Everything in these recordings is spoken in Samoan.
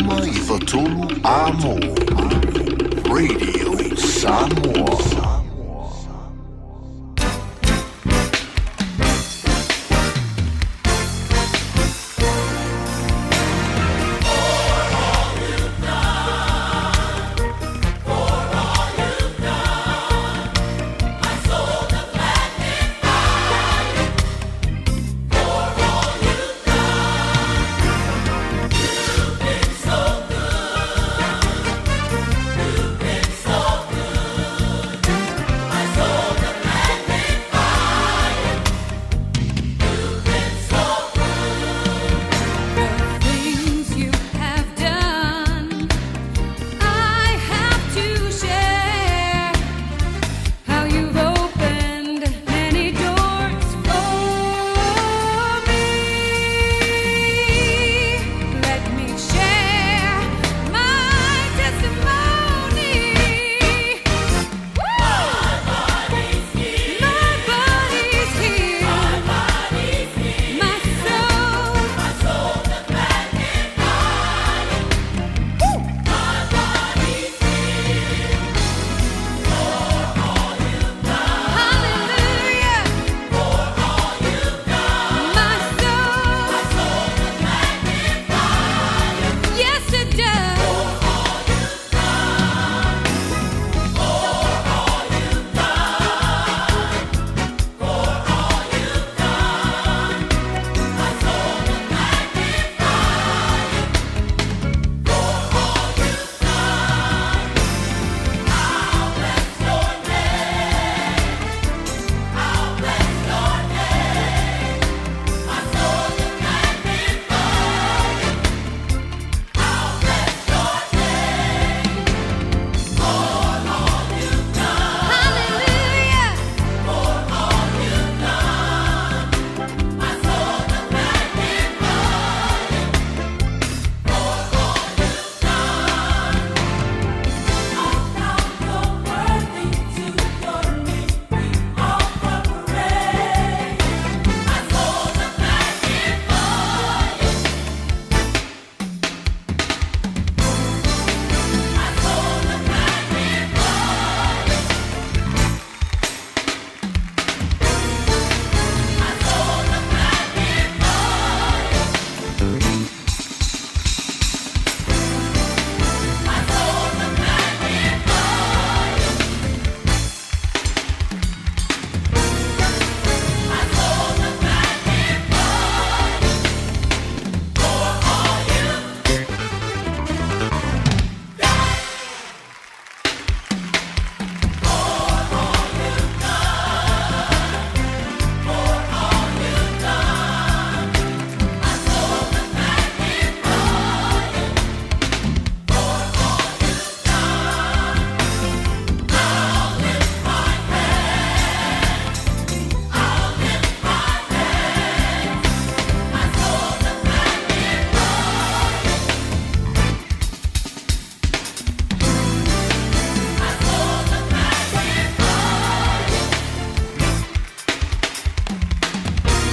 593 Amo Radio Samoa. The things you have done, I have to share. How you've opened many doors for me. Let me share my testimony. My body's healed. My soul. Hallelujah. For all you've done. My soul. My soul does magnify you. Yes, it does. For all you've done. For all you've done. For all you've done. My soul does magnify you. For all you've done. I'll bless your name. I'll bless your name. My soul does magnify you. I'll bless your name. For all you've done. Hallelujah. For all you've done. My soul does magnify you. For all you've done. You're worthy to your name. We offer praise. My soul does magnify you. My soul does magnify you. My soul does magnify you. My soul does magnify you. My soul does magnify you.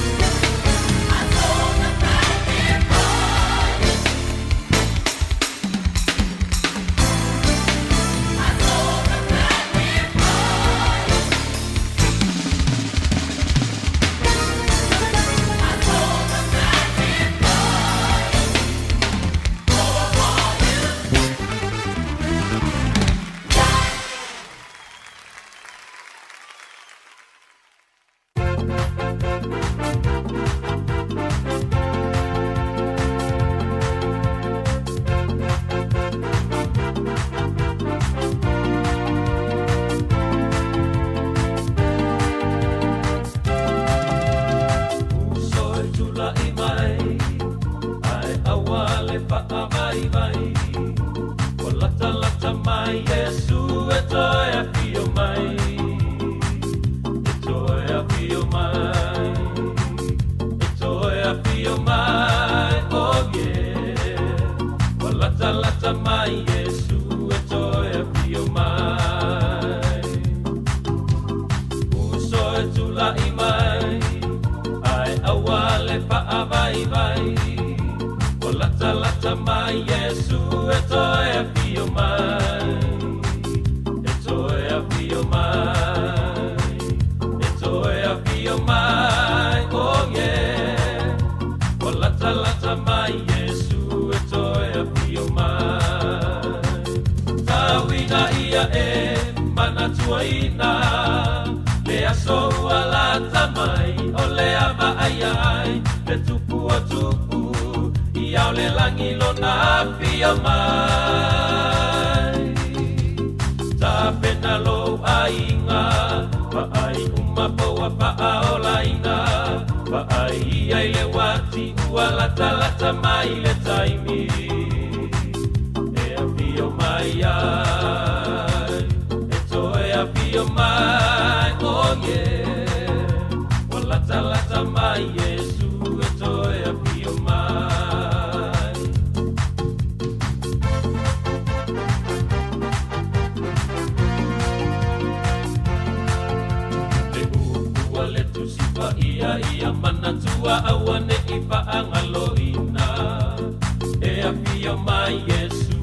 For all you've Uso e tulaʻi mai ae aua le faavaivai. Ua latalata mai Iesu e toe afio mai. E toe afio mai. E toe afio mai. Oh yeah. Ua latalata mai Iesu e toe afio mai. Uso e tulaʻi mai ae aua le faavaivai. Ua latalata mai. mai Iesu e toe afio mai. E toe afio mai. E toe afio mai. Oh yeah. Ua latalata mai Iesu e toe afio mai. Tauina ia e manatuaina le aso ua lata mai o lea vaaia ai le tupu o tupu i ao le lagi lona afio mai. Tapena lou aiga, vaai uma poua faaolaina, vaai ia i le uati ua latalata mai le taimi e afio mai ai, e toe afio mai, oh yeah. Ua latalata mai Iesu e toe afio mai. Le upu a le Tusi Paia ia manatua aua ne'i faagaloina e afio mai Iesu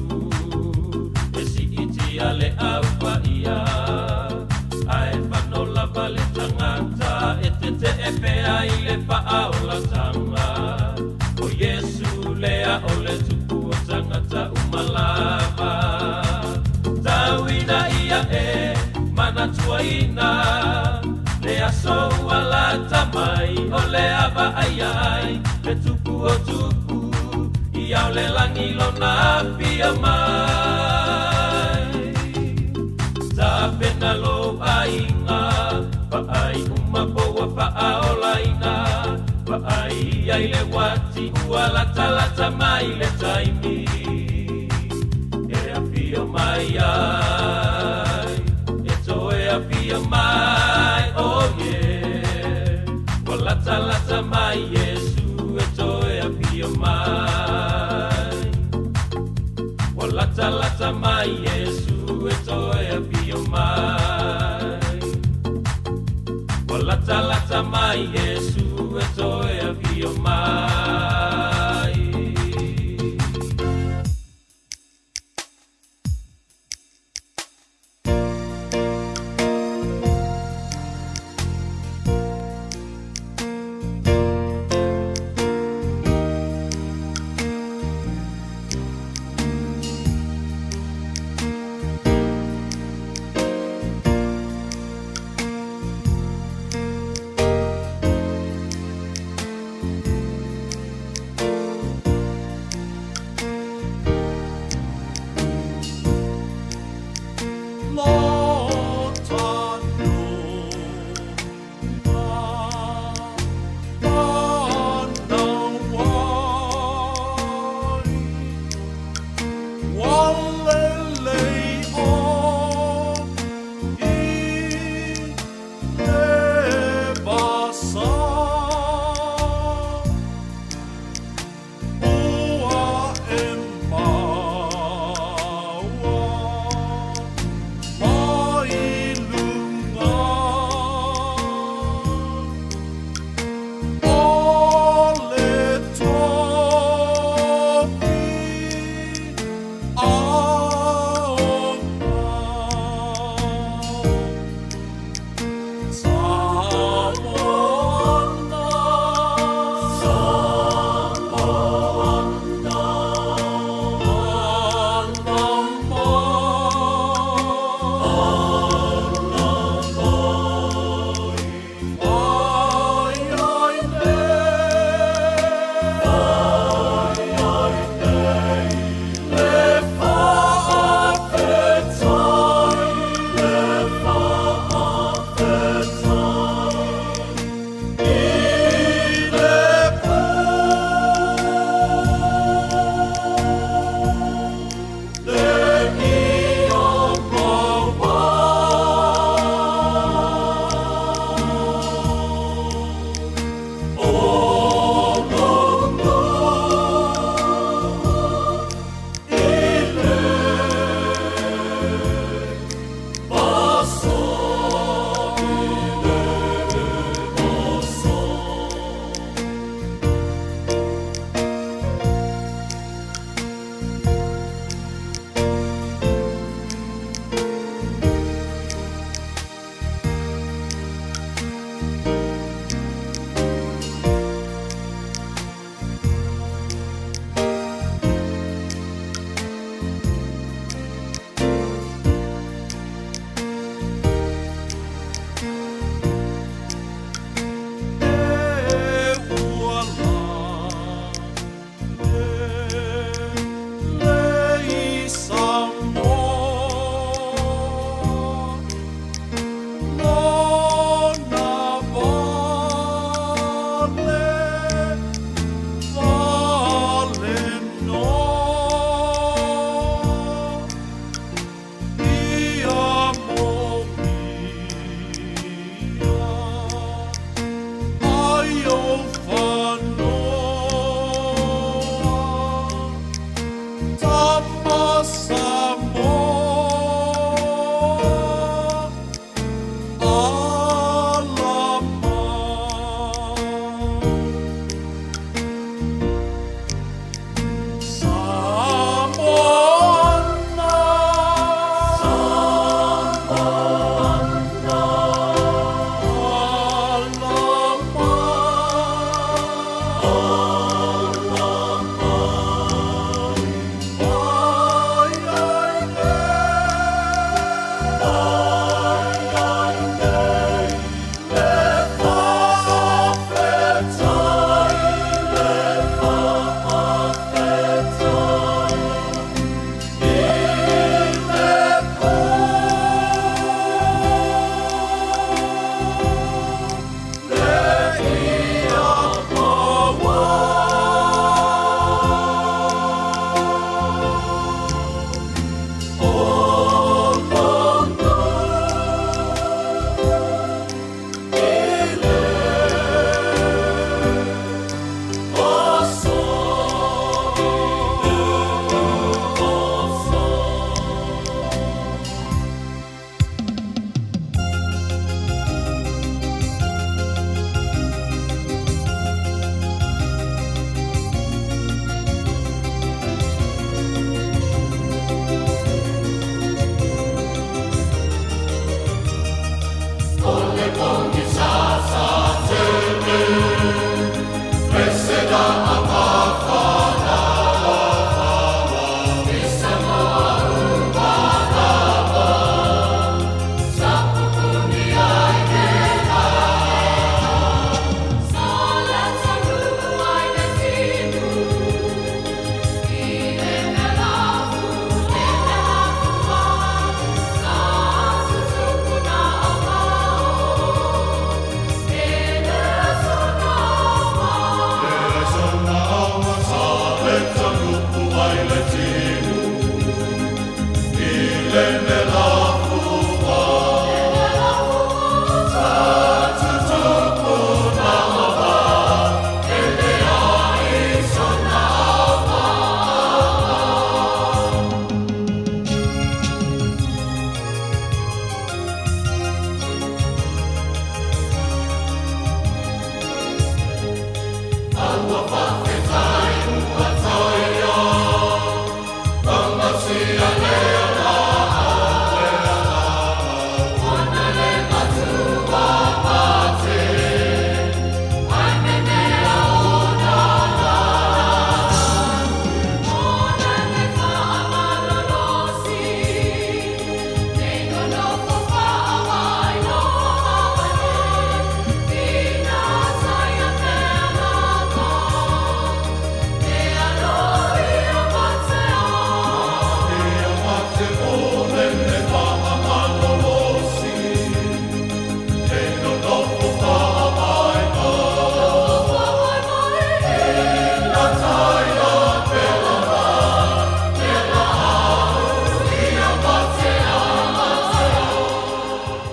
e siitia le Au Paia ae fano lava le tagata e tetee pea i le faaolataga o Iesu lea o le tupu o tagata uma lava. Tauina ia e manatuaina le aso ua lata mai o lea vaaia ai le tupu o tupu i ao le lagi lona afio mai. Tapena lou aiga, vaai uma poua faaolaina, vaai ia i le uati ua latalata mai le taimi e afio mai ai, e toe afio mai, oh yeah. Ua latalata mai Iesu e toe afio mai. Ua latalata mai Iesu e toe afio mai. Ua latalata mai Iesu e toe afio mai.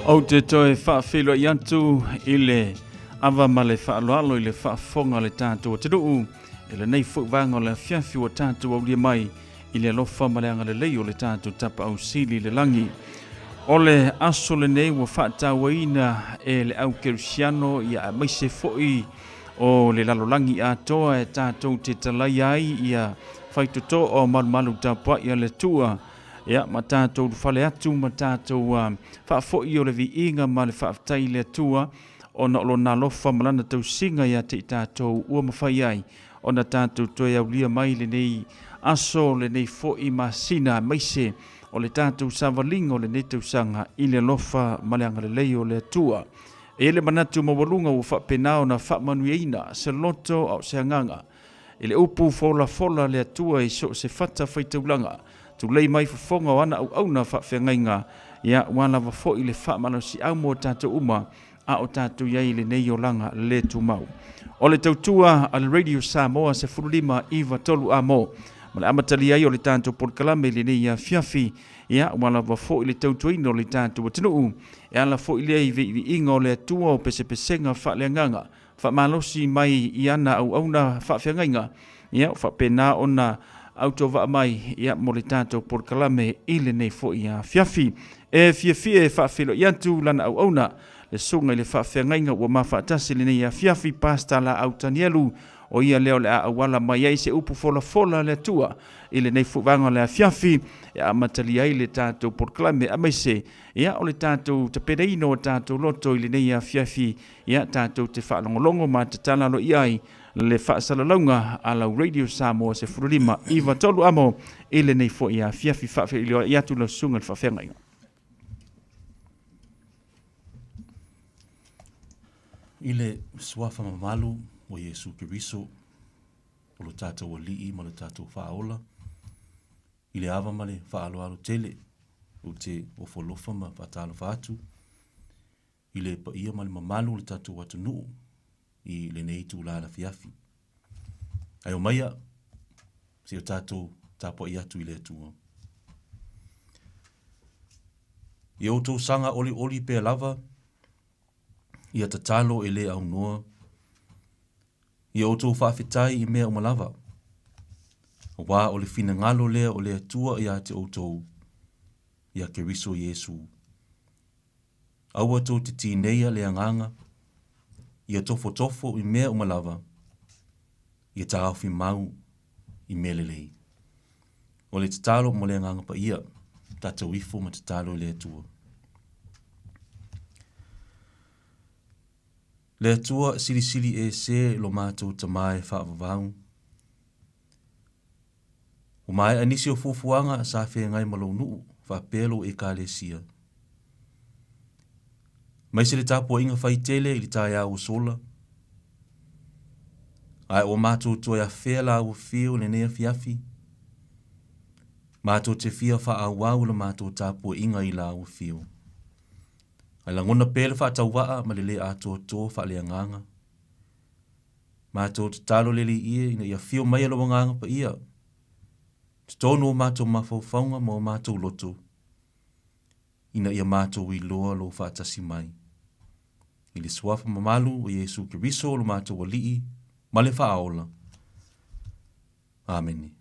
Ou te toe faafeiloai atu i le ava ma le faaaloalo i le faafofoga a le tatou atunuu i lenei foi vaega o le afiafi ua tatou aulia mai i le alofa ma le agalelei o le tatou Tapaau Sili i le lagi. O le aso lenei ua faatauaina e le au kerisiano ia aemaise foi o le lalolagi atoa e tatou te talaia ai ia faitoto o malumalu tapuai a le Atua ia ma tatou ulufale atu ma tatou faafoi o le viiga ma le faafetai i le Atua ona o lona alofa ma lana tausiga ia te i tatou ua mafai ai ona tatou toe aulia mai lenei aso, lenei foi masina, aemaise o le tatou savaliga o lenei tausaga i le alofa ma le agalelei o le Atua. E i ai le manatu maualuga ua faapena ona faamanuiaina se loto a o se agaga i le upu folafola a le Atua i so o se fata faitaulaga, tulei mai fofoga o ana auauna faafeagaiga, ia ua lava foi le faamalosiau mo tatou uma a o tatou i ai i lenei olaga le tumau. O le tautua a le Radio Samoa 15 9 3 a mo ma le amatalia ai o le tatou polokalame i lenei afiafi, ia ua lava foi le tautuaina o le tatou atunuu e ala foi lea i viiviiga o le Atua o pesepesega faaleagaga faamalosi mai i ana auauna faafeagaiga, ia faapena ona autovaa mai ia mo le tatou polokalame i lenei foi afiafi. E fiafia e faafeiloai atu lana auauna, le susuga i le faafeagaiga ua ma faatasi i lenei afiafi, Pastor Laau Tanielu, o ia lea o le a auala mai ai se upu folafola a le Atua i lenei foi vaega o le afiafi e amatalia ai le tatou polokalame, aemaise ia o le tatou tapenaina o tatou loto i lenei afiafi ia tatou te faalogologo ma tatala aloaia ai le faasalalauga a lau Radio Samoa 15 9 3 amo i lenei foi afiafi. Faafeiloai atu lau susuga i le faafeagaiga. I le suafa mamalu o Iesu Keriso, o lo tatou Alii ma lo tatou Faaola, i le ava ma le faaaloalo tele, ou te ofo alofa ma faatalofa atu i le paia ma le mamalu o le tatou atunuu i lenei itula afiafi. Ae omaia, se i o tatou tapuai atu i le Atua. Ia outou saga olioli pea lava, ia tatalo e le aunoa, ia outou faafetai i mea uma lava, auā o le finagalo lea o le Atua ia te outou, ia Keriso Iesu. Aua tou te tineia le agaga, ia tofotofo i mea uma lava, ia taofi mau i mea lelei. O le tatalo mo le Agaga Paia, tatou ifo ma tatalo i le Atua. Le Atua silisili ese lo matou Tama e faavavau. Ua maea nisi o fuafuaga sa feagai ma lou nuu faapea lou Ekalesia. Maise le tapuaiga fai tele i le taeao ua sola, ae ua matou toe afea la ua fiu i lenei afiafi, matou te fia faaauau la matou tapuaiga i la ua fiu. Ae lagona pea le faatauvaa ma le le atoatoa faaleagaga. Matou tatalo le Alii e ina ia afio mai e lou Agaga Paia totonu o matou mafaufauga ma o matou loto, ina ia matou iloa lou faatasi mai. I le Suafa mamalu o Iesu Keriso lo matou Alii ma le Faaola. Amene.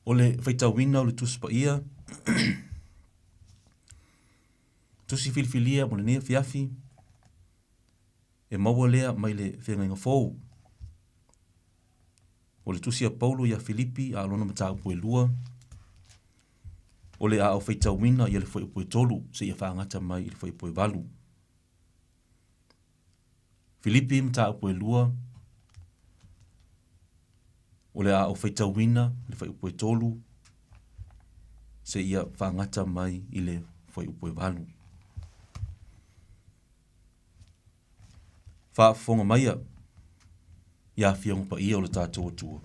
O le faitauina o le Tusi Paia, Tusi filifilia mo lenei afiafi, e maua lea mai le Feagaiga Fou. O le tusi a Paulo ia Filipi a o lona mataupu e lua, o le a o faitauina ia le fuaiupu e tolu seia faagata mai i le fuaiupu e valu. Filipi mataupu e lua, o le a ou faitauina le fuaiupu e tolu seia faagata mai i le fuaiupu e valu. Faafofoga maia i afioga paia o le tatou Atua.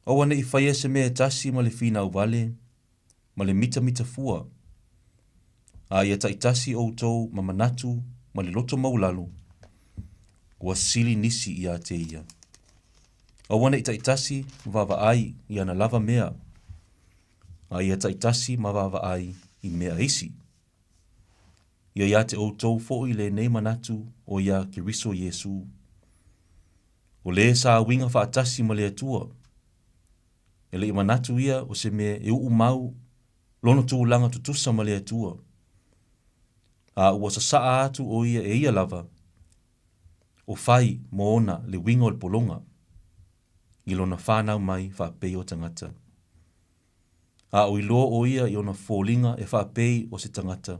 Aua ne i faia se mea e tasi ma le finau vale ma le mitamita fua, a ia taitasi outou ma manatu ma le loto maualalo, ua sili nisi ia te ia. Aua ne i taitasi ma vaavaai i ana lava mea, a ia taitasi ma vaavaai i mea a isi. Ia iā te outou foʻi lenei manatu o iā Keriso Iesū. O lē sa uiga faatasi ma le Atua, e le i manatu ia o se mea e uu mau lona tulaga tutusa ma le Atua, a ua sasaa atu o ia e ia lava, o fai mo ona le uiga o le pologa, i lona fanau mai faapei o tagata. A o iloa o ia i ona foliga e faapei o se tagata,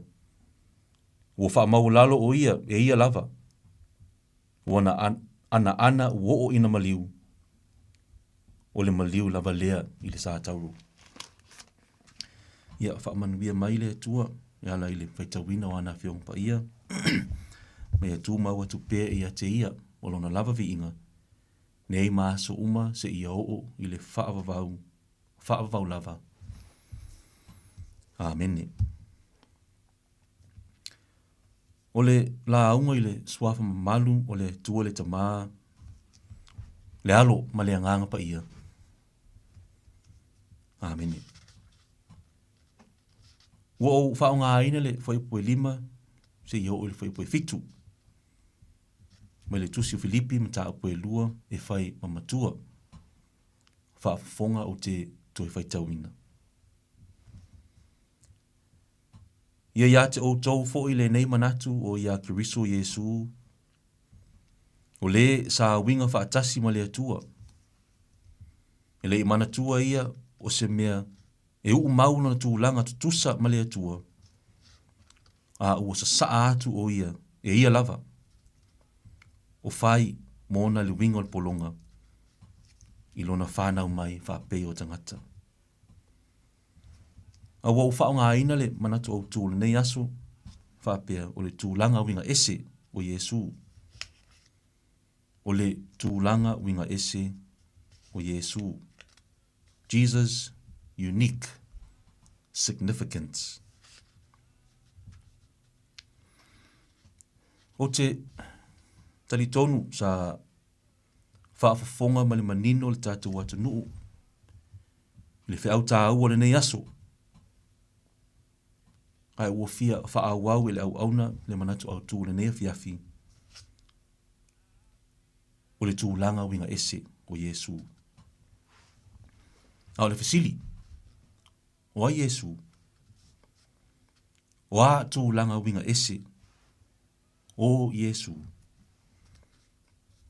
ua faamaualalo o ia e ia lava, ua na anaana ua oo ina maliu, o le maliu lava lea i le satauro. Ia, faamanuia mai le Atua e ala i le faitauina o ana Afioga Paia, ma ia tumau atu pea ia te ia o lona lava viiga, nei ma aso uma seia oo i le faavavau, faavavau lava. Amene. O le lauga i le Suafa mamalu o le Atua le Tama, le Alo ma le Agaga Paia. Amene. Ua ou faaaogaina le fuaiupu e 5 seia oo i le fuaiupu e 7 mai le Tusi o Filipi mataupu e 2 e fai ma matua faafofoga ou te toe faitauina. Ia iā te outou foʻi lenei manatu o iā Keriso Iesū, o lē sa uiga faatasi ma le Atua. E le i manatua ia o se mea e uu mau lona tulaga tutusa ma le Atua, a ua sasaa atu o ia e ia lava, o fai mo ona le uiga o le pologa i lona fanau mai faapei o tagata. A ua ou faaaogaina le manatu autu o lenei aso, faapea o le tulaga uiga ese o Iesū. O le tulaga uiga ese o Iesū. Jesus unique significance. Ou te talitonu sa faafofoga ma le manino le tatou atunuu i le feau taua o lenei aso. Ae ua fia faaauau e le auauna le manatu autu o lenei afiafi, o le tulaga uiga ese o Iesū. A o le fesili, o ai Iesū? O a tulaga uiga ese o Iesū?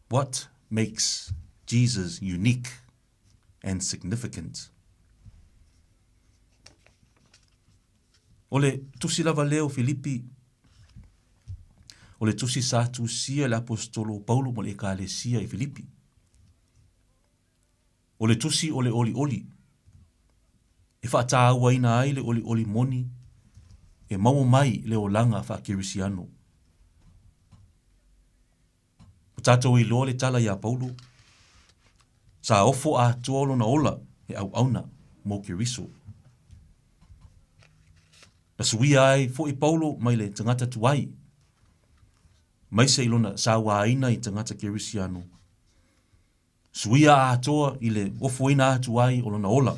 What makes Jesus unique and significant? O le tusi lava lea o Filipi, o le tusi sa tusia e le aposetolo o Paulo ma le Ekalesia i Filipi. O le tusi o le olioli, e faatauaina ai le olioli moni e maua mai le olaga faakerisiano. Ua tatou iloa le tala iā Paulo, sa ofo atoa lona ola e auauna mo Keriso. Na suia ai foʻi Paulo mai le tagata tuai, maise i lona sauaina i tagata Kerisiano, Suia atoa i le ofoina atu ai o lona ola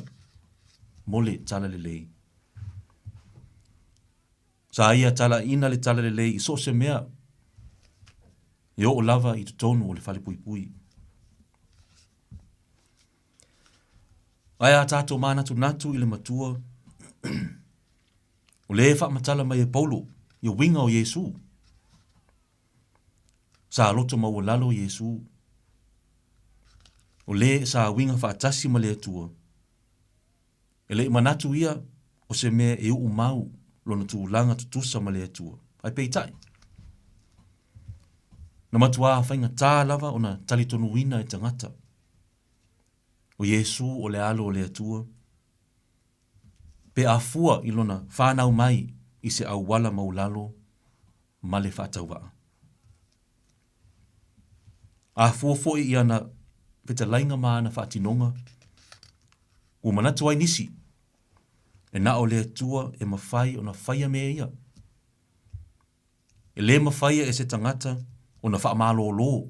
mo le talalelei. Sa ia talaiina le talalelei i so o se mea e oo lava i totonu o le falepuipui. Ae a tatou manatunatu i le Matua, o lea e faamatala mai e Paulo ia uiga o Iesu. Sa loto maualalo Iesū. O lē sa uiga faatasi ma le Atua. E le i manatu ia o se mea e uu mau lona tulaga tutusa ma le Atua. Ae peitai, na matuā faigata lava ona talitonuina e tagata, o Iesū o le Alo o le Atua, pe a fua i lona fanau mai i se auala maulalo ma le faatauvaa. A fua foi i ana fetalaiga ma ana faatinoga, ua manatu ai nisi, e na o le Atua e mafai ona faia mea ia. E lē mafaia e se tagata ona faamalōlō.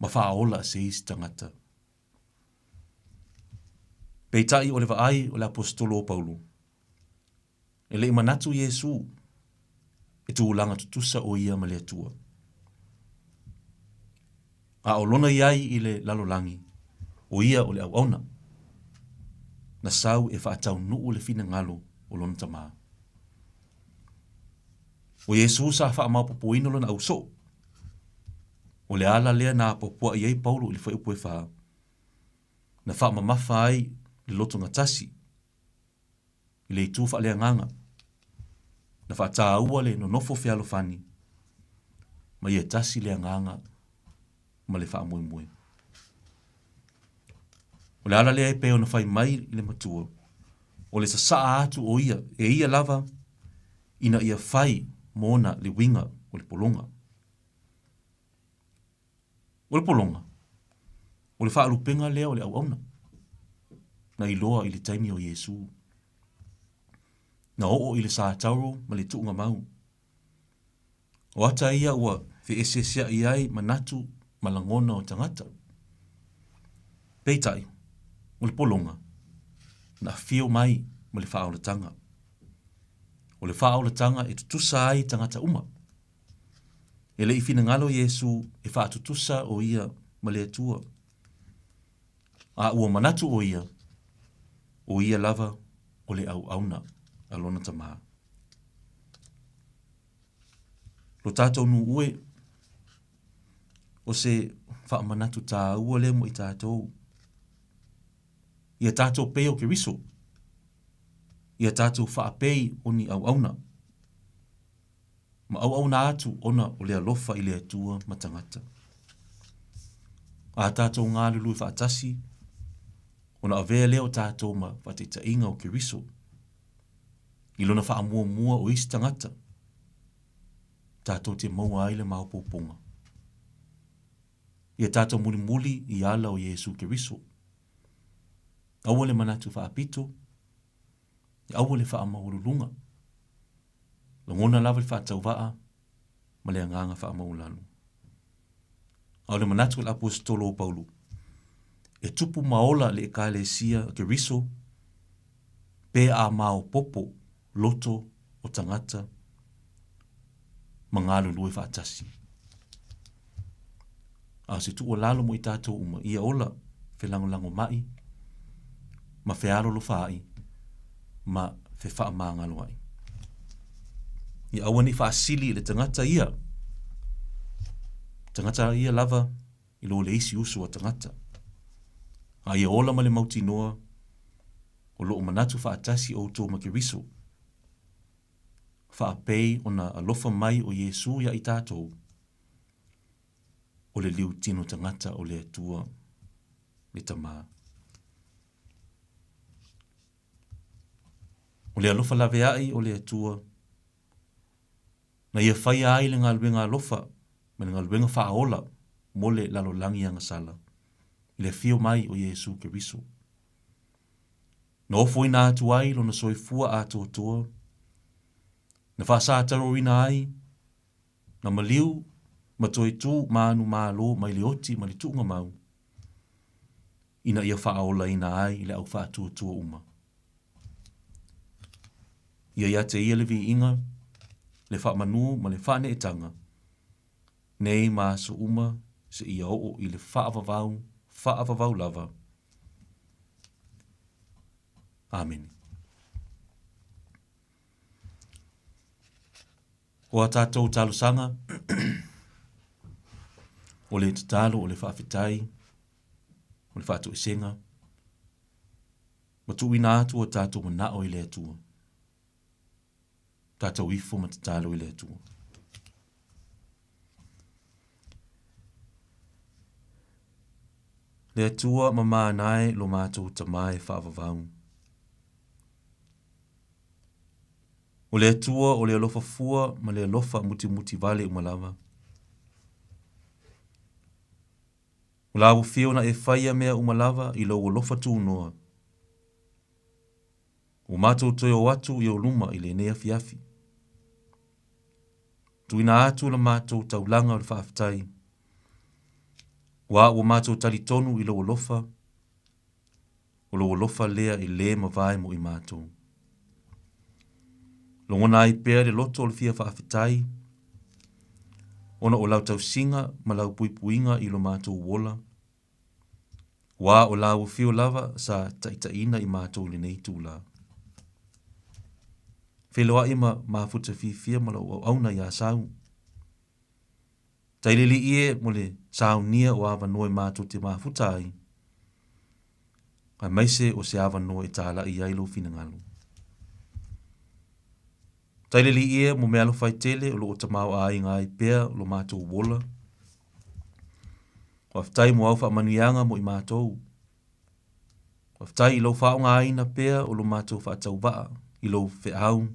ma faaola se isi tagata. Peitai o le vaai o le Aposetolo o Paulo, e le i manatu Iesu e tulaga tutusa o ia ma le Atua. A o lona i ai i le lalolagi, o ia o le auauna, na sau e faataunuu le finagalo o lona Tama. O Iesu sa faamaopopoina lona ausoo. O le ala lea na apoapoai ai Paulo i le fuaiupu e fa, na faamamafa ai le lotogatasi i le itu faaleagaga, na faataua le nonofo fealofani, ma ia tasi le agaga ma le faamoemoe. O le ala lea e pei ona fai mai i le matua, o le sasaa atu o ia e ia lava ina ia fai mona le uiga o le pologa. O le pologa, o le faalupega lea o le auauna, na iloa i le taimi o Iesu. Na oo i le satauro ma le tuugamau. O ata ia ua feeseeseaʻi ai manatu ma lagona o tagata. Peitai, o le pologa, na afio mai ma le faaolataga. O le faaolataga e tutusa ai tagata uma. E le i finagalo Iesu e faatutusa o ia ma le Atua. A ua manatu o ia, o ia lava o le auauna a lona Tama. Lo tatou nuu e, o se faamanatu tāua lea mo i tatou. Ia tatou pei o Keriso. Ia tatou faapei o ni auauna. Ma auauna atu ona o le alofa i le Atua ma tagata. A tatou galulue faatasi, ona avea lea o tatou ma faataitaiga o Keriso. I lona faamuamua o isi tagata, tatou te maua ai le maopoopoga. Ia tatou mulimuli i ala o Iesu Keriso. Aua le manatu faapito, aua le faamaualuluga. Lagona lava le faatauvaa ma le agaga faamaualalo. A o le manatu o le Aposetolo o Paulo, e tupu ma ola le Ekalesia a Keriso pe a maopoopo loto o tagata ma galulue faatasi. A o se tuualalo mo i tatou uma, ia ola felagolagomai ma fealolofaai ma fefaamagaloai. Ia aua ne i faasili i le tagata ia, tagata ia lava i lo le isi uso a tagata. A ia ola ma le mautinoa, o loo manatu faatasi outou ma Keriso, faapei ona alofa mai o Iesu ia i tatou, o le liutino tagata o le Atua le Tama. O le alofa laveai o le Atua, na ia faia ai le galuega alofa ma le galuega faaola mo le lalolagi agasala, i le afio mai o Iesu Keriso. Na ofoina atu ai lona soifua atoatoa, na faasataroina ai, na maliu ma toe tū manumalo mai le oti ma le tuugamau, ina ia faaolaina ai le au faatuatua uma. Ia ia te ia le viiga, le faamanu ma le faaneetaga, nei ma aso uma seia oo i le faavavau, faavavau lava. Amene. O a tatou talosaga, o le tatalo, o le faafetai, o le faatoesega, ma tuuina atu o tatou manao i le Atua. Tatou ifo ma tatalo i le Atua. Le Atua ma mānae lo matou Tama e faavavau. O le Atua o le alofa fua ma le alofa mutimuti vale uma lava. O la ua fia ona e faia mea uma lava i lou alofa tunoa. Ua matou toe o atu i ou luma i lenei afiafi. Tuuina atu la matou taulaga o le faafetai. Aua ua matou talitonu i lou alofa, o lou alofa lea e lē mavae mo i matou. Logona ai pea le loto o le fia faafetai, ona o lau tausiga ma lau puipuiga i lo matou ola, aua o lau afio lava sa taitaiina i matou i lenei itulā. Feiloai ma mafuta fiafia ma lau auauna iā Sau. Tailelii e mo le saunia o avanoa e matou te mafuta ai, aemaise o se avanoa e talai ai lou finagalo. Tailelii e mo meaalofa e tele o lo o tamaoaiga ai pea lo matou ola. Faafetai mo au faamanuiaga mo i matou. Faafetai i lou faaaogaina pea o lo matou faatauvaa i lou feau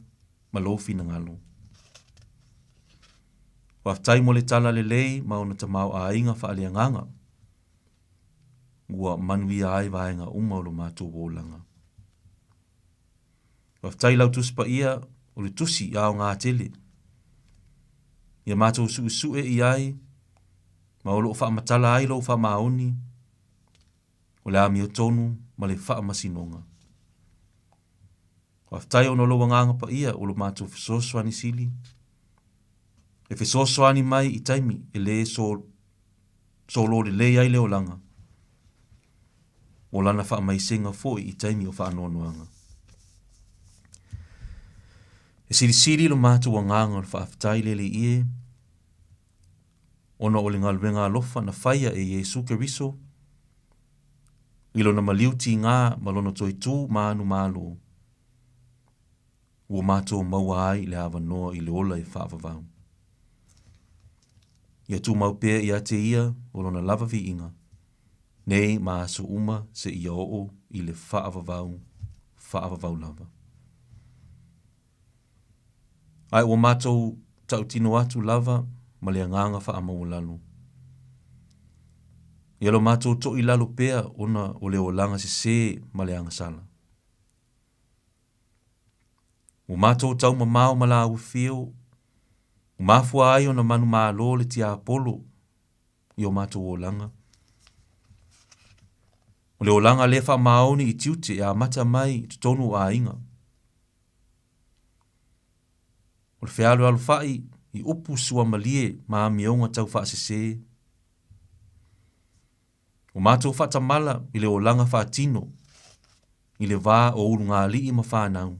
ma lou finagalo. Faafetai mo le tala lelei ma ona tamaoaiga faaleagaga ua manuia ai vaega uma o lo matou olaga. Faafetai i lau Tusi Paia o le tusi aoga tele ia matou suesue i ai ma o lo o faamatala ai lou faamaoni o le amiotonu ma le faamasinoga. Faafetai ona o lou Agaga Paia o lo matou fesoasoani sili, e fesoasoani mai i taimi e lē solo lelei ai le olaga, o lana faamaisega foi i taimi o faanoanoaga. E silisili lo matou agaga o le faafetai le Alii e, ona o le galuega alofa na faia e Iesu Keriso i lona maliu tigā ma lona toe tū manumalo, ua matou maua ai le avanoa i le ola e faavavau. Ia tumau pea ia te ia o lona lava viiga, nei ma aso uma seia oo i le faavavau, faavavau lava. Ae ua matou tautino atu lava ma le agaga faamaualalo. Ia lo matou toilalo pea ona o le olaga sesē ma le agasala. Ua matou taumamao ma lau afio, ua mafua ai ona manumalo le tiapolo i o matou olaga. O le olaga lē faamaoni i tiute e amata mai i totonu o aiga. O le fealoalofa'i i upu suamalie ma amioga taufaasesē. Ua matou faatamala i le olaga faatino i le va o ulugalii ma fanau.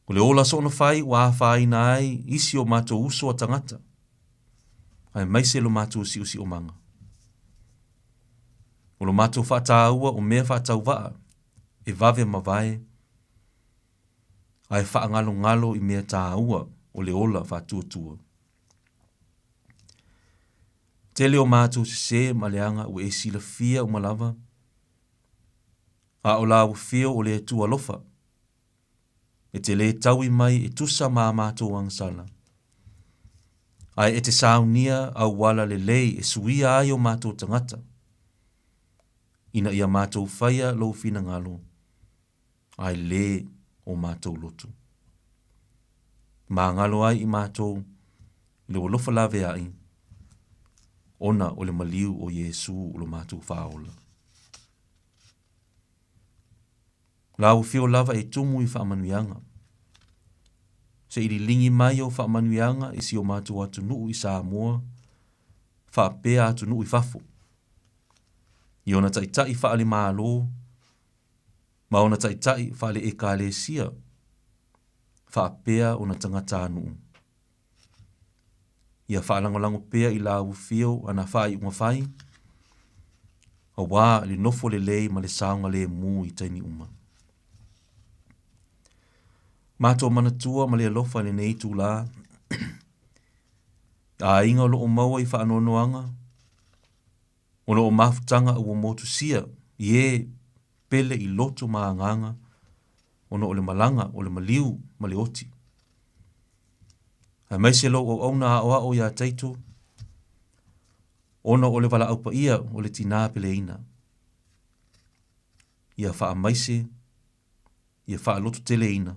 O le ola soonafai ua afaina ai isi o matou uso a tagata, aemaise lo matou siosiomaga. O lo matou faataua o mea faatauvaa e vave mavae, ae faagalogalo i mea taua o le ola faatuatua. Tele o matou sesē ma leaga ua e silafia uma lava, a o lau afio o le Atua alofa, e te lē taui mai e tusa ma a matou agasala, ae e te saunia auala lelei e suia ai o matou tagata, ina ia matou faia lou finagalo, ae lē o matou loto. Magalo ai i matou i lou alofa laveai, ona o le maliu o Iesu o lo matou Faaola. Lau afio lava e tumu i faamanuiaga. Se i liligi mai ou faamanuiaga i si o matou atunuu i Samoa faapea atunuu i fafo, i ona taitai faale-Malo ma ona taitai faale-Ekalesia faapea ona tagatanuu. Ia faalagolago pea i lau afio ana faaiuga fai, auā le nofo lelei ma le saogalēmū i taimi uma. Matou manatua ma le alofa i lenei itulā, aiga o lo o maua i faanoanoaga, o lo o mafutaga ua motusia i e pele i loto ma agaga ona o le malaga o le maliu ma le oti. Aemaise lou auauna aoao iā Taito, ona o le valaau paia o le tinā peleina. Ia faamaise, ia faalototeleina,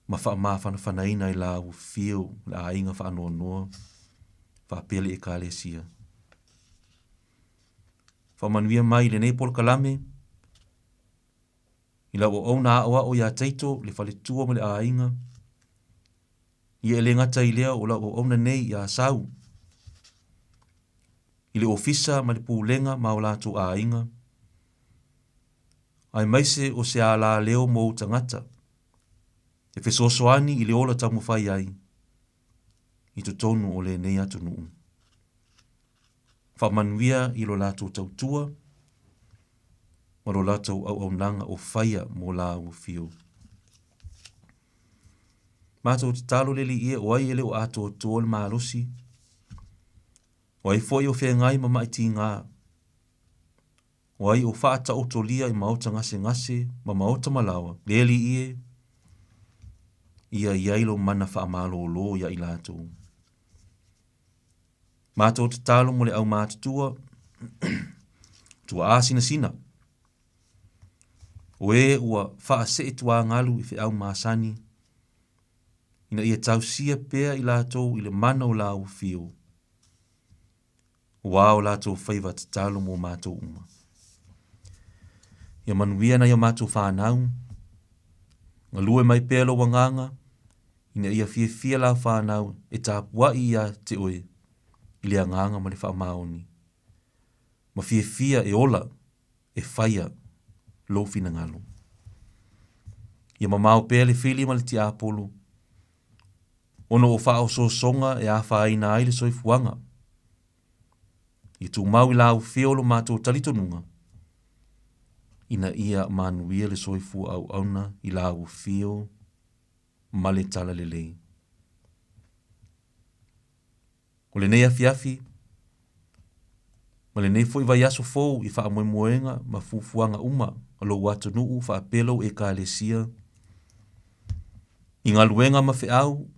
ma faamafanafanaina i lau afio le aiga faanoanoa. faapea le Ekalesia. Faamanuia mai i lenei polokalame, i lau auauna aoao ia Taito, le faletua ma le aiga, ia e le gata i lea o lau auauna nei ia Sau, i le ofisa ma le pulega ma o latou aiga, aemaise o se alaleo mo ou tagata, e fesoasoani i le ola taumafai ai i totonu o lenei atunuu. Faamanuia i lo latou tautua ma lo latou auaunaga o faia mo la afio. Matou tatalo le Alii e, o ai e le o atoatoa le malosi, o ai foi o feagai ma ma'i tigā, o ai o faataotolia i maota gasegase ma maota malaoa, le Alii e, ia i ai lou mana faamalōlō iā i latou. Matou tatalo mo le aumatutua, tuaa sinasina, o e ua faaseetuāgalu i feau masani, ina ia tausia pea i latou i le mana o la afio, ua o latou faiva tatalo mo matou uma. Ia manuia nai o matou whānau, galue mai pea lou agaga, ina ia fiafia lau fanau e tapuai iā te oe i le agaga ma le faamaoni, ma fiafia e ola e faia lou finagalo. Ia mamao pea le fili ma le tiapolo, ona o faaosoosoga e afaina ai le soifuaga. Ia tumau i lau afio lo matou talitonuga, ina ia manuia le soifua auauna i lau afio ma le talalelei. O lenei afiafi, ma lenei foi vaiaso fou i faamoemoega ma fuafuaga uma a lou atunuu faapea lou Ekalesia, i galuega ma feau,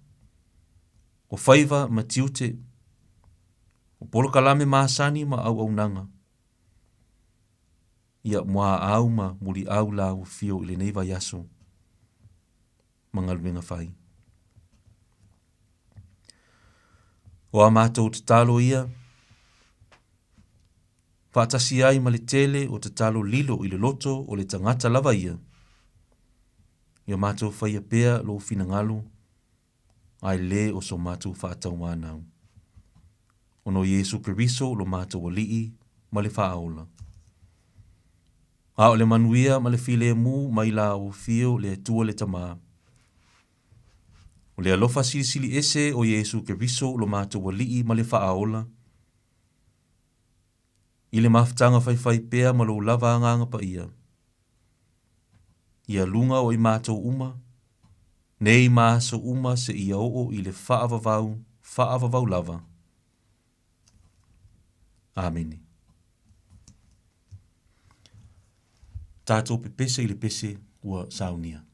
o faiva ma tiute, o polokalame masani ma auaunaga, ia muaau ma muliau lau afio i lenei vaiaso ma galuega fai. O a matou tatalo ia, faatasi ai ma le tele o tatalo lilo i le loto o le tagata lava ia, ia matou faia pea lou finagalo, ae lē o so matou faatauanau. Ona o Iesu Keriso lo matou Alii ma le Faaola. A o le manuia ma le filemu mai la ou afio le Atua le Tamā. O le alofa silisili ese o Iesu Keriso lo matou Alii ma le Faaola, i le mafutaga faifai pea ma lou lava Agaga Paia, ia luga o i matou uma, nei ma aso uma seia oo i le faavavau, faavavau lava. Amene. Tatou pepese i le pese ua saunia.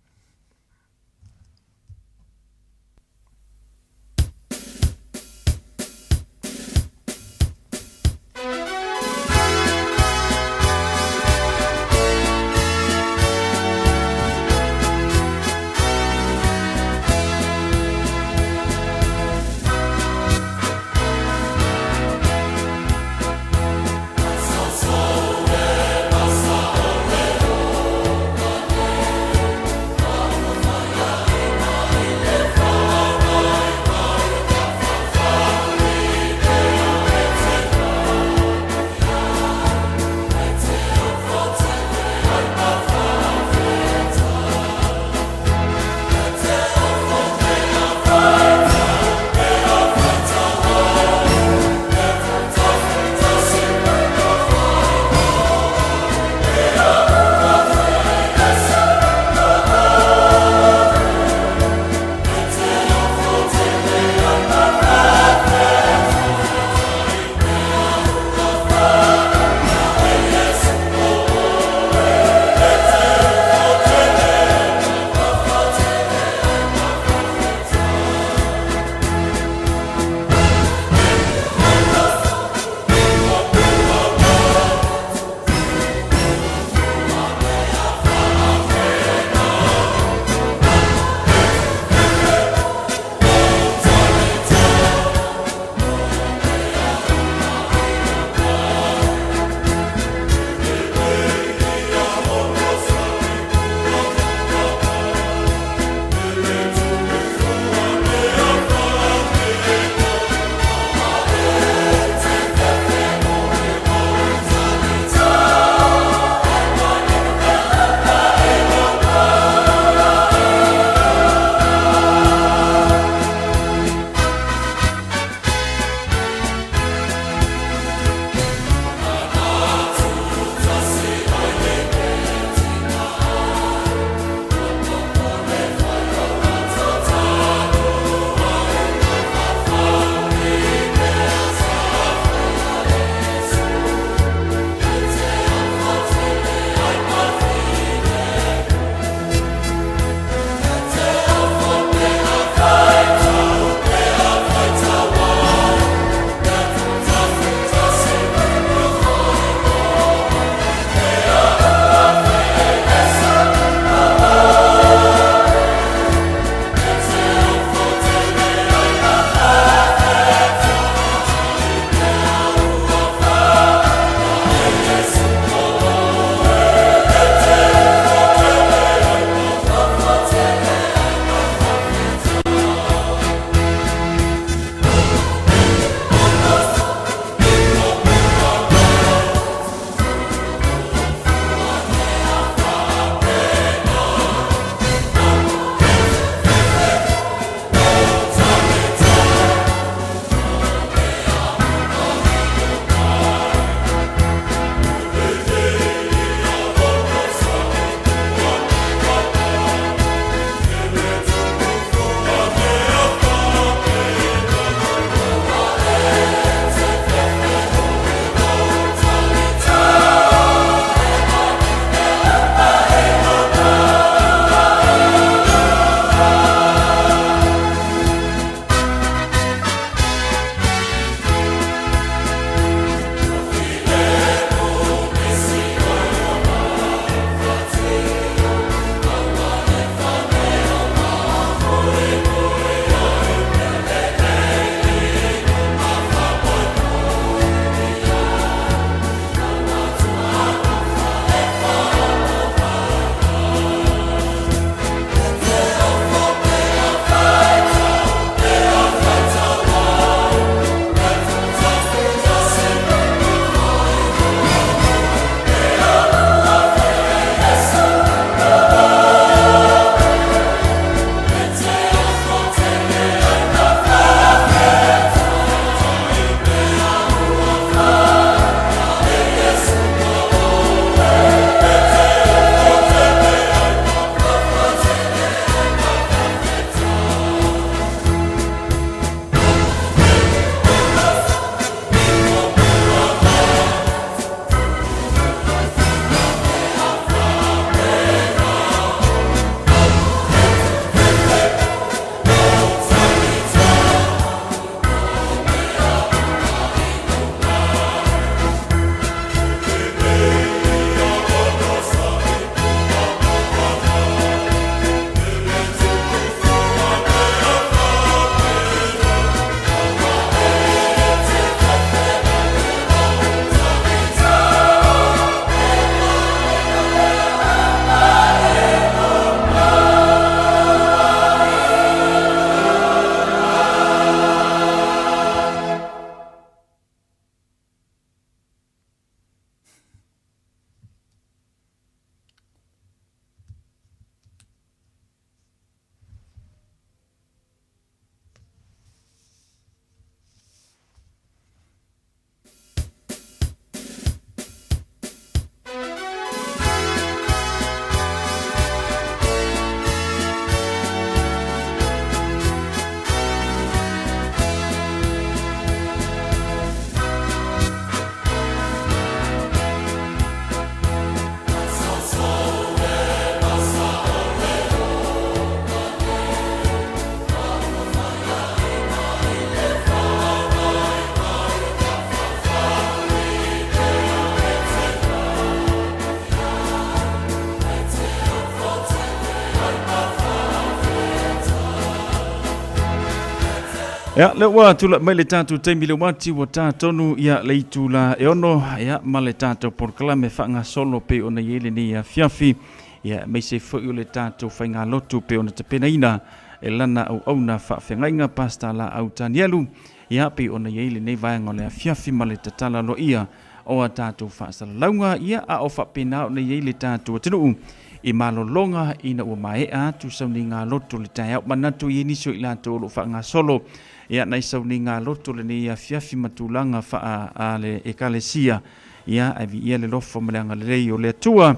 Ia, lea ua tulai mai le tatou taimi le uati ua ta tonu ia le itula e 6, ia, ma le tatou polokalame faagasolo pei ona i ai lenei afiafi, ia, aemaise foi o le tatou faigalotu pei ona tapenaina e lana auauna faafeagaiga Pastor Laau Tanielu, ia, pei ona i ai lenei vaega o le afiafi ma le tatala aloaia o a tatou faasalalauga, ia, a o faapena ona i ai le tatou atunuu i malologa ina ua maea atu sauniga loto le taeao. Manatu i ai nisi o i latou o lo o faagasolo, ia, nai sauniga loto lenei afiafi ma tulaga faa a le Ekalesia, ia, ae viia le alofa ma le agalelei o le Atua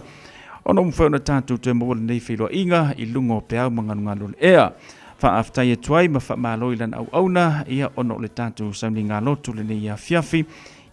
ona ua mafai ona tatou toe maua lenei feiloaiga i luga o peau ma galugalu o le ea. Faafetai atu ai ma faamalo i lana auauna, ia, ona o le tatou sauniga loto lenei afiafi.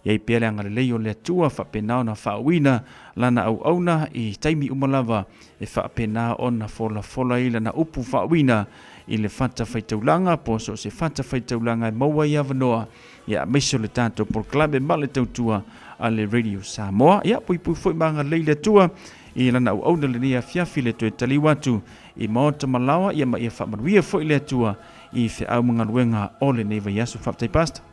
I ai pea le agalelei o le Atua faapena ona faauuina lana auauna i taimi uma lava e faapena ona folafola ai lana upu faauuina i le fata faitaulaga po o so o se fata faitaulaga e maua ai avanoa, ia, aemaise o le tatou polokalame ma le tautua a le Radio Samoa. Ia, puipui foi ma agalelei le Atua i lana auauna lenei afiafi le toe taliu atu i maota ma laoa, ia, ma ia faamanuia foi le Atua i feau ma galuega o lenei vaiaso. Faafetai Pastor.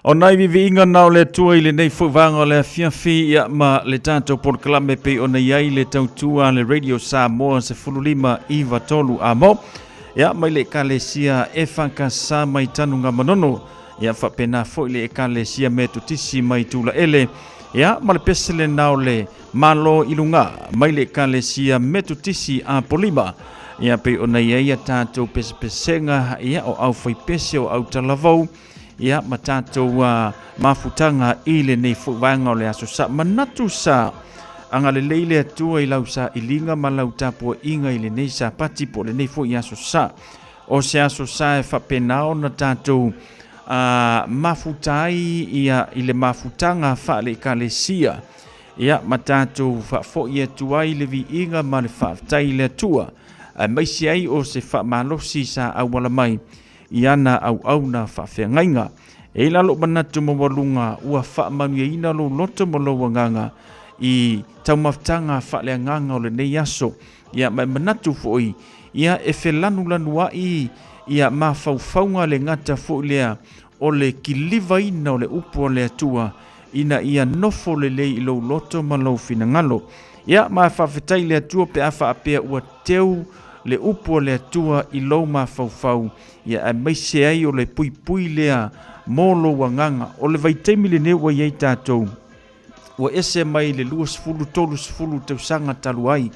O nai viviiga na o le Atua i lenei foi vaega o le afiafi ia ma le tatou polokalame pei ona i ai le tautua a le Radio Samoa 15 9 3 amo. Ia mai le Ekalesia EFKS mai Tanugamanono. Ia faapena foi le Ekalesia Metotisi mai Tulaele. Ia ma le pese lena o le Malo i luga mai le Ekalesia Metotisi Apolima. Ia pei ona i ai a tatou pesepesega ia o aufaipese o autalavou ia ma tatou mafutaga i lenei foi vaega o le aso sa. Manatu sa agalelei le Atua i lau sailiga ma lau tapuaiga i lenei Sapati po o lenei foi aso sa. O se aso sa e faapena ona tatou mafuta ai ia i le mafutaga faale-Ekalesia, ia ma tatou faafoi atu ai le viiga ma le faafetai i le Atua, aemaise ai o se faamalosi sa auala mai i ana auauna faafeagaiga. E i lalo manatu maualuga ua faamanuiaina lou loto ma lou agaga i taumafataga faaleagaga o lenei aso. Ia, ma e manatu foi, ia e felanulanuai ia mafaufauga le gata foi lea o le kilivaina o le upu a le Atua ina ia nofo lelei i lou loto ma lou finagalo. Ia, ma e faafetai i le Atua pe a faapea ua teu le upu a le Atua i lou mafaufau, ia aemaise ai o le puipui lea mo lou agaga. O le vaitaimi lenei ua i ai tatou, ua ese mai le 20, 30 tausaga talu ai.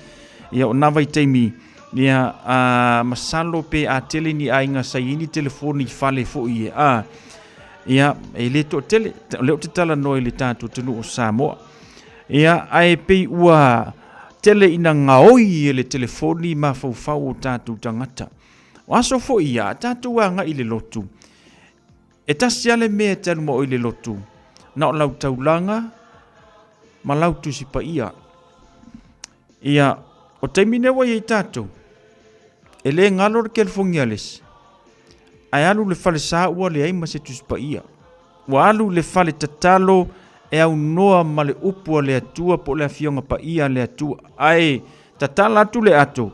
Ia, o na vaitaimi, ia, a, masalo pe a tele ni aiga sa i ai ni telefoni i fale foi e, a, ia, e le toatele, o lea ou te talanoa i le tatou atunuu o Samoa. Ia, ae pei ua tele ina gaoi e le telefoni mafaufau o tatou tagata. O aso foi ia, a tatou agai i le lotu, e tasi lava le mea e te alu ma oe i le lotu, na o lau taulaga ma lau Tusi Paia. Ia, o taimi nei ua i ai tatou, e le galo le kelefogi a le isi, ae alu i le falesa ua leai ma se Tusi Paia. Ua alu i le fale tatalo e aunoa ma le upu a le Atua po o le Afioga Paia a le Atua. Ae tatala atu le ato,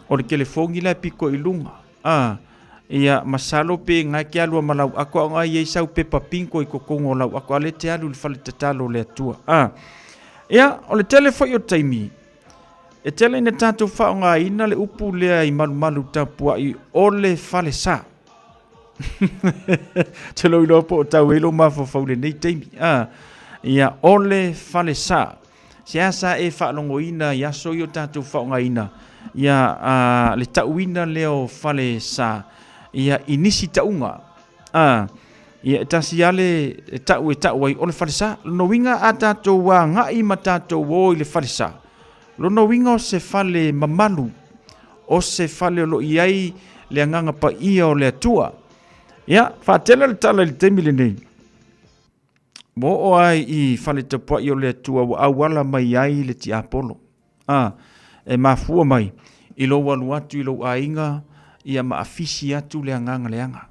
o le kelefogi la e piko i luga. A, ia, masalo pe nga e ke alu a ma lau ako, a o nga i ai sau pepa pinko i totonu o lau ako, a lea e te alu i le fale tatalo o le Atua. A, ia, o le tele foi o taimi, e tele ina tatou faaaogaina le upu lea i malumalu tapuai o le falesa. Te lou iloa po o tau ai lou mafaufau i lenei taimi. A, ia, o le falesa. Se a sa e faalogoina i aso ia o tatou faaaogaina, ia, a, le tauina lea o falesa, ia, i nisi tauga. A, ia, e tasi lava le tau e tau ai, o le falesa. Lona uiga a tatou agai ma tatou o i le falesa, Lona uiga o se fale mamalu, o se fale o lo o i ai le Agaga Paia o le Atua. Ia, faatele le tala i le taimi lenei. Ua oo ai i fale tapuai o le Atua ua auala mai ai le tiapolo. A, e mafua mai i lou alu atu i lou aiga ia ma afisi atu le agaga leaga.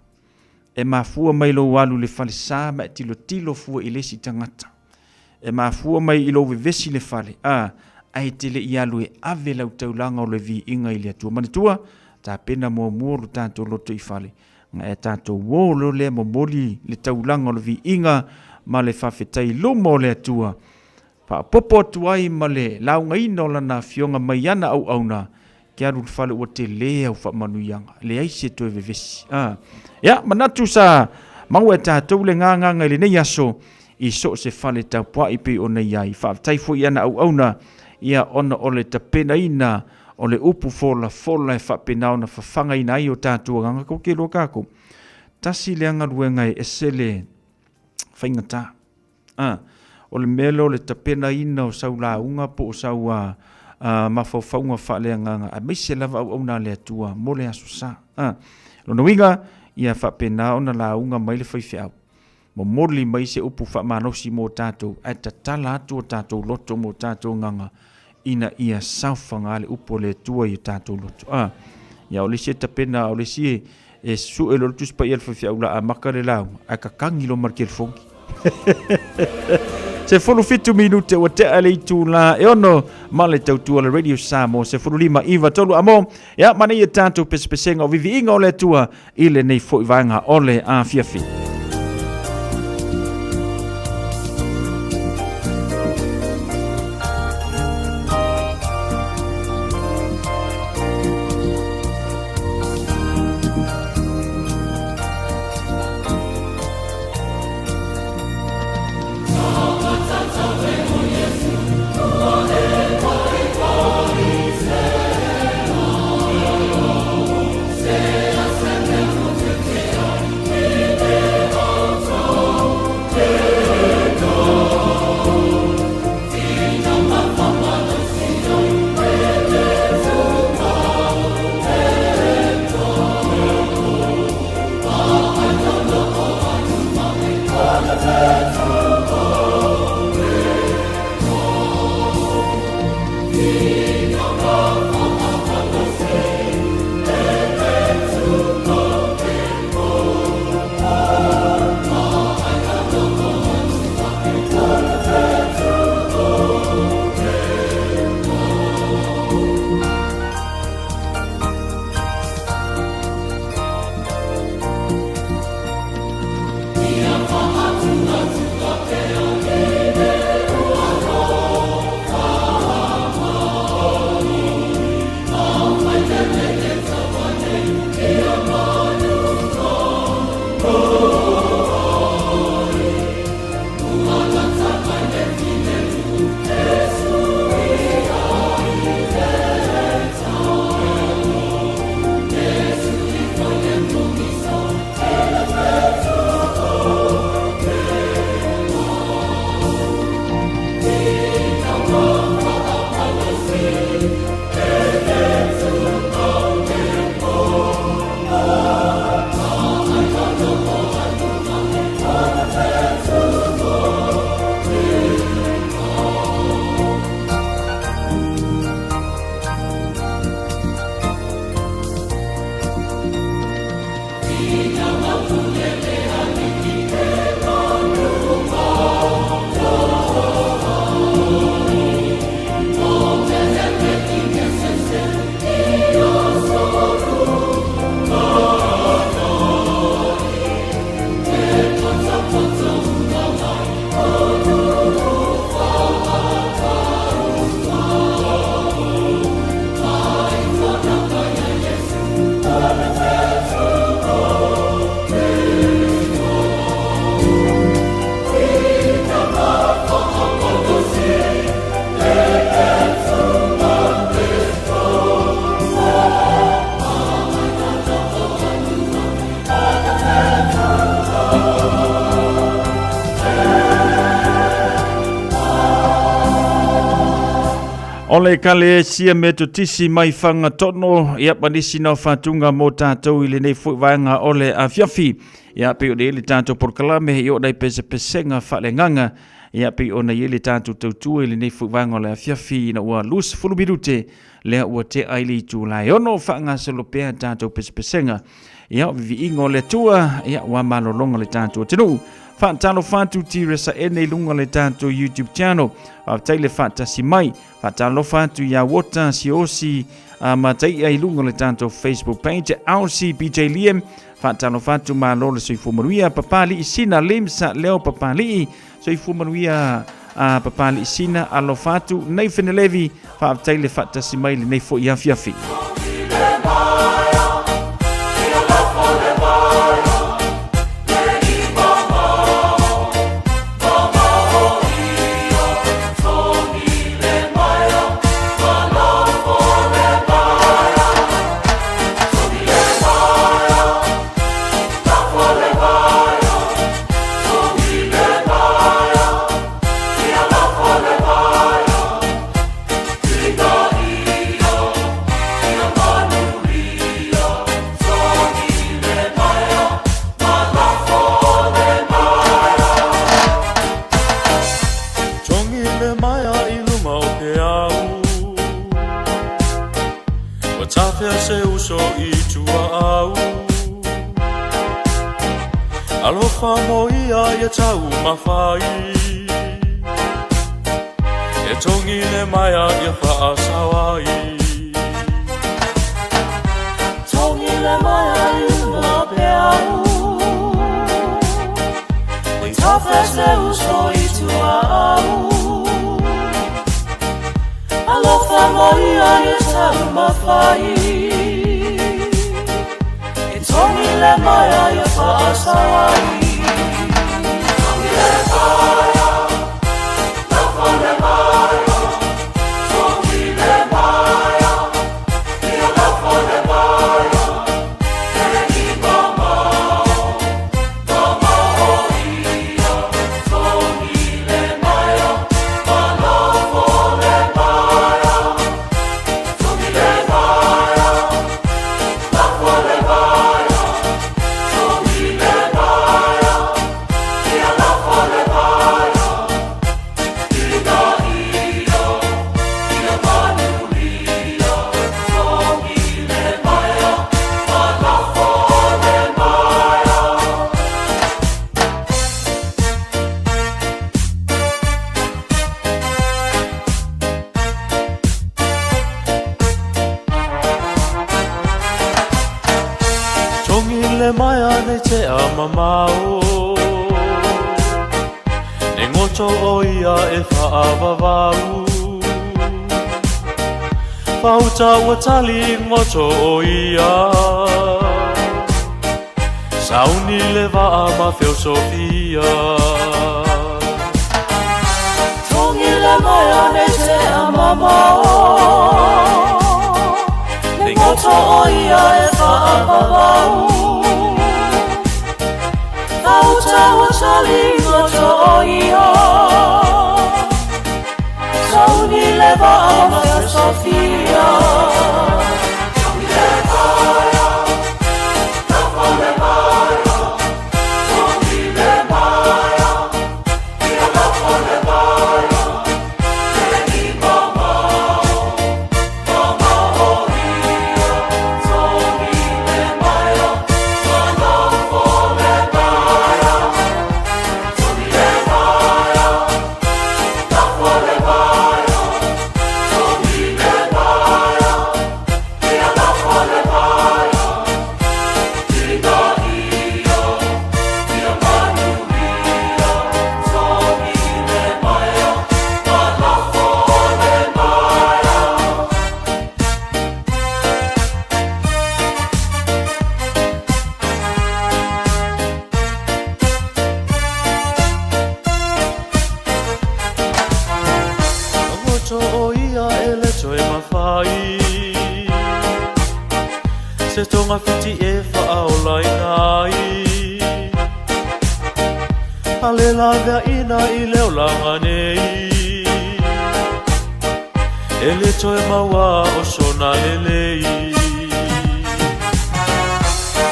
E mafua mai lou alu i le falesa ma e tilotilo fua i le isi tagata. E mafua mai i lou vevesi le fale, a, ae e te le i alu e ave lau taulaga o le viiga i le Atua. Manatua, tapena muamua lo tatou loto i fale, na e tatou o loa lea momoli le taulaga o le viiga ma le faafetai i luma o le Atua, faaopoopo atu ai ma le laugaina o Lana Afioga mai ana auauna, ke alu i le fale ua tele au faamanuiaga, leai se toe vevesi. A, ia, manatu sa maua e tatou le gagaga i lenei aso i so o se fale tapuai pei ona i ai. Faafetai foi i ana auauna, ia, ona o le tapenaina o le upu folafola e faapena ona fafagaina ai o tatou agaga. Ko ke loa kākou. Tasi lea galuega e ese le faigata. A, o le mea lea o le tapenaina o sau lauga po o sau a, a, mafaufauga faaleagaga, aemaise lava auauna a le Atua mo le Aso Sa. A, lona uiga, ia faapena ona lauga mai le faifeau, momoli mai se upu faamalosi mo tatou, ae tatala atu o tatou loto mo tatou agaga, ina ia saofaga le upu a le Atua i o tatou loto. A, ia o le isi e tapena, o le isi e, e sue loa le Tusi Paia a le faifeau la amata le lauga, ae kakagi loa ma le kelefogi. 17 minute ua tea le itula e ono ma le tautua le Radio Samoa 15 9 3 amo ia ma nei e tatou pesepesega o viviiga o le Atua i lenei foi vaega o le afiafi. O le Ekalesia Metotisi mai Fagatono, ia ma nisi na o faatuga mo tatou i lenei foi vaega o le afiafi. Ia pei ona i ai le tatou polokalame i o nai pesepesega faaleagaga, ia pei ona i ai le tatou tautua i lenei foi vaega o le afiafi ina ua 20 minute lea ua tea i le itula e 6 faagasolo pea tatou pesepesega. Ia o viviiga o le Atua, ia ua malologa le tatou atunuu. Faatalofa atu Tiresa Ene i luga o le tatou YouTube channel. Faafetai le faatasi mai. Faatalofa atu ia Wota Siosi Mataia i luga o le tatou Facebook page. Ausi BJ Liam. Faatalofa atu malo le soifua manuia. Papali'i Sina Limsa Leo Papali'i. Soifua manuia a Papali'i Sina. Alofa atu Nathan Levi. Faafetai le faatasi mai lenei foi afiafi. Togi le maea i luma o ke au Ua tafea se uso i tua au Alofa mo ia ia tau mawhai E togi le maea ia whaasau ai Togi le maea i luma o ke au Ua tafea se uso i tua au Alofa mo ia ia tau mawhai E togi le maea ia whaasau ai Togi le maea, lafo le maea Togi le maea, ia lafo le maea E i mamao, mamao ia Togi le maea, ma lafo le maea Togi le maea, lafo le maea Togi le maea, ia lafo le maea Ina ia, ia manuia Togi le maea, ma lafo le maea. Togi le maea nei te a mamao Nei ngoto o ia e whaavavau Whauta ua tali ngoto o ia Sauni le vaa ma feosofia Togi le maea nei te a mamao Nei ngoto o ia e whaavavau Whauta ua tali ngoto o ia Sauni le vaa ma feosofia Togi le maea, lafo le maea Togi le maea, ia lafo le maea E i mamao, mamao ia Togi le maea, ma lafo le maea Togi le maea, lafo le maea Togi le maea, ia lafo le maea Ina ia, ia manuia Togi le maea, ma lafo le maea. Ngoto o ia e le toe mawhai Se tonga whiti e whaolaina ai A le lavea ina i leo langa nei E le toe maua o sona lelei.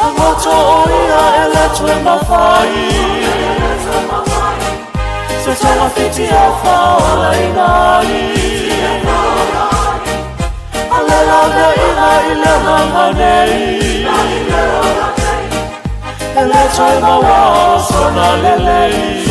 Agoto o ia e le toe mawhai. Se tonga fiti e whaolaina ai. A le lawe ina i le olaga nei. E le toe maua o sona lelei.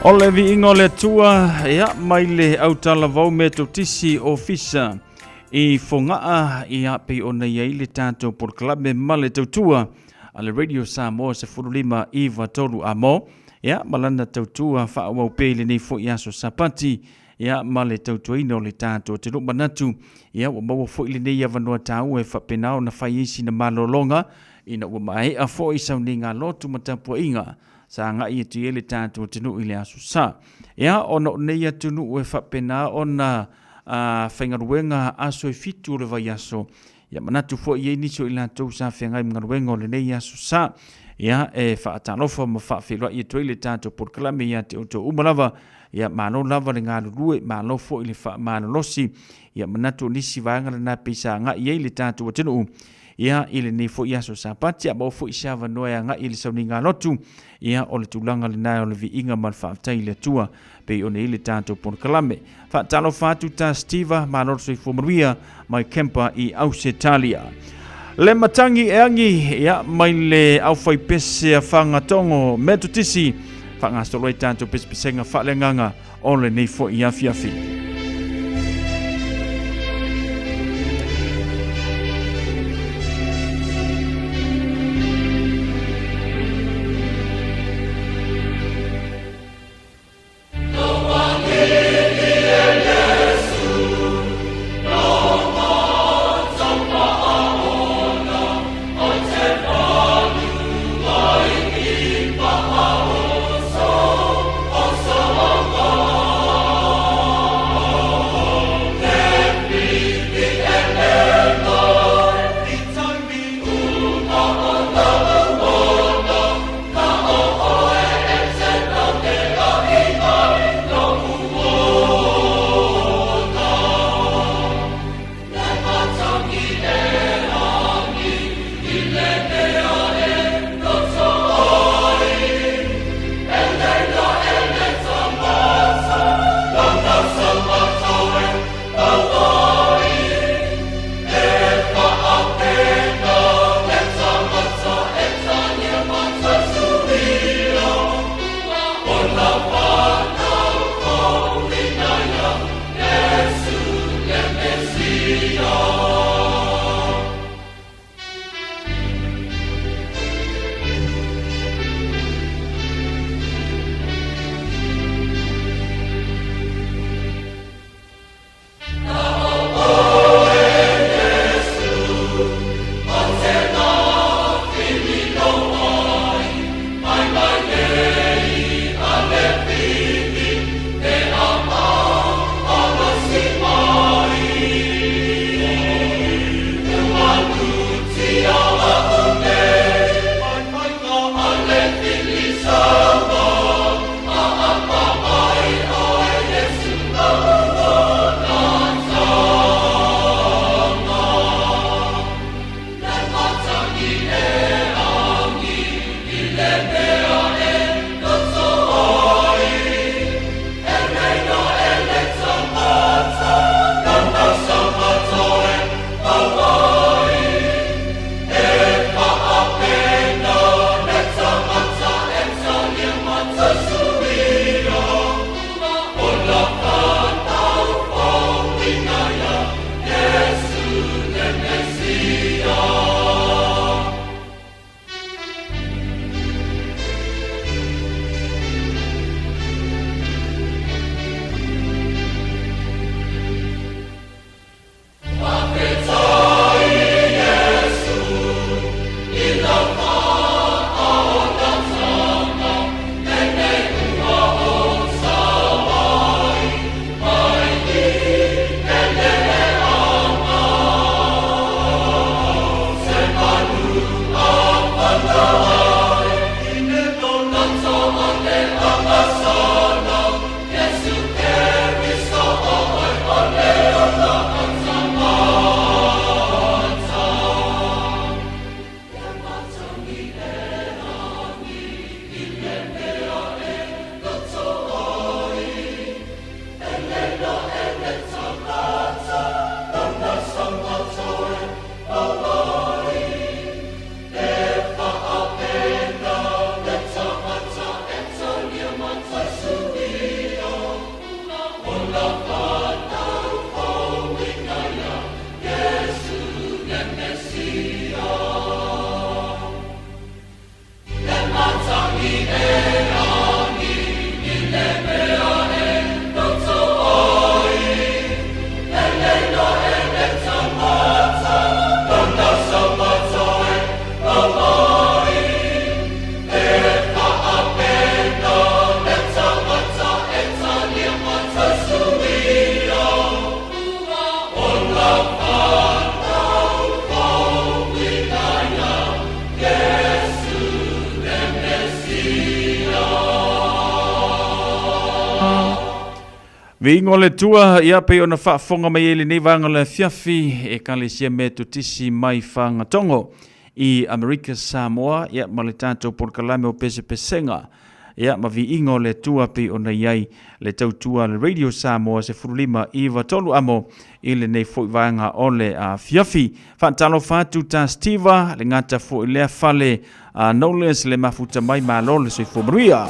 O le viiga o le Atua, ia, mai le autalavou Metotisi Ofisa i Fogaa, ia, pei ona i ai le tatou polokalame ma le tautua a le Radio Samoa 15 9 3 amo, ia, ma lana tautua faaauau pea i lenei foi aso Sapati, ia, ma le tautuaina o le tatou atunuu. Manatu, ia, ua maua foi lenei avanoa taua e faapena ona fai ai sina malologa, ina ua maea foi sauniga lotu ma tapuaiga sa agai atu i ai le tatou atunuu i le Aso Sa. Ia, ona o nei atunuu e faapena ona faigaluega aso e fitu o le vaiaso, ia manatu foi i ai nisi o i latou sa feagai ma galuega o lenei Aso Sa. Ia, e faatalofa ma faafeiloai atu ai le tatou polokalame ia te outou uma lava. Ia, malo lava le galulue, malo foi le faamalolosi. Ia, manatu o nisi vaega lena pei sa agai i ai le tatou atunuu. Ia, i lenei foi aso Sapati, a maua foi se avanoa e agai i le sauniga lotu, ia, o le tulaga lena o le viiga ma le faafetai i le Atua, pei ona i ai le tatou polokalame. Faatalofa atu ta Steva, malo le soifua manuia, mai Kempa i Ausetalia. Le matagi e agi, ia, mai le aufaipese a Fagatogo Metotisi, faagasolo ai tatou pesepesega faaleagaga o lenei foi afiafi. Viiga o le Atua, ia pei ona faafofoga mai ai lenei vaega o le afiafi, Ekalesia Metotisi mai Fagatogo i Amerika Samoa, ia ma le tatou polokalame o Pesepesega, ia ma viiga o le Atua pei ona i ai le tautua a le Radio Samoa 15 9 3 amo i lenei foi vaega o le afiafi. Faatalofa atu ta Steva, le gata foi lea fale a Knowles le mafuta mai malo le soifua manuia.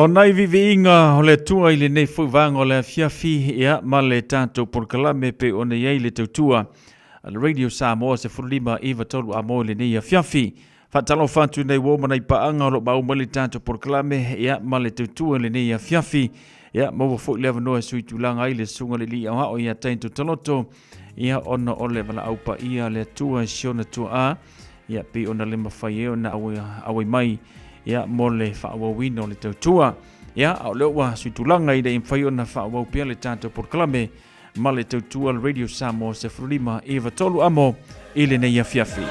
O nai viiviiga o le Atua i lenei foi vaega o le afiafi, ia, ma le tatou polokalame pei ona i ai le tautua a le Radio Samoa 15 9 3 a mo i lenei afiafi. Faatalofa atu i nei uo ma nai paaga o lo o maua mai le tatou polokalame, ia, ma le tautua i lenei afiafi. Ia, maua foi le avanoa e sui tulaga ai le susuga i le alii aoao ia Taito Taloto, ia, ona o le valaau paia a le Atua i si ona tuaa, ia, pei ona le mafai ai ona auai mai, ia, mo le faaauauina o le tautua. Ia, a o lea ua sui tulaga ina ia mafai ona faaauau pea le tatou polokalame ma le tautua le Radio Samoa 15 93 amo i lenei afiafi.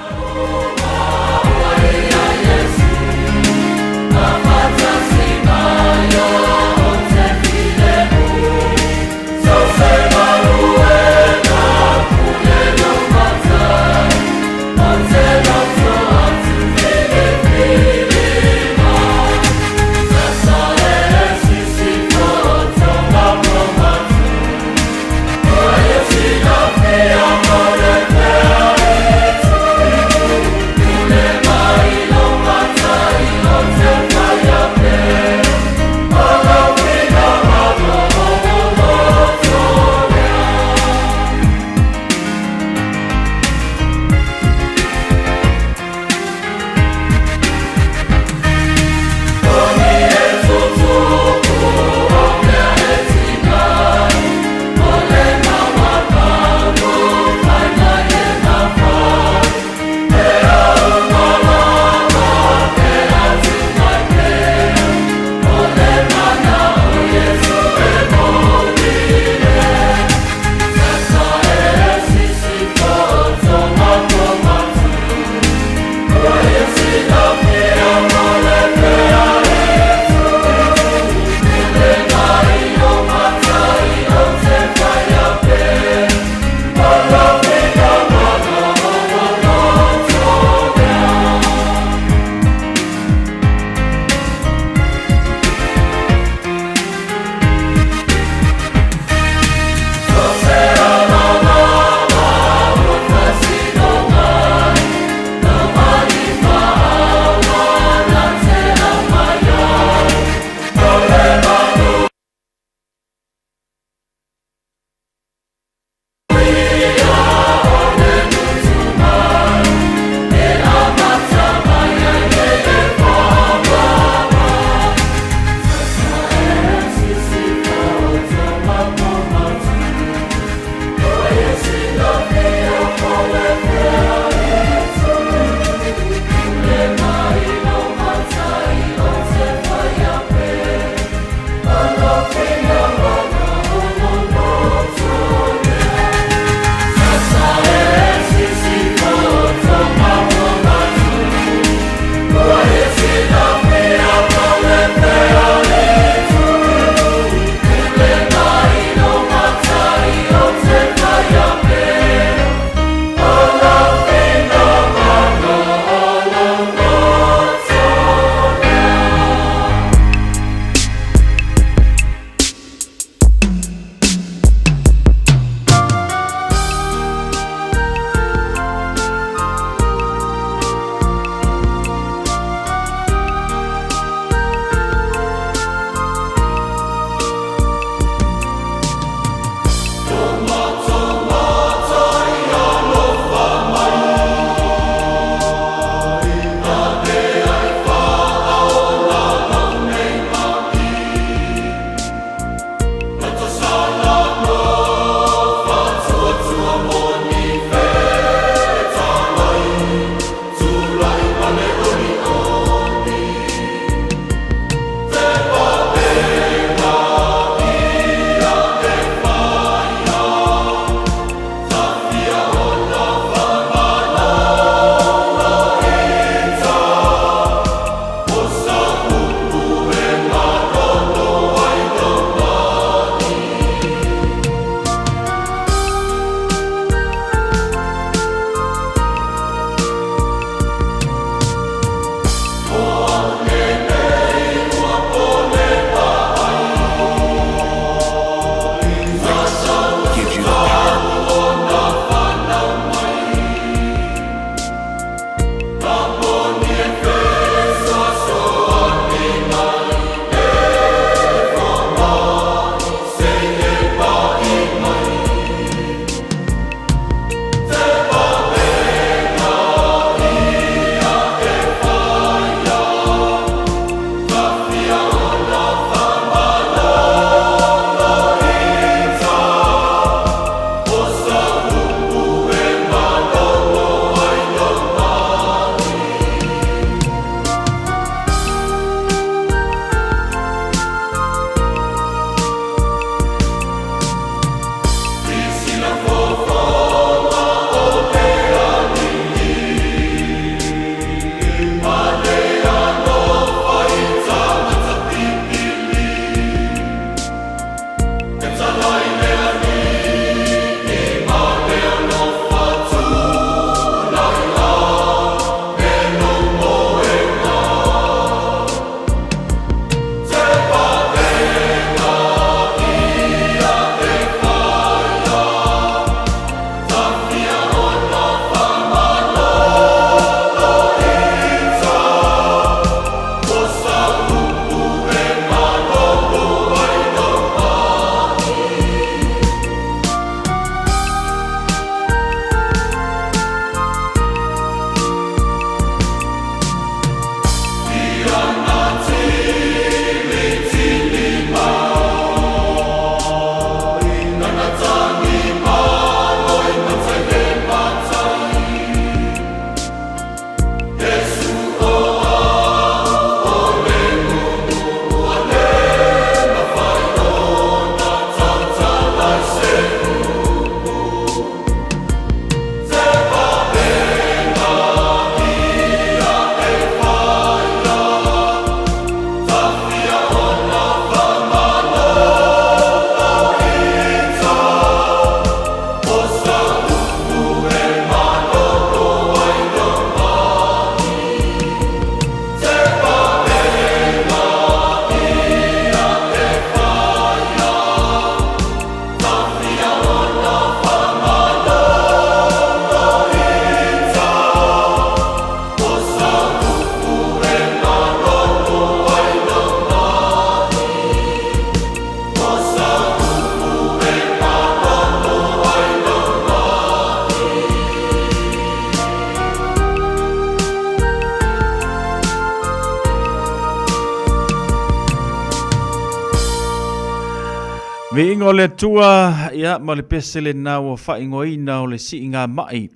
Viiga o le Atua, ia, ma le pese lena ua faaigoaina o le siiga mai,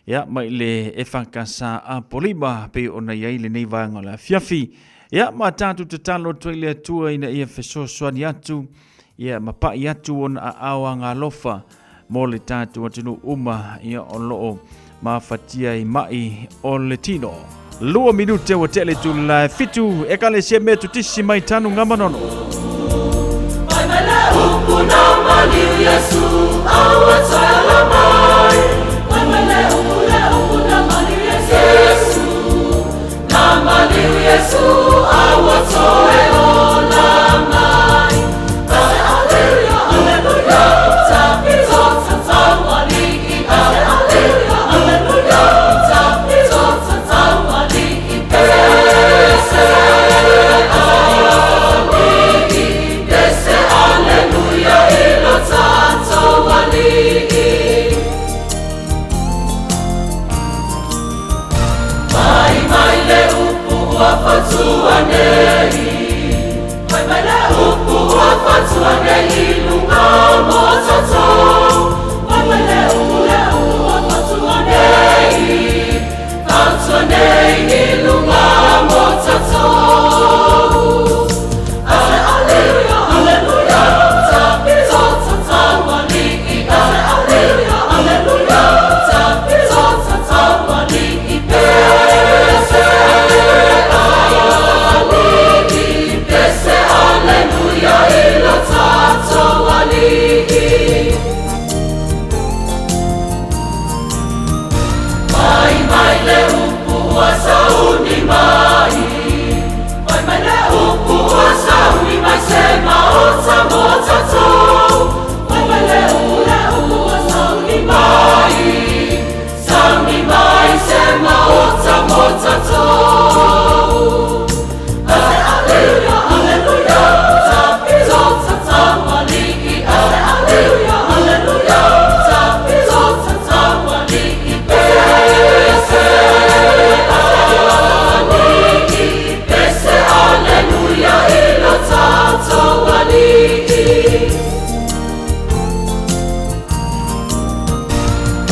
ia, mai le EFKS Apolima, pei ona i ai lenei vaega o le afiafi. Ia, ma tatou tatalo atu ai i le Atua ina ia fesoasoani atu, ia, ma pai atu ona aao agalofa mo le tatou atunuu uma, ia, o lo o mafatia i mai o le tino. 2 minute ua tea le itula e 7, Ekalesia Metotisi mai Tanugamanono. Mai mai le upu na maliu Iesu aua toe mai. Mai mai le upu, le upu na maliu Iesu, na maliu Iesu aua toe ola mai. Ase aleluia, aleluia, ta pito ta tauali'i. Ase aleluia, aleluia, ta pito ta tauali'i. Pese ali'i, pese aleluia i lo tatou ali'i. Mai mai le upu ua fatua nei, mai mai le upu ua fatua nei i luga mo tatou. Mai mai le upu, le upu ua fatua nei, fatua nei i luga mo tatou. Ase aleluia, aleluia, ta pito ta tauali'i. Ase aleluia, aleluia, ta pito ta tauali'i. Pese ali'i, pese aleluia i lo tatou ali'i. Mai mai le upu ua sauni mai, mai mai le upu ua sauni mai se maota mo tatou. Mai mai le upu, le upu ua sauni mai, sauni mai se maota mo tatou. Ase aleluia, aleluia, ta pito ta tauali'i. Ase aleluia, aleluia, ta pito ta tauali'i. Pese ali'i, pese aleluia i lo tatou ali'i.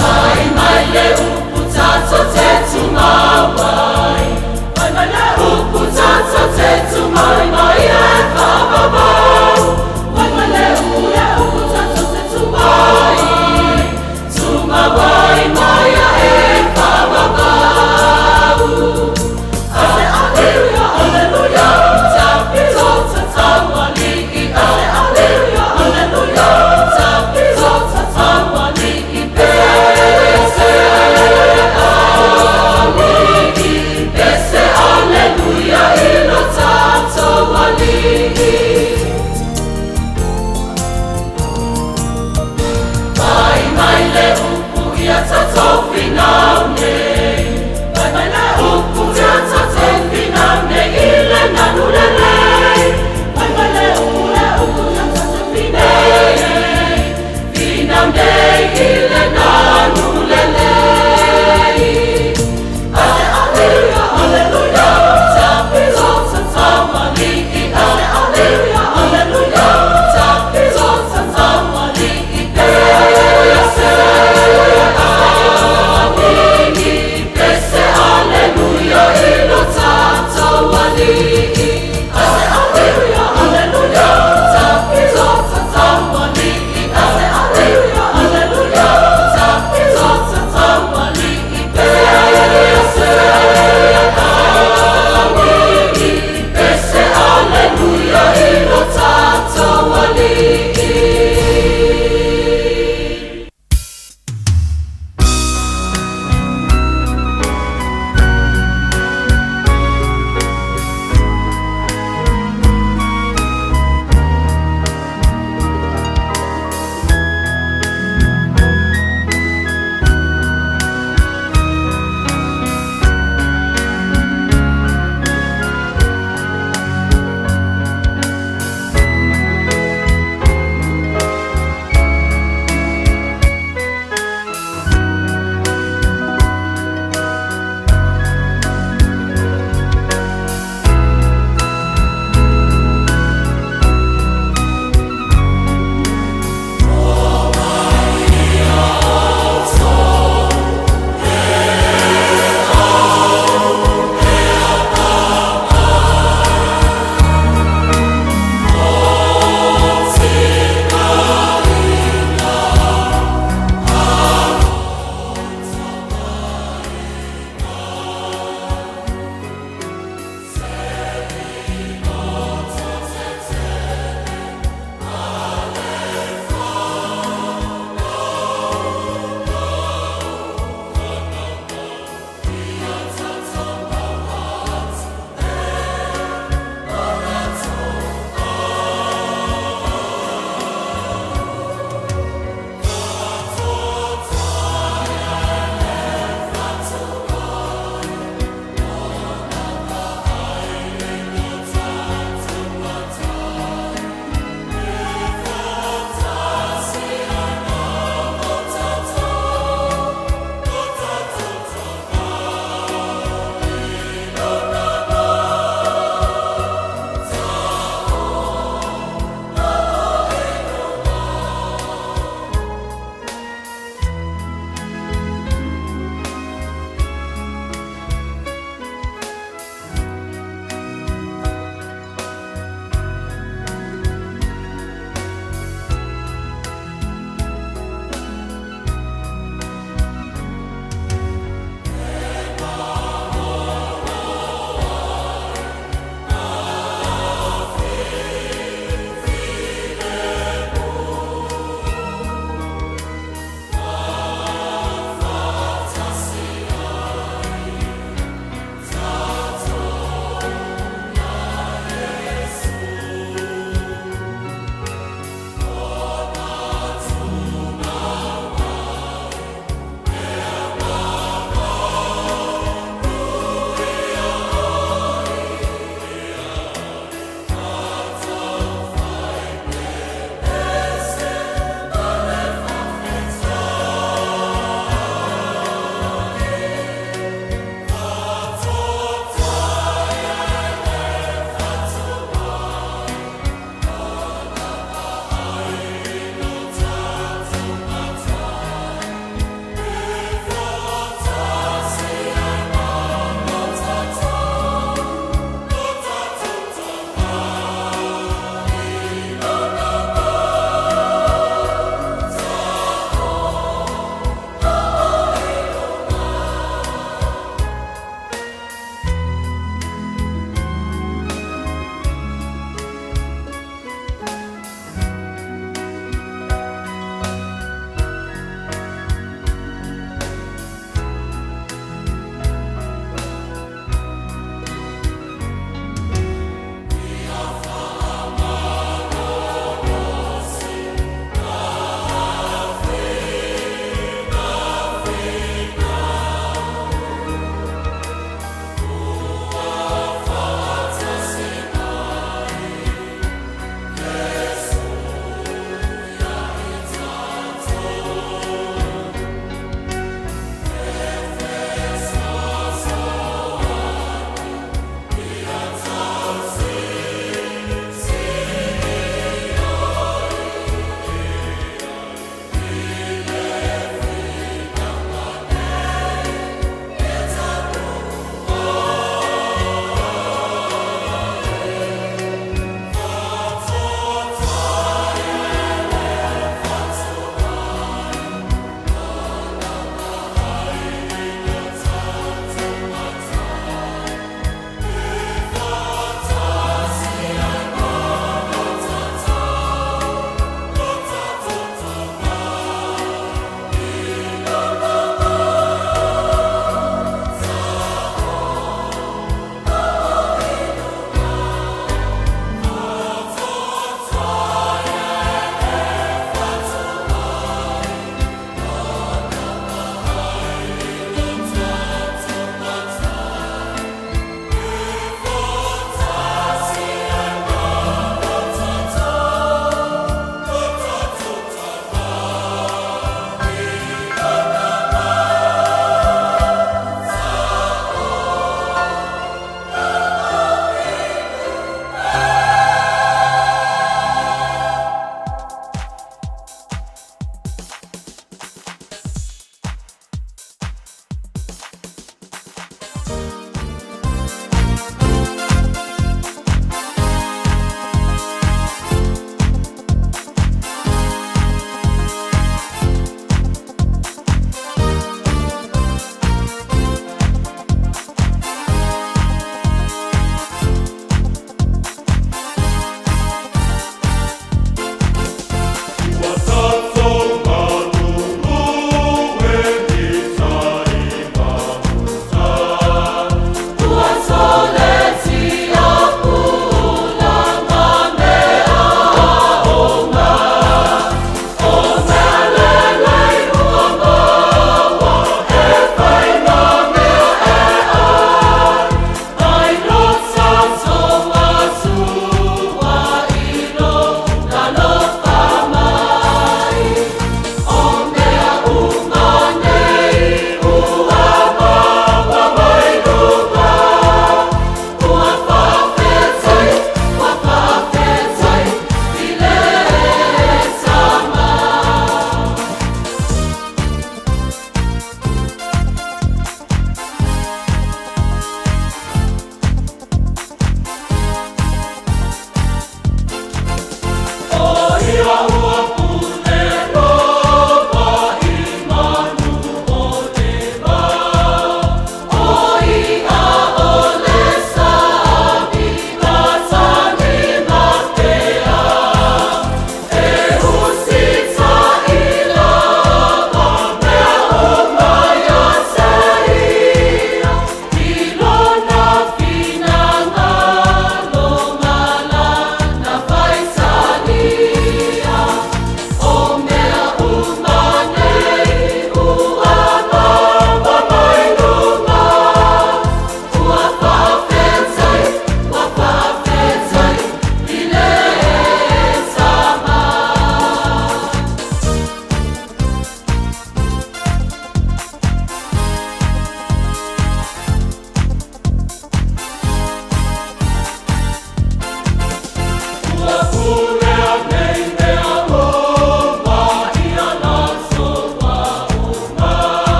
Mai mai le upu tatou te tumau ai, mai mai le upu tatou te tumau mai e faavavau. Mai mai le upu, le upu tatou te tumau ai, tumau ai mai e faavavau. Ase aleluia, aleluia, ta pito ta tauali'i. Ase aleluia, aleluia, ta pito ta tauali'i. Pese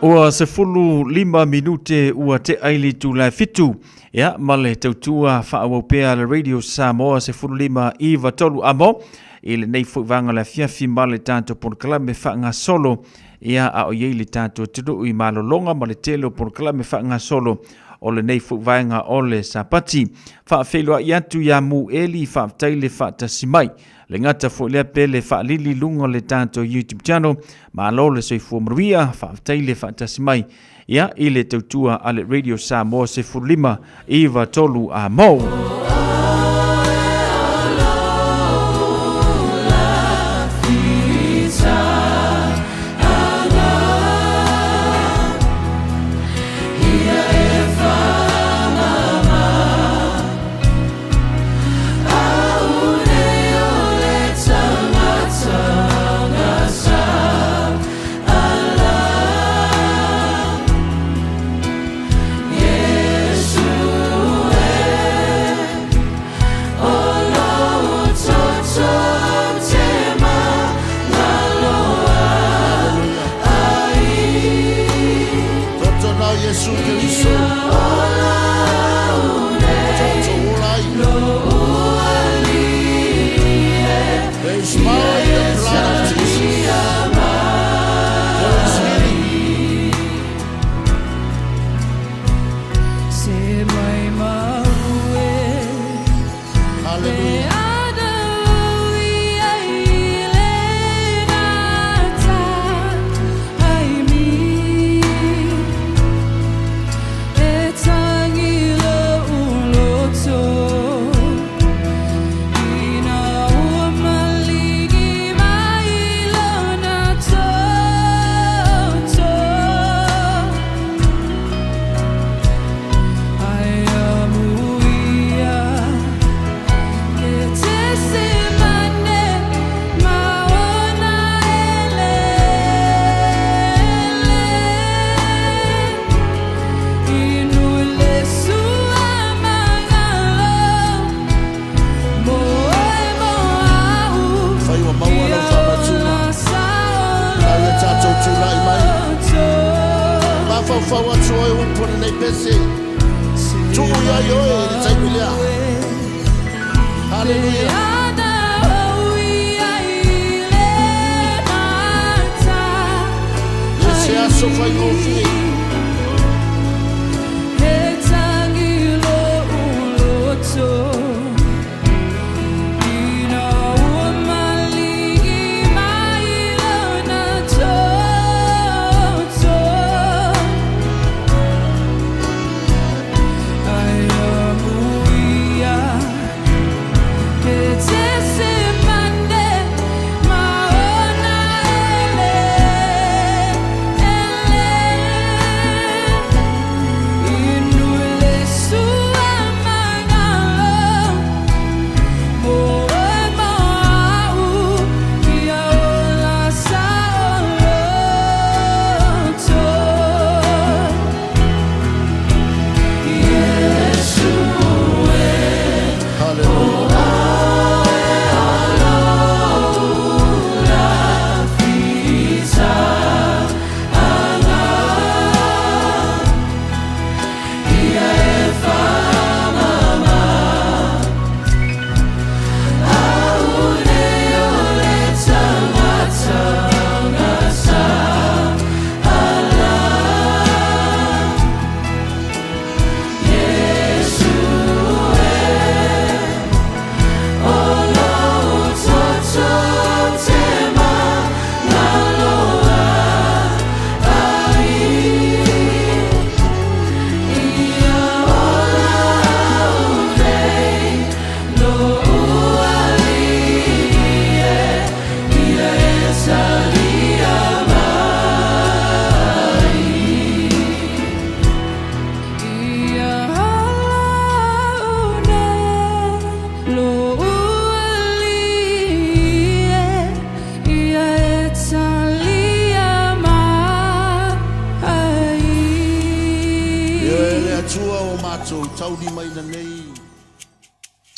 Ua 15 minute ua tea i le itula e 7, ia, ma le tautua faaauau pea a le Radio Samoa 15 9 3 amo i lenei foi vaega o le afiafi ma le tatou polokalame faagasolo, ia, a o i ai le tatou atunuu i malologa ma le tele o polokalame faagasolo o lenei foi vaega o le Sapati. Faafeiloai atu ia Mu Eli, faafetai le faatasi mai. Le gata foi lea pe le faalili luga o le tatou YouTube channel. Malo le soifua manuia, faafetai le faatasi mai ia i le tautua a le Radio Samoa 15 9 3 a mo.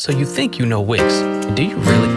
So you think you know Wix. Do you really?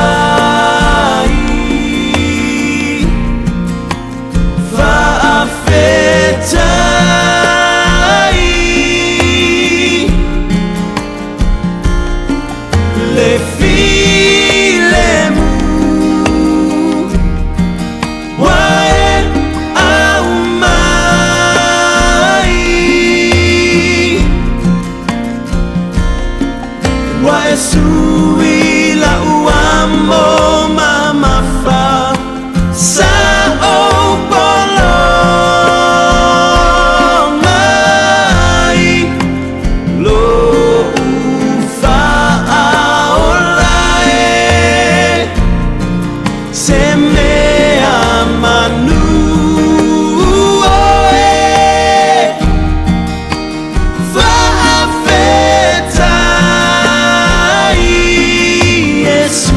Faafetai, faafetai, le filemu ua e aumai. Ua e sui la'u amo mamafa sa ou polo mai lo'u faaola e se mea manu oe. Faafetai, Iesu.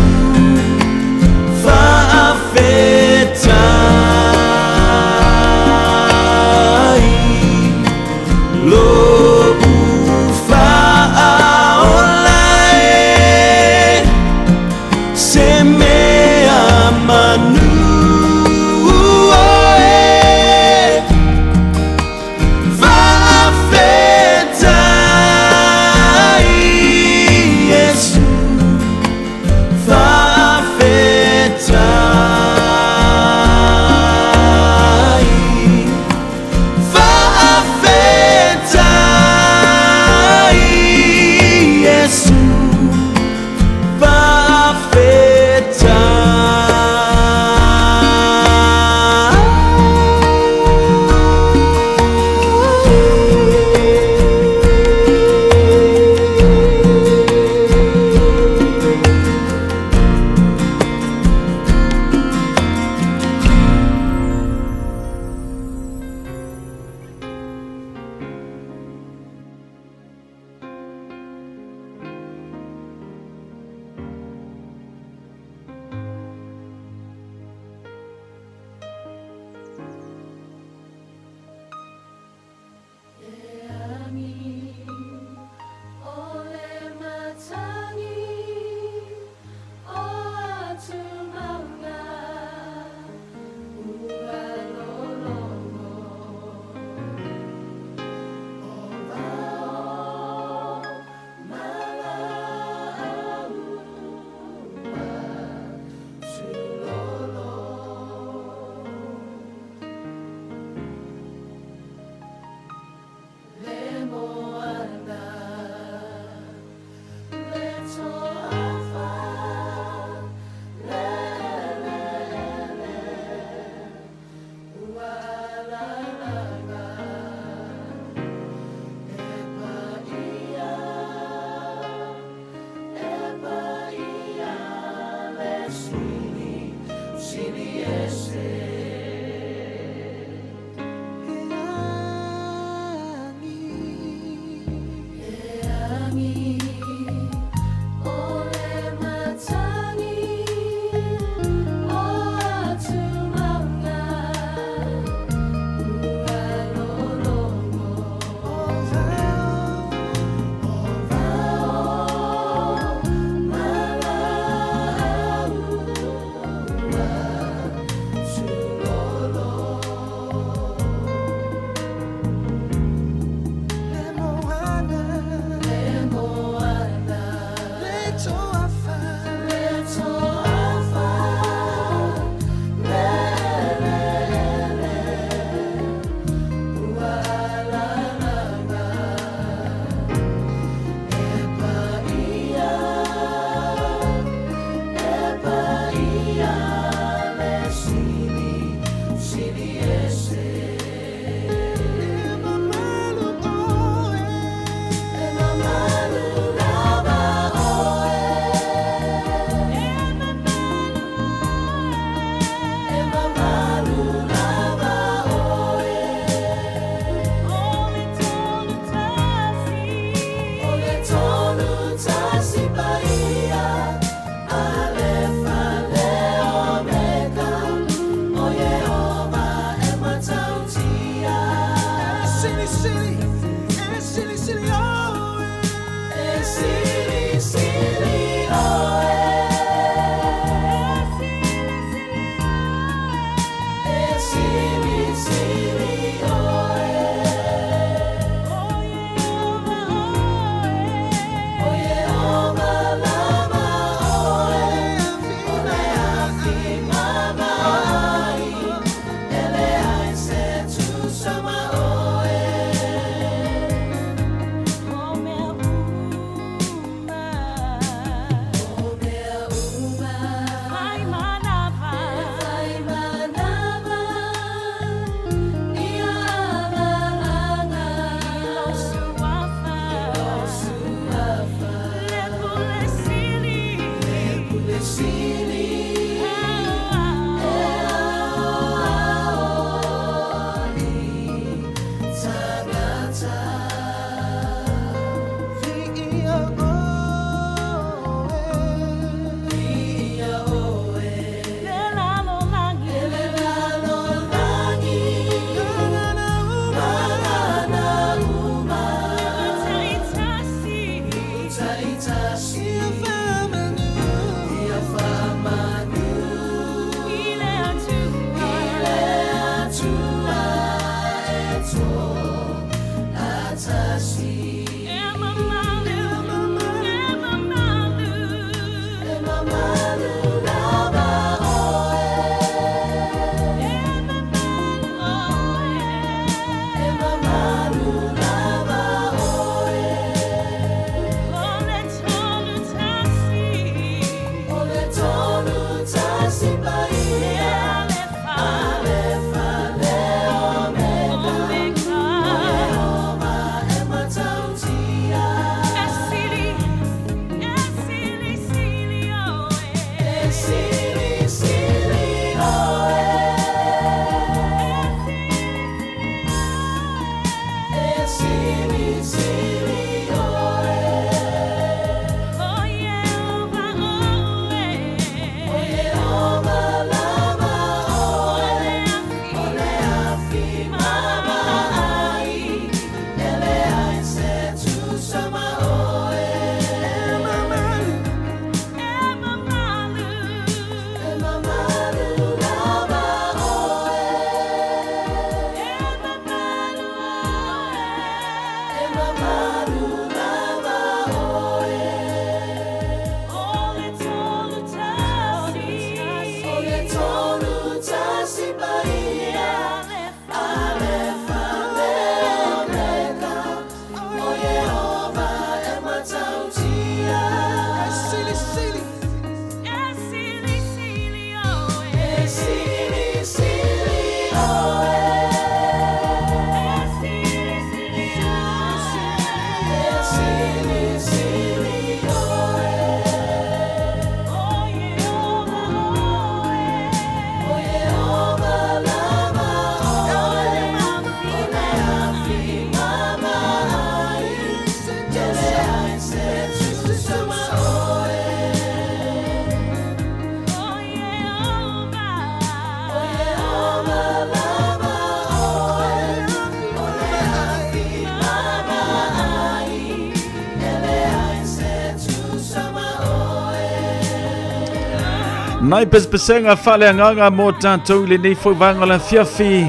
Nai pesepesega faaleagaga mo tatou i lenei foi vaega o le afiafi,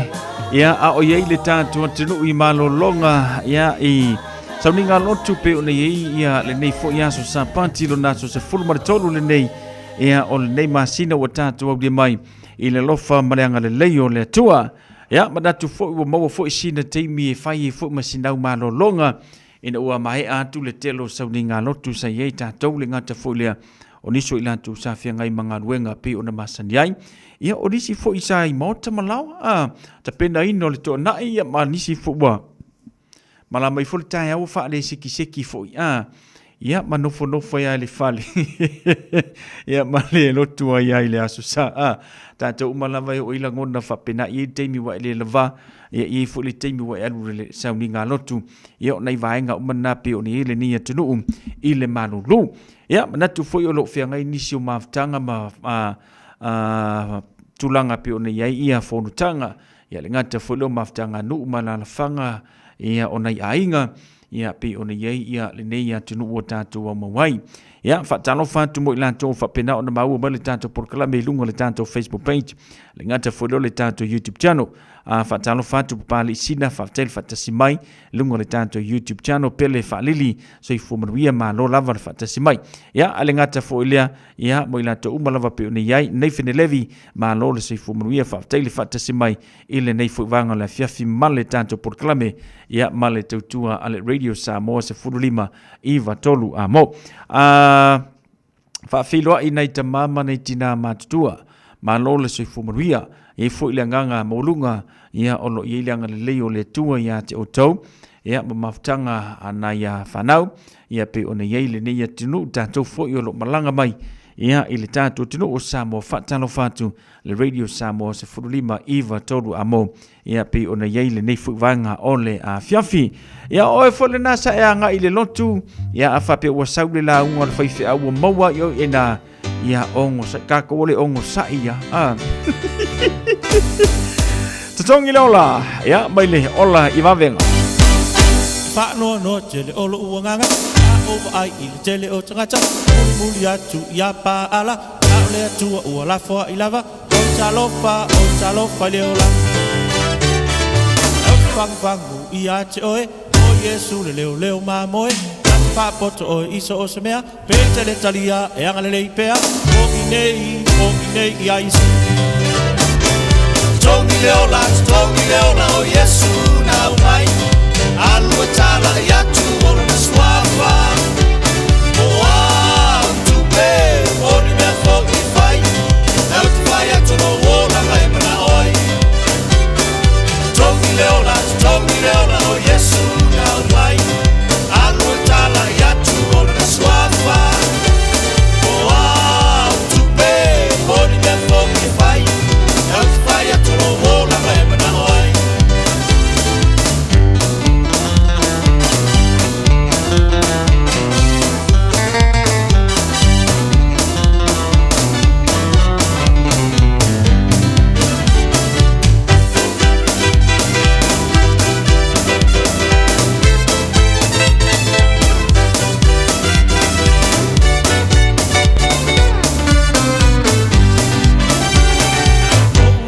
ia a o iai le tatou atunuu i malologa, ia i sauniga lotu pe ona iai ia lenei foi aso Sapati lona aso 13 lenei, ia o lenei masina ua tatou aulia mai i le alofa ma le agalelei o le Atua. Ia manatu foi ua maua foi sina taimi e fai ai foi ma sinau malologa ina ua maea atu le tele o sauniga lotu sa i ai tatou, le gata foi lea o nisi o i latou sa feagai ma galuega pei ona masani ai, ia o nisi foi sa i maota ma laoa, a tapenaina o le toanai, ia ma nisi foi ua malama mai foi le taeao ua faalesekiseki foi, a ia ma nofonofo ai lava i le fale ia ma le lotu ai lava i le aso sa. A tatou uma lava e oo i lagona faapena, e i ai le taimi ua e le lava, ia e i ai foi le taimi ua e alu i le sauniga lotu, ia o nai vaega uma na pei ona i ai lenei atunuu i le malulu. Ia manatu foi o lo o feagai nisi o mafutaga ma tulaga pei ona i ai ia fonotaga, ia le gata foi lea o mafutaga nuu ma alaalafaga, ia o nai aiga, ia pei ona i ai ia lenei atunuu ua tatou aumau ai. Ia faatalofa atu mo i latou o faapena ona maua mai le tatou polokalame i luga o le tatou Facebook page, le gata foi lea o le tatou YouTube channel. A faatalofa atu Papalii Sina, faafetai le faatasi mai i luga o le tatou YouTube channel. Pele Faalili, soifua manuia, malo lava le faatasi mai. Ia, a le gata foi lea, ia, mo i latou uma lava pei ona i ai Nathan Levi, malo le soifua manuia, faafetai le faatasi mai i lenei foi vaega o le afiafi ma le tatou polokalame, ia, ma le tautua a le Radio Samoa 15 93 a mo. A faafeiloai nai tama ma nai tinā matutua, malo le soifua manuia, e i ai foi le agaga maualuga, ia, o lo o i ai le agalelei o le Atua ia te outou, ia, ma mafutaga a nai a fanau, ia, pei ona i ai lenei atunuu, tatou foi o lo o malaga mai, ia, i le tatou atunuu o Samoa. Faatalofa atu le Radio Samoa 15 93 a mo, ia pei ona i ai lenei foi vaega o le afiafi. Ia oe foi lena sa e agai i le lotu, ia a faapea ua sau le lauga o le faifeau ua maua i oi e nā, ia ogosaʻi, kākou o le ogosaʻi ia. A. Totogi le ola, ia mai le ola i vavega. Faanoanoa tele o lo'u agaga. Ou vaai i le tele o tagata, mulimuli atu ia Paala, a o le Atua ua lafoai lava, oi talofa, oi talofa i le olaga. Ou te fagufagu ia te oe, o Iesu le leoleo mamoe, na te faapoto oe i so o se mea, pe te le talia e agalelei pea, fo'i nei, fo'i nei ia Iesu. Togi le ola, togi le ola o Iesu na aumai, alu e talai atu o lona suafa. O a tupe, o ni mea foi e fai, e te fai atu lou olaga e manao ai. Togi le ola, togi le ola o Iesu na aumai, alu e talai atu o lona suafa. O a tupe, o ni mea foi e fai, e te fai atu lou olaga e manao ai.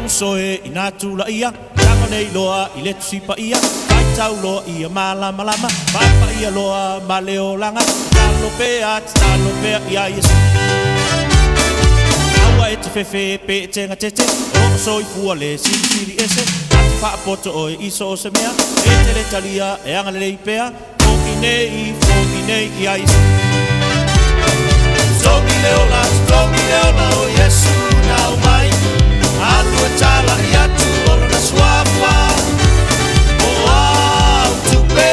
Uso e ina tulaia, tago nei loa i le Tusi Paia, faitau loa ia malamalama, faapaia loa ma le olaga, tatalo pea, tatalo pea ia Iesu. Aua e te fefe pe e te gatete, o loo soifua le Silisili Ese, na te faapoto oe i so o se mea, e te le talia e agalelei pea, fo'i nei, fo'i nei ia Iesu. Togi le ola, togi le ola o Iesu na aumai, alu e talai atu o lona suafa. O a tupe,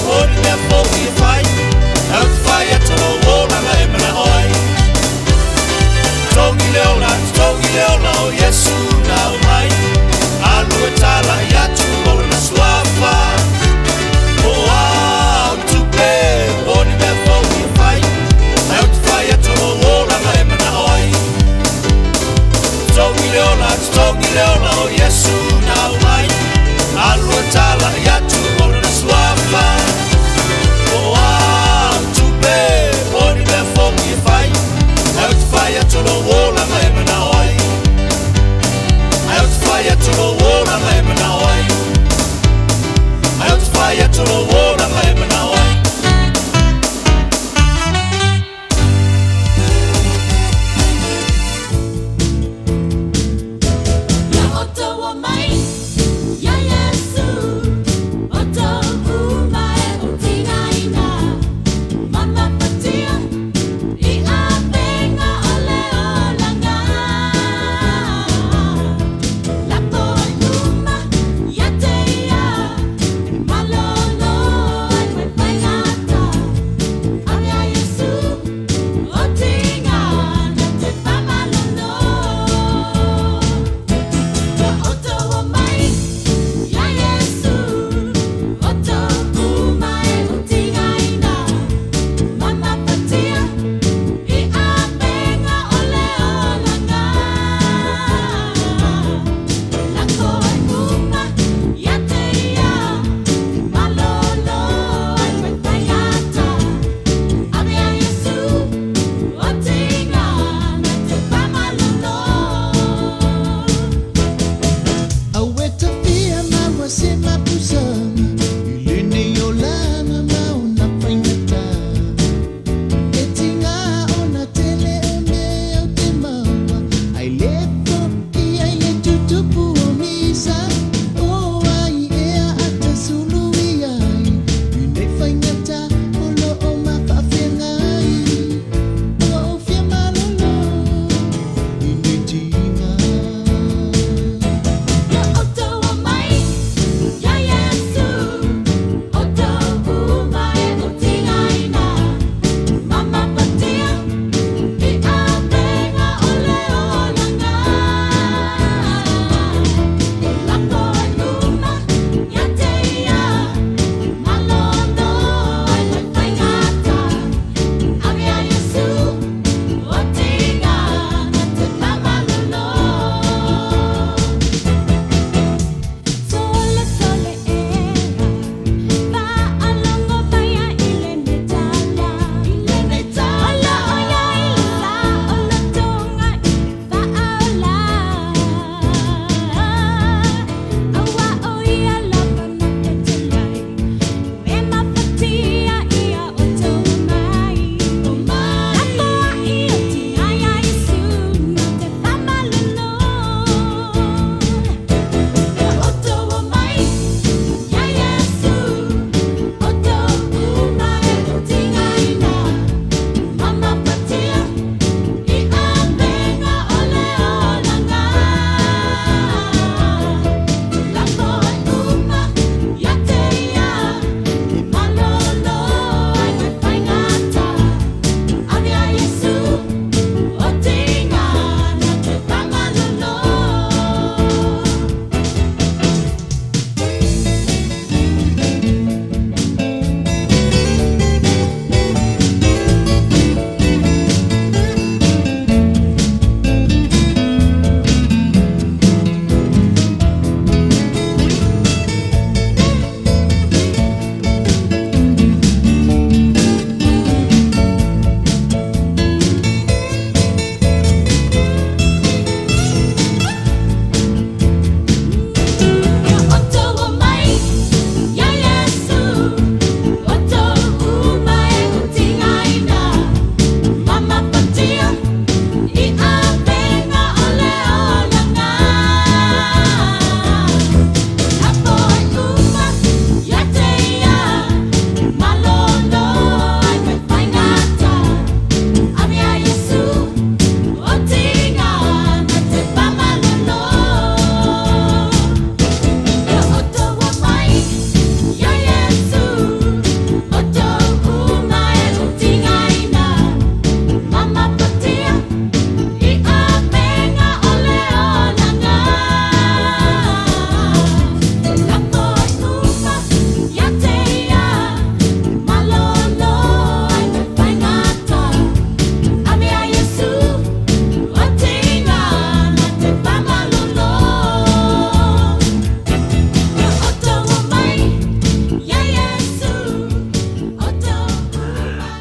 o ni mea foi e fai, e te fai atu lou olaga e manao ai. Togi le ola, togi le ola o Iesu na aumai, alu e talai atu o lona suafa. O a tupe, o ni mea foi e fai,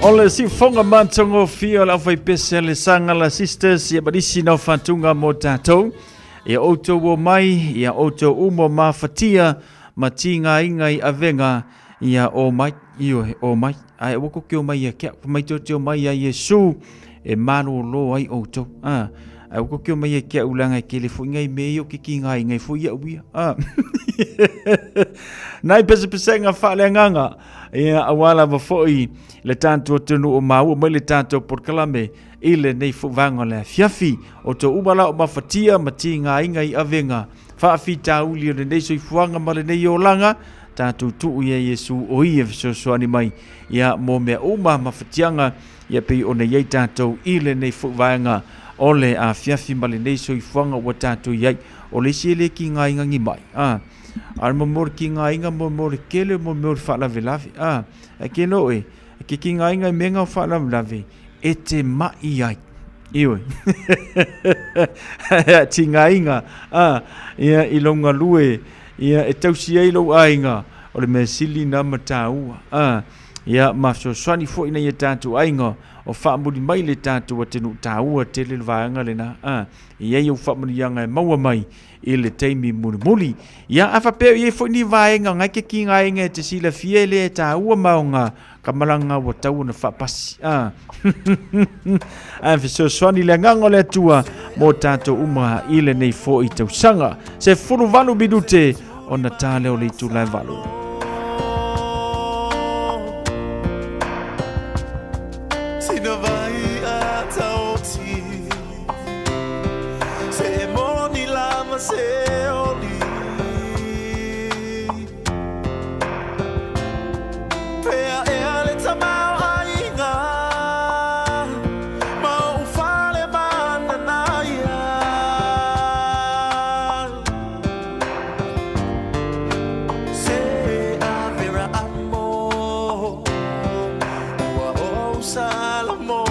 O le siufoga matagofie o le aufaipese a le Sagala Sisters ia ma nisi naufantuga mo tatou. Ia outou o mai, ia outou uma o mafatia ma tigaina i avega, ia o mai, ioe, o mai. Ae aua kou te omai ia te au, fai mai tou te omai ia Iesu e malōlō ai outou. A, ae aua kou te omai ia te au leaga e tele foi nai mea ia ou te tigaina ai foi au ia. A. Nai pesepesega faaleagaga, ia aua lava foi le tatou atunuu o maua mai le tatou polokalame i lenei foi vaega o le afiafi. O tou uma la o mafatia ma tigaina i avega faafitauli o lenei soifuaga ma lenei olaga, tatou tuu ia Iesu o ia fesoasoani mai ia mo mea uma mafatiaga ia pei ona i ai tatou i lenei foi vaega o le afiafi ma lenei soifuaga ua tatou i ai. O le isi e le tigaina ni mai, a, a o le mo le tigaina mo mo le tele mo mea o le faalavelave, a, ae ke no e, ke tigaina i mea na o faalavelave, e te maʻi ai. Ioe. Tigaina, a, ia, i lou galue, ia, e tausi ai lou aiga, o le mea sili na ma tāua. A, ia, ma fesoasoani foi nai o tatou aiga, o faamuli mai le tatou atunuu tāua tele le vaega lena. A, e i ai ou faamanuiaga e maua mai i le taimi mulimuli. Ia, a faapea e i ai foi ni vaega ngai ke tigaina e te silafia e le tāua ma ona ka malaga ua tau ona faapasi. A. Ae fesoasoani le agaga o le Atua mo tatou uma i lenei foi tausaga. 18 minute ona ta lea o le itula e 8. Sina vai a taoti Se moni lava se oli Pea ea le tamao aiga Ma ou fale mananaia Se avera amo Ua ou Salamo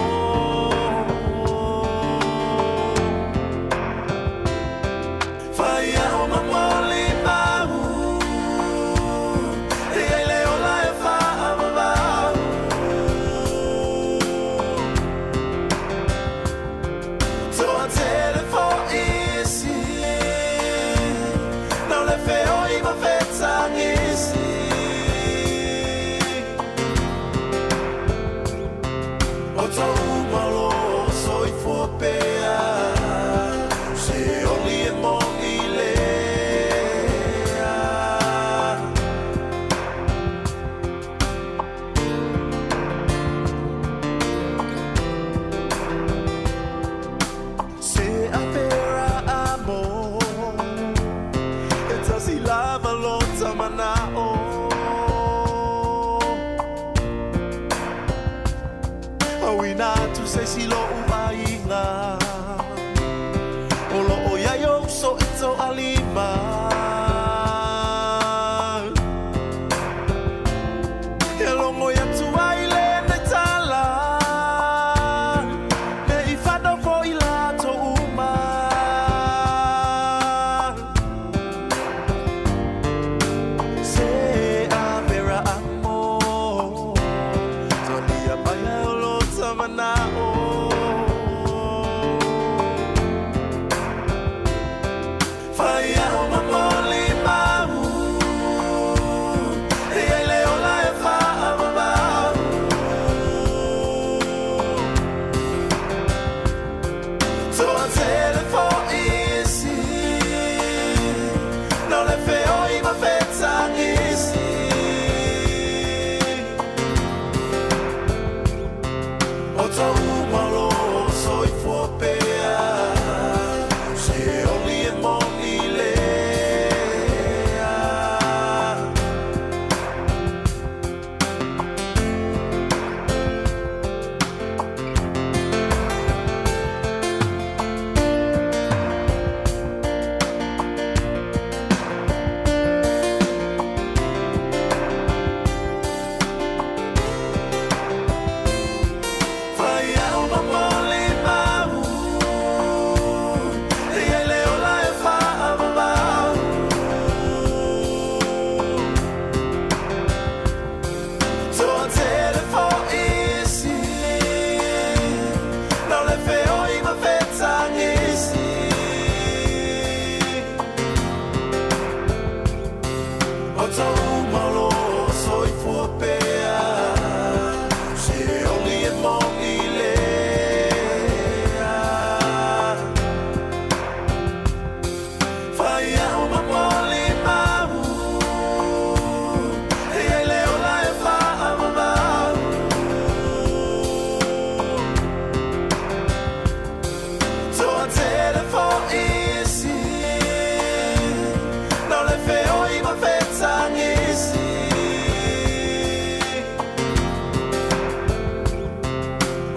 Fai ao ma moli mau E ai le ola e whaavavau Toa tele fo isi Nau le feoi ma fetangisi O tō malo soifua pea Se oli e moni lea Se avera amo E tasi lava lo tamanao Auina atu se isi loʻu aiga O loo iai ou soito alima E logo atu ai lenei tala Ne i whanau foi latou uma Se avera amo Talia mai o lo tamanao.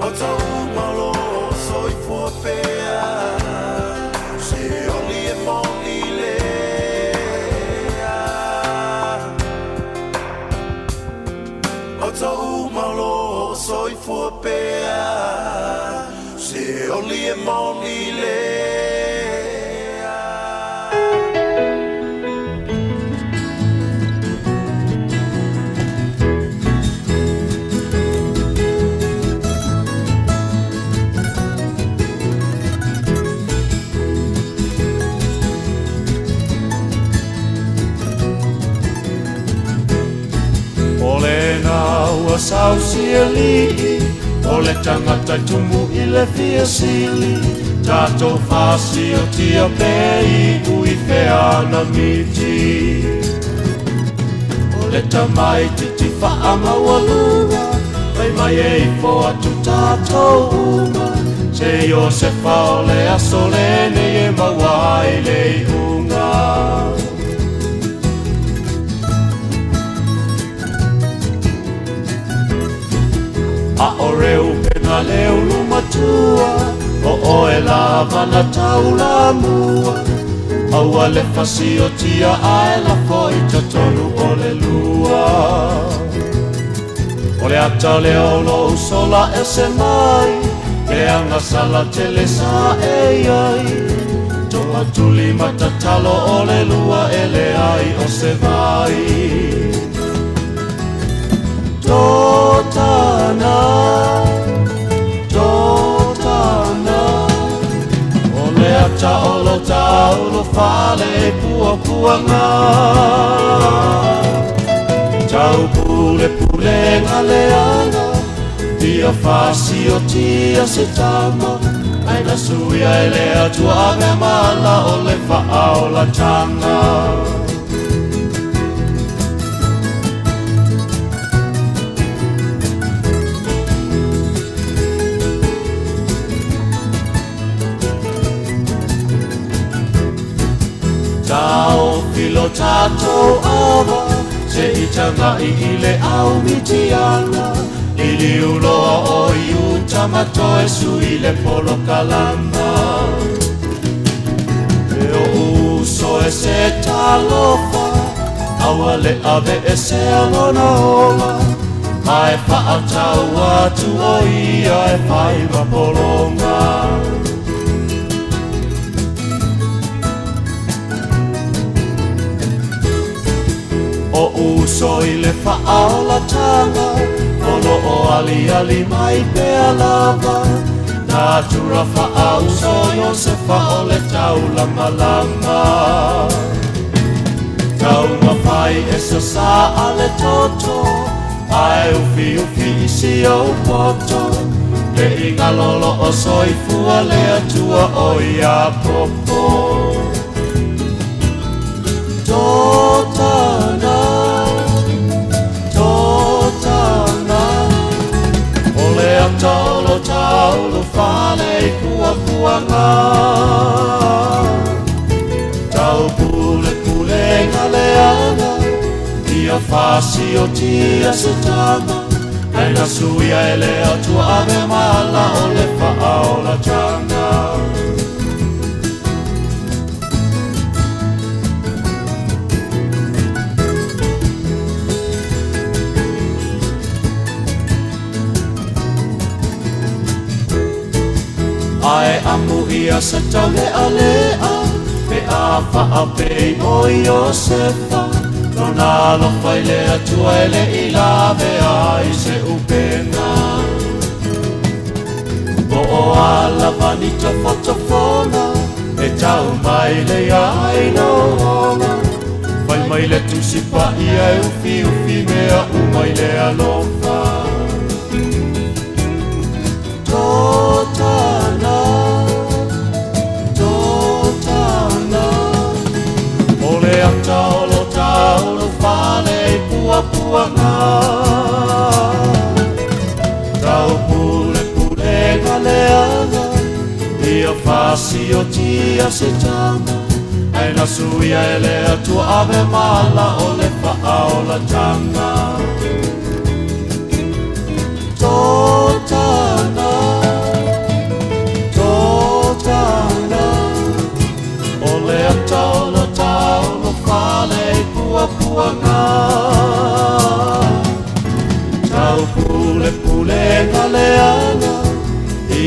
O tou malo soifua pea, se oli e moni lea. O tou malo soifua pea, se oli e moni lea. O lena ua sausialii, o le tagata i tumu i le fia sili, tatou fasiotia pe iu i fea ana miti. O le tamaititi faamaualuga, fai mai e ifo atu tatou uma, se Iosefa o le aso lenei e maua ai le iuga. A o Reupena le ulumatua, o oe lava na taulamua, aua le fasiotia ae lafo i totonu o le lua. O le ata lea o lou sola ese mai, le agasala tele sa e i ai, toatuli ma tatalo o le lua e leai o se vai. Totana, totana, o le ata o lo taulo fale i puapuaga. Tau pule pulega leaga, ia fasiotia se tama, ai na suia e le Atua avea ma ala o le faaolataga. Taofi lo tatou ava, se i tagai i le au Mitiana, liliu loa o Iuta ma toe sui le polokalama. E o'u uso e se talofa, aua le aveesea lona ola, ae faatau atu o ia e fai ma pologa. O uso i le faaolataga, o lo o aliali mai pea lava, natura faauso Iosefa o le taulamalama. Taumafai e sasaa le toto, ae ufiufi i si ou poto, ne i galo lo o soifua le Atua o Iakopo. Totana, totana, o le ata o lo taulo fale i puapuaga. Tau pule pulega leaga, ia fasiotia se tama, ai na suia e le Atua avea ma ala o le faaolataga. Ae amu ia se taulealea, pe a faapei o Iosefa, lona alofa i le Atua e le i lavea ai se upega. Po o a lava ni tofotofoga, e tau mai le aina o ola, fai mai le Tusi Paia e ufiufi mea uma i le alofa. Totana, totana, o le ata o lo taulo fale i puapuaga. Tau pule pulega leaga, ia fasiotia se tama, ai na suia e le Atua avea ma ala o le faaolataga. Totana.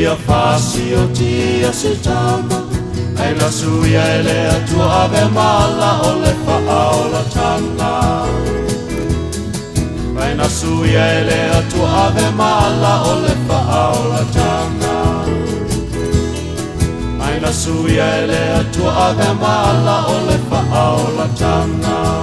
Ia fasiotia se tama, ai na suia e le Atua ave mala o le faaolataga. Ai na suia e le Atua ave mala o le faaolataga. Ai na suia e le Atua ave mala o le faaolataga.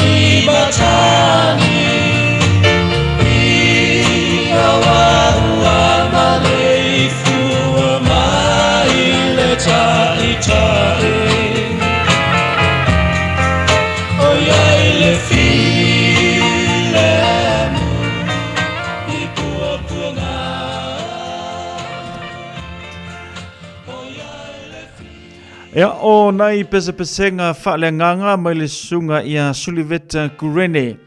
I matani. Ia, o nai pesepesega faaleagaga mai le susuga ia Suliveta Kurene.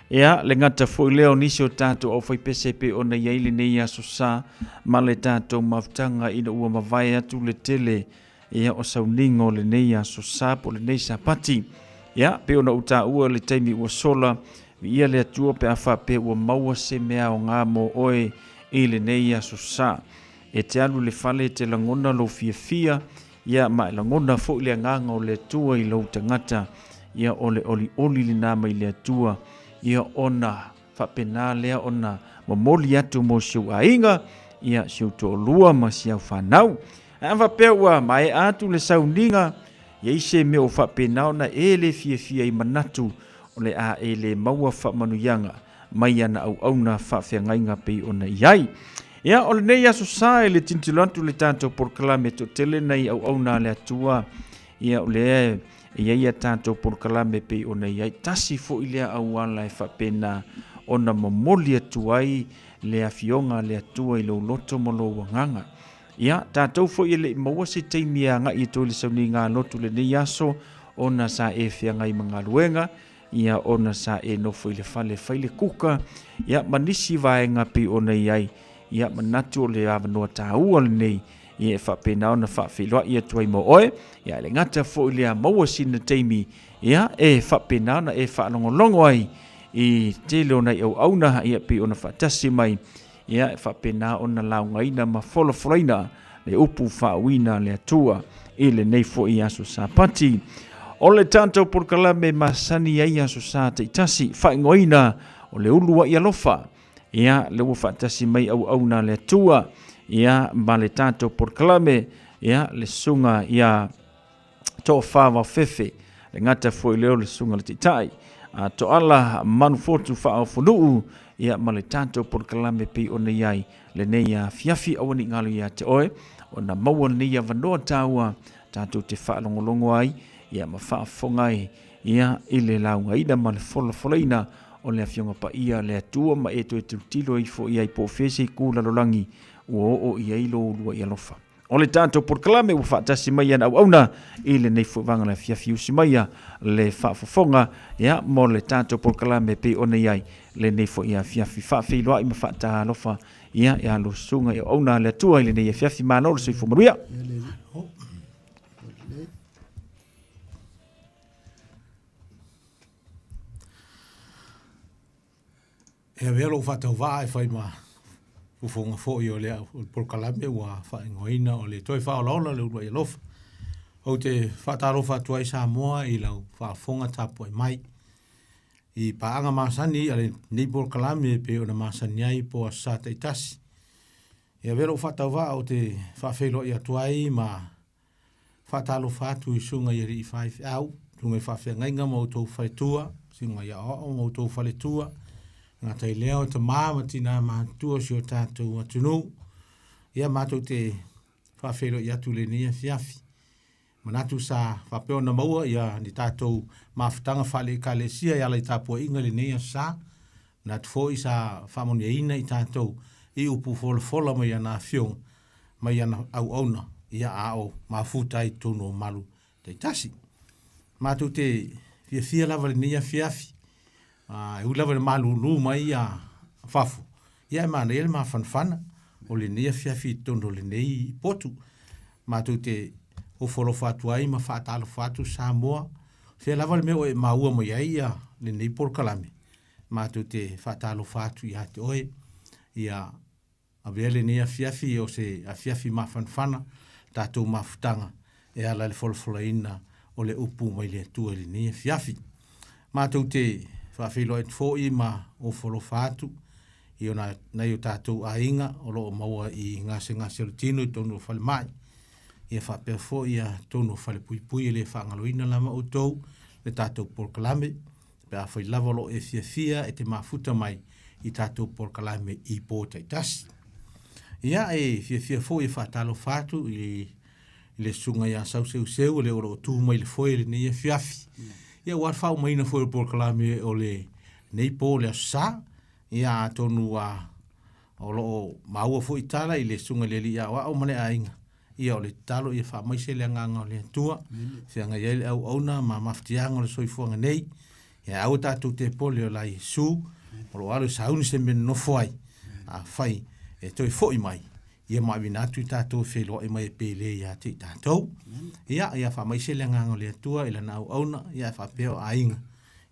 Ia, le gata foi lea o nisi o tatou aufaipese pei ona i ai lenei aso sa ma le tatou mafutaga ina ua mavae atu le tele ia o sauniga o lenei aso sa po o lenei Sapati. Ia, pei ona ou taua le taimi ua sola, viia le Atua pe a faapea ua maua se mea aoga mo oe i lenei aso sa. E te alu i le fale e te lagona lou fiafia, ia ma e lagona foi le agaga o le Atua i lou tagata, ia o le olioli lena mai le Atua, ia ona faapena lea ona momoli atu mo si ou aiga, ia si ou toalua ma si au fanau. Ae a faapea ua maea atu le sauniga, i ai se mea o faapena ona e le fiafia i manatu o le a e le maua faamanuiaga mai ana auauna faafeagaiga pei ona i ai. Ia, o lenei aso sa e le tilotilo atu le tatou polokalame toatele nai auauna a le Atua, ia o lea e i ai a tatou polokalame pei ona i ai. Tasi foi lea auala e faapena ona momoli atu ai le afioga a le Atua i lou loto ma lou agaga. Ia, tatou foi e le i maua se taimi e agai atu ai le sauniga lotu lenei aso ona sa e feagai ma galuega, ia ona sa e nofo i le fale fai le kuka, ia ma nisi vaega pei ona i ai, ia manatu o le avanoa taua lenei, ia e faapena ona faafeiloai atu ai mo oe, ia e le gata foi lea maua sina taimi, ia e faapena ona e faalogologo ai i tele o nai auauna, ia pei ona faatasi mai, ia e faapena ona laugaina ma folafolaina le upu faauuina a le Atua i lenei foi aso Sapati. O le tatou polokalame masani ai aso Sa taitasi, faaigoaina o le Uluai Alofa. Ia, lea ua faatasi mai auauna a le Atua, ia, ma le tatou polokalame, ia, le susuga ia Toafa Vaofefe, le gata foi lea o le susuga i le Taitai, a Toala Manufotu Faaofonuu, ia ma le tatou polokalame pei ona i ai lenei afiafi. Aua ne i galo ia te oe ona maua lenei avanoa taua tatou te faalogologo ai ia ma faafofoga ai ia i le laugaina ma le folafolaina o le Afioga Paia a le Atua ma e toe tilotilo ifo i ai po o fea se itu lalolagi ua oo i ai lou uluai alofa. O le tatou polokalame ua faatasi mai ana auauna i lenei foi vaega o le afiafi usi mai a le faafofoga ia mo le tatou polokalame pei ona i ai lenei foi afiafi faafeiloai ma faatalofa ia ia lo susuga i auauna a le Atua i lenei afiafi. Malo le soifua manuia. E avea lou faatauvaa e fai ma fofoga foi o le polokalame ua faaigoaina o le Toe Faaolaola o le Uluai Alofa. Ou te faatalofa atu ai Samoa i lau faafofoga tapuai mai i paaga masani a lenei polokalame e pei ona masani ai po o Aso Sa taitasi. E avea lou faatauvaa ou te faafeiloai atu ai ma Faatalofa atu i susuga i alii faifeau, susuga i faafeagaiga ma outou faletua, susuga i aoao ma outou faletua, gata i lea o tama ma tina matutua o si o tatou atunuu. Ia matou te faafeiloai atu i lenei afiafi. Manatu sa faapea ona maua ia ni tatou mafutaga faale-ekalesia e ala i tapuaiga i lenei aso sa. Manatu foi sa faamanuiaina i tatou i upu folafola mai ana afioga mai ana auauna, ia a o mafuta ai i totonu o malu taitasi. Matou te fiafia lava i lenei afiafi, e ui lava i le malulu mai a fafo, ia e manaia le mafanafana o lenei afiafi i totonu o lenei potu. Matou te ofo alofa atu ai ma faatalofa atu Samoa, fea lava le mea o e maua mai ai ia lenei polokalame, matou te faatalofa atu ia te oe, ia Avea lenei afiafi o se afiafi mafanafana tatou mafutaga e ala i le folafolaina o le upu mai le Atua i lenei afiafi. Matou te faafeiloai atu foi ma ofo alofa atu i ona nai o tatou aiga o lo o maua i gasegase o le tino i totonu o falemai, ia faapea foi ia totonu o falepuipui e le faagaloina lava outou le tatou polokalame Pe afai lava o lo o e fiafia e te mafuta mai i tatou polokalame i pō taitasi. Ia, e fiafia foi e faatalofa atu i le susuga ia Sauseuseu o lo o tu mai le foe i lenei afiafi. Ia, ua faaumaina foi o le polokalame o lenei pō o le Aso Sa. Ia, atonu ua o lo o maua foi tala i le susuga i le Alii Aoao ma le aiga. Ia o le tatalo ia faamaise le agaga o le Atua, feagai ai le auauna ma mafatiaga o le soifuaga nei. Ia aua tatou te pole o la Iesu, o lo o alo e sauni se mea e nonofo ai. Afai e toe foi mai, ia maavina atu i tatou e feiloai mai e pele ia te i tatou. Ia, ia faamaise le agaga o le Atua i lana auauna, ia faapea o aiga,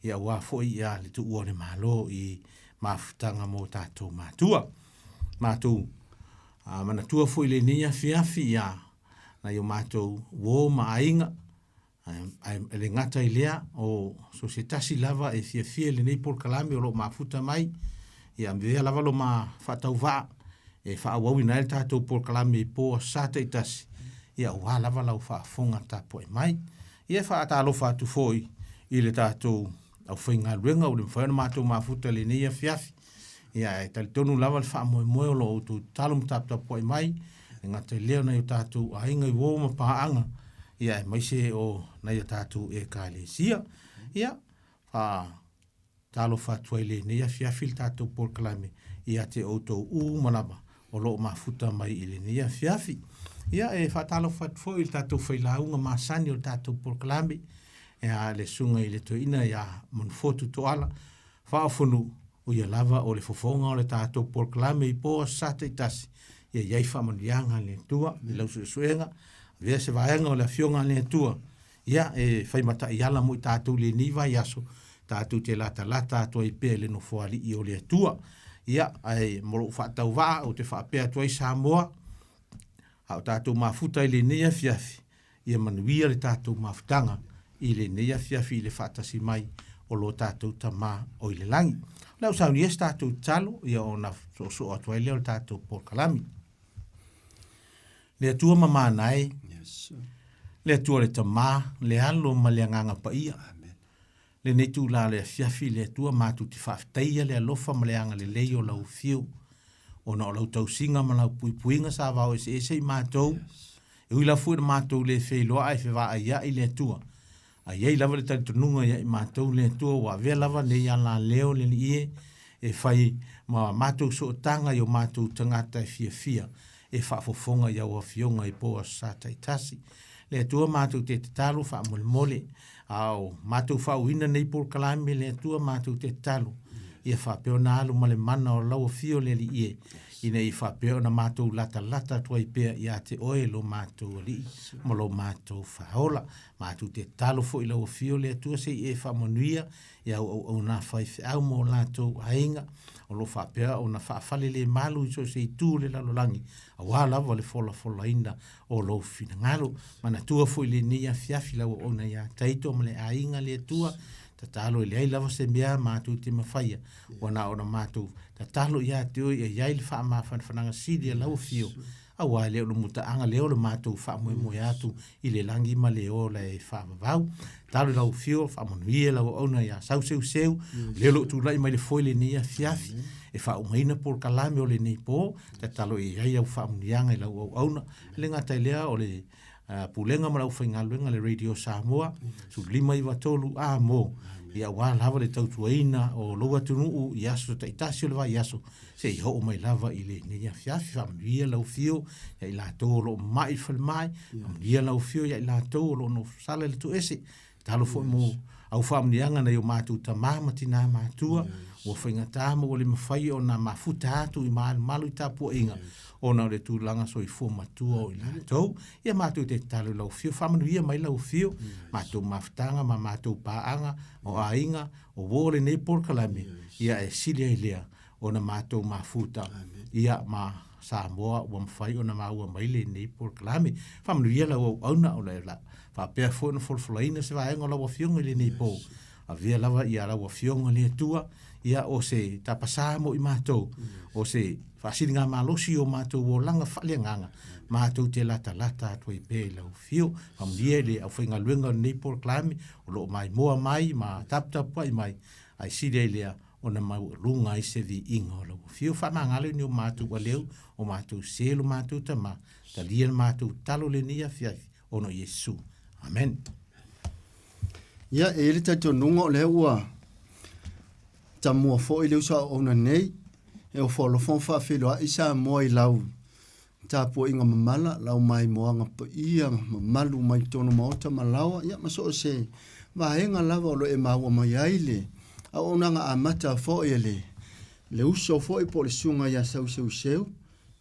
ia aua foi ia le tuua o le Malo i mafutaga mo tatou matua. Matou a manatua foi lenei afiafi ia nai o matou uo ma aiga, ae e le gata i lea, o so o se tasi lava e fiafia i lenei polokalame o lo o mafuta mai, ia avea lava lo ma faatauvaa e faaauauina ai le tatou polokalame i po aso Sa taitasi, ia aua lava lau faafofoga tapuai mai. Ia e faatalofa atu foi i le tatou aufaigaluega ua le mafai ona matou mafuta i lenei afiafi. Ia e talitonu lava le faamoemoe o lo o outou tatalo ma taputapuai mai, e gata i lea o nai o tatou aiga i uo ma paaga, ia aemaise o nai a tatou Ekalesia. Ia, faatalofa atu ai i lenei afiafi le tatou polokalame ia te outou uma lava o lo o mafuta mai i lenei afiafi. Ia, e faatalofa atu foi i le tatou failauga masani o le tatou polokalame, ia le susuga i le toeaina ia Manufotu Toala, Faaofonuu, o ia lava o le fofoga o le tatou polokalame i po aso Sa taitasi, ia i ai faamanuiaga a le Atua i lau suesuega, avea se vaega o le Afioga a le Atua, ia e fai ma taiala mo i tatou i lenei vaiaso, tatou te latalata atu ai pea i le Nofoalii o le Atua. Ia, ae mo lou faatauvaa, ou te faapea atu ai Samoa, a o tatou mafuta i lenei afiafi, Ia manuia le tatou mafutaga i lenei afiafi i le faatasi mai o lo tatou Tama o i le lagi. O le a ou saunia se tatou tatalo, ia ona soosoo atu ai lea o le tatou polokalame. Le Atua mamana e, Yes. le Atua le Tama, le Alo ma le Agaga Paia. Amen. Lenei itula o le afiafi, le Atua matou te faafetaia le alofa ma le agalelei o lau afio, ona o lau tausiga ma lau puipuiga sa vao eseese i matou, e ui lava foi ina matou le feiloa ae fevaaia'i le Atua. Ae i ai lava le talitonuga ia i matou le Atua ua avea lava nei alaleo le Alii e, e fai ma matou sootaga i o matou tagata e fiafia e faafofoga i au afioga i po aso Sa taitasi. Le Atua matou te tatalo faamolemole, a o matou faauuina nei polokalame le Atua matou te tatalo, ia faapea ona alu ma le mana o lau afio le Alii e, ina ia faapea ona matou latalata atu ai pea ia te oe lo matou Alii ma lo matou Faaola. Matou te tatalo foi i lau afio le Atua se i e faamanuia i au auauna faifeau ma o latou aiga, o lo o faapea ona faafalelemalu i so o se itu o le lalolagi, aua lava le folafolaina o lou finagalo. Manatua foi lenei afiafi lau auauna ia Taito ma le aiga le Atua, tatalo e leai lava se mea matou te mafaia, ua na ona matou tatalo ia te oe ia i ai le faamafanafanaga sili a lau afio, aua e le o le mutaaga lea o le matou faamoemoe atu i le lagi ma le ola e faavavau. Talo i lau afio, faamanuia lau auauna ia Sauseuseu, lea o lo o tulai mai le foe lenei afiafi, e faaumaina polokalame o lenei po, tatalo ia i ai au faamanuiaga i lau auauna. E le gata i lea o le Pulega ma le aufaigaluega a le Radio Samoa, 1593 A mo, ia aua lava le tautuaina o lou atunuu i aso taitasi o le vaiaso, seia oo mai lava i lenei afiafi. Faamanuia lau afio ia i latou o lo o mamai i le falemai, faamanuia lau afio ia i latou o lo o nofosala i le toese. Tatalo foi mo au faamanuiaga nai o matou tama ma tina matua, ua faigata ma ua le mafai ona mafuta atu i malumalu i tapuaiga ona o le tulaga soifua matua o i latou. Ia matou te tatalo i lau afio, faamanuia mai lau afio, matou mafutaga ma matou paaga, o aiga, o uo o lenei polokalame, ia e sili ai lea ona matou mafuta, ia ma Samoa ua mafai ona maua mai lenei polokalame. Faamanuia lau auauna o le faapea foi ona folafolaina se vaega o lau Afioga i lenei po. Avea lava ia lau Afioga le Atua, ia o se tapasā mo i matou, o se faasiligamalosi i o matou olaga faaleagaga, matou te latalata atu ai pea i lau afio. Faamanuia i le aufaigaluega o lenei polokalame o lo o maimoa mai ma taputapuai mai, ae sili ai lea ona maualuga ai se viiga o lau afio. Faamagalo i ni o matou aleu, o matou sē lo matou tama, talia le matou tatalo i lenei afiafi, ona o Iesu. Amen. Ia, e i ai le talitonuga o lea ua tamua foi le uso auauna nei, e ofo alofa ma faafeiloai Samoa i lau tapuaiga mamala, lau maimoaga paia mamalu mai totonu maota ma laoa, ia ma so o se vaega lava o lo o e maua mai ai le auaunaga amata foi a le le uso foi po o le susuga ia Sauseuseu.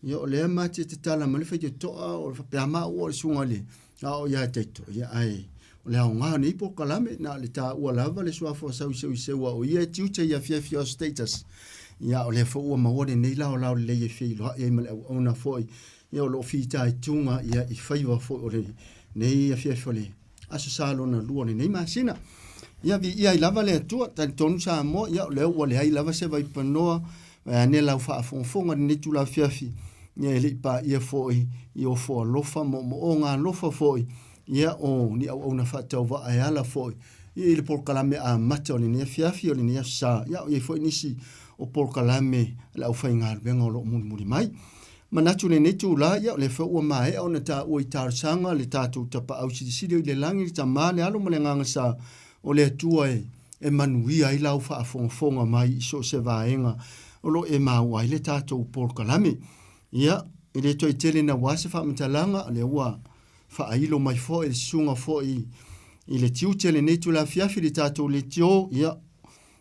Ia o lea ma te tatala mai le faitotoa o le faapea maua o le susuga i le ao ia Taito, ia ae o le aoga o nei polokalame na o le taua lava le suafa o Sauseuseu a o ia e tiute i afiafi o status. Ia o lea foi ua maua lenei laolao lelei e feiloai ai ma le auauna foi ia o lo o fitaituga ia i faiva foi o lenei afiafi o le Aso Sa lona lua o lenei masina. Ia viia ai lava le Atua, talitonu Samoa, ia o lea ua leai lava se vaipanoa, vaeane lau faafogafoga i lenei itula afiafi, ia e le i paia foi i ofo alofa ma moomooga alofa foi, ia o ni auauna faatauvaa e ala foi ia i le polokalame amata o lenei afiafi o lenei Aso Sa, ia o i ai foi nisi o polokalame a le aufaigaluega o lo o mulimuli mai. Manatu i lenei itula, ia o lea foi ua maea ona taua i talosaga le tatou Tapaau Silisili o i le Lagi, le Tama, le Alo ma le Agaga Sa o le Atua e e manuia ai lau faafogafoga mai i so o se vaega o lo o e maua ai le tatou polokalame. Ia, e le toe tele naua se faamatalaga, o lea ua faailo mai foi le susuga foi i le tiute lenei itula afiafi le tatou leitio, ia,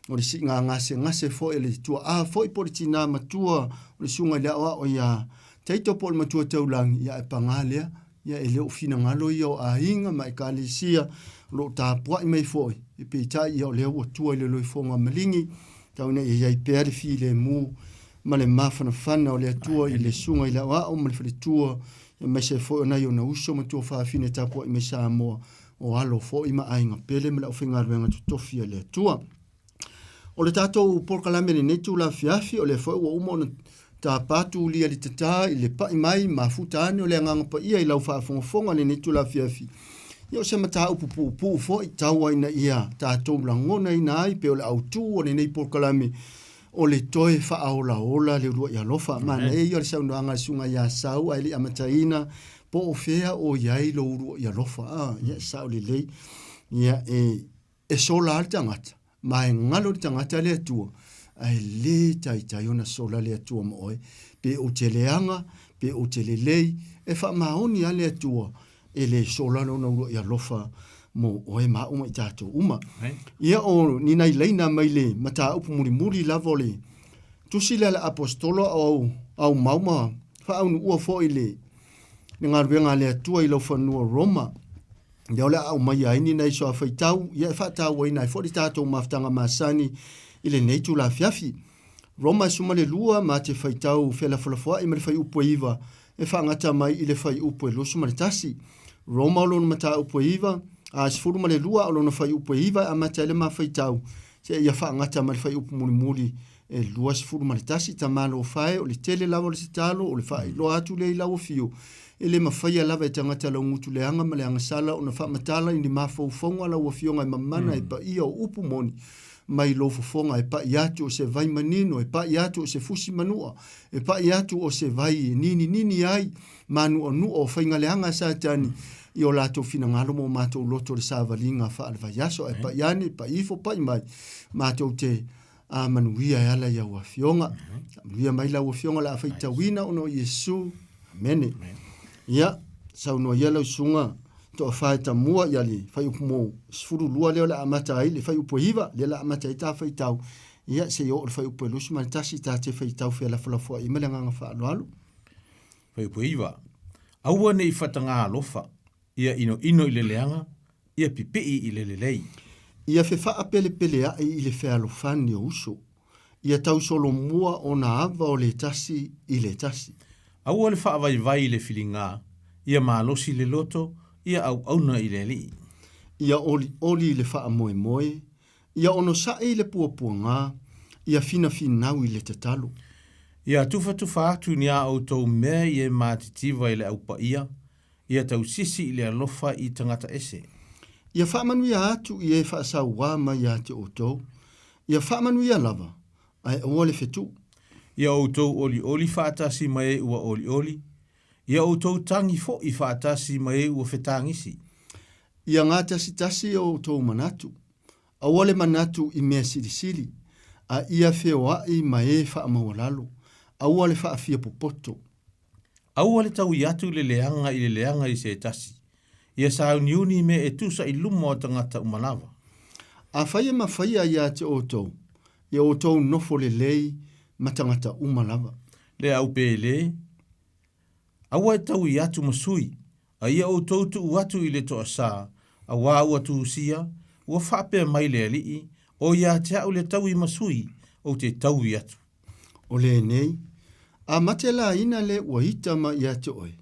o le siiga gasegase foi a le tuaa foi po o le tinā matua o le susuga i le aoao ia Taito po o le matua taulagi, ia ae paga lea, ia e le o finagalo ia o aiga ma ekalesia o lo o tapuai mai foi, e peitai ia o lea ua tua i le loifoga maligi, tau ina ia i ai pea le filemu ma le mafanafana o le Atua i le susuga i le aoao ma le faletua, aemaise foi o nai ona uso ma tuafafine tapuai mai Samoa, o alo foi ma aiga pele ma le aufaigaluega totofi a le Atua. O le tatou polokalame i lenei itula afiafi, o lea foi ua uma ona tapa tulia i le tata i le pai mai mafuta ane o le Agaga Paia i lau faafogafoga i lenei itula afiafi. Ia o se mataupu puupuu foi tau ai ina ia tatou lagonaina ai pei o le autu o lenei polokalame o le toe faaolaola le uluai alofa. Manaia ia o le saunoaga a le Susuga ia Sau ae le i amataina po o fea o i ai lou uluai alofa. Ah, ia, sao lelei. Ia, e, e sola lava le tagata, ma e galo le tagata le Atua, ae le taitai ona sola le Atua ma oe. Pe ou te leaga, pe ou te lelei, e faamaoni lava le Atua e le sola lona uluai alofa mo oe ma au ma i tatou uma. Ia o ni nai laina mai le mataupu mulimuli lava o le tusi lea a le Aposetolo a o aumau ma faaunuua foi le le galuega a le Atua i laufanua Roma. Ia o le a aumaia ai ni nai suafaitau, ia e faatauaina ai foi le tatou mafutaga masani i lenei itula afiafi. Roma e 12 ma te faitau felafolafoai ma le fuaiupu e 9 e faagata mai i le fuaiupu e 21. Roma o lona mataupu e 9, a 12 a o lona fuaiupu e 9 e amata ai le ma faitau seia faagata mai le fuaiupu mulimuli e 21. Tamalofa e, o le tele lava o le tatalo, o le faailoa atu lea i lau afio, e le mafaia lava e tagata laugutu leaga ma le agasala ona faamatala i ni mafaufauga lau afioga e mamana e paia o upu moni mai lou fofoga e pai atu o se vai manino, e pai atu o se fusi manua, e pai atu o se vai e nininini ai mānuʻanuʻa o faigaleaga a Satani i o latou finagalo ma o matou loto i le savaliga faale-vaiaso, ae pai ane, pai ifo, pai mai, matou te a manuia e ala i au afioga. Manuia mai lau afioga o le a faitauina ona o Iesu. Amene. Ia, saunoa ia lau susuga toafa e tamua ia le fuaiupu mo 12 lea o le a amata ai le fuaiupu e 9, lea o le a amata ai ta faitau. Ia, seia oo i le fuaiupu e 21 ta te faitau felafolafoai ma le agaga faaaloalo. Fuaiupu e 9. Aua ne i fataga alofa, ia inoino i le leaga, ia pipii i le lelei. Ia fefaapelepealeai i le fealofani o uso, ia tausolomua ona ava o le tasi i le tasi. Aua le faavaivai i le filiga, ia malosi le loto, ia auauna i le Alii. Ia olioli i le faamoemoe, ia onosai i le puapuaga, ia finafinau i le tatalo. Ia tufatufa atu ni a outou mea i e matitiva i le Au Paia, Ia tausisi i le alofa i tagata ese. Ia faamanuia atu i e faasauā mai ia te outou, ia faamanuia lava, ae aua le fetuʻu. Ia outou olioli faatasi ma e ua olioli, ia outou tagi foi faatasi ma e ua fetagisi. Ia gatasitasi o outou manatu, aua le manatu i mea silisili, a ia feoai ma e faamaualalo, aua le faafia popoto. Aua le taui atu i le leaga i le leaga i se tasi, ia sauniuni i mea e tusa i luma o tagata uma lava. Afai e mafaia ia te outou, ia outou nofo lelei ma tagata uma lava. Le au pele, aua e taui atu ma sui, a ia outou tuu atu i le toasā, auā ua tusia, ua faapea mai le Alii, O ia te au le taui ma sui, ou te taui atu. O lenei, a mate laina le ua ita mai ia te oe,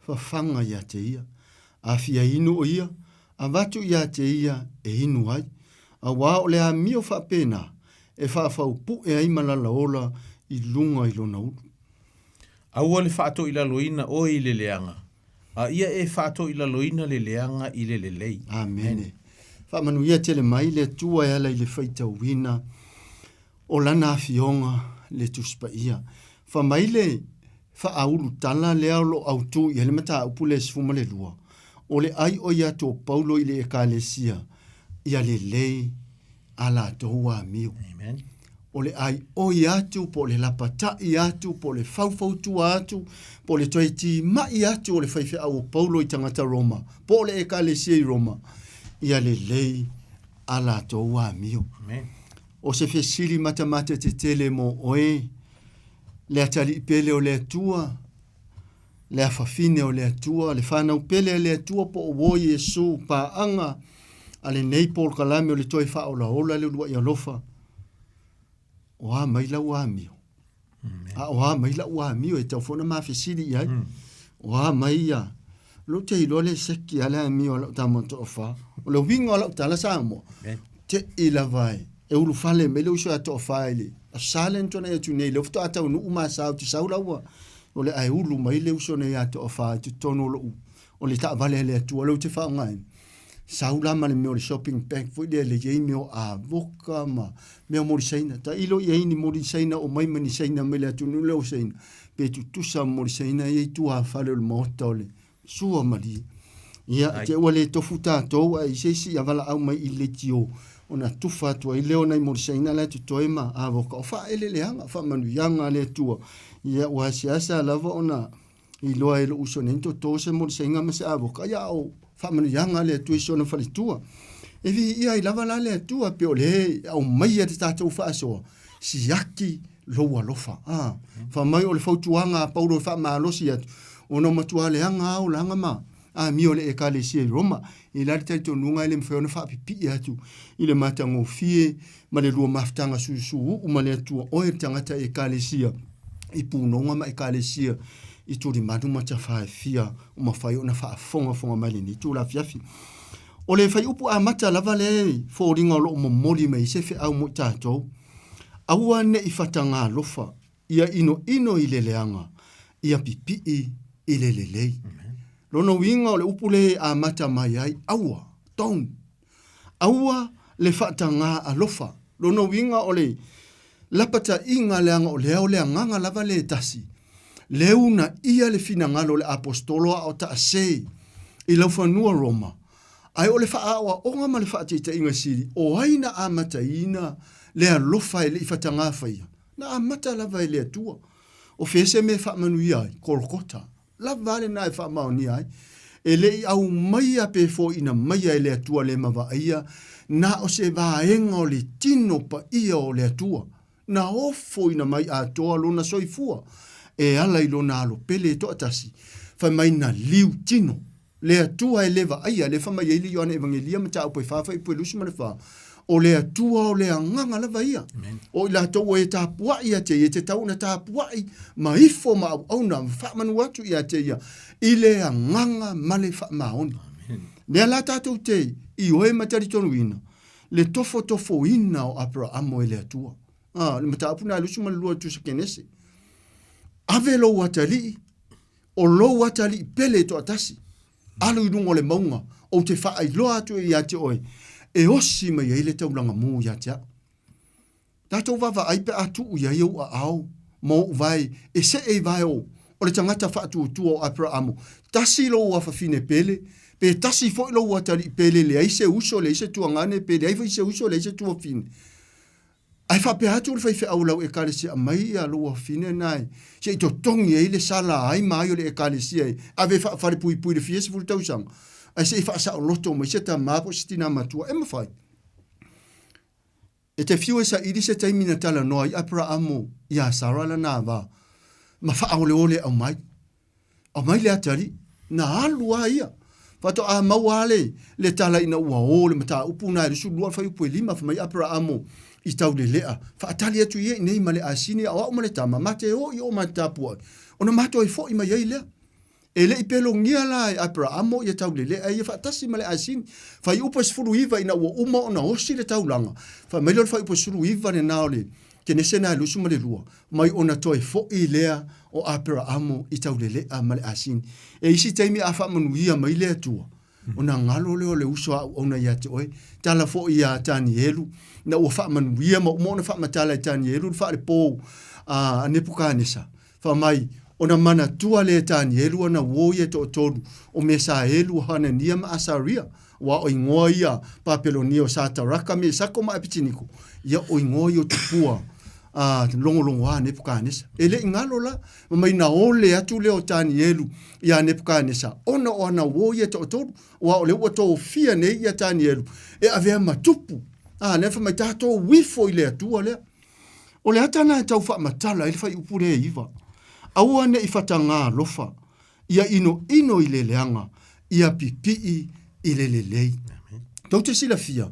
fafaga ia te ia. A fia inu o ia, avatu ia te ia e inu ai. Auā o le amio faapena e faafaupu'e ai malalaola i luga i lona ulu. Aua le faatoilaloina oe i le leaga, a ia e faatoilaloina le leaga i le lelei. Amene. Faamanuia tele mai le Atua e ala i le faitauina o lana afioga le Tusi Paia. Fa mai le faaulu tala lea o lo o autu i ai le mataupu lea 12, o le ai o ia atu o Paulo i le Ekalesia ia lelei a latou amio. Amen. O le ai oi atu, po o le lapata'i atu, po o le faufautua atu, po o le toe tima'i atu o le faifeau o Paulo i tagata Roma, po o le Ekalesia i Roma, ia lelei a latou amio. Amen. O se fesili matamata tetele mo oe, le atalii pele o le Atua, le afafine o le Atua, le fanau pele a le Atua po o uo Iesu, paaga a lenei polokalame o le toe faaolaola le uluai alofa, o a mai lau amio? A o a mai lau amio e tau foi ona mafesili i ai. O a mai ia lou te iloa le seki a le amio a lau tama toafa. O le uiga o lau tala Samoa, te i lava e, e ulufale mai le uso ia toafa i le Aso Sa lea na tuanai atu nei, lea faatoa taunuu ma sa ou te sau la ua o le ae ulu mai le uso nei ia toafa i totonu o lou o le taavale a le Atua lea ou te faaaogaina. Sau la ma le mea o le shopping bag foi lea le i ai mea o avoka ma mea moli Saina. Tailo i ai ni moli Saina o mai ma ni Saina mai le atunuu lea o Saina. Pe tutusa ma moli Saina ia i tuafale o le maota o le sua malie. Ia, te ua le tofu tatou ae i se isi ia valaau mai i le leitio ona tufa atu ai lea o nai moli Saina la e totoe ma avoka. O faaeleeleaga, faamanuiaga a le Atua. Ia, ua seasea lava ona iloa e lou uso nei toto se molisaiga ma se avoka, ia a o faamanuiaga a le Atua i si ona faletua. E viia ai lava la le Atua pe o le aumaia le tatou faasoa, siaki lou alofa. A, fai mai o le fautuaga a Paulo e faamalosi atu, ona ua matua leaga lava olaga ma amio a le Ekalesia i Roma. E i ai la le talitonuga e le mafai ona faapipii atu i le matagofie ma le lua mafutaga susuuu ma le Atua, oe le tagata Ekalesia i punoga ma Ekalesia i tulimanu ma tafa e fia o mafai ona faafogafoga mai lenei itula afiafi. O le fuaiupu amata lava lea e foliga o lo o momoli mai ai se feau mo i tatou, aua ne i fatagalofa ia inoino i le leaga, ia pipii i le lelei. Lona uiga o le upu lea e amata mai ai, aua, don't. Aua le faatagā alofa. Lona uiga o le lapataiga leaga o lea o le agaga lava le tasi, le uunaia le finagalo o le Aposetolo a o taasē i laufanua Roma, ae o le faaaoaoga ma le faataitaiga sili, o ai na amataina le alofa e le i fatagā faia? Na amata lava e le Atua. O fea se mea e faamanuia ai? Kolokota. Lava a lena e faamaonia ai. E le i aumaia pe foaiina maia e le Atua le mavaaia, na o se vaega o le tino paia o le Atua, na ofoina mai atoa lona soifua e ala i lona alo pele e toatasi, fai mai na liu tino. Le Atua e le vaaia, lea e fai mai ai le Ioane Evagelia mataupu e 4 fuaiupu e 24, o le Atua o le agaga lava ia. O i latou o e tapuai ia te ia, e tatau ona tapuai ma ifo ma auauna ma faamanu atu ia te ia i le agaga ma le faamaoni. Lea la tatou te ioe ma talitonuina le tofotofoina o Aperaamo e le Atua. Ah, le mataupu na 22 Tusi Kenese. Ave lou atalii O lou atalii pele e toatasi, alu i luga o le mauga, ou te faailoa atu ia te oe, e osi mai ai le taulaga mū ia te au. Tatou vaavaai pe a tuu i ai ou aao ma ou vae e see i vae o o le tagata faatuatua o Aperaamo, tasi lou afafine pele, pe tasi foi lou atalii pele, leai se uso, leai se tuagane, pe leai foi se uso, leai se tuafine. Ae faapea atu le faifeau o lau Ekalesia, Aumai ia lou afafine lena e se i totogi ai le sala ai ma ai o le Ekalesia e ave e faafalepuipui i le fia sefulu tausaga, ae se i faasaoloto mai se tama po o se tina matua. E mafai. E te fiu e saili se taimi na talanoa ai Aperaamo iā Sara lana va ma faaoleole e aumai. Aumai le atalii. Na alu lava ia. Faatoa maua lava le, le tala ina ua o le mataupu na e 22 fuaiupu e 5, fai mai Aperaamo i Taulelea, faatali atu ia i nei ma le asini a o au ma le tama, ma te o i o ma te tapuai, ona ma toe foi mai ai lea. E le i pelogia la e Aperaamo ia Taulelea ia faatasi ma le asini. Fuaiupu e 19 ina ua uma ona osi le taulaga, fai mai lea o le fuaiupu e 19 lena o le Kenese na e 22, mai ona toe foi lea o Aperaamo i Taulelea ma le asini. E isi taimi a faamanuia mai le Atua, ona galo lea o le uso a auauna ia te oe. Tala foi ia Tanielu, ina ua faamanuia ma uma ona faamatala e Tanielu le faalepou a Nepukanesa, fai mai, ona manatua lea e Tanielu ana uo ia e toatolu, o Mesaelu, o Hanania ma Asaria, aua o igoa ia Papelonia o Sataraka, Mesako ma Apetiniko, ia o igoa ia o tupua a logologoa a Nepukanesa. E le i galo la, ma mai na ole atu lea o Tanielu iā Nepukanesa, ona o ana uo ia e toatolu, aua o lea ua tofia nei ia Tanielu e avea ma tupu. A, lea fai mai, tatou ifo i le Atua lea. O le ata lena e tau faamatala ai le fuaiupu lea e 9. Aua ne i fatagā alofa, ia inoino i le leaga, ia pipii i le lelei. Tou te silafia,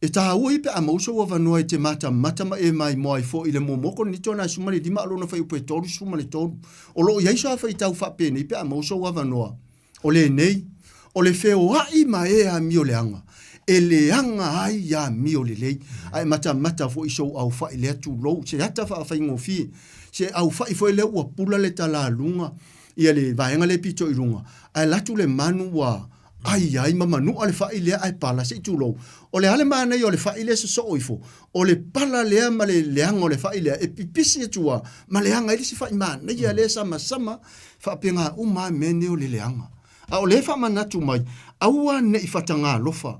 e tāua ia pe a maua sou avanoa e te matamata ma e maimoa ai foi i le muamua Korinito na e 15 a lona fuaiupu e 33. O lo o i ai so faitau faapenei pe a maua sou avanoa. O lenei, o le feoaʻi ma e amio leaga, e leaga ai amio lelei, a e matamata foi i sou aufaʻi lea tulou, se ata faafaigofie, se aufaʻi foi lea ua pula le talaluga, ia le vaega lea pito i luga, ae alu atu le manu ua ai ai ma manua le faʻi lea ae pala, se i tulou. O le a le manaia o le faʻi lea e sosoo ifo? O le pala lea ma le leaga o le faʻi lea e pipisi atu lava ma leaga ai le isi faʻi manaia lea e samasama Faapena uma lava mea nei o le leaga. A o lea e faamanatu mai, aua ne i fatagā alofa,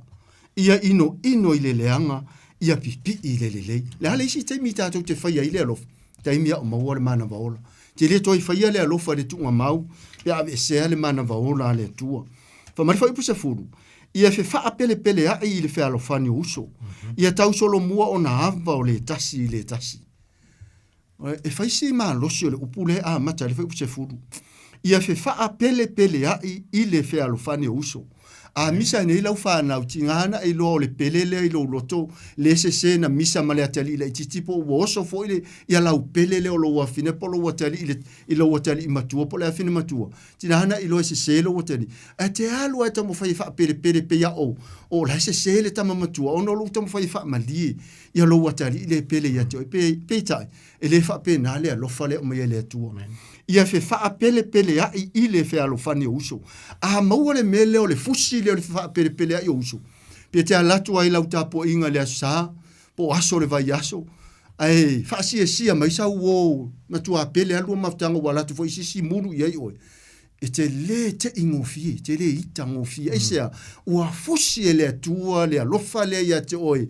ia inoino i le leaga, ia pipii i le lelei. Le a le isi taimi tatou te faia ai le alofa? Taimi a o maua le manava ola. Te le toe faia le alofa i le tuugamau pe a aveesea le manava ola a le Atua. Fai mai le fuaiupu 10, Ia fefaapelepeleaʻi i le fealofani o uso, ia tausolomua ona ava o le tasi i le tasi. E fai si malosi o le upu lea e amata ai le fuaiupu 10. Ia fefaapelepeleaʻi i le fealofani o uso. A misa ai nei lau fanau, tiga na e iloa o le pele lea i lou loto, le sese na misa ma le atalii laitiiti po ua oso foi le, ia lau pele lea o lou afine po o lou atalii i le, i lou atalii matua po o le afine matua. Tiga na e iloa e sese lou atalii. Ae te alu lava e taumafai e faapelepele pei a o, o la e sese le tama matua ona o lou taumafai e faamalie ia lou atalii lea e pele ia te oe. Pe, peitai, e le faapena le alofa lea e aumai e le Atua. Ia fefaapelepeleaʻi i le fealofani o uso. A maua le mea lea o le fusi lea o le fefaapelepeleaʻi o uso, pe te alu atu ai lau tapuaiga i le Aso Sa, po o aso o le vaiaso, ae faasiasia mai sau uo matua pele alu mafutaga ua alu atu foi se isi mulu i ai oe, e te lē teʻi gofie, e te lē ita gofie. Aisea? Ua fusi e le Atua le alofa lea ia te oe,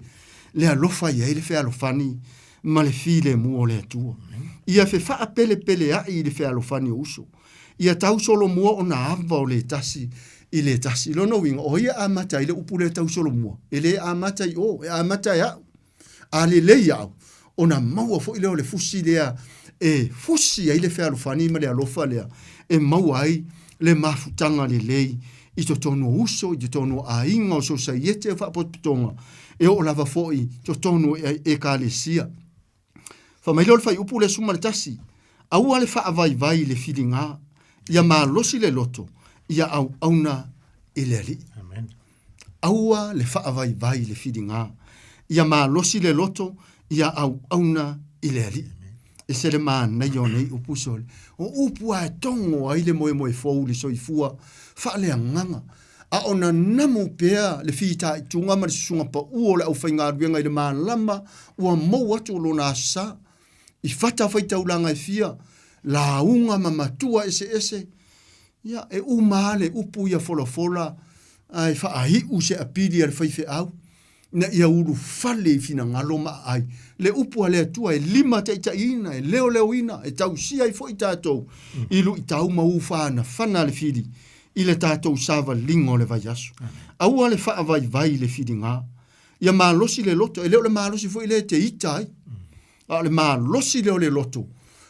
le alofa i ai le fealofani ma le filemu o le Atua. Ia fefaapelepeleaʻi i le fealofani o uso. Ia tausolomua ona ava o le tasi i le tasi. Lona uiga, o ai e amata ai le upu lea tausolomua? E lē amata i o, e amata e aʻu. A lelei au, ona maua foi lea o le fusi lea e fusi ai le fealofani ma le alofa lea e maua ai le mafutaga lelei i totonu o uso, i totonu o aiga, o sosaiete, o faapotopotoga, e oo lava foi i totonu o Ekalesia. Fai mai lea o le fuaiupu lea 11, Aua le faavaivai i le filiga, ia malosi le loto, ia auauna i le Alii. Amen. Aua le faavaivai i le filiga, ia malosi le loto, ia auauna i le Alii. E se le manaia o nei upu sole. O upu a e togo ai le moemoe fou i le soifua faaleagaga, a o nanamu pea le fitaituga ma le susuga pau o le aufaigaluega i le malama ua mou atu o lona aso sa. I fata faitaulaga e fia, lauga ma matua eseese, ia, e uma lava le upu ia folafola ae faaiu se apili a le faifeau ina ia ulufale i finagalo ma aai. le upu a le Atua e limataitaiina, e leoleoina, e tausia ai foi tatou i luitau ma ufaanafana a le fili i le tatou savaliga o le vaiaso. Aua le faavaivai i le filiga. Ia malosi le loto, e le o le malosi foi lea e te ita ai, a o le malosi lea o le loto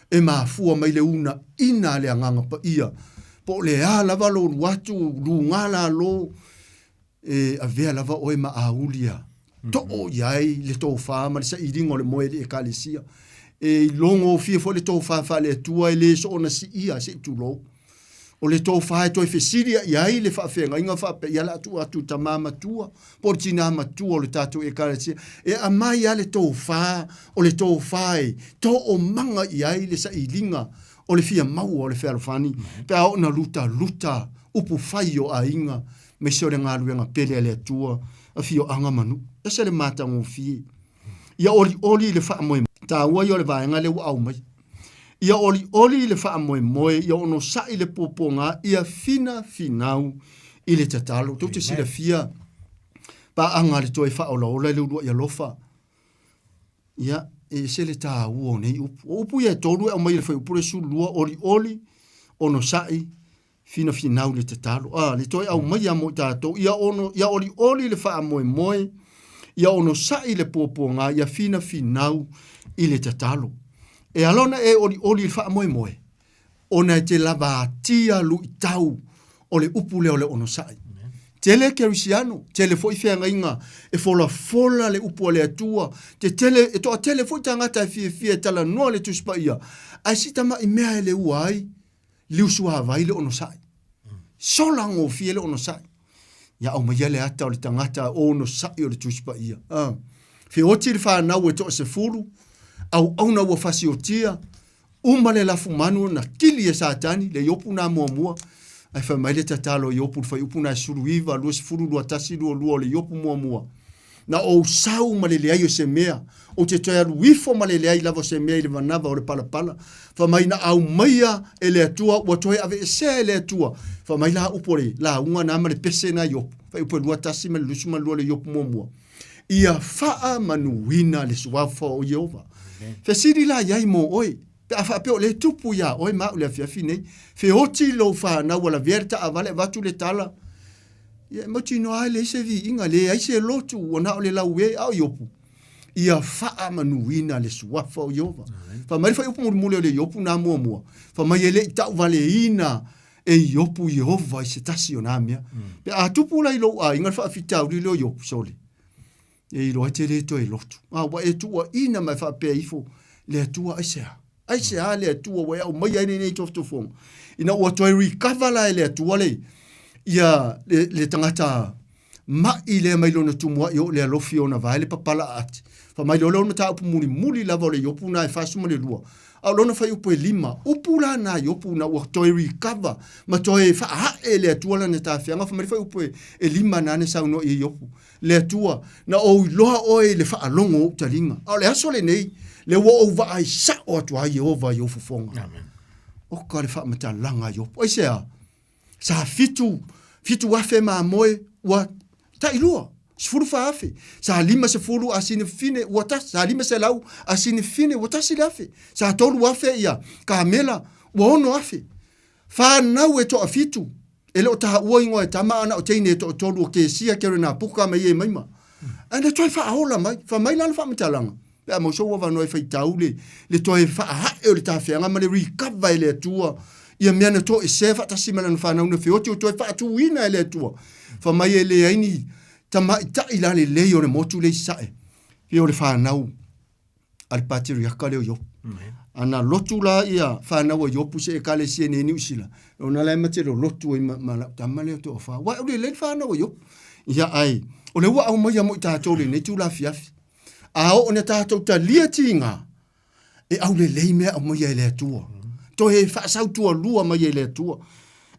e mafua mai le uunaina a le Agaga Paia, po o le a lava lou alu atu, luga lalo, e avea lava oe ma auli a too i ai le tofa ma le sailiga o le moe i le Ekalesia. E ilogofie foi le tofa faale-Atua e le soona siia se i tulou. O le tofa e toe fesili i ai le faafeagaiga faapea, ia o le a tuu atu i le tama matua po o le tina matua o le tatou Ekalesia e aumai lava le tofa, o le tofa e toomaga i ai le sailiga o le fia maua o le fealofani pe a oo ina lutaluta upufai o aiga aemaise o le galuega pele a le Atua, afioaga ma nuu. Ese le matagofie. Ia olioli i le faamoemoe. Taua ia o le vaega lea ua aumai. Ia olioli i le faamoemoe, ia onosai i le puapuaga, ia finafinau i le tatalo. Tou te silafia paaga a le toe faaolaola i le uluai alofa. Ia, e ese le taua o nei upu. O upu ia e tolu e aumai e le fuaiupu le 12, olioli, onosai, finafinau le tatalo. A, le toe aumaia mo i tatou, ia ono, ia olioli le faamoemoe, ia onosai le puapuaga, ia finafinau i le tatalo. E ala ona e olioli i le faamoemoe, ona e te lavatia luitau o le upu lea o le onosai. Tele kerisiano, tele foi feagaiga e folafola le upu a le Atua, te tele, e toatele foi tagata e fiafia e talanoa le Tusi Paia, ae si tamai mea e le ua ai, liusuavai le onosai. Sola gofie le onosai. Ia aumaia le ata o le tagata onosai o le Tusi Paia. Ah. Feoti le fanau e toasefulu, auauna ua fasiotia, uma le lafumanu na kili e Satani, le Iopu nā muamua, ae fai mai le tatalo a Iopu i le fuaiupu na e 19, 20, 21, 22 o le Iopu muamua. Na ou sau ma le leai o se mea, ou te toe alu ifo ma le leai lava o se mea i le manava o le palapala. Fai mai na aumaia e le Atua, ua toe aveesea e le Atua. Fai mai la upu o le lauga na ma le pese na Iopu, fuaiupu e 21 ma le 22 o le Iopu muamua. Ia faamanuina le suafa o Ieova. Fesili la i ai mo oe, pe a faapea o lea e tupu iā oe ma au i le afiafi nei, feoti lou fanau ua lavea le taavale avatu le tala, Ia e mautinoa lava e leai se viiga, leai se lotu, ua na o le laue, a o Iopu, ia faamanuina le suafa o Ieova. Fai mai le fuaiupu mulimuli o le Iopu na muamua, fai mai e le i tauvaleina e Iopu Ieova i se tasi o na mea. Pe a tupu la i lou aiga le faafitauli lea o Iopu, sole, e iloa e te le toe lotu. A ua e tuuaina ma e faapea ifo, le Atua aisea? Aisea le Atua ua e aumaia ai lenei tofotofoga? Ina ua toe recover la e le Atua le, ia, le, le tagata ma'i lea mai lona tumua'i oo i le alofi o ona vae le papala aati. Fai mai lea o le mataupu mulimuli lava o le Iopu na e 42. A o lona fuaiupu e 5, upu la na Iopu na ua toe recover ma toe faaa'e e le Atua lana tafeaga. Fai mai le fuaiupu e 5 na na saunoa i ai Iopu. Le Atua, na ou iloa oe i le faalogo o ou taliga. A o le aso lenei, lea ua ou vaai sao atu ai Ieova i ou fofoga. Amen. Oka le faamatalaga a Iopu. Aisea? Sa fitu, 7,000 mamoe ua tailua, 14,000. Sa 50 asini fine ua tasi, sa 500 asini fine ua 1,000. Sa 3,000 ia kamela ua 6,000. Fanau e toafitu, e le o taua igoa e tama a na o teine e toatolu o Kesia, Kerenapuka ma Iemaima. Ae na toe faaola mai, fai mai la le faamatalaga, pe a maua sou avanoa e faitau le, le toe faahae o le tafeaga ma le recover e le Atua ia mea na toesea faatasi ma lana fanau na feoti o toe faatuina e le Atua. Fai mai e leai ni tamaitai lalelei o le motu lea i Sasae, pei o le fanau a le Patriaka lea o Iopu. A na lotu la ia fanau a Iopu se ekalesia nei Niu Sila, ona la e ma te lolotu ai ma, ma lau tama lea o toafa. Ua e lelei le fanau a Iopu. Ia ai, o le ua aumaia mo i tatou lenei itula afiafi. A oo ina tatou talia tiga, e aulelei mea aumaia e le Atua. Toe faasautualua mai e le Atua.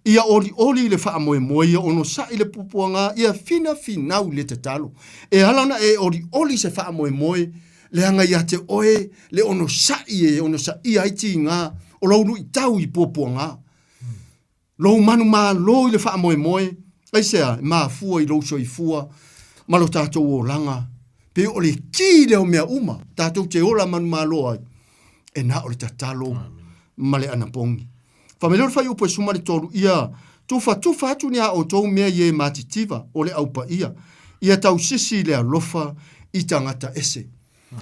Ia olioli i le faamoemoe, ia onosai i le puapuaga, ia finafinau i le tatalo. E ala ona e olioli i se faamoemoe, leaga ia te oe le onosai e onosaia ai tiga o lou luitau i puapuaga. Lou manumalo i le faamoemoe, aisea? E mafua i lou soifua ma lo tatou olaga. Pe o le ki lea o mea uma, tatou te ola manumalo ai, e na o le tatalo ma le anapogi. Fai mai lea o le fuaiupu e 13, ia tufatufa atu ni a outou mea i e matitiva o le au paia, ia tausisi i le alofa i tagata ese.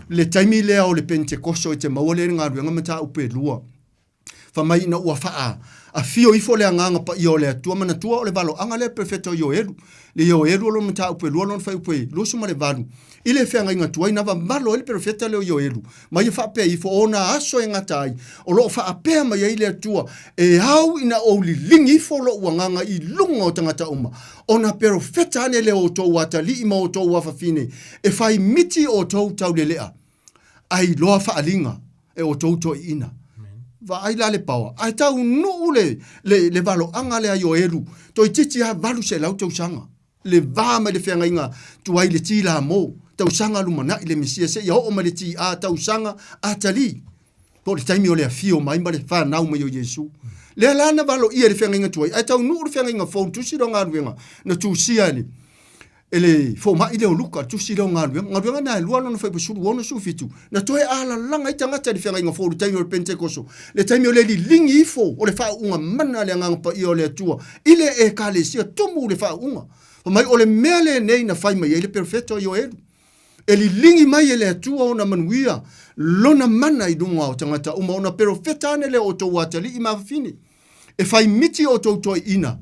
Le taimi lea o le Penetekoso e te maua lea i le galuega mataupu e lua. Fai mai ina ua faa afio ifo le Agaga Paia o le Atua, manatua o le valoaga lea perofeta o Ioelu, le Ioelu o lona mataupu e lua lona fuaiupu e 28, i le feagaiga tuai na vavalo ai le perofeta lea o Ioelu, ma ia faapea ifo, o ona aso e gata ai, o lo o faapea mai ai le Atua, e au ina ou liligi ifo lou agaga i luga o tagata uma, ona perofeta ane lea o outou atalii ma outou afafine, e fai miti outou taulelea, ai loa faaliga e outou toeaiina. Vaai la le paoa, ae taunuu le, le, le valoaga lea Ioelu, toeitiiti lava 800 tausaga, le va mai le feagaiga tuai le Tilamo, tausaga lumanai le Mesia seia oo mai le TA, tausaga atalii, po o le taimi o le afio mai ma le fanau mai o Iesu. Lea la na valoia i le feagaiga tuai, ae taunuu le feagaiga fou, tusi lea o galuega, na tusia e le, E le fomai lea o Luka, le tusi lea o Galuega, galuega na e lua lona fuaiupu 16, 17, na toe alalaga ai tagata i le feagaiga fou i le taimi o le Penetekoso, le taimi o le liligi ifo o le faauuga mana a le Agaga Paia o le Atua i le Ekalesia, tumu le faauuga. Fai mai, o le mea lenei na fai mai ai le perofeta o Ioelu, e liligi mai e le Atua ona manuia lona mana i luga o tagata uma, ona perofeta ane lea o outou atalii ma afafine. E fai miti outou toeaiina,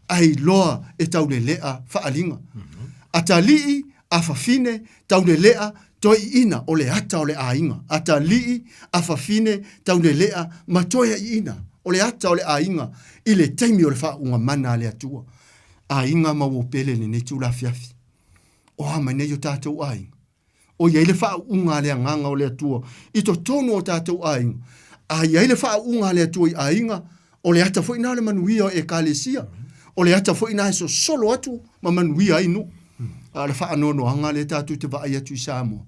ae iloa e taulelea faaaliga. Atalii, afafine, taulelea, toeaiina, o le ata o le aiga. Atalii, afafine, taulelea ma toeaiina, o le ata o le aiga i le taimi o le faauuga mana a le Atua. Aiga ma uo pele i lenei itula afiafi. O a mai nei o tatou aiga? O i ai le faauuga a le Agaga o le Atua i totonu o tatou aiga. A i ai le faauuga a le Atua i aiga, o le ata foi lena o le manuia o Ekalesia. O le ata foi lena e sosolo atu ma manuia ai nuu. A o le faanoanoaga lea tatou te vaai atu i Samoa.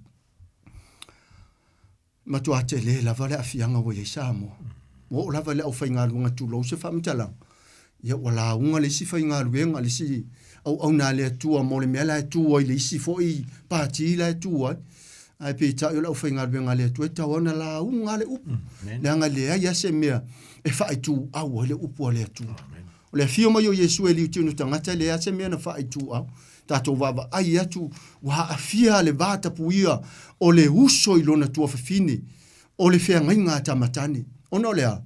Matua tele lava le aafiaga ua i ai Samoa. Ua oo lava i le aufaigaluega tulou se faamatalaga, ia ua lauga le isi faigaluega, le isi auauna a le Atua mo le mea la e tu ai le isi foi pati la e tu ai. Ae peitai o le aufaigaluega a le Atua e tatau lava ona lauga lava le upu, leaga e leai lava se mea e faaituau ai le upu a le Atua. O le afio mai o Iesu e liutino tagata, e leai lava se mea na faaituau. Tatou vaavaai atu ua aafia le va tapuia o le uso i lona tuafafine, o le feagaiga a tamatane. Ona o le a?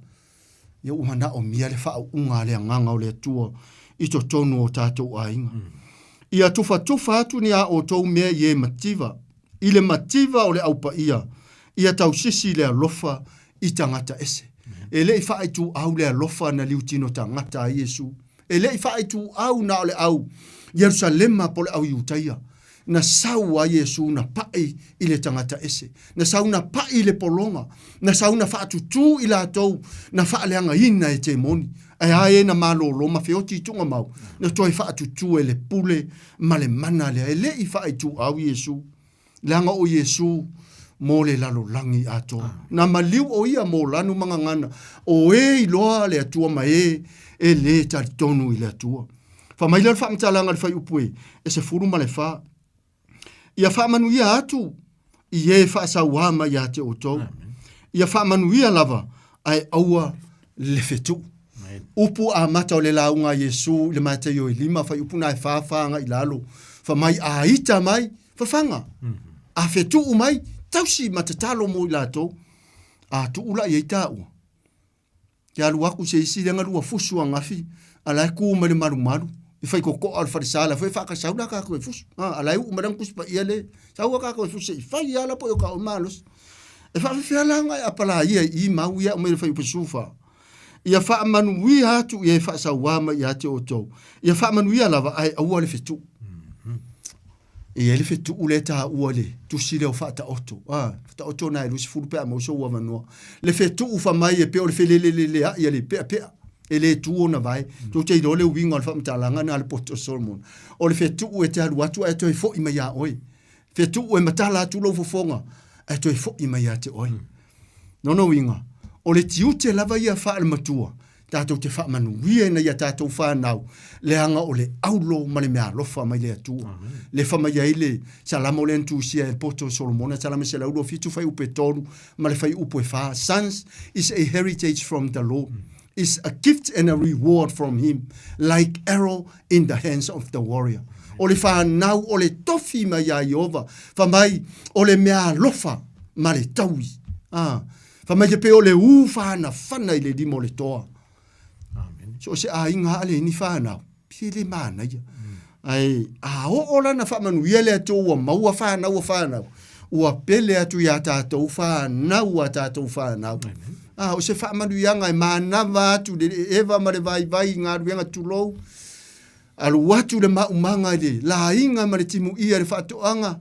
Ia ua manaomia le faauuga a le Agaga o le Atua i totonu o tatou aiga. Ia tufatufa atu ni a outou mea i e mativa, i le mativa o le Au Paia, ia tausisi le alofa i tagata ese. E le i faaituau le alofa na liutino tagata ai Iesu. E le i faaituau na o le au Ierusalema po o le au Iutaia. Na sau a Iesu na paʻi i le tagata ese. Na sau na paʻi i le pologa. Na sau na faatutū i latou na faaleagaina e temoni. Ae a e na malōlō ma feoti i tugamau, na toe faatutū e le pule ma le mana lea. E le i faaituau Iesu. Leaga o Iesu mo le lalolagi atoa. Na maliu ʻo ia mo lanu ma gagana, o e iloa le Atua ma e e lē talitonu i le Atua. Fai mai lea o le faamatalaga i le fuaiupu e 14, Ia faamanuia atu i e faasauā mai ia te outou. Ia faamanuia lava, ae aua le fetuʻu. Upu amata o le lauga a Iesu i le Mataio e lima, fuaiupu na e fa fa agai i lalo, fai mai, A ita mai, fafaga, a fetuu mai, tausi ma tatalo mo i latou. A tuu la i ai taua, ke alu aku se isi lea galua fusu angafi, a la e ku mai le malumalu, i faikokoa o le falesa la foi e faakasau la kakou e fusu. A la e uu mai lana Tusi Paia le, sau a kakou e fusu se i fai a la po i o ka o malosi. E faafefea la ona e apalaia i i mau ia aumai le fuaiupu 14. Ia faamanuia atu i e faasauā mai ia te outou. Ia faamanuia lava ae aua le fetuu. E i ai le fetuu lea e taua i le tusi lea o Faataoto. A, Faataoto na e 20 pe a maua sou avanoa. Le fetuu fai mai e pei o le feleleleai a le peapea. E le tu ona vae. Tou te iloa le uiga o le faamatalaga na a le poto o Solomon. O le fetuu e te alu atu ae toe foi mai ia oe. Fetuu e matala atu lou fofoga ae toe foi mai ia te oe. Lona uiga, o le tiute lava ia faale-matua, Tatou te faamanuia ina ia tatou fanau, leaga o le aulo ma le meaalofa mai le Atua. Le fa mai ai le Salamo lea na tusia e le poto o Solomona, Salamo 127 fuaiupu e 3 ma le fuaiupu e 4, Sons is a heritage from the Lord, is a gift and a reward from him, like arrow in the hands of the warrior. O le fanau o le tofi mai iā Ieova, fa mai o le meaalofa ma le taui. Ah, Fa mai te pei o le u whanawhana i le lima o le toa. Amen. So se aiga a le ni whanau, pie le manaia. Ai, a oo la na whaamanuia le Atua ua maua whanau a whanau, ua pele atu iā tātou whanau a tātou whanau. A, o se whaamanuiaga e manava atu le eva ma le vaivai i galuega tulou, alu atu le maumaga i le laiga ma le timuia i le faatoaga,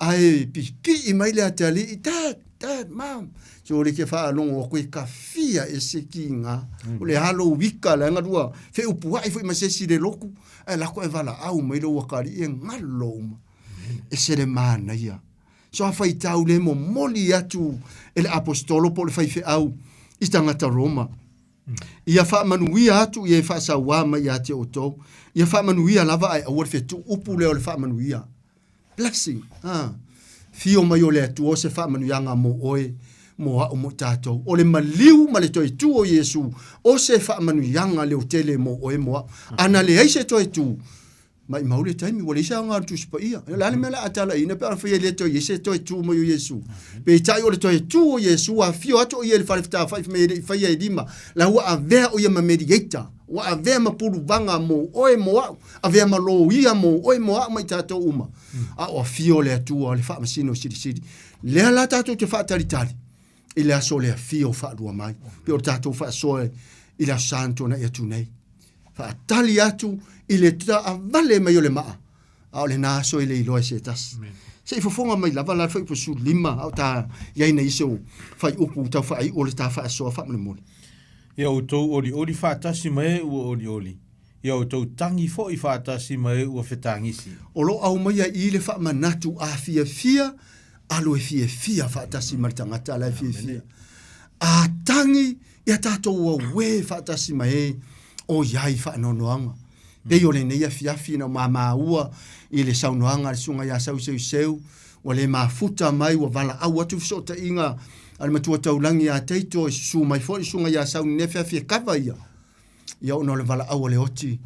Ae pipii mai le atalii, Dad, Dad, Mom. So le ke whaalongo o koe ka fia e se ki ngā. O le halo wika le anga lua fe upuai fo i masesi le loku. Ae lako e vala au mai lo wakari e ngalo uma. E se le mana ia. So a whai tau le mo moli atu e le apostolo po le whai wheau i tangata Roma. Ia faamanuia atu ia e faasauā mai ia te outou. Ia faamanuia lava ae aua le fetuu upu lea o le faamanuia. Blessing. Ha. Fio mai o le Atua o se faamanuiaga mo oe, mo a'u mo i tatou. O le maliu ma le toe tu o Iesu o se faamanuiaga leotele mo oe mo a'u. Ana leai se toe tu, Maimau le taimi, ua leai se aoga o le Tusi Paia. O le a le mea o le a talaiina pe a faia e le toe i ai se toe tu mai o Iesu. Peitai o le toe tu o Iesu, ua afio atu o ia i le fale fetafai fai mai e le i faia e lima, la ua avea o ia ma mediator, ua avea ma puluvaga mo oe mo a'u, avea ma loia mo oe mo a'u ma i tatou uma. A o afio le Atua o le Faamasino Silisili. Lea la tatou te faatalitali i le aso o le afio faalua mai. Pe o le tatou faasoa i le Aso Sa na tuanai atu nei. Faatali atu i le taavale mai o le maa, a o lena aso e le iloa e se tasi. Se i fofoga mai lava la le fuaiupu 15, a o ta i ai nei se fuaiupu tau faaiu o le ta faasoa faamolemole. Ia outou olioli faatasi ma e ua olioli, ia outou tagi foi faatasi ma e ua fetagisi. O lo o aumaia i i le faamanatu a fiafia, alu e fiafia faatasi ma le tagata la e fiafia. A tagi Ia tatou auē faatasi ma e o i ai faanoanoaga. Pei o lenei afiafi ina ua maua i le saunoaga a le Susuga ia Sauseuseu, ua le mafuta mai, ua valaau atu fesootaiga a le Matua Taulagi ia Taito, e susu mai foi le Susuga ia Sau i lenei afiafi e kava ia, ia ona o le valaau a le oti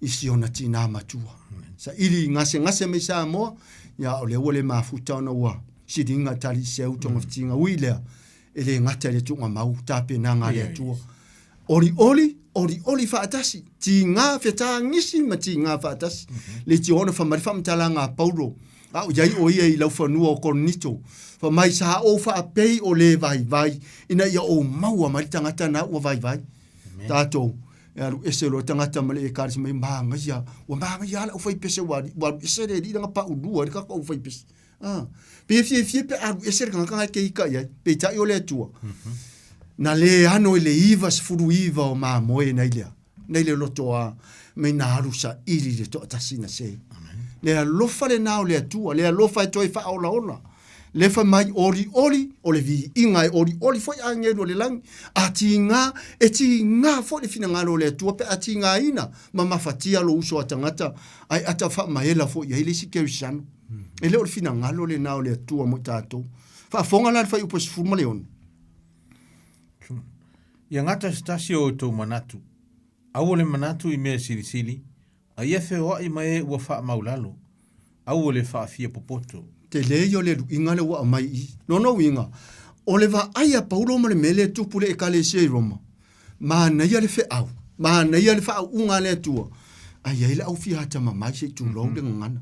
i si ona tinā matua. Saili gasegase mai Samoa, ia o lea ua le mafuta ona ua siliga tali seu togafitiga. Ui lea, E le gata i le tuugamau tapenaga a le Atua. Olioli, olioli faatasi, tigā fetagisi ma tigā faatasi. Le tiono fa mai le faamatalaga a Paulo, a o i ai o ia i laufanua o Korinito, fa mai sa ou faapei o le vaivai, ina ia ou maua mai le tagata na ua vaivai. Tatou, e alu ese loa le tagata ma le ekalesia mai, magaia, ua magaia lava le aufaipese ua alu ese le alii lana paulua ai le tatou aufaipese. Ah, pe fiafia pe alu ese le tagata na e ika i ai, peitai o le Atua. Na le ano i le 99 o mamoe nai lea, nai le loto a mai na alu saili le toatasi na se. Le alofa lenā o le Atua, le alofa e toe faaolaola. Le fai mai olioli o le viiga e olioli foi agelu o le lagi, a tigā, e tigā foi le finagalo o le Atua pe a tigaina ma mafatia lou uso a tagata, ae ata faamaela foi i ai le isi kerisiano. E le o le finagalo lenā o le Atua mo i tatou. Faafofoga la le fuaiupu e 16. Ia gata se tasi o outou manatu, aua le manatu i mea silisili, a ia feoai ma e ua faamaulalo, aua le faafia popoto. Tele ia o le luiga lea ua aumai i i. Lona uiga, o le vaai a Paulo ma le mea lea e tupu i le Ekalesia i Roma, manaia le feau, manaia le faauuga a le Atua, ae i ai le au fia atamamai se i tulou le gagana.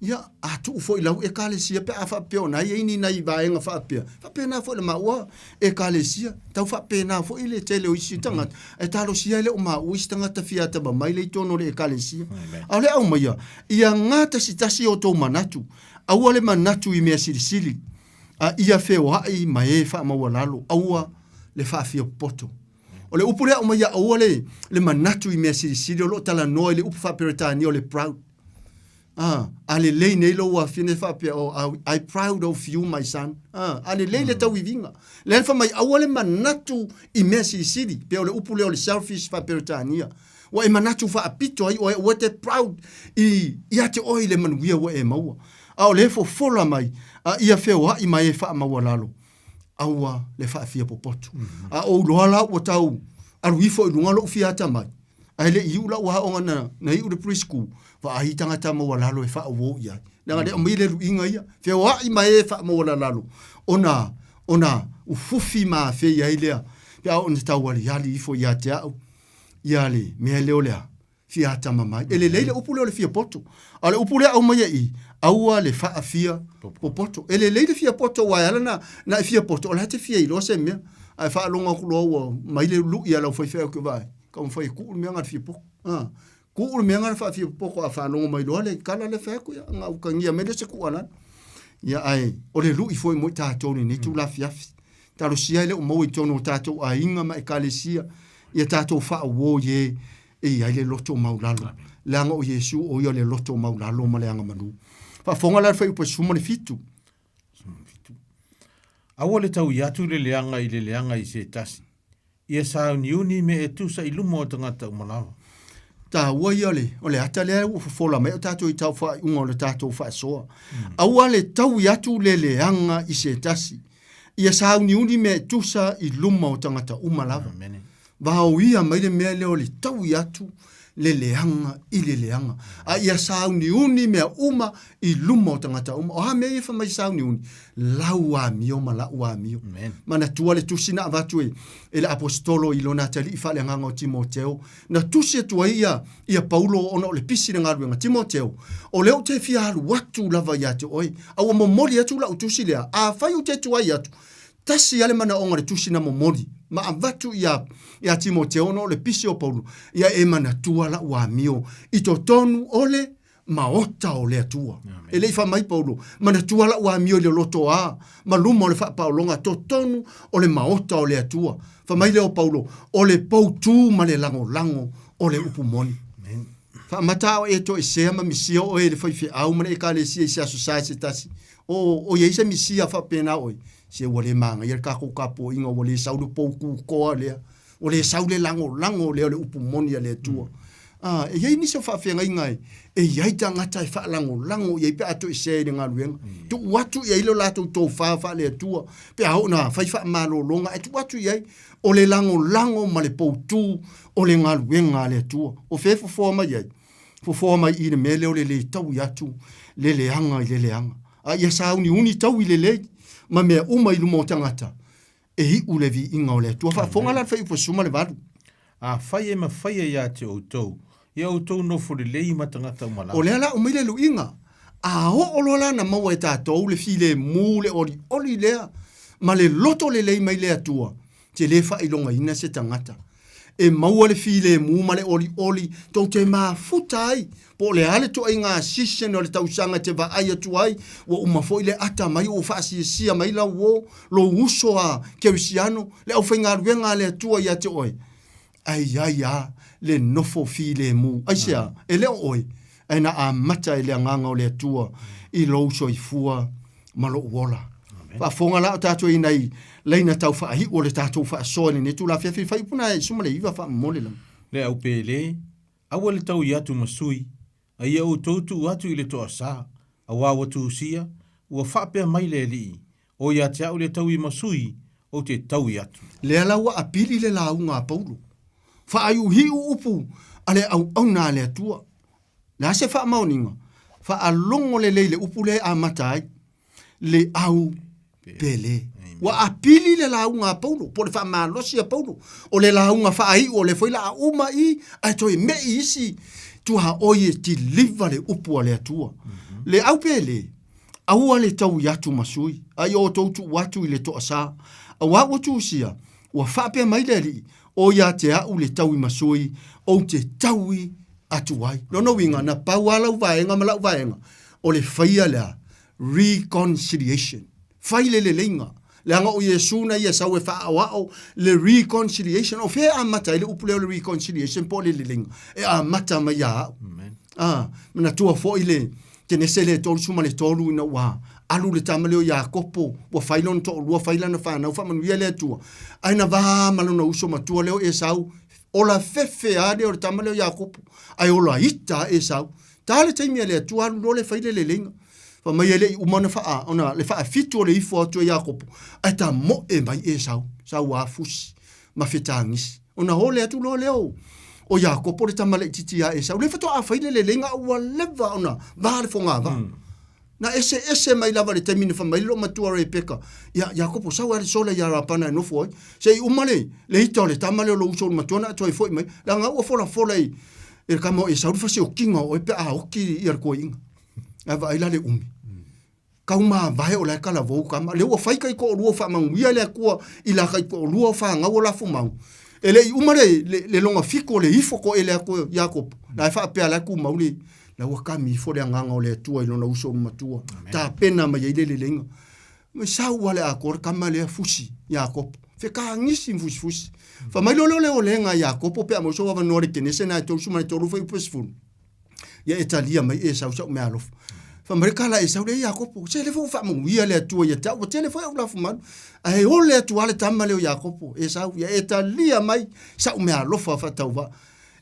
Ia, a tuu foi i lau Ekalesia pe a faapea o na i ai ni nai vaega faapea, faapena foi i le maua Ekalesia, tau faapena foi le tele o isi tagata, ae talosia e le o maua isi tagata fia atamamai lea i totonu o le Ekalesia. A o le aumaia, ia gatasitasi o outou manatu, aua le manatu i mea silisili, a ia feoai ma e faamaualalo, aua le faafiapopoto. O le upu lea aumaia aua le, le manatu i mea silisili, o lo o talanoa i le upu faa-Peretania o le proud. A, a lelei nei lou afine faapea, oh, I, I proud of you, my son. A, a lelei le tauiviga. Lea na fai mai, aua le manatu i mea silisili, pe o le upu lea o le selfish faa-Peretania. Ua e manatu faapito ai oe, ua e te proud i, ia te oe i le manuia ua e maua. A o lea e fofola mai, a ia feoai ma e faamaualalo, aua le faafia popoto. A ou iloa la ua tau alu ifo i luga lou fia atamai, ae le i iu lau aoga na, na iu le preschool, vaai tagata maualalo e faauo i ai. Leaga le aumai le luiga ia, feoai ma e faamaualalalo, ona, ona ufufi ma afei ai lea, pe a oo ina tau aliali ifo ia te au, ia le mea lea o le a, fia atamamai. E lelei le upu lea o le fia poto. A o le upu lea aumaia i, aua le faafia popoto. E lelei le fia poto aua e ala na, na e fia poto, o la e te fia iloa se mea. Ae faalogo atu loa ua mai le lui a lau faifeau ke vaai, taumafai e tuu le mea na le fia poto. Ah, tuu le mea na le faafia popoto a faalogo mai loa le tala lea fai atu, ia, na utagia mai lea o se tuu alala. Ia ae o le lui foi mo i tatou i lenei itula afiafi. Talosia e le o maua i totonu o tatou aiga ma ekalesia ia tatou faauo i e e i ai le loto maulalo. Leaga o Iesu o ia o le loto maulalo ma le agamanu. Faafofoga la le fuaiupu 17. Aua le taui atu le leaga i le leaga i se tasi. Ia sauniuni me e tusa i luma o tagata uma lava. Taua ia o le, o le ata lea ua fofola mai o tatou i tau faaiuga o le tatou faasoa. Aua le taui atu le leaga i se tasi. Ia sauniuni mea e tusa i luma o tagata uma lava. Amene. Vaoia mai le mea lea o le taui atu le leaga i le leaga. A ia sauniuni mea uma i luma o tagata uma. O a mea ia fai mai sauniuni? Lau amio ma la'u amio. Amen. Manatua le tusi na avatu e, e le aposetolo i lona atalii faaleagaga o Timoteo. Na tusi atu ai ia, ia Paulo ona o le pisi le galuega. Timoteo, o lea ou te fia alu atu lava ia te oe, a ua momoli atu la'u tusi lea. Afai ou te tuai atu, Tasi lava le manaoga o le tusi na momoli ma avatu ia, ia Timoteo ona o le pisi o Paulo, ia e manatua la'u amio i totonu o le maota o le Atua. E le i fai mai Paulo, manatua la'u amio i le lotoa ma luma o le faapaologa totonu o le maota o le Atua. Fai mai lea o Paulo, o le poutū ma le lagolago o le upu moni. Faamata a o e toesea ma misia oe e le faifeau ma le ekalesia i se Aso Sa se tasi, O, o i ai se misia faapena oe, se ua le manaia le tatou tapuaiga, ua le sau le pou kutoa lea, ua le sau le lagolago lea o le upu moni a le Atua. Ah, e i ai nisi o faafeagaiga e, e i ai tagata e faalagolago i ai pe a toesea i le galuega. Mm. Tuu atu i ai lo latou tofa faale-Atua, pe a oo ina fai faamalologa, ae tuu atu i ai o le lagolago ma le poutū o le galuega a le Atua. O fea e fofoa mai ai? Fofoa mai i le mea lea o le lē taui atu le leaga i le leaga, a ia sauniuni taui lelei ma mea uma i luma o tagata, e iʻu le viiga o le Atua. Faafofoga la le fuaiupu 18. Afai e mafaia ia te outou, ia outou nofo lelei ma tagata uma lava. O lea la aumai le luiga, a oo loa la na maua e tatou le filemu, le olioli lea, ma le loto lelei mai le Atua, te le faailogaina se tagata. E maua le filemu ma le olioli tou te mafuta ai, po o le a le toaiga season o le tausaga e te vaai atu ai, ua uma foi le ata mai ua faasiasia mai lau uo, lou uso a kerisiano, le aufaigaluega a le Atua ia te oe. Ae i ai a le nofo filemu. Aisea? E le o oe, ae na amata e le Agaga o le Atua i lou soifua ma lou ola. Faafofoga la o tatou i nai laina tau faaiu o le tatou faasoa i lenei itula afiafi, fuaiupu na 19 faamomoli lava. Le au pele, aua le taui atu ma sui, a ia outou tuu atu i le toasa, auā ua tusia, ua faapea mai le Alii, O ia te au le taui ma sui, ou te taui atu. Lea la ua apili le lauga a Paulo. Faaiuhiu upu a le auauna a le Atua. Le a se faamaoniga? Faalogo lelei le upu lea e amata ai, le au pele. Ua apili le lauga a Paulo, po o le faamalosi a Paulo. O le lauga faaiu, o lea foi la a uma i, ae toe me'i isi tuaoi e kiliva le upu a le Atua. Le au pele, aua le taui atu ma sui, a ia outou tuu atu i le toasa. Auā ua tusia, ua faapea mai le Alii, O ia te au le taui ma sui, ou te taui atu ai. Lona uiga, na pau lava lau vaega ma lau vaega, o le faia lea reconciliation. Fai le leleiga. Leaga o Iesu na ia sau e faaoao le reconciliation. O fea e amata ai le upu lea o le reconciliation po o le leleiga? E amata mai ia au. Ah, manatua foi le, Kenese le 33 ina ua alu le tama lea o Iakopo, ua fai lona toalua, fai lana fanau, faamanuia le Atua. Ae na va ma lona uso matua lea o Esau, ola fefe lava lea o le tama lea o Iakopo, ae ola ita lava Esau. Ta le taimi a le Atua alu loa lea fai le leleiga. Fai mai e le i uma ona faa, ona le faafitu o le ifo atu e Iakopo, ae tamoe mai Esau, sau lava fusi ma fetagisi. Ona ole atu loa lea o, o Iakopo le tama laitiiti ia Esau, lea faatoa fai le leleiga a ua leva ona va le fogavaa. Na eseese mai lava i le taimi na fai mai ai le loomatua Rebeka, Ia, Iakopo, sau lava le sola ia Rapana e nofo ai, se i uma le, le ita o le tama lea o lou uso o le matua ona e toe foi mai, leaga ua folafola i, i le tama o Esau le fasiokiga o oe pe a oki ia le toeaiina. Ae vaai la le umi. Kau mavae o la e talavou tama. Lea ua fai taitoalua o faamanuia le Atua i la taitoalua o fanau o lafumau. E le i uma le, le, le lona fitu o le ifo toele atu e Iakopo. La e faapea la e tumau le, la ua kami ifo le agaga o le Atua i lona uso o le matua. Tapena mai ai le leleiga. Mai sau lava le atoa le tama lea fusi Iakopo. Fetagisi ma fusifusi. Fai mai loa lea o le olega a Iakopo pe a maua sou avanoa i le Kenese na e 33 fuaiupu e 10. Ia e talia mai Esau sau meaalofa. Fai mai le tala a Esau lea i Iakopo, se lea foi ua faamanuia le Atua ia te au, ua tele foi au lafumanu. Ae ole atu lava le tama lea o Iakopo, Esau, ia e talia mai sau meaalofa faatauvaa.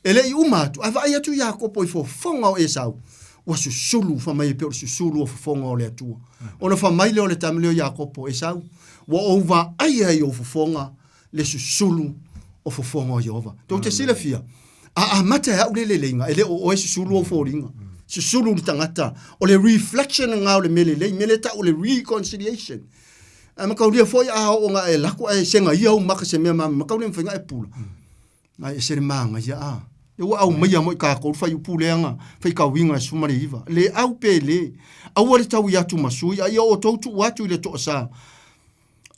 E le i uma atu, ae vaai atu Iakopo i fofoga o Esau, ua susulu, fai mai e pei o le susulu o fofoga o le Atua. Ona fai mai lea o le tama lea o Iakopo, Esau, ua ou vaaia i ou fofoga le susulu o fofoga o Ieova. Tou te silafia, a amata e au le leleiga, e le o oe susulu ou foliga. Susulu le tagata, o le reflection lena o le mea lelei, mea lea e tau o le reconciliation. Ae mataulia foi a oo ina e lako ae segaia ou maka se mea ma mataulia mafai ona e pula. Ae ese le manaia a. Lea ua aumaia mo i tatou le fuaiupu lea na faitauina i le 19. Le au pe le, aua le taui atu ma sui, a ia outou tuu atu i le toasa.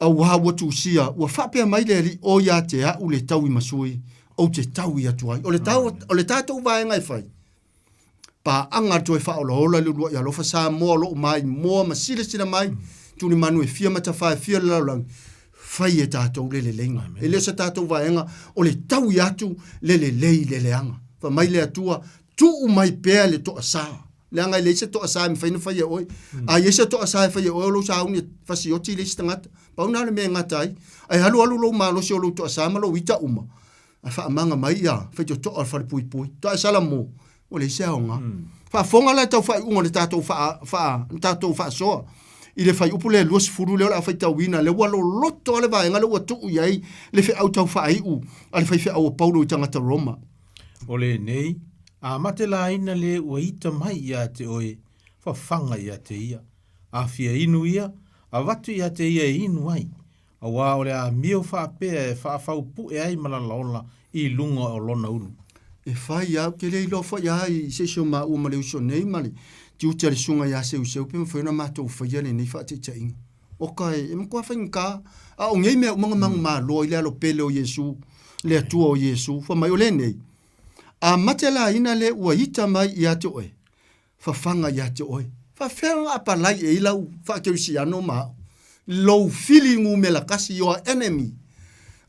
Auā ua tusia, ua faapea mai le Alii, O ia te a'u le taui masui, ou te taui atu ai. O le, tau, o le tatou vaega e fai, paaga le toe faaolaola i le uluai alofa Samoa o lo o maimoa ma silasila mai, tulimanu e fia ma tafā e fia le lalolagi, fai e tatou le leleiga. E le o se tatou vaega o le taui atu le lelei i le leaga. Fai mai le Atua, tuu mai pea le toasā. Leaga e leai se toasa e mafai ona fai e oe. A i ai se toasa e fai e oe, o lou sauni e fasioti le isi tagata. Pau lena o le mea e gata ai. Ae alualu lou malosi o lou toasa ma lou ita uma, ae faamaga mai ia faitotoa o le falepuipui. Toa e salamo, ua leai se aoga. Faafofoga la i tau faaiuga o le tatou faa, faa, le tatou faasoa i le fuaiupu lea 20 lea o le a faitauina, lea ua loloto lava le vaega lea ua tuu i ai le feau tau faaiu a le faifeau o Paulo i tagata Roma. O lenei, a mate laina le ua ita mai ia te oe, fafaga ia te ia. A fia inu ia, avatu ia te ia e inu ai, auā o le amio faapea e faafaupue ai ma lalaola i luga o lona ulu. E fai au, ke le iloa foi a i se isi o maua ma le uso nei ma le tiute a le susuga ia Seuseu pe mafai ona matou faia lenei faataitaiga. Oka e, e matua faigata. A o nei mea uma na manumaloa i le alo pele o Iesu, le Atua o Iesu, fai mai o lenei, A mate laina le ua ita mai ia te oe, fafaga ia te oe. Faafefea ona apalai i ai lau faakerisiano ma au, lou fili numera tasi, your enemy.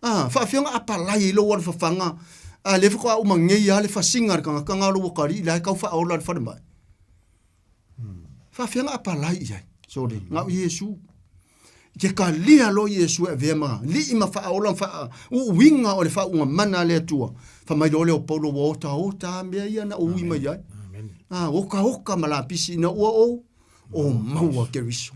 Ah, faafefea ona apalai ai lou alu fafaga, a lea faatoa uma nei lava le fasiga a le tagata na o lou atalii la e tau faaola i le falemai. Faafefea ona apalai i ai? Sorry, na o Iesu. I te talia loa Iesu e avea ma Alii ma Faaola ma faauuina o le faauuga mana a le Atua, fai mai loa lea o Paulo, ua otaota lava mea ia na ou ui mai ai. A, otaota ma lapisi ina ua ou o maua Keriso.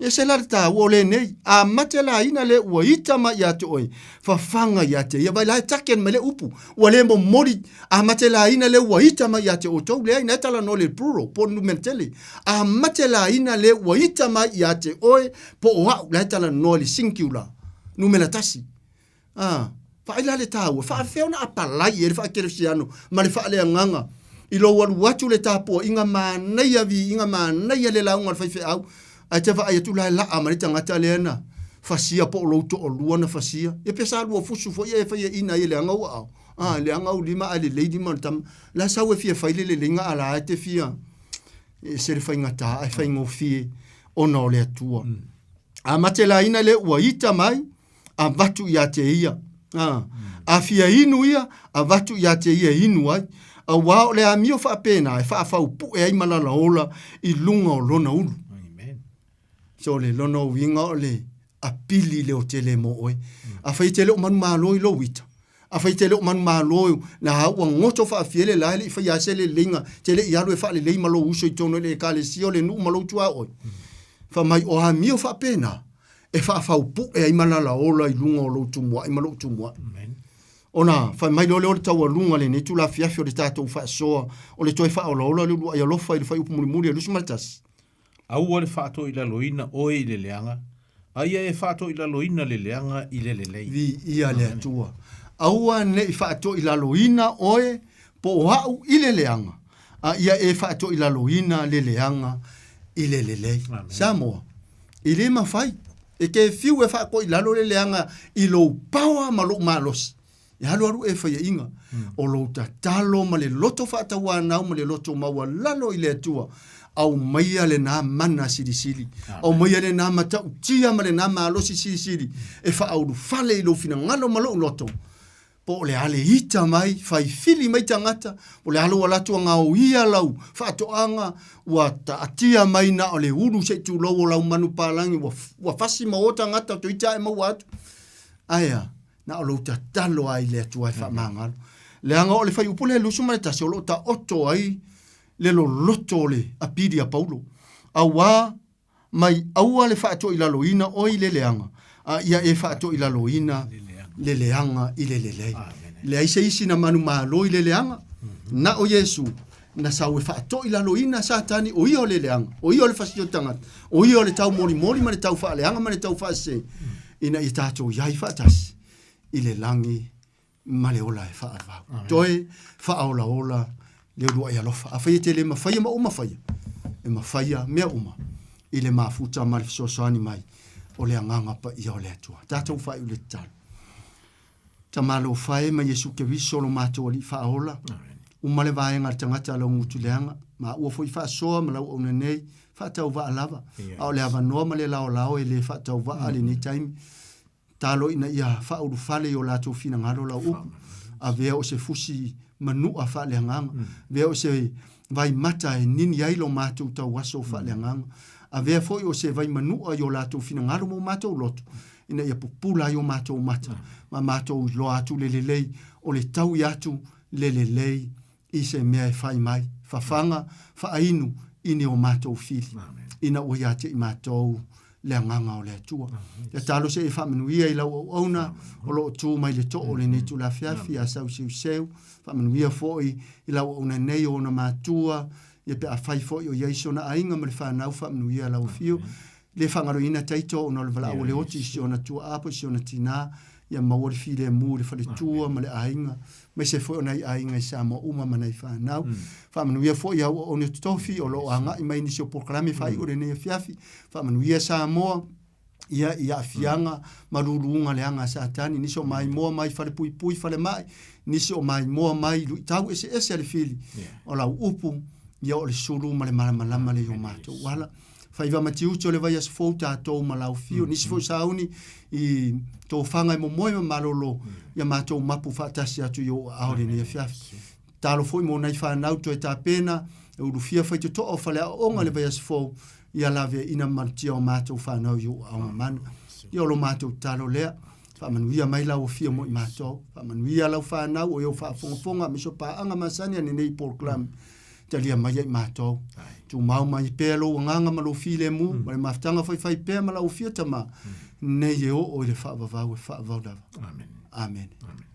E ese la le taua o lenei, a mate laina le ua ita mai ia te oe, fafaga ia te ia. Vai la e take mai le upu, ua le momoli, a mate laina le ua ita mai ia te outou, leai, na e talanoa i le plural, po o le numera tele. A mate laina le ua ita mai ia te oe, po o au, la e talanoa i le singular, numera tasi. A, vaai la le taua, faafefea ona apalai i ai le faakeresiano ma le faaleagaga i lou alu atu le tapuaiga manaia viiga manaia le lauga a le faifeau, ae te vaai atu la e laa mai le tagata lea na fasia po o lou toalua na fasia. Ia pe sa lua fusu foi e faiaina ai e leaga ou aao, a, leaga ou lima ae lelei lima o le tama. La sau e fia fai le leleiga a la e te fia e ese le faigata ae faigofie ona o le Atua. A mate laina le ua ita mai, avatu ia te ia. A, a fia inu ia, avatu ia te ia e inu ai. Auā o le amio faapena e faafaupu'e ai malalaola i luga o lona ulu. So o le lona uiga o le apili leotele mo oe. Afai e te le o manumalo i lou ita, afai e te le o manumalo na ua goto faafiele la e le i faia se leleiga, te le i alu e faalelei ma lou uso i totonu o le ekalesia o le nuu ma lou tuaoi. Fai mai o amio faapena e faafaupu'e ai malalaola i luga o lou tumua'i ma lou tumua'i. Ona fai mai loa lea o le taualuga lenei itula afiafi o le tatou faasoa o le toe faaolaola o le uluai alofa i le fuaiupu mulimuli e 21. Aua le faatoilaloina oe i le leaga, a ia e faatoilaloina le leaga i le lelei. Viia le Atua. Aua ne i faatoilaloina oe po o au i le leaga, a ia e faatoilaloina le leaga i le lelei. Samoa, e le mafai e te fiu e faatoilalo le leaga i lou paoa ma lou malosi. E alualu e faiaina o lou tatalo ma le loto faatauanau ma le loto maualalo i le Atua, aumaia lena mana silisili, aumaia lena matautia ma lena malosi silisili e faaulufale i lou finagalo ma lou loto, po o le a le ita mai, faifili mai tagata, po o le a lou alu atu a gaoia lau faatoaga, ua taatia mai na o le ulu se i tulou o lau manupapalagi, ua fasi ma o tagata toeitiiti lava e maua atu. Ae a? Na o lou tatalo lava i le Atua e faamagalo. Leaga o le fuaiupu lea 21 o lo o taoto ai le loloto o le apili a Paulo, auā mai aua le faatoilaloina oe i le leaga, a ia e faatoilaloina le leaga i le lelei. Leai se isi na manumalo i le leaga, na o Iesu na sau e faatoilaloina Satani, o ia o le leaga, o ia o le fasi o tagata, o ia o le taumolimoli ma le taufaaleaga ma le taufaasese, ina ia tatou i ai faatasi i le lagi ma le ola e faavavau. Toe faaolaola le uluai alofa. Afai e te le mafaia ma uma faia, e mafaia mea uma i le mafuta ma le fesoasoani mai o le Agaga Paia o le Atua. Tatou faaiu le tatalo. Tamalofa e ma Iesu Keriso lo matou Alii Faaola, uma le vaega a le tagata a lau gutu leaga, ma ua foi faasoa ma lau auauna nei, faatauvaa lava, a o le avanoa ma le laolao e le faatauvaa lenei taimi. Talo ina ia faaulufale i o latou finagalo lau upu, avea o se fusi manua faaleagaga, avea o se vaimata e nini ai lo matou tauaso faaleagaga, avea foi o se vaimanua i o latou finagalo ma o matou loto, ina ia pupula ai o matou mata ma matou iloa atu le lelei o le taui atu le lelei i se mea e fai mai, fafaga, faainu i ni o matou fili, ina ua ia te i matou le Agaga o le Atua. Ia talosia ia faamanuia i lau auauna o lo o tu mai le too o lenei itula afiafi ia Sauseuseu, faamanuia foi i lau auauna nei o ona matua, ia pe afai foi o i ai sona aiga ma le fanau, faamanuia lau afio. Le faagaloina Taito ona o le valaau a le oti i si ona tuaa po o si ona tinā, ia maua le filemu i le faletua ma le aiga, aemaise foi o nai aiga i Samoa uma ma nai fanau. Faamanuia foi i au auauna totofi o lo o agai mai i nisi o polokalame faaiu o lenei afiafi. Faamanuia Samoa ia i aafiaga ma luluga leaga a Satani, nisi o maimoa mai falepuipui, falemai, nisi o maimoa mai luitau eseese a le fili. O lau upu, ia o le sulu ma le malamalama lea i o matou ala. Faiva ma tiute o le vaiaso fou tatou ma lau afio. Nisi foi sauni i tofaga e momoe ma malolo ia matou mapu faatasi atu i ou aao i lenei afiafi. Tatalo foi mo nai fanau toe tapena e ulufia faitotoa o faleaoaoga i le vaiaso fou ia laveaiina malutia o matou fanau i ou aao mamana. Ia o lo matou tatalo lea. Faamanuia mai lau afio mo i matou. Faamanuia lau fanau o e o faafogafoga aemaise o paaga masani a lenei polokalame. Talia mai ia i matou. Tumau mai pea lou agaga ma lou filemu, ma le mafutaga faifai pea ma lau afio Tama, nei e oo i le faavavau e faavavau lava. Amene. Amene. Amene.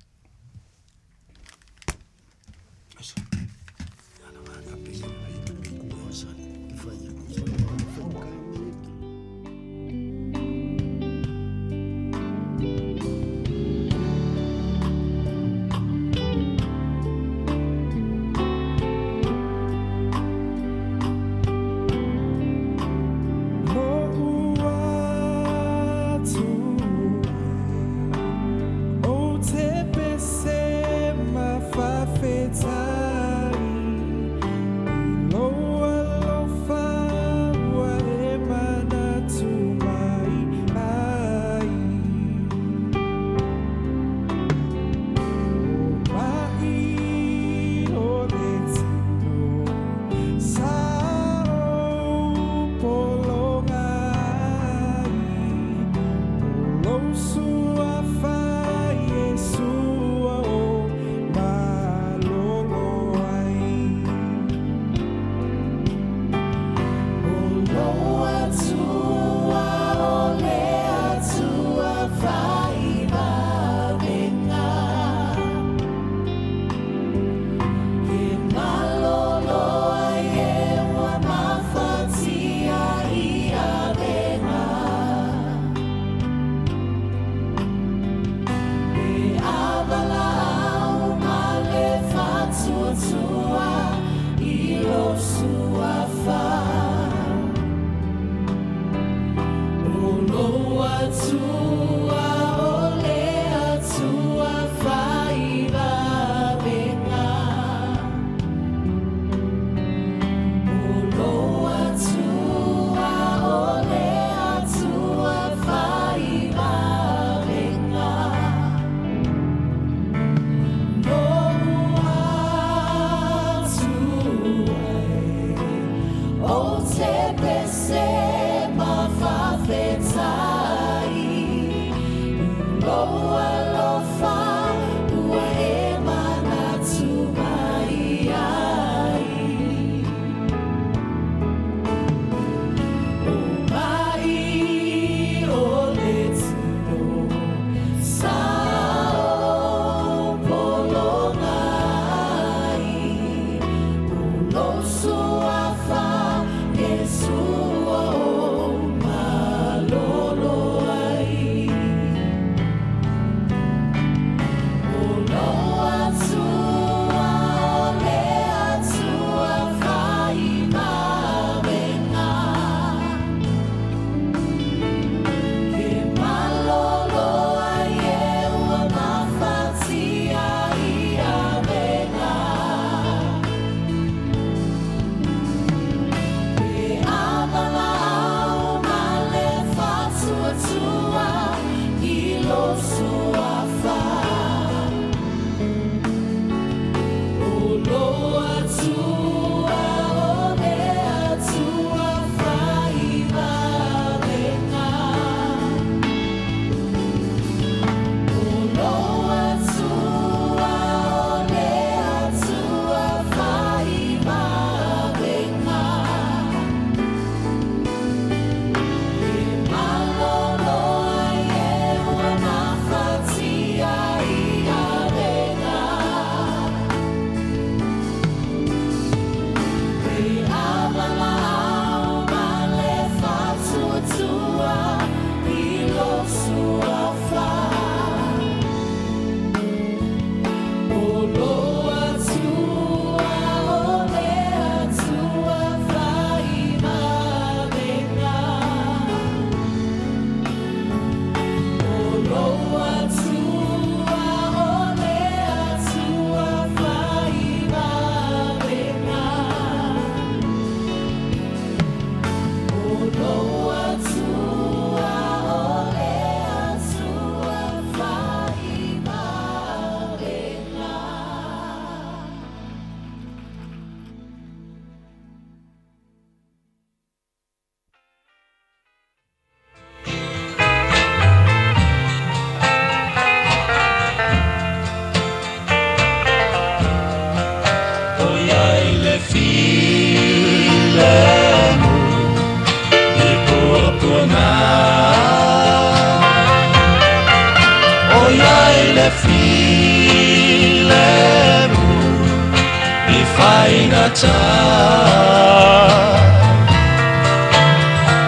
faigata.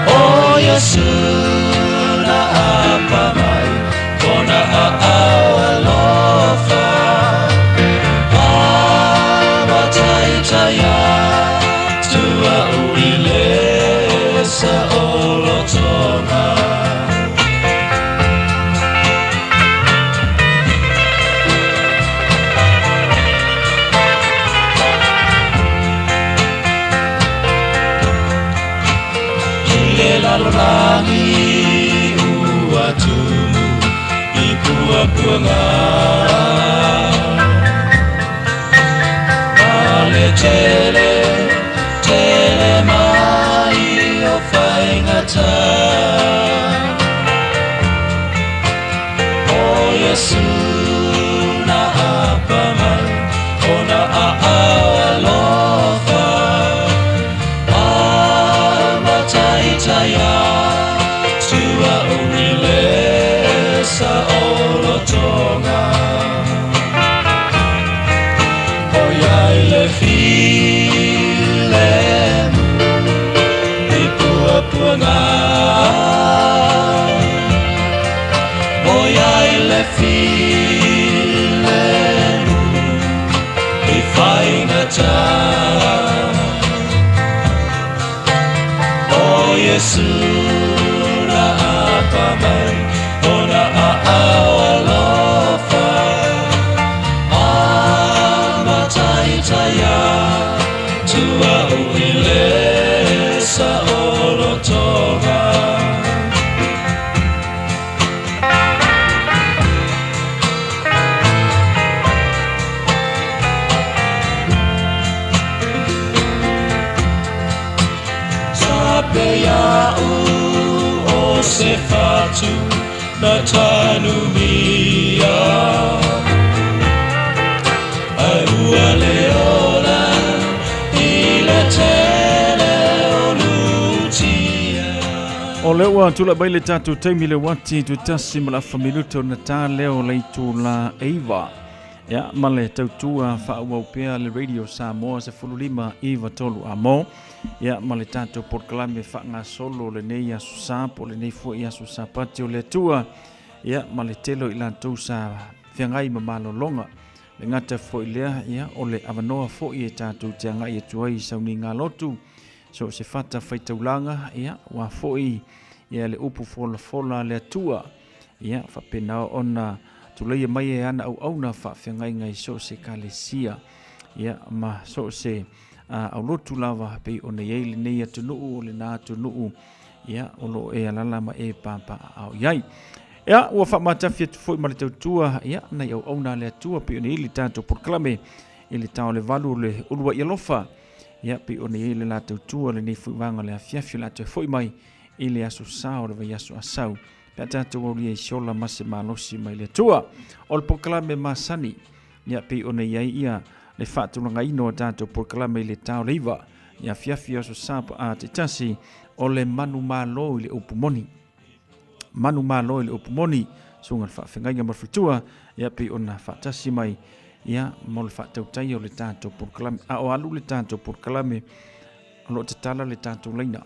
O Iesu na apa mai kona aao alofa, Amataitaia tua ui le saolotoga. I le lalolagi ua tumu i puapuaga, Ma le tele, tele mai o faigata. O Iesu na apa mai ona aao alofa, Amataitaia tua ui le saolotoga. O iai le filemu i puapuaga, O iai le filemu i faigata. O Iesu na apa mai ona aao alofa, Amataitaia tua ui le saolotoga. Sape ia'u o se fatu na tanumia, Ae ua le ola i le tele o lutia. O lea ua tulai mai le tatou taimi le uati tuitasi ma le afa minuta ona ta lea o le itula 9. Ia, ma le tautua faaauau pea le Radio Samoa 15 9 3 amo. Ia, ma le tatou polokalame faagasolo lenei aso sa po o lenei foi aso Sapati o le Atua. Ia, ma le tele o i latou sa feagai ma malologa. Le gata foi lea, ia, o le avanoa foi e tatou te agai atu ai i sauniga lotu. So o se fata faitaulaga, ia, ua foi ia le upu folafola a le Atua. Ia, faapena ona tulaia mai e ana auauna faafeagaiga i so o se ekalesia, ia, ma so o se aulotu lava pei ona i ai lenei atunuu o lena atunuu, ia, o lo o e alaala ma e papaaao i ai. Ia, ua faamatafi atu foi ma le tautua, ia, nai auauna a le Atua pei ona i ai le tatou polokalame i le ta o le 8 o le uluai alofa. Ia, pei ona i ai le la tautua lenei foi vaega o le afiafi o le a toe foi mai i le aso Sa o le vaiaso Asau, pe a tatou aulia i se ola ma se malosi mai le Atua. O le polokalame masani, ia, pei ona i ai ia le faatulagaina o tatou polokalame i le ta o le 9 i afiafi aso Sa a taitasi, o le manumalo i le upu moni. Manumalo i le upu moni, susuga i le faafeagaiga ma le faletua, ia, pei ona faatasi mai, ia, mo le faatautaia o le tatou polokalame. A o alu le tatou polokalame, o lo o tatala le tatou laina.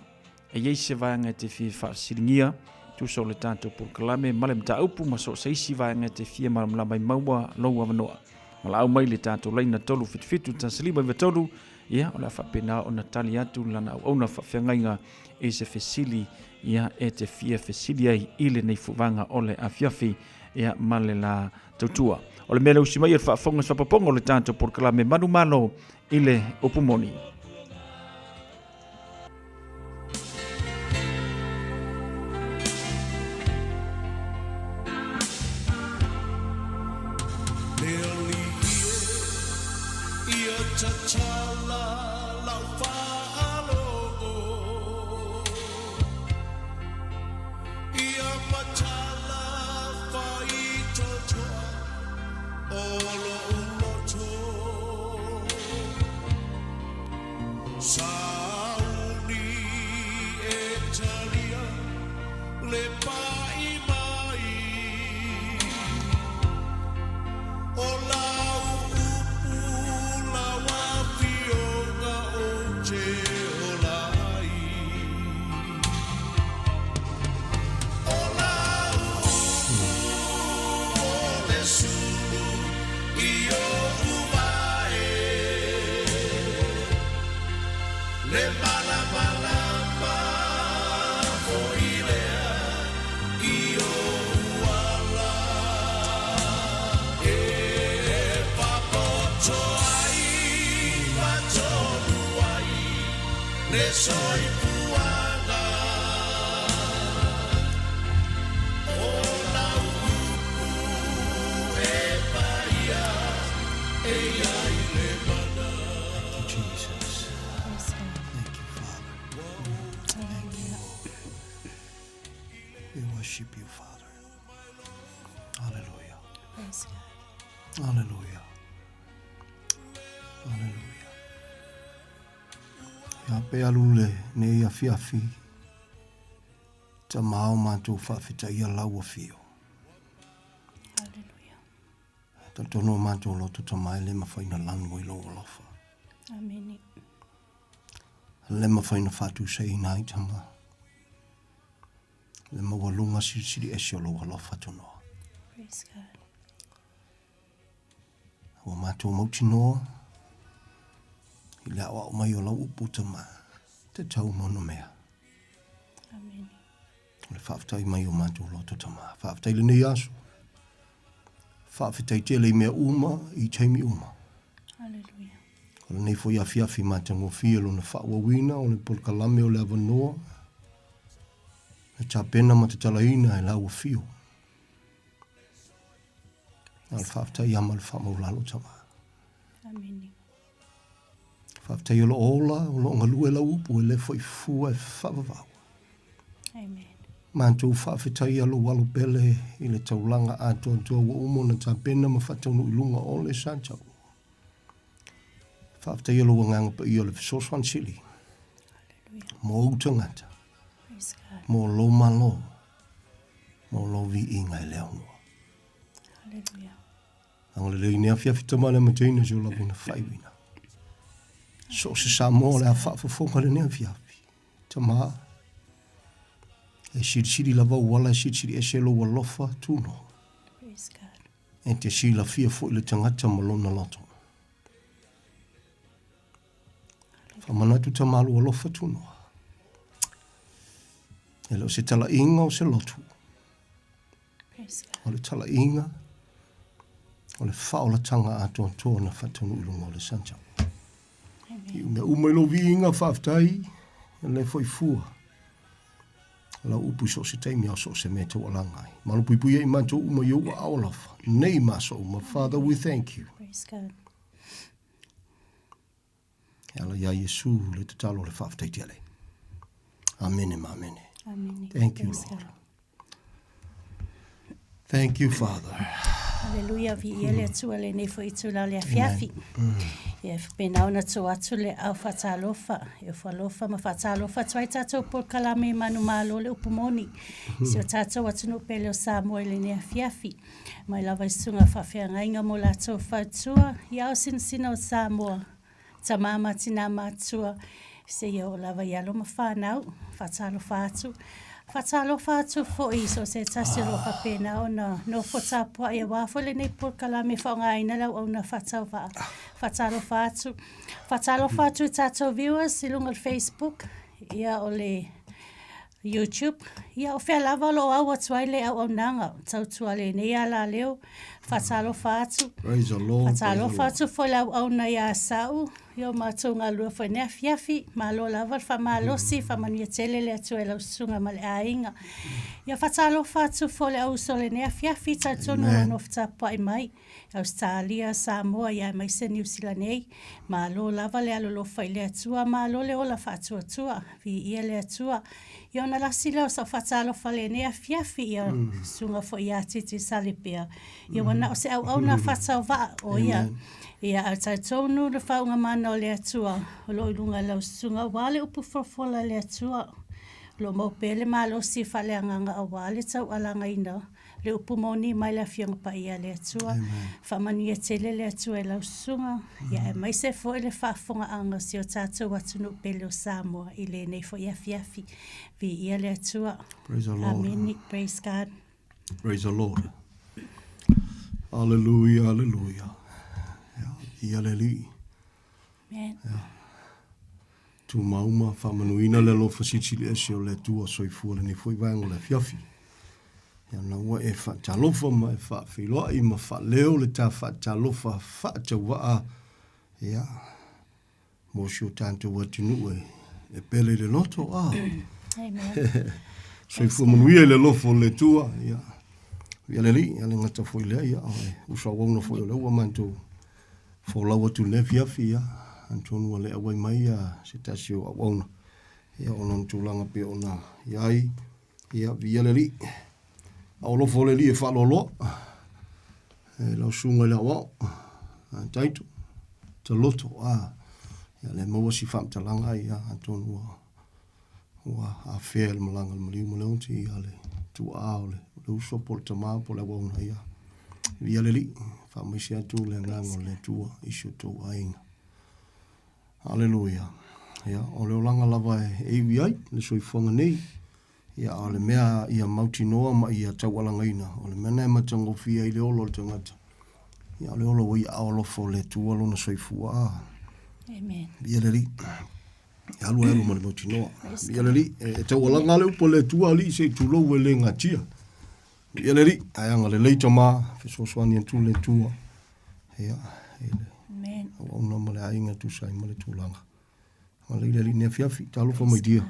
E i ai se vaega e te fia faafesiligia, tusa o le tatou polokalame ma le mataupu ma so o se isi vaega e te fia malamalama ai, maua lou avanoa. Valaau mai i le tatou laina 377 1593, ia, o le a faapena ona tali atu lana auauna faafeagaiga i se fesili, ia, e te fia fesili ai i lenei fuvaga o le afiafi, ia, ma le la tautua. O le mea le usi mai e le faafofoga i se faaopoopoga o le tatou polokalame Manumalo i le upu moni. Le alii e, ia tatala lau faalogo, Ia matala faitotoa o lou loto. Sauni e talia le paʻi mai o lau upu lau afioga. Le soifuaga O lau upu e paia E i ai le mana. Thank you, Jesus. Thank you, Father. Thank you, Lord. We worship you, Father. Hallelujah. Praise God. Hallelujah. Hallelujah. Ia pe alu le nei afiafi. Tama o matou faafetaia lau afio. Hallelujah. Talitonu o matou loto tama e le mafai na lanu ai lou alofa. Amene. Le mafai na faatusaina ai tama. Le maualuga silisili ese o lou alofa tonoa. Praise God. Ua matou mautinoa i le aoao mai o lau upu tama te tau ma ona mea. Amene. O le faafetai mai o matou loto tama. Faafetai lenei aso. Faafetai tele i mea uma i taimi uma. Hallelujah. O lenei foi afiafi matagofie lona faaauauina o le polokalame o le avanoa e tapena ma tatalaina e lau afio. Na o le faafetai ia ma le faamaulalo tama. Amene. Faafetai o lo o ola, o lo o galue lau upu e le foi fua e faavavau. Amen. Matou faafetaia lou alo pele i le taulaga atoatoa ua uma ona tapena ma faataunuu i luga o le sa tau. Faafetaia lou agaga paia o le fesoasoani sili mo ou tagata, mo lou Malo, mo lou viiga e le aunoa. Hallelujah. Agalelei nei afiafi tama le amataina si o lava ina faaiuina. So o se Samoa o le a faafofoga lenei afiafi. Tama, e silisili lava ou ala e silisili ese lou alofa tunoa. Praise God. E te silafia foi le tagata ma lona loto. Faamanatu tama lou alofa tunoa. E le o se talaiga o se lotu. Praise God. O le talaiga o le faaolataga atoatoa na faataunuu i luga o le santau. I mea uma i lou viiga faafetai, e le foi fua. Lau upu i so o se taimi a o so o se mea e taualaga ai. Malupuipuia i matou uma i ou aao alofa, nei ma aso uma. Father, we thank you. Praise God. E ala iā Iesu le tatalo o le faafetai tele. Amene ma amene. Amene. Thank you, Praise Lord. God. Thank you, Father. Aleluia, viia le Atua lenei foi itula o le afiafi. Ia e faapena ona to atu le au faatalofa, e ofo alofa ma faatalofa atu ai tatou polokalame i manumalo le upu moni. Si o tatou atunuu pele o Samoa i lenei afiafi. Mai lava i susuga faafeagaiga mo latou fautua i ao sinasina o Samoa, tama ma tinā matua, seia oo lava i alo ma fanau. Faatalofa atu. Faatalofa atu foi i so o se tasi o lo o faapena ona nofo tapuai aua foi lenei polokalame e faaaogaina le auauna faatauvaa. Faatalofa atu. Faatalofa atu i tatou viewers i luga o le Facebook, ia o le YouTube, ia o fea lava o lo o au atu ai le auaunaga tautua lenei alaleo. Faatalofa atu. Praise the Lord. Faatalofa atu foi le auauna iā Sa'u, i o matou galulue foi nei afiafi. Malo lava le faamalosi, faamanuia tele le Atua i lau susuga ma le aiga. Ia faatalofa atu foi le au uso lenei afiafi, talitonu o lo o nofo tapuai mai. Ausetalia, Samoa ia aemaise Niu Sila nei. Malo lava le alolofa i le Atua, malo le ola faatuatua. Viia le Atua. Ia ona lasi lea o sau faatalofa lenei afiafi ia susuga foi ia Titi Salipea. Ia ua na o se auauna faatauvaa o ia. Ia ae talitonu le faauuga mana o le Atua o lo o i luga i lau susuga aua le upu folafola a le Atua. O lo o maua pea le malosi faaleagaga aua le taualagaina Le upu moni mai le Afioga Paia a le Atua. Faamanuia tele le Atua i lau susuga, ia aemaise foi le faafofogaaga o si o tatou atunuu pele o Samoa i lenei foi afiafi. Viia le Atua. Praise the Lord. Amene. Praise God. Praise the Lord. Hallelujah, hallelujah. Ia, viia le Alii. Amen. Tumau ma faamanuina le alofa silisili ese o le Atua soifua lenei foi vaega o le afiafi. Ia na ua e faatalofa ma e faafeiloai ma faaleo le ta faatalofa faatauvaa, ia, mo si o tatou atunuu e e pele i le loto, a. Amen. Soifua manuia i le alofa o le Atua, ia. Ia le Alii, ia le gata foi lea, ia, o le uso auauna foi o lea ua matou folau atu i lenei afiafi, ia, atonu ua le auai mai ia se tasi o auauna, ia, ona o ni tulaga pei ona i ai, ia, viia le Alii. A o alofa o le Alii e faaloaloa, e lau susuga i le aoao, a Taito, Taloto, a, ia, le maua si faamatalaga, ia, atonu ua ua afea i le malaga a le maliu ma le oti ia le tuaa o le, le uso po o le tama po o le auauna ia. Viia le Alii, faamaise atu le agaga o le Atua i si o tou aiga. Aleluia. Ia, o le olaga lava e iu i ai le soifuaga nei. Ia, a o le mea ia mautinoa ma ia taualagaina, o le mea lena e matagofie ai le ola o le tagata. Ia, o le ola ua i aao alofa o le Atua lona soifua. Amen. Viia le Alii. E alu e alu ma le mautinoa. Viia le Alii, e taualaga le upu a le Atua, Alii se i tulou e le gatia. Viia le Alii, ae agalelei tama, fesoasoani atu le Atua. Ia, i le Amen. auauna ma le aiga tusa ai ma le tulaga. Agalelei le Alii i lenei afiafi, talofa mai dia.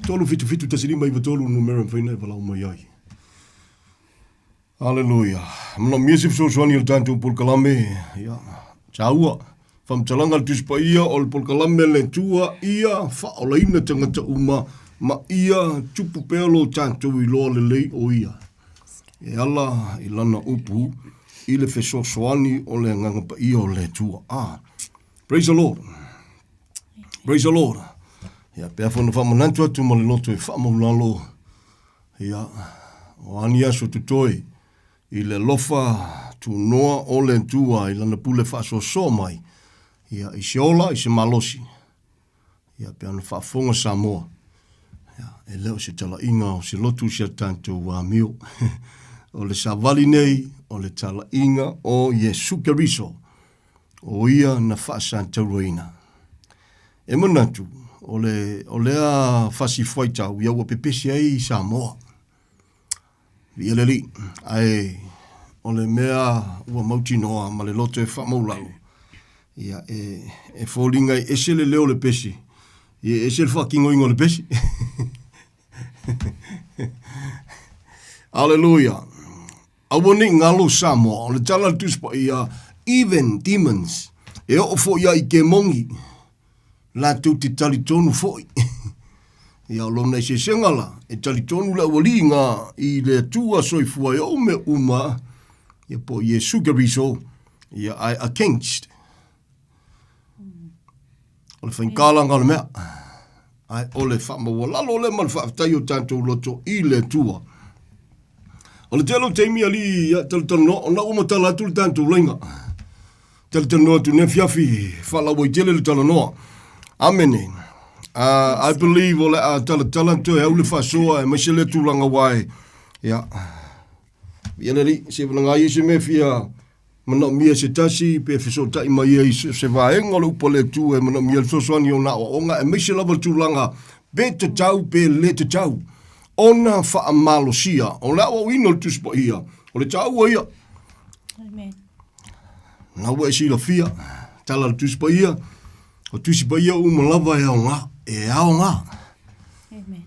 377 1593 numera e mafai ona e valaau mai ai. Aleluia. Manaomia se fesoasoani o le tatou polokalame. Ia, taua. Faamatalaga a le Tusi Paia o le polokalame le Atua ia faaolaina tagata uma ma ia tupu pea lo tatou iloa lelei o ia. E ala i lana upu i le fesoasoani o le Agaga Paia o le Atua. Ah, praise the Lord. Praise the Lord. Ia, pe a foi ona faamanatu atu ma le loto e faamaulalo Ia, o a ni aso totoe i le alofa tunoa o le Atua i lana pule faasoasoa mai, ia, i se ola, i se malosi, ia, pe ana faafofoga Samoa, ia, e le o se talaiga o se lotu si a tatou amio. o le savali nei, o le talaiga o Iesu Keriso, o ia na faasatauraina. E manatu, o le, o lea fasi fuaitau, ia ua pepesi ai Samoa. Viia le Alii, ae o le mea ua mautinoa ma le loto e faamaulalo, ia e, e foliga e ese le leo o le pese, ia e ese le faatinoina o le pese. Aleluia. Aua ne i galo Samoa, o le tala a le Tusi Paia, even demons, e oo foi lava i kemogi, latou te talitonu foi. Ia, o lona eseesega la, e talitonu le aualii nga i le Atua soifua e oo mea uma, ia po o Iesu Keriso, ia ae against. O le faigālaga o le mea, ae o le faamaualalo lea ma le faafetai o tatou loto i le Atua. O le tele o taimi alii ia talatalanoa, ona ua matala atu le tatou laina. Talatalanoa atu nei afiafi, faalauaitele le talanoa. Amene. I believe o le a talatala toe au le faasoa aemaise le tulaga wae. Ia, ia le alii, se valaga ai se mea fia Manaomia se tasi pe fesootai mai ai i se vaega o le upu a le Atua e manaomia ai le fesoasoani o ona aoaoga aemaise lava le tulaga pe tatau pe le tatau ona faamalosia. O le aoaoina o le Tusi Paia, o le taua ia. Amen. Na ua e silafia, tala le Tusi Paia, o Tusi Paia uma lava e aoga, e aoga. Amen.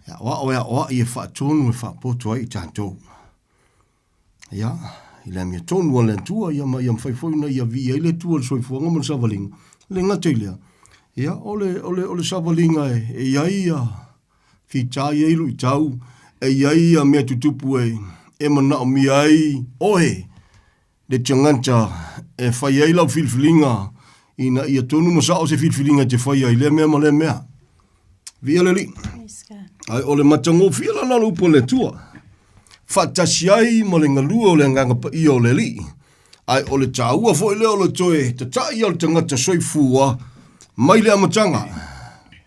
E aoao e aoai e faatonu e faapoto ai i tatou. Ia, i le amiotonu a le Atua, ia ma ia mafai foi ona ia viia ai le Atua i le soifuaga ma le savaliga. E le gata i lea, ia, o le, o le, o le savaliga e, e i ai ia fita, e i ai luitau, e i ai ia mea tutupu e, e manaomia ai oe le tagata e fai ai lau filifiliga ina ia tonu ma sao se filifiliga e te faia i lea mea ma lea mea. Viia le Alii. Ae o le matagofie lana o le upu a le Atua, faatasi ai ma le galue o le Agaga Paia o le Alii. Ae o le taua foi lea o le toe tatai o le tagata soifua mai le amataga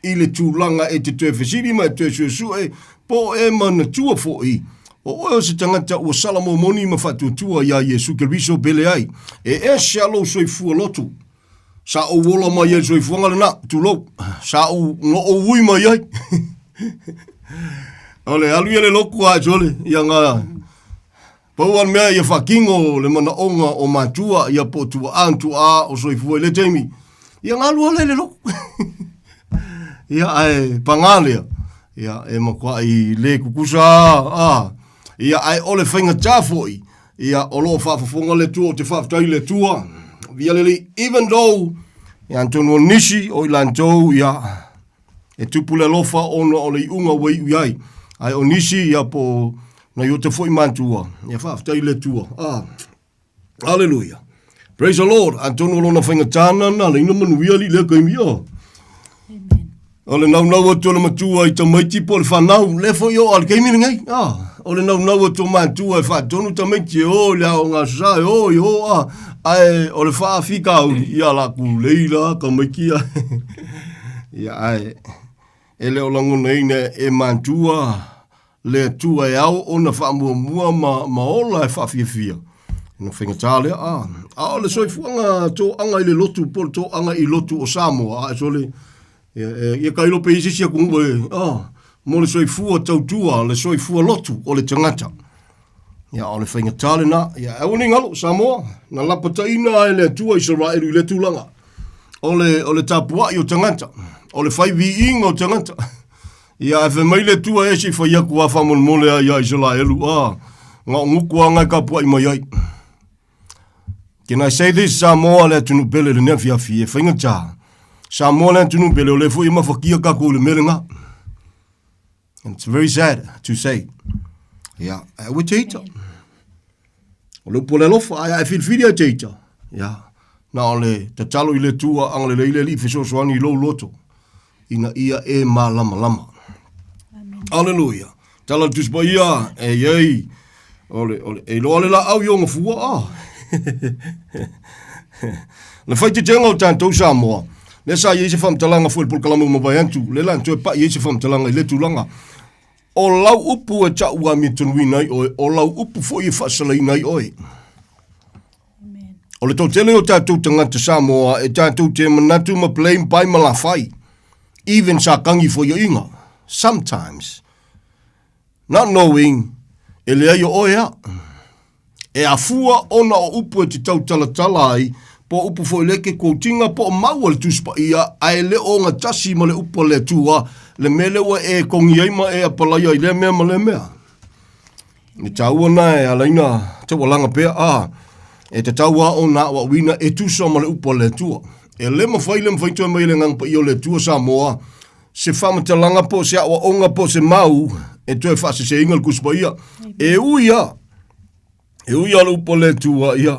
i le tulaga e te toe fesili ma e toe suesue po o e manatua foi o oe o se tagata ua sala momoni ma faatuatua iā Iesu Keriso pe leai. E ese a lou soifua lotu. Sa ou ola mai ai i le soifuaga lena, tulou, sa ou, na ou ui mai ai. o le alu ia le loku a sole, ia nga, pau a le mea ia faatino le manaoga o matua, ia po o tuaa na tuaa o soifua i lea taimi, ia nga alu ala i le loku. Ia, ae pagā lea, ia, e matuai le tutusa a, ia, ae o le faigata foi, ia, o lo o faafofoga le Atua, ou te faafetai i le Atua, via le Alii, even though, ia, atonu o nisi o i latou, ia, e tupu le alofa ona o le iuga ua iu i ai, ae o nisi, ia, po o nai ota foi matua, ia, faafetai i le Atua, a. Hallelujah. Praise the Lord. Atonu o lona faigata na na leina manuia li lea kaimi o. Amen. O le naunau atu o le matua i tamaiti po o le whanau, le foi o al kaimi lenei. Ah, o le naunau atu o matua e whaatonu tamaiti e o i le ao ngā sasa e o i o a. Ae o le whaafika au ia la ku leila ka maiki a. Ia ae e le o langonaina e matua le Atua e ao ona faamuamua ma, ma ola e faafiafia. Ona faigata lea, a. A o le soifuaga toaga i le lotu, po o le toaga i lotu o Samoa, a e sole, ia, e, ia ka ilo pe i se isi atunuu e, a, mo le soifua tautua, le soifua lotu o le tagata. Ia, o le faigata lena, ia, aua ne i galo, Samoa, na lapataina e le Atua Isaraelu i lea tulaga. O le, o le tapuai o tagata, o le fai viiga o tagata. Ia, ae fai mai le Atua e se i fai atu lava faamolemole a ia Isaraelu, a, na o gutu lava na e tapuai mai ai. Can I say this, Samoa le atunuu pele i lenei afiafi, e faigata. Samoa le atunuu pele, o lea foi e mafatia tatou i le mea lena. And it's very sad to say. Ia, ae aua e te ita. O le upu o le alofa, ae a e filifili a e te ita. Ia, na o le tatalo i le Atua agalelei le Alii fesoasoani i lou loto. ina ia e malamalama. Aleluia. Tala le Tusi Paia, e i ai, o le, o le, e iloa le laau i ona fua, ah. Le faiteteina o tatou Samoa, lea sa i ai se faamatalaga foi i le polokalame ua mavae atu, lea la na toe pai ai se faamatalaga i lea tulaga. O lau upu e ta'u amiotonu ai oe, o lau upu foi e faasalaina ai oe. O le toatele o tatou tagata Samoa e tatou te manatu ma blame pai ma lafai, even sa kagi foioiga, sometimes, not knowing e leai o oe a. E afua ona o upu e te tautalatala ai, po o upu foi le ke quotinga po o mau a le Tusi Paia, ae le o ogatasi ma le upu a le Atua, le mea lea ua e kogi ai ma e apalaia i lea mea ma lea mea. Le taua na e ala ina taualaga pea, a, e tatau a ona aoaoina e tusa ma le upu a le Atua. E le mafai le mafai toe mai e le Agaga Paia o le Atua Samoa se faamatalaga po o se aoaoga po o se mau e toe faaseseina le Tusi Paia. E ui a, e ui a le upu a le Atua, ia,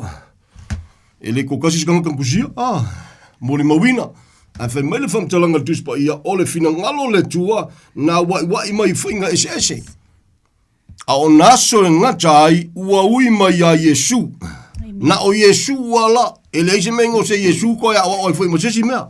e le toatasi se tagata na tusia, a, molimauina. Ae fai mai le faamatalaga a le Tusi Paia, o le finagalo o le Atua na waiwai mai i faiga eseese. A o nā aso e gata ai, ua ui mai iā Iesū. Na o Iesū ua la, e leai se mea i se Iesū koe aʻoaʻo ai foi ma se isi mea.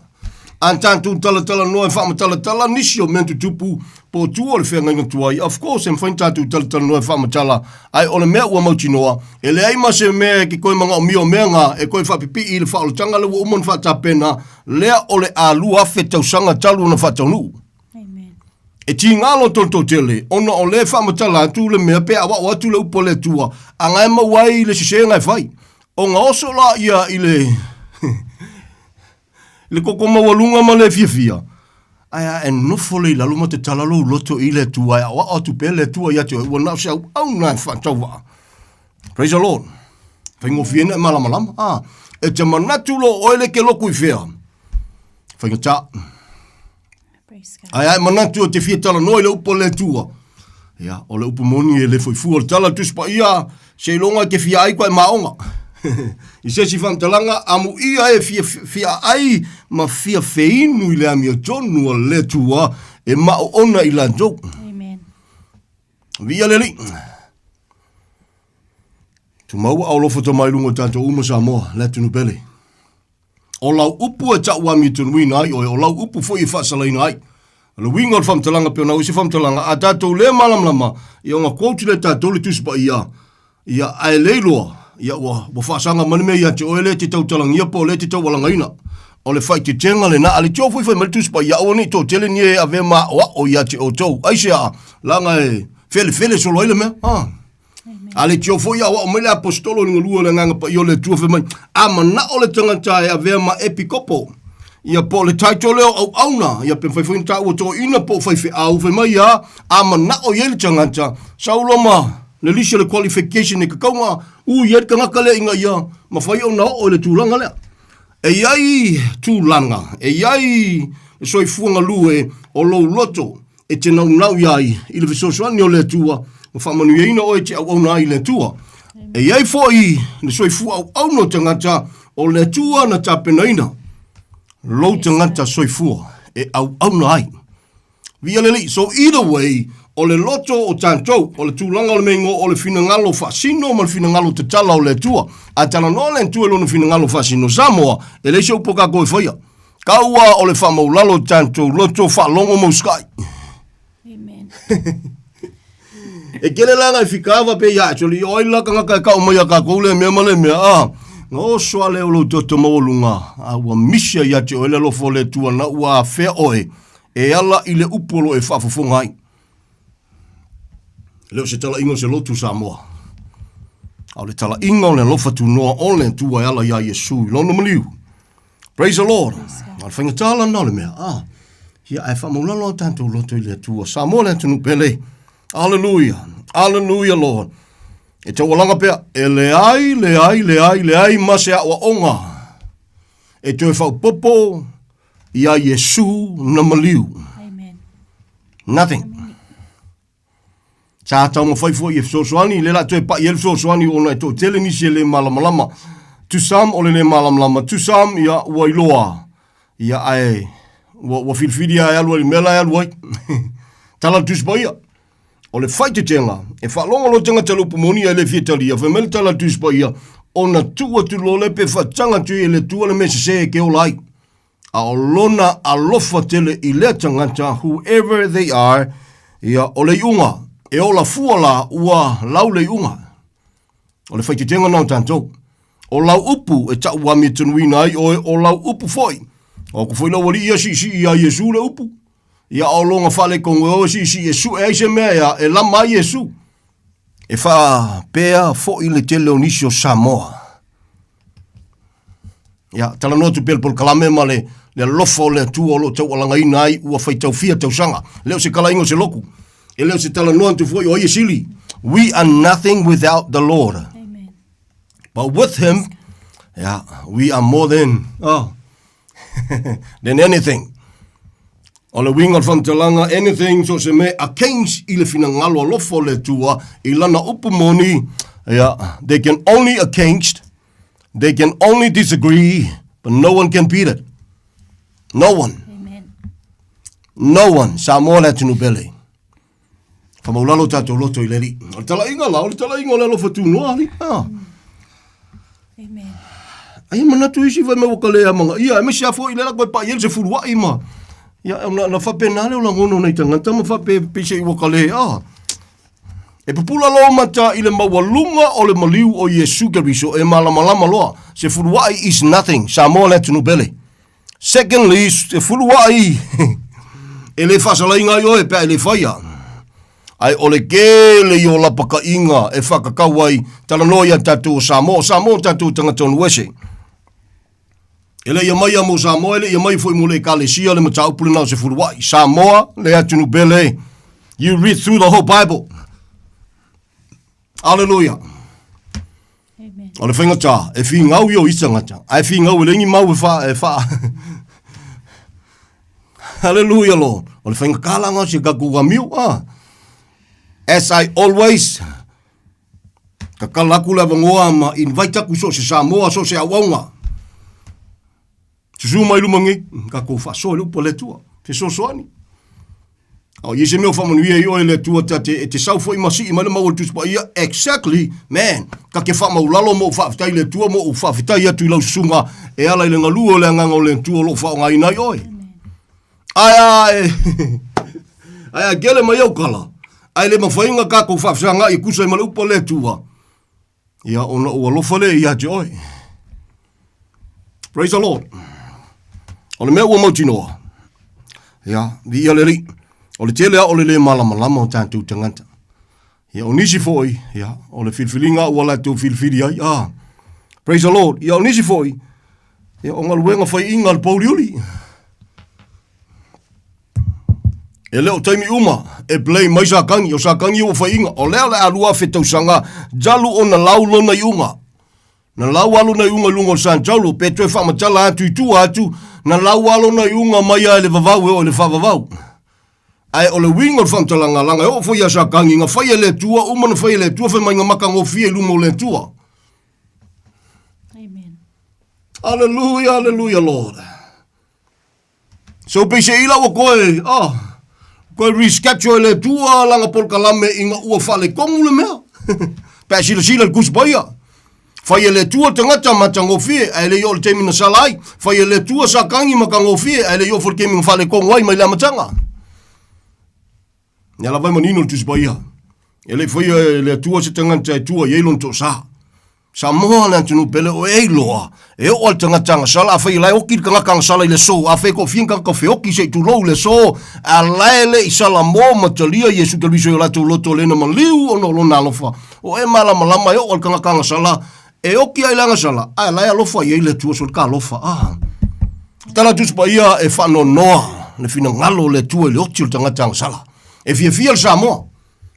A na tatou talatalanoa e faamatalatala nisi o mea tutupu po o tua o le feagaiga tuai, of course e mafai ona tatou talatalanoa e faamatala, ae o le mea ua mautinoa, e leai ma se mea e ke koe manaomia o mea na e koe faapipii i le faaolataga lea ua uma ona faatapena, lea o le a 2000 tausaga talu ona faataunuu. E tiga loto le toatele, ona o lea e faamatala atu le mea pe aoao atu le upu a le Atua, a na e maua ai le sesega e fai. Ona oso la ia i le le koko maualuga ma le fiafia, ae a e nofo lea i lalo ma tatala lou loto i le Atua e aoao atu pea le Atua ia te oe, ua na o se auauna e faatauvaa. Praise the Lord. Faigofie na e malamalama. Ah, e te manatu lo oe le ke loku i whea. Faigata. Ae a e manatu e te fia talanoa i le upu a le Atua, ia, o le upu moni e le foi fua o le tala a le Tusi Paia, seiloga e te fia ai koa e maoga. I se isi faamatalaga, amuia e fia, fia ai ma fia feinu i le amiotonu a le Atua e maoona i latou. Amen. Viia le Alii. Tumau a alofa tama i luga o tatou uma Samoa, le atunuu pele. O lau upu e ta'u amiotonuina ai oe, o lau upu foi e faasalaina ai. O le uiga o le faamatalaga pei ona au i se faamatalaga, a tatou le malamalama, ia ona quote lea e tatou le Tusi Paia, ia, ae le iloa, ia ua, ua faasaga mai le mea ia te oe lea e te tautalagia po o lea e te taualagaina. O le faaeteetega lena, a le tio foi fai mai le Tusi Paia, aua ne i toatele ni e avea ma aoao ia te outou. Aisea? Leaga e felefele solo ai le mea. Ah. A le tio foi aoao mai le aposetolo i le galue o le Agaga Paia o le Atua fai mai, a manao le tagata e avea ma epikopo. Ia po o le title lea o auauna, ia pe mafai foi ona taua toeaina po o faifeau, fai mai ia, a manao i ai le tagata, sau loa ma le lisi o le qualification e tatau ona ui ai le tagata lea ina ia mafai ona oo i le tulaga lea. E i ai tulaga, e i ai le soifua galue o lou loto e te naunau i ai i le fesoasoani o le Atua ma faamanuiaina oe e te auauna ai i le Atua. E i ai foi le soifua auauna o tagata o le Atua na tapenaina lou tagata soifua e auauna ai. Viia le Alii. So either way, o le loto o tatou, o le tulaga o le mea o le finagalo faasino ma le finagalo tatala o le Atua. A talanoa le Atua i lona finagalo faasino Samoa, e leai se upu a tatou e faia. Kaua o le faamaulalo o tatou loto faalogo ma usikai. Amen. E kele la ngai fikava pe ia actually o ai la tagata e kau mai a kakou le mea ma le mea a na oso ale o lou toto maualuga a ua misia ia te oe le alofa o le Atua na ua afea oe e ala i le upu o lo o e faafofoga ai. E le o se talaiga o se lotu Samoa. A o le talaiga o le alofa tunoa o le Atua e ala iā Iesu i lona maliu. Praise the Lord. A o le faigata lena o le mea. Ah, ia ae faamaulalo a tatou loto i le Atua. Samoa le atunuu pele. Hallelujah. Hallelujah, Lord. E taualaga pea, e leai, leai, leai, leai ma se aoaoga e toe faaopoopo iā Iesu na maliu. Amen. Nothing. Sa taumafai foi e fesoasoani, lea la toe pai ai le fesoasoani ona e toatele nisi e le malamalama. To some o le le malamalama, to some ia ua iloa. Ia ae ua, ua filifili lava e alu ai i le mea la e alu ai. Tala le Tusi Paia. O le faaeteetega, e faalogo loa tagata i le upu moni ae le fia talia, fai mai le tala a le Tusi Paia, ona tuu atu loa lea pe faataga atu ai e le Atua le mea sese e ke ola ai. A o lona alofa tele i lea tagata, whoever they are, ia, o le iuga, e ola fua la ua lau le iuga. O le faaeteetega lena o tatou. O lau upu e tau amiotonu ai oe, o lau upu foi. O aku foi lau alii ia siisii iā Iesu le upu. Ia o lona faaletonu e o e siisii e sue ai se mea ea e lama ai Iesu. E faapea foi le tele o nisi o Samoa. Ia, talanoa atu pea le polokalame ma le, le alofa o le Atua o lo o taualagaina ai ua faitau fia tausaga. Le o se talaiga o se lotu. E le o se talanoa atu foi o ai e sili. We are nothing without the Lord. Amen. But with him, yeah, we are more than, oh, than anything. O le uiga o le faamatalaga, anything, so se mea against i le finagalo alofa o le Atua i lana upu moni, yeah, they can only against, they can only disagree, but no one can beat it. No one. Amen. No one. Samoa le atunuu pele. Whamaulalo tātou loto i le Alii. O le talaiga la, o le talaiga o le alofa tunoa, alii. Ah. Amen. Ai manatu isi fai mai ua ka le amanga ia, aemaise a foi le la koe pa'i ai le sefulua'i ma ia na, na faapena le o lagona o nai tagata ma faapea peiseai ua ka le ah. E pupula loa mata i le maualuga o le maliu o Iesu Keriso e malamalama loa, sefulua'i is nothing, Samoa le atunuu pele. Secondly, sefulua'i e le faasalaina ai oe pe a e le faia. Ae o le tele ia o lapataiga e whakakau ai talanoa ia tatou o Samoa. O Samoa o tatou tagata onuese. E le ia mai a mo Samoa, e le ia mai foi mo le ekalesia le mataupu lena o sefulua'i. Samoa, le atunuu pele. You read through the whole Bible. Hallelujah. Amen. O le faigata, e figau ia o isi tagata, ae figau e leai ni mau e wha, e wha. Hallelujah, Lord. O le faigata la ngā se kaku amio. Ah. As I always, kakala aku le avangoa ma invite aku so se Samoa, so se auaunga. Susu mai luma nei, kakou faasoa i le upu a le Atua, fesoasoani. A o i ai se mea o faamanuia i oe le Atua ta te, e te sau foi ma sii mai le mau o le Tusi Paia, exactly, man, ta te faamaulalo ma ou faafetai i le Atua ma ou faafetai atu i lau susuga e ala i le galue o le agaga o le Atua o lo o faaaogaina ai oe. Ae a, e, ae a kele mai au kala, ae le mafai ona tatou faafesagai e tusa ai ma le upu a le Atua, Ia, ona ou alofa lea ia te oe. Praise the Lord. O le mea ua mautinoa, ia, viia le Alii, o le tele a o le le malamalama o tatou tagata. Ia, o nisi foi, ia, o le filifiliga ua latou filifili ai, ah, praise the Lord. Ia, o nisi foi, Ia, o galuega faiiga a le pouliuli. E le o taimi uma e blame ai Satani, o Satani ua faiiga. O lea o le a 2000 tausaga talu ona lau lona iuga. Na lau lava lona iuga i luga o le Santaolo, pe toe faamatala atu i tua atu, na lau lava lona iuga mai lava i le vavau e oo i le faavavau. Ae o le uiga o le faamatalaga, leaga e oo foi ia Satani, na fai e le Atua, uma ona fai e le Atua, fai mai na matagofie i luma o le Atua. Amen. Hallelujah, hallelujah, Lord. So peiseai la ua toe, oh, toe reschedule e le Atua lana polokalame ina ua faaletonu le mea. Pe a silasila i le Tusi Paia. Fai e le Atua tagata matagofie, ae le i oo i le taimi na sala ai. Fai e le Atua Satani matagofie, ae le i oo foi i le taimi na faaletonu ai mai le amataga. Ia lava e manino le Tusi Paia. E le i faia e le Atua se tagata e tua i ai lona toasa. Samoa le atunuu pele o e iloa, e oo lava le tagata agasala, afai o la e oti le tagata agasala i le aso, afai e toafia ni tagata feoti se i tulou i le aso, a la e le i salamo ma talia Iesu Keriso i o latou loto le na maliu ona o lona alofa. O e malamalama e oo lava le tagata agasala, e oti lava i le agasala, ae la e alofa i ai le Atua, so le talofa, ah. Tala Tusi Paia e faanoanoa le finagalo o le Atua i le oti o le tagata agasala. E fiafia le Samoa.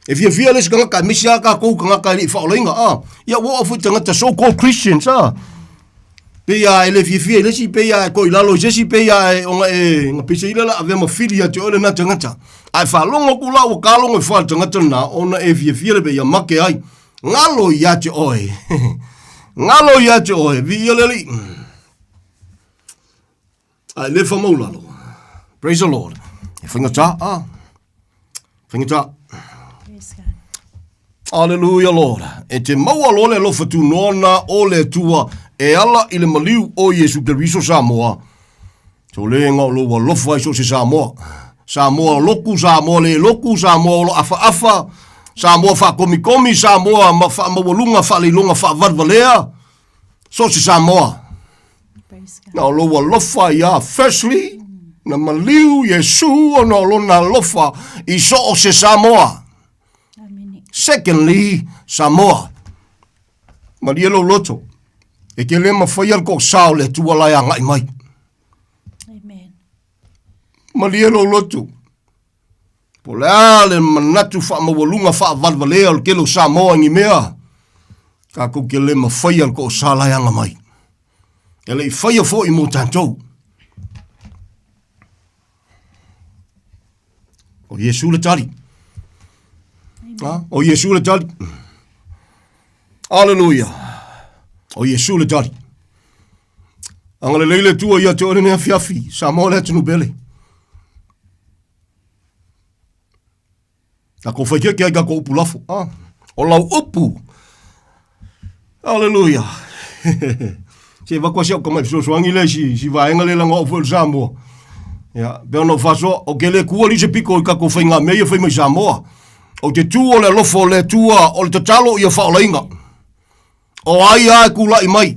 E fiafia le isi tagata, aemaise lava tatou tagata e le i faaolaina, a. Ia ua oo foi tagata so called Christians, a. Pei lava e le fiafia i le isi, pei lava e toilalo i se isi, pei lava e, ona e, na peiseila la avea ma fili ia te oe lena tagata. Ae faalogo atu la ua talogo i fa le tagata lena, ona e fiafia le mea ia make ai. Galo ia te oe. Galo ia te oe, viia le Alii. Ae le faamaulalo. Praise the Lord. E faigata, a. Faigata. Praise God. Hallelujah, Lord. E te maua loa le alofa tunoa na o le Atua e ala i le maliu o Iesu Keriso Samoa. Solega o lou alofa i so o se Samoa. Samoa loku, Samoa le loku, Samoa o lo afaafa, Samoa faakomikomi, Samoa ma faamaualuga, faaleiloga, faavalevalea, so o se Samoa. Na o lou alofa ia firstly, na maliu Iesu ona o lona alofa i so o se Samoa. Secondly, Samoa. Malie lou loto. E te le mafaia le toasa o le Atua la e agai mai. Amen. Malie lou loto. Po o le a le manatu faamaualuga faavalevalea o le tele o Samoa i ni mea, tatou te le mafaia le toasa la e aga mai. E le i faia foi mo tatou. O Iesu le tali. Ha? O Iesu le tali. Aleluia. O Iesu le tali. Agalelei le Atua ia te oe lenei afiafi. Samoa le atunuu pele. Takou faikeke ai takou upu lafo. Ah, o lau upu. Aleluia. Se avatu lava si au tamai fesoasoani lea i si, si vaega lea leaga o au foi o le Samoa. Ia, pei ona ou faasoa, ou te le tuua alii se pito i tatou faigamea ia e fai mai Samoa. Ou te tu o le alofa o le Atua, o le tatalo ia faaolaina. O ai lava e tulai mai.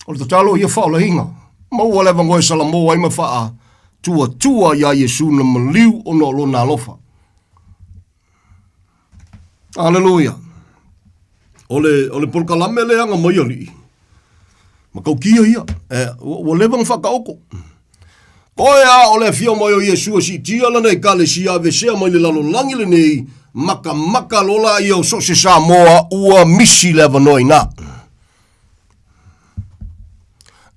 O le tatalo ia faaolaina. Maua le avanoa e salamo ai ma faatuatua iā Iesu na maliu ona o lona alofa. Aleluia. O le, o le polokalame lea na mai alii, matautia ia, e, ua, ua leva ona faataoto. Toe a o le afio mai o Iesu e siitia lana ekalesia aveesea mai le lalolagi lenei, makamaka loa laia o so o se Samoa ua misi le avanoa ina.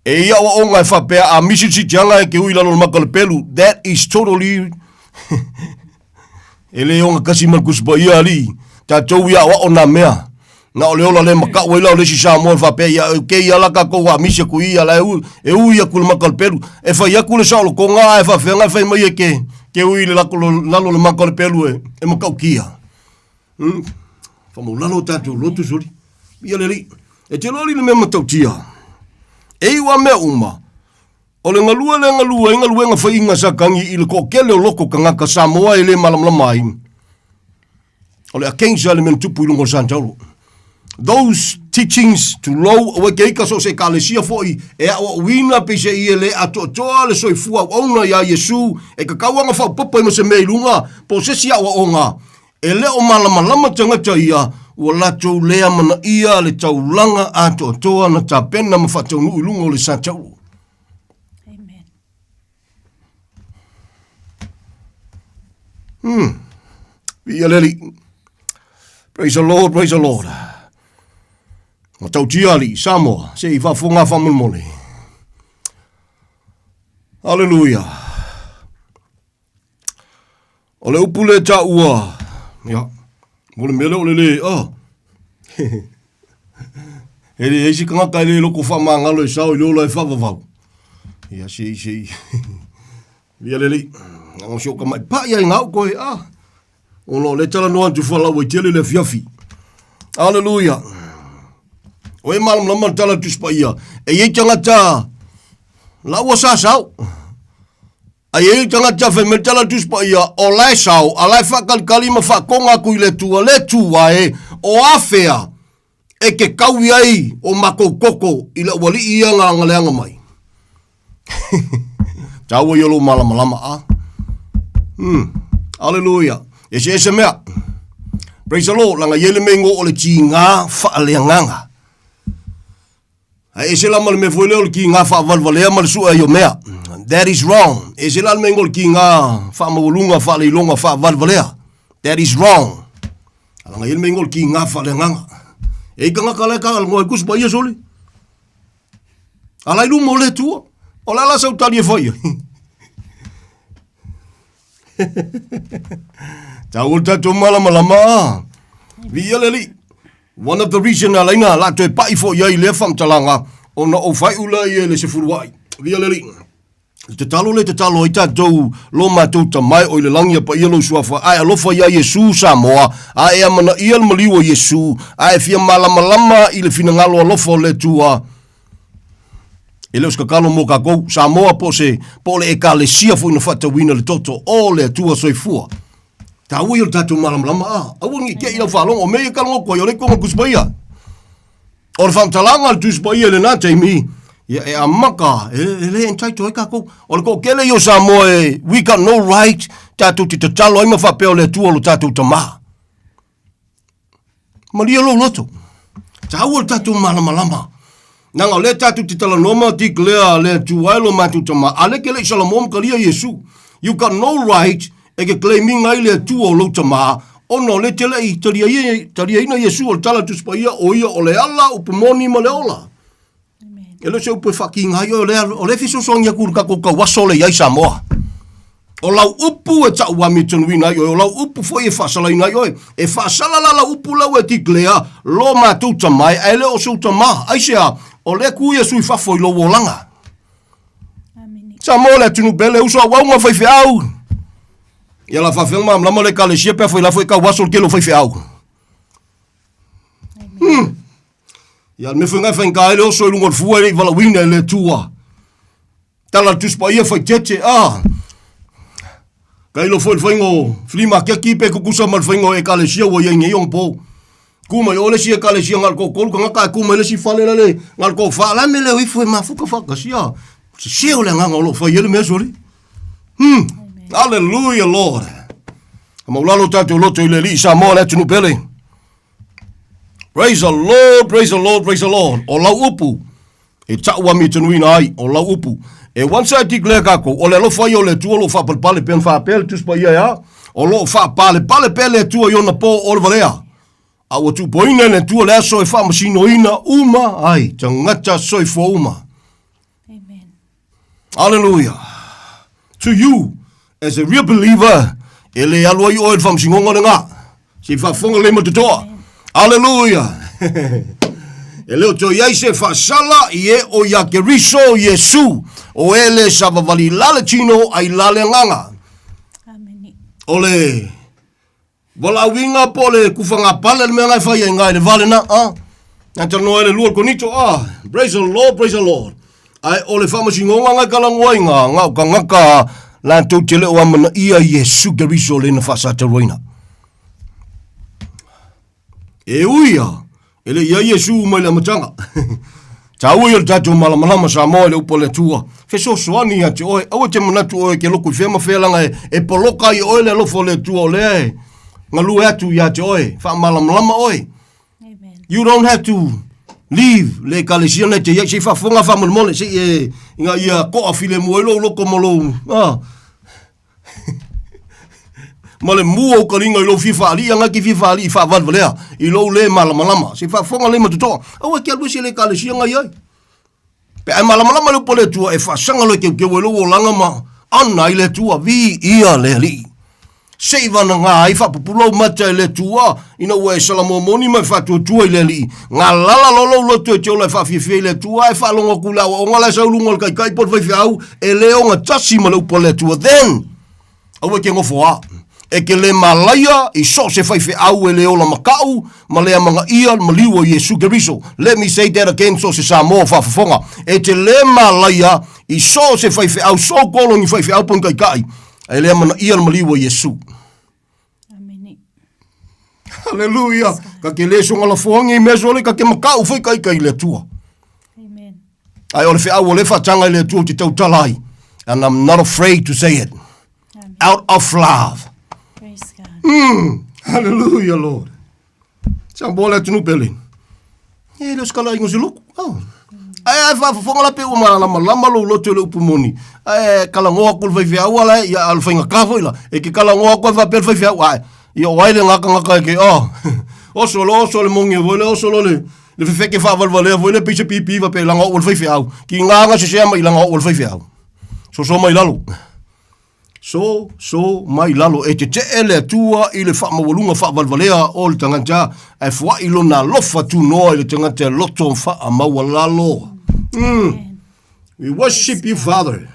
E ia aoaoga e faapea a misi le siitiaga e te ui i lalo o le maka o le pelu, that is totally E le ogatasi ma le Tusi Paia, alii, tatou ia aoao nā mea. Na o le ola le makau ai la o le isi Samoa e faapea ia, e kei ala tatou a misi atu i ia la e ui, e ui atu i le maka o le pelu. E fai atu le saolotoga ae faafeaga e fai mai e ke, ke ui i le lako, lalo o le maka o le pelu e, e makautia. Hmm? Whamaulalo o tātou lotu sori. Ia le alii. E te loa alii le mea matautia. E iu a mea uma. O le galue lea galue ai galuega faiga sa kagi i le toatele o loko tagata Samoa e le malamalama ai. O le akensa le mea na tupu i luga o le Santauro. Those teachings tulou aua ke ika so o se ekalesia foi e aoaoina peiseai e le atoatoa le soifua auauna iā Iesu e tatau ona faaopoopo ai ma se mea i luga po o se isi aoaoga e le o malamalama tagata ia. ua latou le amanaia le taulaga atoatoa na tapena ma faataunuu i luga o le sa taulu. Amen. Viia le Alii. Praise the Lord, praise the Lord. Matautia alii, Samoa, se i faafofoga faamolemole. Hallelujah. O le upu le taua, ia, mo le mea lea o le le, oh. E leai se tagata e le loko faamagalo e sao i le ola e faavavau. Ia, se i, se i. Ia le alii, o si ou tamai pai ai ngau koe, ah. Ona o le talanoa atu faalauaitele le afiafi. Aleluia. O e malamalama le tala Tusi Paia, e i ai tagata laua sa sao. A i ai tagata fai mai le tala Tusi Paia, o la e sao, a la e faakalikali ma faakoga atu i le Atua, le Atua e, o afea e te taui ai o matou toto i le aualii ia na leaga mai. Taua ia lou malamalama a. Aleluia. Eseese mea. Praise the Lord. Laga i ai le mea igoa o le tiga faaleagaga. Ae ese la ma le mea foi lea o le tiga faavalevalea ma le sue ai o mea. That is wrong. Ese la le mea igoa o le tiga faamaualuga, faaleiloga, faavalevalea. That is wrong. Laga i ai le mea igoa o le tiga faaleagaga. E i tagata la e talanoa ai kusi paia sole. Ala i luma o le Atua. O le a la sau tali e fai ai? Taua le tatou malamalama. Viia le Alii. One of the reason ala ai na la toe pai foi ai lea faamatalaga, ona ou faaiu lea i le sefuluai. Viia le Alii. Le tatalo lea e tatalo ai tatou lo matou Tama e o i le lagi a paia lou suafa, a e alofa iā Iesu Samoa, a e amanaia le maliu o Iesu, a e fia malamalama i le finagalo alofa o le Atua. E le o se tatalo mo kakou, Samoa po o se, po o le Ekalesia foi na faatauina le toto o le Atua soifua. Taua ia o le tatou malamalama a, aua ne i te i lau faalogo, o mea ia e talanoa atu ai, o lea e i totonu o le Tusi Paia. O le faamatalaga a le Tusi Paia i lena taimi, ia e amata, e, e le entitle ai tatou. O le toatele ia o Samoa e, we got no right, tatou te tatalo ai ma faapea o le Atua o lo tatou Tama. Malie lou loto. Taua le tatou malamalama. Leaga o lea tatou te talanoa ma declare le Atua e lo matou Tama, a lea ke le i salamo ma talia Iesu. You got no right e ke claim ina ai le Atua o lou Tama, ona o lea te le i taliaina Iesu o le tala Tusi Paia o ia o le ala, upu moni ma le ola. E le o se upu e faakiga ai oe, o lea, o lea e fesoasoani atu i le tatou tauaso lea i ai Samoa. O lau upu e taʻu amiotonu ai oe, o lau upu foi e faasalaina ai oe. E faasala la lau upu lea ua e declare lo matou tama e, ae le o sou tama. Aisea? O lea tu Iesu i fafo i lou olaga. Samoa le atunuu pele, uso auauna faifeau. Ia la faafeaga malamalama le ekalesia pe afai la foi tauaso le tele o faifeau. Ia le mea foi lena e faigata ai le oso i luga o le fua e le i valaauina e le Atua. Tala le Tusi Paia faitete, ah. Tailo foi le faiga o flea maketi pe tutusa ma le faiga o ekalesia ua i ai nei ona po. Tu mai o le isi ekalesia na o le toatolu tagata ae tu mai le isi fale la le na o le toafa. La mea lea o ifo e mafuta faatasi ah. Sese o le agaga o lo o fai ai le mea sole. Hallelujah Lord. Maulalo tatou loto i le Alii Samoa le atunuu pele. Praise the Lord, praise the Lord, praise the Lord. O lau upu e tau amiotonu ai, o lau upu. E once I declare kākou, o le alofa ia o le Atua o lo o faapalepale pea na faapea le Tusi Paia e a? O lo o faapalepale pea le Atua i ona po o le valea. A ua tuupoina e le Atua le aso e faamasinoina uma ai tagata soifua uma. Amen. Hallelujah. To you, as a real believer, e le alu ai oe i le faamasinoga lena. Se i faafofoga lelei ma totoa. Hallelujah. E le o toe i ai se faasala i e o ia Keriso Iesu, o e le savavali i la le tino a i la le agaga. Amene. O le Valaauina po o le kufagapale le mea na e fai ai ngai le vale na, a. Na talanoa ai le lua o le Konito, a. Praise the Lord, praise the Lord. Ae o le faamasinoga ngai talanoa ai nga, nga o tagata latou te le o amanaia Iesu Keriso le na faasataruaina. E ui a, e le i ai Iesu mai le amataga. Taua ia le tatou malamalama Samoa i le upu a le Atua. Fesoasoani ia te oe. Aua e te manatu oe e ke loku i fea ma fea leaga e, e poloka ai e oe le alofa o le Atua o lea e galue atu ia te oe. Faamalamalama oe. You don't have to leave le ekalesia na e te iai, se i faafofoga faamolemole, se i e, ina ia koa filemu ai lou loto ma lou, ah, ma le mu o kaliga i lou fia faalii aga e te fia faalii faavalevalea i lou le malamalama. Se i faafofoga lelei ma totoa. Aua e te alu ese i le ekalesia na i ai. Pe a e malamalama le upu a le Atua, e faasaga loa e teuteu ai lou olaga ma ana ai le Atua. Viia le Alii. Se i vanagā ai faapupula ou mata e le Atua, ina ua e salamomoni ma e faatuatua i le Alii. Galala loa lou loto e te ola e faafiafia i le Atua, ae faalogo atu i le aoaoga la e sau i luga o le taitai po o le faifeau, e le ogatasi ma le upu a le Atua. Then, Aua e te nofoā. E te lē malaia i so o se faifeau e lē ola makaʻu ma le amanaia le maliu o Iesu Keriso. Let me say that again so o se Samoa o faafofoga. E te lē malaia i so o se faifeau so kolo ni faifeau po ni taitai e le amanaia le maliu o Iesu. Amene. Haleluia. Ka te lē soga lafoa nei mea sole ka te makaʻu foi kai kai le Atua. Amen. Ae o le feau o le faataga i le Atua ou te tautala ai. And I'm not afraid to say it. Amen. Out of love. Praise God. Hallelujah, Lord. Sa mo le atunu pele. E le skala ingo se loku. Oh. Ai ai faafofoga la pe ua malamalama lou loto i le upu moni. Ae kalagoa aku le faifeau ala ia a o le faigata foi la. E ke kalagoa aku ai faapea le faifeau ae. Ia o ai le gakagaka e ke oh. Oso lo oso le mongi foi le oso lo le Le fefeke faavalevalea foi lea pei se pipi faapea i laga oo le faifeau. Ki gaga sesea mai i laga oo le faifeau. Soso mai lalo. So, so mai lalo. E tetee le Atua i le faamaualuga faavalevalea o le tagata, ae foai lona alofa tunoa i le tagata e loto faamaualalo. We worship you, Father.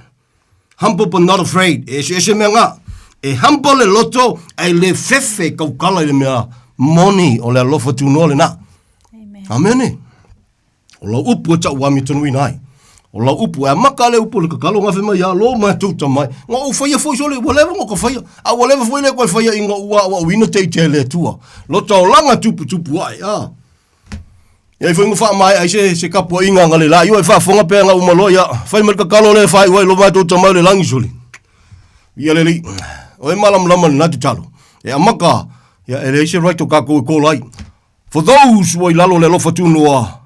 Humble but not afraid. E eseese mea ngā. E humble le loto, ae le fefe e kaukala i le mea moni o le alofa tunoa lenā. Amen. Amene. O lau upu e tau amiotonuina ai. O lau upu, e amaka le upu o le kakalo ngafe mai ia lo matou tamai. Nga ou faia foi sole, ua leva nga ka faia. A ua leva foi le koe faia i nga ua ua uina te i te le Atua. Lota olaga tupu tupu ai. Ah. Ia i foi nga faamaea ai se, se kapuaiga nga le la iu ai faafofoga pea nga uma loa ia fai mai le kakalo lea e faaiu ai lo matou tamai o le lagi sole. Ia le alii, o e malamalama lena tatalo. E amaka, ia e leai se right o kakou e call ai. For those ua i lalo o le alofa tunoa,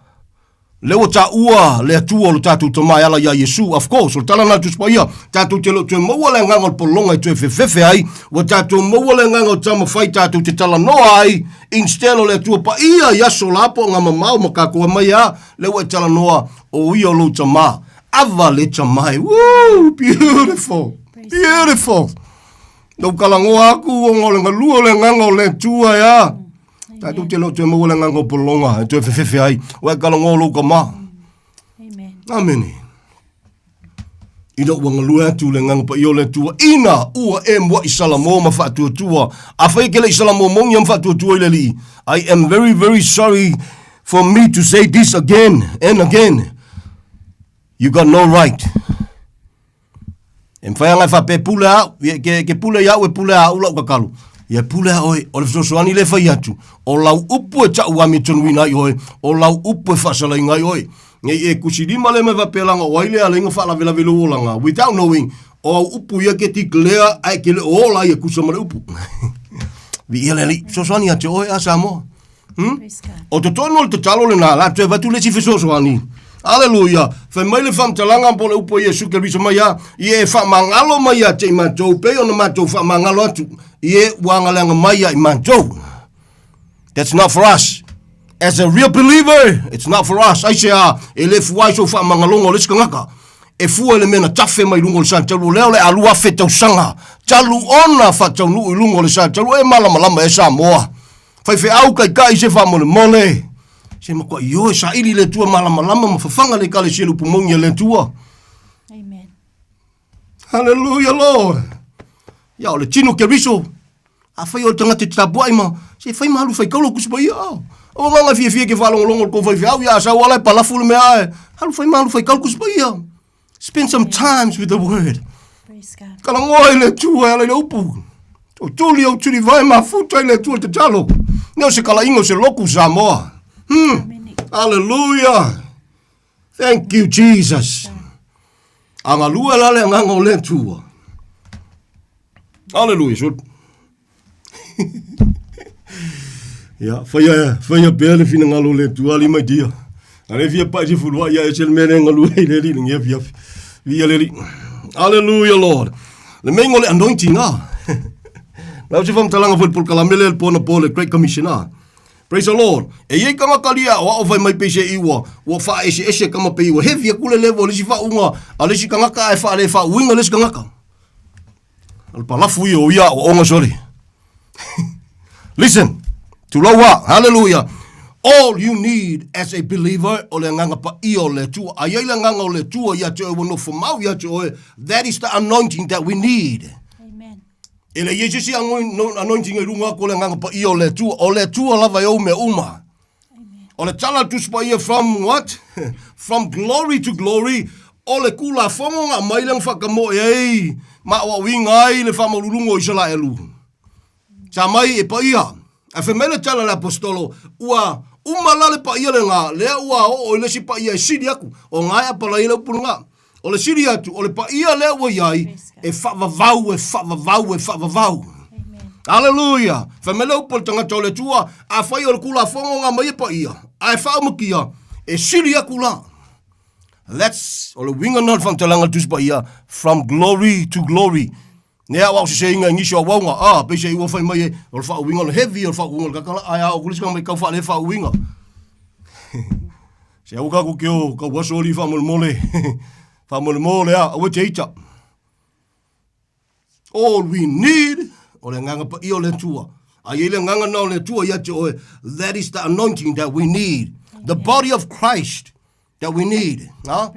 lea ua taua le Atua o lo tatou Tama e ala iā Iesu. Of course, o le tala lena a le Tusi Paia, tatou te le o toe maua le agaga o le pologa e toe fefefe ai, ua tatou maua le agaga o tama fai tatou te talanoa ai, instead o le Atua Paia i aso la po o ngā mamao ma kakou e mai a, lea ua e talanoa, o ia o lou Tama. Ava le tama e. Woo! Beautiful! Beautiful! Lou kalagoa aku ona o le galue o le agaga o le Atua e a. Tatou te le o toe maua le agaga o pologa e toe fefefe ai. Ua e kalagoa lou tama. Amen. Amene. Ina ua galue atu le agaga paia o le Atua, ina ua e muaʻi Salamo ma faatuatua. Afai e ke le i Salamo mogia ma faatuatua i le Alii. I am very very sorry for me to say this again and again. You got no right. E mawhai anga e whapea pule au, ia, ke, ke pule i au e pule a au lau kakalo. Ia pule a oe, o le fesoasoani le whai atu. O lau upu e tau ami tonuina ai oe, o lau upu e whaasalainga ai oe. Nei e kusilima le mai whapea langa o ai le ala inga whaalavelave lo olanga. Without knowing, o au upu ia ke declare ae ke le o ola ia kusa ma le upu. Vi ia le alii, fesoasoani ia te oe a Samoa. O totonu o le tatalo lenā, la toe avatu le isi fesoasoani. Aleluia! Fai mai le faamatalaga po o le upu a Iesu Keriso mai a, Ia e faamagalo mai ia te i matou, pei ona matou faamagalo atu i e ua agaleaga mai ia i matou. That's not for us. As a real believer, it's not for us. Aisea, e le fua ai sou faamagaloga o le isi tagata. E fua i le mea na tafe mai luga o le sa talu, o lea o le a 2000 tausaga talu ona faataunuu i luga o le sa talu, e malamalama e Samoa. Faifeau taitai se faamolemole. Se matuai ioe saili le Atua malamalama ma fafaga le Ekalesia i le upu moni a le Atua. Amen. Hallelujah, Lord. Ia, o le tino Keriso, afai o le tagata e te tapuai ma, se fai ma alu fai kaula kusi paia. Oh. O nganga fiafia ke faalogologo le kou faifeau, ia sau ala e palafu le mea ae. Alu fai ma alu fai kaula kusi paia. Spend some times with the word. Praise God. Kalagoa i le Atua e ala i le upu. O tuli au tuli vae mafuta i le Atua le tatalo. Nei o se kalaiga o se loku Samoa. Hallelujah. Thank you, Jesus. A galue la le agaga o le Atua. Hallelujah. So, Ia, faia, faia pea le finagalo o le Atua alii ma tia. A le fia pai se fuluai ia ese le mea lea e galue ai le alii i lenei afiafi. Viia le Alii. Hallelujah, Lord. Le meinga o le anointing, ah. Lau se faamatalaga foi i le polokalame lea i le po anapo le Great Commission, ah. Praise the Lord. E i ai tagata alii e aoao fai mai pei se i ua, ua faaeseese kama pei ua heavy atu le level o le isi faauuga a le isi tagata ae faale faauuina le isi tagata. O le palafu ia o ia aoaoga sole. Listen, tulou a, hallelujah. All you need as a believer o le agaga paia o le Atua. A i ai le agaga o le Atua ia te oe ua nofo mau ia te oe, that is the anointing that we need. Amen. E le i ai se isi anointing i luga atu o le agaga paia o le Atua. O le Atua lava e ou mea uma. O le tala a le Tusi Paia from what? From glory to glory, o le Tulafono na aumai lea na faatamoe ai ma aoaoina ai le faamaualuluga o Isaraelu. Sa mai e paia. Ae fai mai le tala a le Aposetolo, ua uma la le paia lena, lea ua oo i le isi paia e sili atu. O na e apalai ai le upu lena. O le sili atu, o le paia lea ua i ai, e faavavau, e faavavau, e faavavau. Aleluia! Fai mai le upu a le tagata o le Atua, afai o le Tulafono na aumai e paia, ae faaumakia, e sili atu la. That's, o le uiga lena o le faamatalaga a le Tusi Paia, from glory to glory. Ne aoao seseina i nisi o auauna, a, peiseai ua fai mai e, o le faauiga o le heavy, o le faauiga o le kakala, ae a oo atu le isi mai kau faale faauiga. Se aua ka ku ke o kau aso ali faamolemole, faamolemole a, aua te ita. All we need, o le agaga paia o le Atua. A i ai le agaga na o le Atua ia te oe, that is the anointing that we need. The body of Christ that we need. Ha?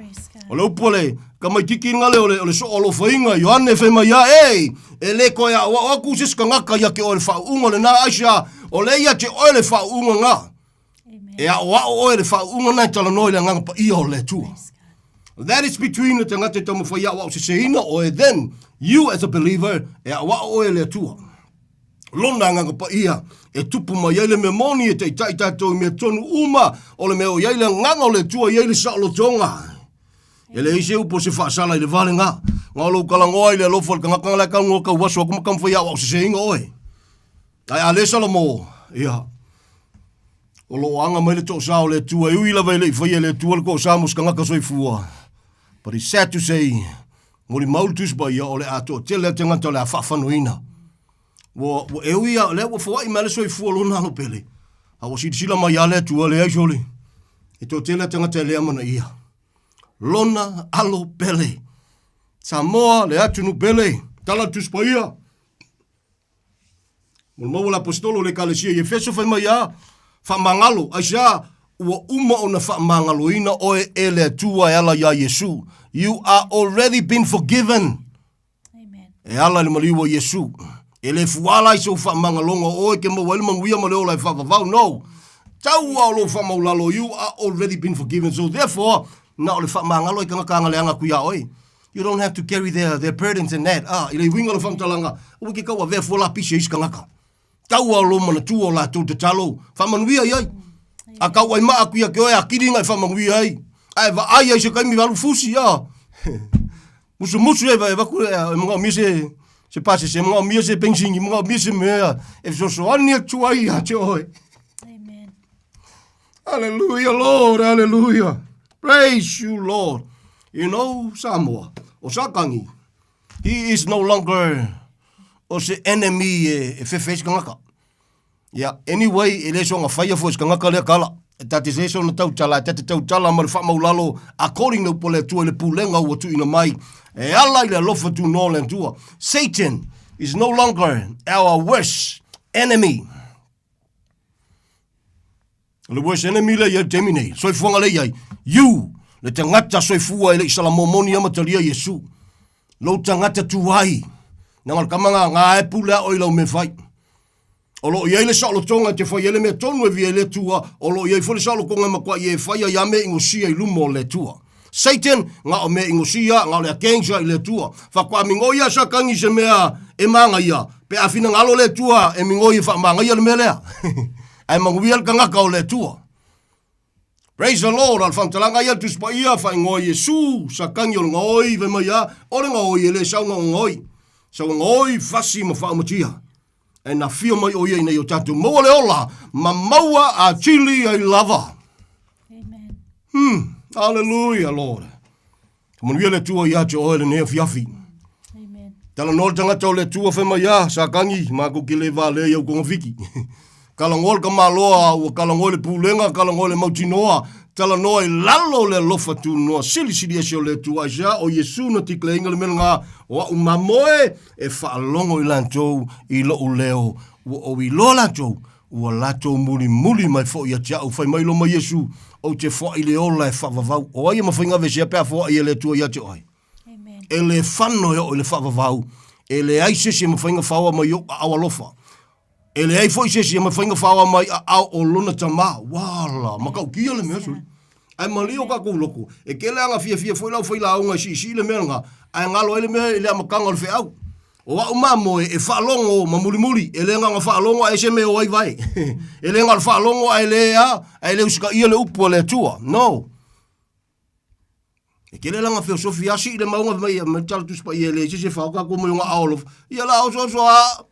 O le upu o le tamaitiki nga le o le, o le soo alofaina, Ioane fai mai ia, ei, e le koe a oa aku se skangaka ia ke oe le faauuga le na aisa, o le ia te oe le faauuga nga. E aoao oe le faauuga na e talanoa i le agaga paia o le Atua. That is between le tagata e taumafai aoao seseina oe, then you as a believer, e aoao oe le Atua. Lona Agaga Paia e tupu mai ai le mea moni e taitai tatou i mea tonu uma o le mea o i ai le agaga o le Atua i ai le saolotoga. E leai se upu o se faasala i le va lena. Na o lou talanoa i le alofa o le tagata la e talanoa tau aso atu ma taumafai e aoao seseina oe. Ae a le Salamo, ia, o lo o aga mai le toosa o le Atua, e ui lava e le i faia e le Atua le toosa mo se tagata soifua. But it's sad to say, molimau le Tusi Paia, o le a toatele a tagata o le a faafanoina. Ua, ua e ui a, lea ua foai mai le soifua lona alo pele. A ua silasila mai a le Atua, leai sole. E toatele a tagata e le amanaia. Lona alo pele. Samoa, le atunuu pele. Tala le Tusi Paia. Molimau le Aposetolo o le Ekalesia i Efeso fai mai a, Faamagalo, aisea ua uma ona faamagaloina oe e le Atua e ala iā Iesu. You are already been forgiven. Amen. E ala i le maliu o Iesu. E le fuala ai sou faamagaloga o oe ke maua ai le manuia ma le ola e faavavau. No. Tau a o lou faamaulalo, you are already been forgiven. So therefore, na o le faamagalo ai tagata agaleaga atu iā oe. You don't have to carry their, their burdens and that. Ah, i le uiga o le faamatalaga, aua ke tau avea fua lapisi e isi tagata. Tau a o lou manatua o latou tatalo, faamanuia i ai. A tau ai maa aku ia ke oe a kili ngai faamanuia ai. Ae vaai ai se taimi alu fusi, ah. Musumusu e e vaku e manaomia se se pasese, e manaomia se penisini, e manaomia se mea e fesoasoani atu ai ia te oe. Amen. Hallelujah, Lord, hallelujah. Praise you, Lord. You know, Samoa, o Satani, he is no longer o se enemy e, e fefe ai se tagata. Yeah, anyway, e le soona faia foi se tagata lea tala. E ta te se soona tautala, e ta te tautala ma le faamaulalo according le upu a le Atua i le pulega ua tuuina mai e ala i le alofa tunoa o le Atua. Satan is no longer our worst enemy. O le worst enemy lea i ai i le taimi nei, soifuaga lea i ai, you, le tagata soifua e le i salamomoni a ma talia Iesu. Lou tagata tuai, na o le tama nga, nga e pule a oe i lau mea fai. O lo o i ai le saolotoga e te fai ai le mea tonu e via i le Atua, o lo o i ai foi le saolotoga e matuai e fai ai a mea ingosia i luma o le Atua. Satan, nga o mea ingosia, nga o le against i le Atua. Faatoa migoi a Satani i se mea e magaia, pe a finagalo le Atua e migoi e faamagaia le mea lea. Ae manuia le tagata o le Atua. Praise the Lord, a le faamatalaga ia le Tusi Paia, faaigoa Iesu, Satani o le gaoi, fai mai a, o le gaoi e le sau na o gaoi. Sau gaoi, fasi ma faaumatia. Ae na afio mai ʻo ia ina ia o tatou maua le ola ma maua atili ai lava. Amen. Hallelujah, Lord. Ka manuia le Atua ia te oe lenei afiafi. Amen. Talanoa le tagata o le Atua fai mai a, Satani, matou te le valea i au togafiti. Talanoa le tamaloa, ua talanoa i le pulega, talanoa i le mautinoa, talanoa i lalo o le alofa tunoa silisili ese o le Atua. Aisea? O Iesu na tikleina le mea lena, o a'u mamoe e faalogo i latou i lo'u leo, ua ou iloa latou, ua latou mulimuli mai foi ia te a'u. Fai mai loa ma Iesu, Ou te foa'i le ola e faavavau. O ai e mafai ona aveesea pe a foa'i e le Atua ia te oe? E le fano e oo i le faavavau, e leai se isi e mafai ona faoa mai i ou aao alofa. E leai foi se isi e mafai ona faoa mai aao o lona tama. Uala, matautia le mea sui. Ae malie o tatou loto, e tele lava na fiafia foi le aufailauga e siisii le mea lena, ae galo ai le mea i le amataga o le feau. O a'u mamoe e faalogo ma mulimuli, e le na ona faalogo ae ese mea o ai vae. E le na o le faalogo ae le a, ae le usitaia le upu a le Atua. No. E tele lana feosofi a sii le mauga fai mai mai tala Tusi Paia e leai se isi e fao tatou mai ona aao alofa. Ia la oso oso a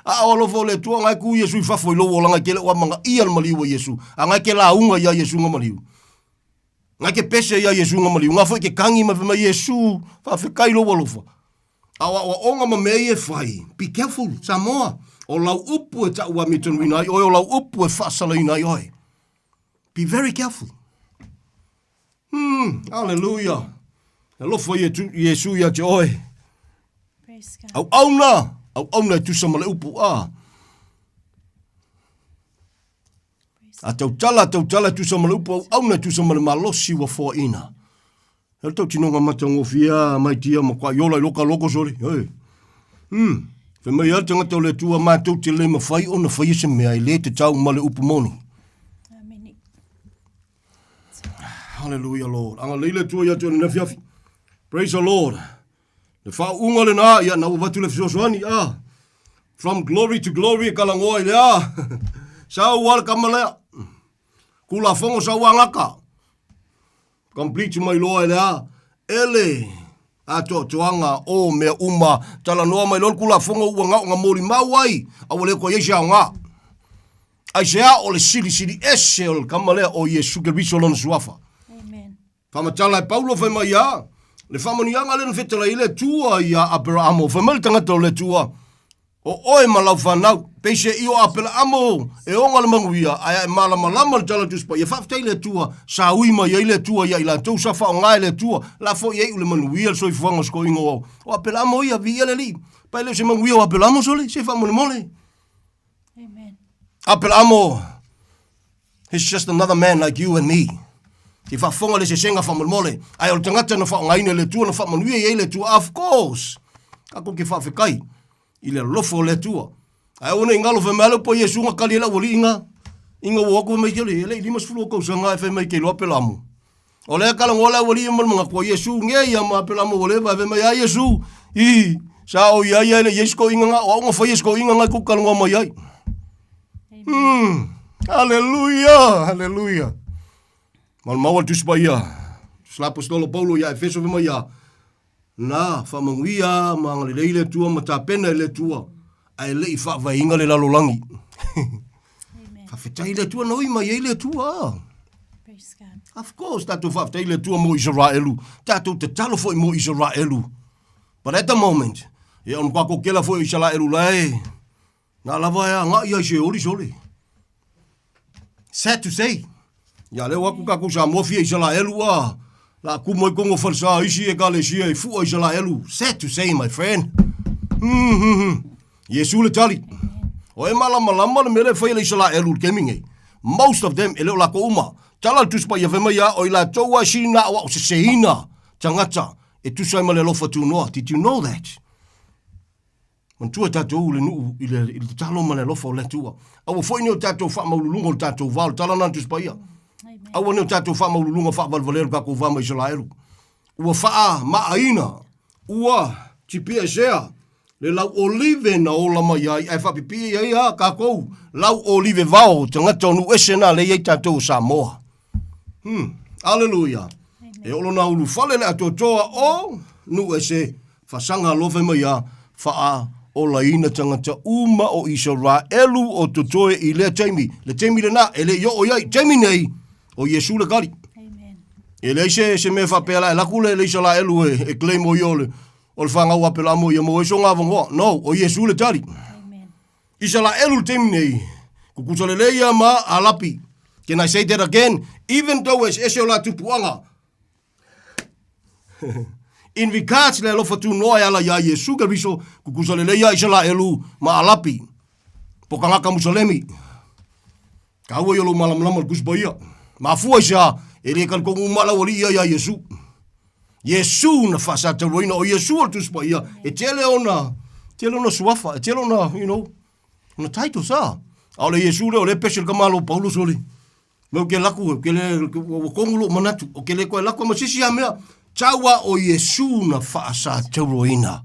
aao alofa o le Atua na e tu Iesu i fafo i lou olaga e tele ua amanaia le maliu a Iesu. A na e te lauga ia Iesu na maliu. Na e te pese ia Iesu na maliu. Na foi e te kagi mai fai mai Iesu faafetai lou alofa. A o aoaoga ma mea ia e fai, be careful, Samoa. O lau upu e ta'u amiotonu ai oe, o lau upu e faasalaina ai oe. Be very careful. Hallelujah. Alofa Iesu ia te oe. Praise God. Auauna, auauna e tusa ma le upu. Ah. A tautala, a tautala e tusa ma le upu, auauna e tusa ma le malosi ua foaina. E le tautinoga matagofie a mai tia ma kuai ola i loka loko soli. Hey. Fai mai a le tagata o le Atua matou te le mafai ona faia se mea e le tatau ma le upu moni. Amene. Hallelujah, Lord. Agalelei le Atua ia te oe i lenei afiafi. Praise the Lord. Le faauuga lena, ia na ua avatu le fesoasoani. Ah. From glory to glory e kalagoa i le a. Sau a le kama lea. Kulafono sau agaka. Complete mai loa e le a? E le atoatoaga o mea uma. Talanoa mai loa le Tulafono ua na o na molimau ai, a ua le toe i ai se aoga. Aisea o le silisili ese o le kama lea o Iesu Keriso lona suafa. Amen. Faamatala e Paulo fai mai a, le faamanuiaga lea na fetalai ai le Atua ia Aperaamo. Fai mai le tagata o le Atua, O oe ma lau fanau, peiseai o Apelaamo e oga le manuia, ae a e malamalama le tala Tusi Paia, faafetai i le Atua, sa ui mai ai le Atua ia i latou, sa faaaoga e le Atua, la foi e iu le manuia le soifuaga o sikoiga o o Apelaamo ia, viia le Alii. Pa e le o se manuia o Apelaamo sole, se faamolemole. Amen. Apelaamo, he's just another man like you and me. Te faafofoga le sesega faamolemole, ae o le tagata na faaaogaina e le Atua, na faamanuia i ai le Atua, of course, tatou te faafetai i le alofa o le Atua. Ae aua ne i galo fai mai le upu a Iesu na kali e le aualii ina, ina ua o atu fai mai ke le, e le i 50 o tausaga ae fai mai ke iloa Apelaamo. O lea talanoa le aualii ma le manatu a Iesu nge ia ma Apelaamo ua leva ae fai mai a Iesu, i, sa o ia ia e le i ai se toeaina na, o au na faia se toeaina na e tou talanoa mai ai. Haleluia, haleluia. Maumau le Tusi Paia, Tusi la Aposetolo Paulo ia Efeso fai mai ia, Na faamanuia ma agalelei le Atua ma tapena e le Atua, ae le i faavaeina le lalolagi. Faafetai i le Atua na ui mai ai le Atua. Praise God. Of course, tatou faafetai i le Atua mo Isaraelu. Tatou tatalo foi mo Isaraelu. But at the moment, ia o le matua kokela foi o Isaraelu la e, Na lava e agai ai se oli sole. Sad to say. Ia lea ua atu tatou Samoa fia Isaraelu a la kumu ai tonu o falesa isi ekalesia e fua Isaraelu. Sad to say my friend. Iesu le tali. O e malamalama le mea lea e fai e le Isaraelu i le taimi nei. Most of them e le o latou uma. Tala le Tusi Paia fai mai a o i latou a sina o seseina tagata e tusa ai ma le alofa tunoa. Did you know that? Manatua tatou le nuu i le, i le tatalo ma le alofa o le Atua. Aua foi ne o tatou faamaululuga o le tatou va, o le tala lena a le Tusi Paia. Aua ne o tatou faamaululuga faavalevalea o le tatou va ma Isaraelu. Ua faamaaina, ua tipiesea le lau olive na ola mai ai, ae faapipii ai a tatou lau olive vao, tagata o nuu ese na lea e i ai tatou o Samoa. Aleluia. E oo lona ulufale le atoatoa o nuu ese, fasaga alofa mai a faa olaina tagata uma o Isaraelu o totoe i lea taimi. Le taimi lena, e le i oo i ai. Taimi nei, o Iesu le kali. E leai se, se mea faapea la e laku le, le Isaraelu e, e claim o ia o le, o le fanau Apelamo ia maua ai so gavanoa. No, o Iesu le tali. Isaraelu le taimi nei, kukusa lelei ia ma Alapi. Can I say that again? Even though eseese o la tupuaga, In regards le alofa tunoa e ala iā Iesu Keriso, kukusa lelei iā Isalaelu ma Alapi, po kangaka Musalemi. Kaua ia lou malamalama le Tusi Paia. Mafua i se a, e le talitonu uma lau alii ia iā Iesu. Iesu na faasatauaina, o Iesu o le Tusi Paia, e tele ona, tele ona suafa, e tele ona, you know, ona titles a. A o le Iesu lea o lea e pese le tamalo Paulo sole. Me ou te laku, ou te le, ua kogu lou manatu, ou te le toe laku ma se isi lava mea, tau a o Iesu na faasatauroina.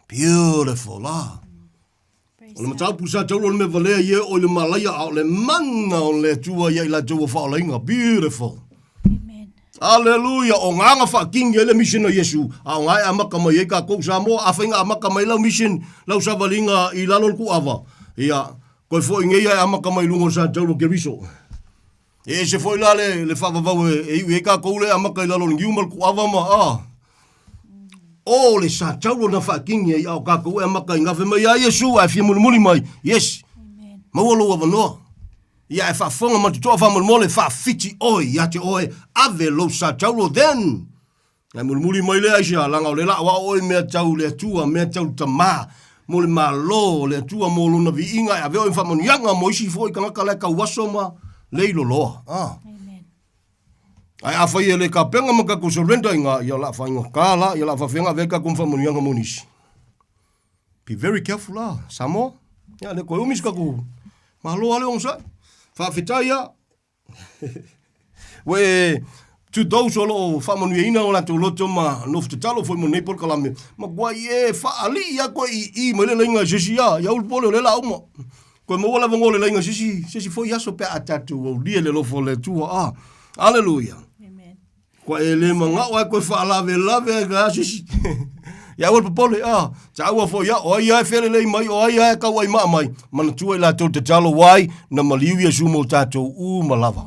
Beautiful, ah. O le mataupu sa tauro le mea valea i e o i le malaia, a o le mana o le Atua ia i latou ua faaolaina. Beautiful. Aleluia! O ngā nga whaakingi ai le mission a Iesu, a o ngā e amaka mai ai kākou Samoa, a whai ngā amaka mai lau mission, lau savalinga i lalo le kuava. Ia, koe foi nei ia e amaka mai lunga o sa tauro Keriso. E ese foi la le, le whaavavau e, e iwi ai kākou le amaka i lalo le niu ma le kuava ma, a. O le sa tauro na whaakingi ai a o kākou e amaka i ngawhe mai a Iesu, a e fia mulimuli mai. Yes. Maua lou avanoa. Ia e faafofoga ma totoa faamolemole, faafiti oe ia te oe, ave lou sa taulo then. Ae mulimuli mai lea aisea, laga o le laa aoao oe i mea tau le Atua, mea tau le Tama, mo le Malo o le Atua, mo lona viiga, e ave oe i faamanuiaga mo isi foi tagata la e tauaso ma le iloloa. Ah. Ae afai e le tapena ma tatou surrender i nga, ia o le a faigata la, ia o le a faafefea ona ave ai tatou ma faamanuiaga mo nisi. Be very careful la, Samoa. Ia, le koe umi se tatou Malo lava le onosai. Faafetai a. Ua e to those o lo o faamanuiaina o latou loto ma nofo tatalo foi mo nei polokalame, matua i e faalii a koe i i mai le laina i se isi a, ia ulu pole o lea la uma. Koe maua le avanoa o le laina i se isi, se isi foi aso pe a tatou aulia le alofa o le Atua. A, Aleluia. Kua e le manao ae koe faalavelave ai ka sisi. Ia aua le popole, ah, taua foi ia, o ai ia e felelei mai, o ai ia e kauaimaa mai, manatua i latou tatalo wai na maliu Iesu mo tatou uma lava.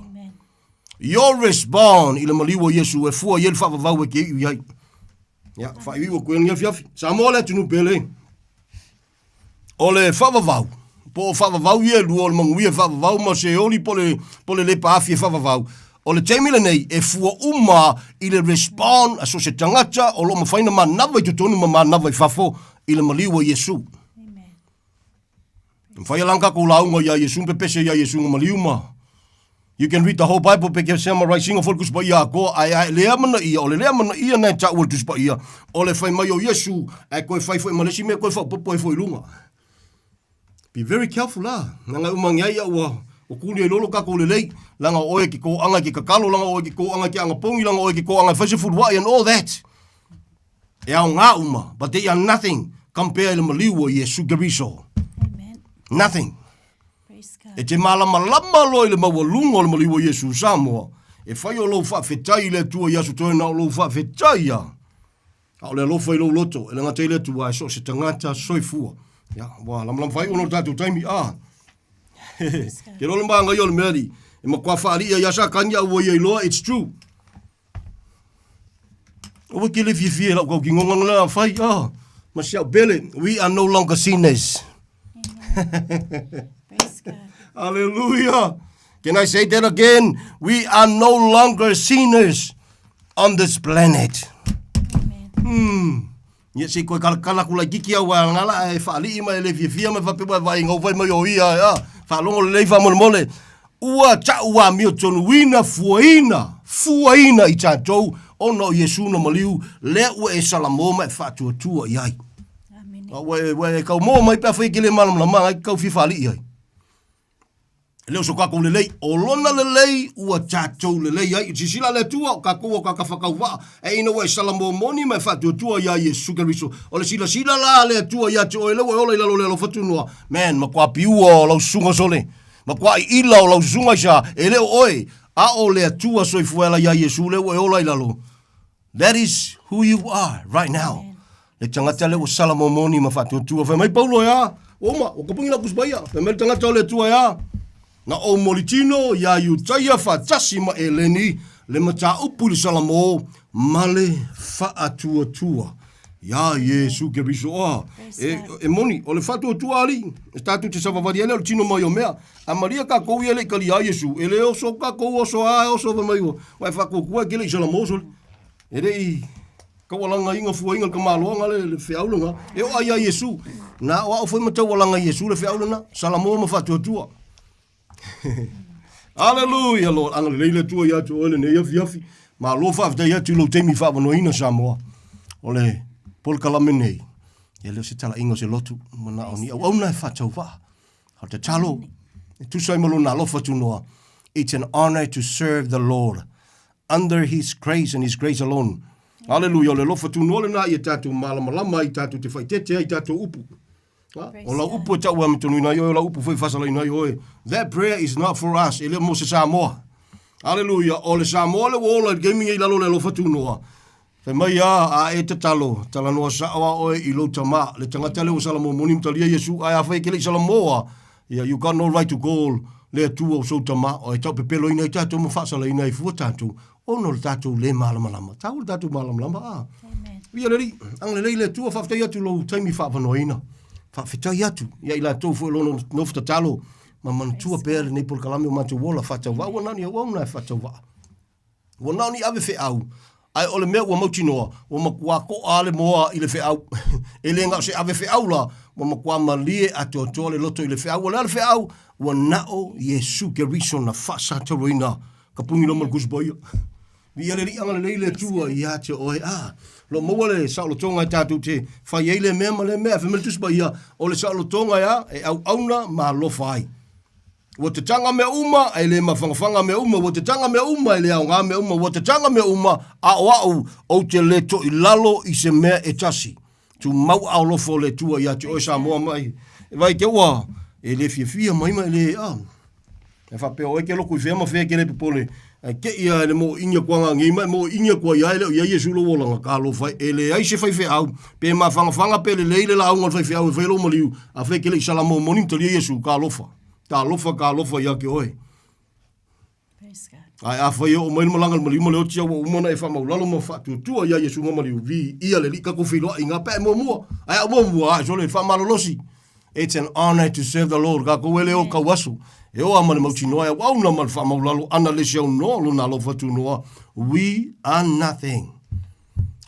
Your respond i le maliu o Iesu e fua i ai le faavavau e te iu i ai. Ia, faaiuiu atu ai lenei afiafi. Samoa le atunuu pele. O le faavavau, po o faavavau ia e lua, o le manuia e faavavau ma se oli po le, po le lepa afi e faavavau. O le taimi lenei, e fua uma i le respond a so se tagata o lo o mafai ona manava i totonu ma manava i fafo i le maliu o Iesu. E mafai lava ona tatou lauga iā Iesu ma pepese iā Iesu na maliu ma You can read the whole Bible pe ke summarizing o foi le Tusi Paia atoa, ae ae le amanaia, o le le amanaia na e taua le Tusi Paia, o le fai mai o Iesu, ae toe fai foi ma le isi mea toe faaopoopo ai foi i luga. Be very careful la. Leaga e uma ane ai ua ua kuli ai loa lo tatou lelei, leaga o oe e ke kōaga i ke tatalo, leaga o oe e ke kōaga i ke anapogi, leaga o oe e ke kōaga e fai se fuluai and all that. E aoga uma, but they are nothing compare i le maliu o Iesu Keriso. Nothing. E te malamalama loa i le maualuga o le maliu o Iesu Samoa, e fai o lou faafetai i le Atua i aso toe na o lou faafetai a. A o le alofa i lou loto, e le gata i le Atua, ae so o se tagata soifua. Ia, ua lamalama faaiu ona o le tatou taimi, a. Ke loa le manaia o le mea alii, e matua faalii ai lava Satani a ua ia iloa, it's true. Aua ke le fiafia i lau tautinoga na lea fai, ah, ma si au pele, we are no longer sinners. Hallelujah. Can I say that again? We are no longer sinners on this planet. Amen. Hmm. Ia se i koe kalakala aku laititi au a ngala e faalii ma e le fiafia ma faapea ua e vaai gau fai mai o ia a faalogo lelei faamolemole ua ta'u amiotonuina fuaina fuaina i tatou ona o Iesu na maliu lea ua e salamo ma e faatuatua i ai. Ua e, ua e kaumoa mai pe afai e te le malamalama ai kau fia faalii ai. E le o so tatou lelei, o lona lelei ua tatou lelei ai. Silasila le Atua, o tatou o tagata faatauvaa, e ina ua e salamomoni ma e faatuatua iā Iesu Keriso. O le silasila la a le Atua ia te oe lea ua e ola i lalo o le alofa tunoa, man, matua piua o lau susuga sole, matua iila o lau susuga i sa, e le o oe, a o le Atua soifua e ala iā Iesu lea ua e ola i lalo. That is who you are right now. Le tagata lea ua sala momoni ma faatuatua. Fai mai Paulo e a? Ua uma, ua kapugi lau Tusi Paia. Fai mai le tagata o le Atua e a? Na ou molitino iā Iutaia faatasi ma Eleni le mataupu i le Salamo ma le faatuatua iā Iesu Keriso. A, e, e moni, o le faatuatua alii, e tatou te savavali ai lea o le tino mai o mea. A malia kākou ia e le i talia ai Iesu, e le oso kākou oso a, e oso fai mai ua, ua e faatuatua e te le i Salamo sole. E le i taualagaina fuaina le tamaloaga le, le feau lena, e oo ia Iesu. Na o au foi ma taualaga Iesu le feau lena, Salamo ma faatuatua. Hallelujah, Lord. Agalelei le Atua ia te oe lenei afiafi. Malo faafetai atu i lou taimi faavanoaina Samoa. O le polokalame nei, e le o se talaiga o se lotu, manao ni auauna e faatauvaa. O le tatalo, e tusa ai ma lona alofa tunoa. It's an honor to serve the Lord under his grace and his grace alone. Hallelujah, o le alofa tunoa lena ia tatou malamalama ai tatou te faitete ai tatou upu. Ha? O lau upu e tau amitonuina ai oe, o lau upu foi e faasalaina ai oe. That prayer is not for us, e le o mo se Samoa. Hallelujah, o le Samoa le ua ola i le taimi nei i lalo o le alofa tunoa. Fai mai a, a e tatalo, talanoa sao a oe i lou tama, le tagata lea ua sala momoni ma talia Iesu, ae afai e te le i salamoa, ia, you got no right to call le Atua o sou tama, o e taupepeloina ai tatou ma faasalaina ai fua tatou, ona o le tatou le malamalama. Taua le tatou malamalama, a. Ia le Alii, agalelei le Atua, faafetai atu i lou taimi faavanoaina. Faafetai atu ia i latou foi o lo o nofo tatalo ma manatua pea lenei polokalame o matou ola faatauvaa, ua na o ni auauna e faatauvaa. Ua na o ni ave feau, ae o le mea ua mautinoa, ua matua toa le moa i le feau. E le na o se ave feau la, ua matua malie atoatoa le loto i le feau. O le a le feau? Ua na o Iesu Keriso na faasatauaina ka puni loma le Tusi Paia. Viia le Alii, agalelei le Atua ia te oe. A, lo maua le saolotoga e tatou te fai ai lea mea ma lea mea. Fai mai le Tusi Paia, o le saolotoga e a? E auauna ma alofa ai. Ua tataga mea uma, e le mafangafaga mea uma, ua tataga mea uma, e le aoga mea uma, ua tataga mea uma, a o a'u, ou te le toilalo i se mea e tasi. Tumau aolofa o le Atua ia te oe Samoa mai. E vai te ua, e le fiafia mai ma e le, a. E faapea oe ke loku i fea ma fea ke le popole. Ae te ia e le mo ingi kua ngā ngei mai, mo ingi kua ia e le o ia Iesu lo olanga ka alofa e le ai se faifeau, pe mafangafanga pe lelei le lauga o le faifeau e fai lou maliu, a fai ke le i salamo moni ma talia Iesu, ka alofa. Ka alofa, ka alofa ia ke oe. Ae afai e oo mai le malaga i le maliu ma le oti a ua uma ona e faamaulalo ma faatuatua ia Iesu nga maliu, vi ia le Alii tatou feiloai i nga pea e muamua. Ae au muamua, ae sole, faamalolosi. It's an honor to serve the Lord. Kākou e le o kau aso. E oa ma le mautinoa e auauna ma le faamaulalo ana le isi aunoa lona alofa tunoa. We are nothing.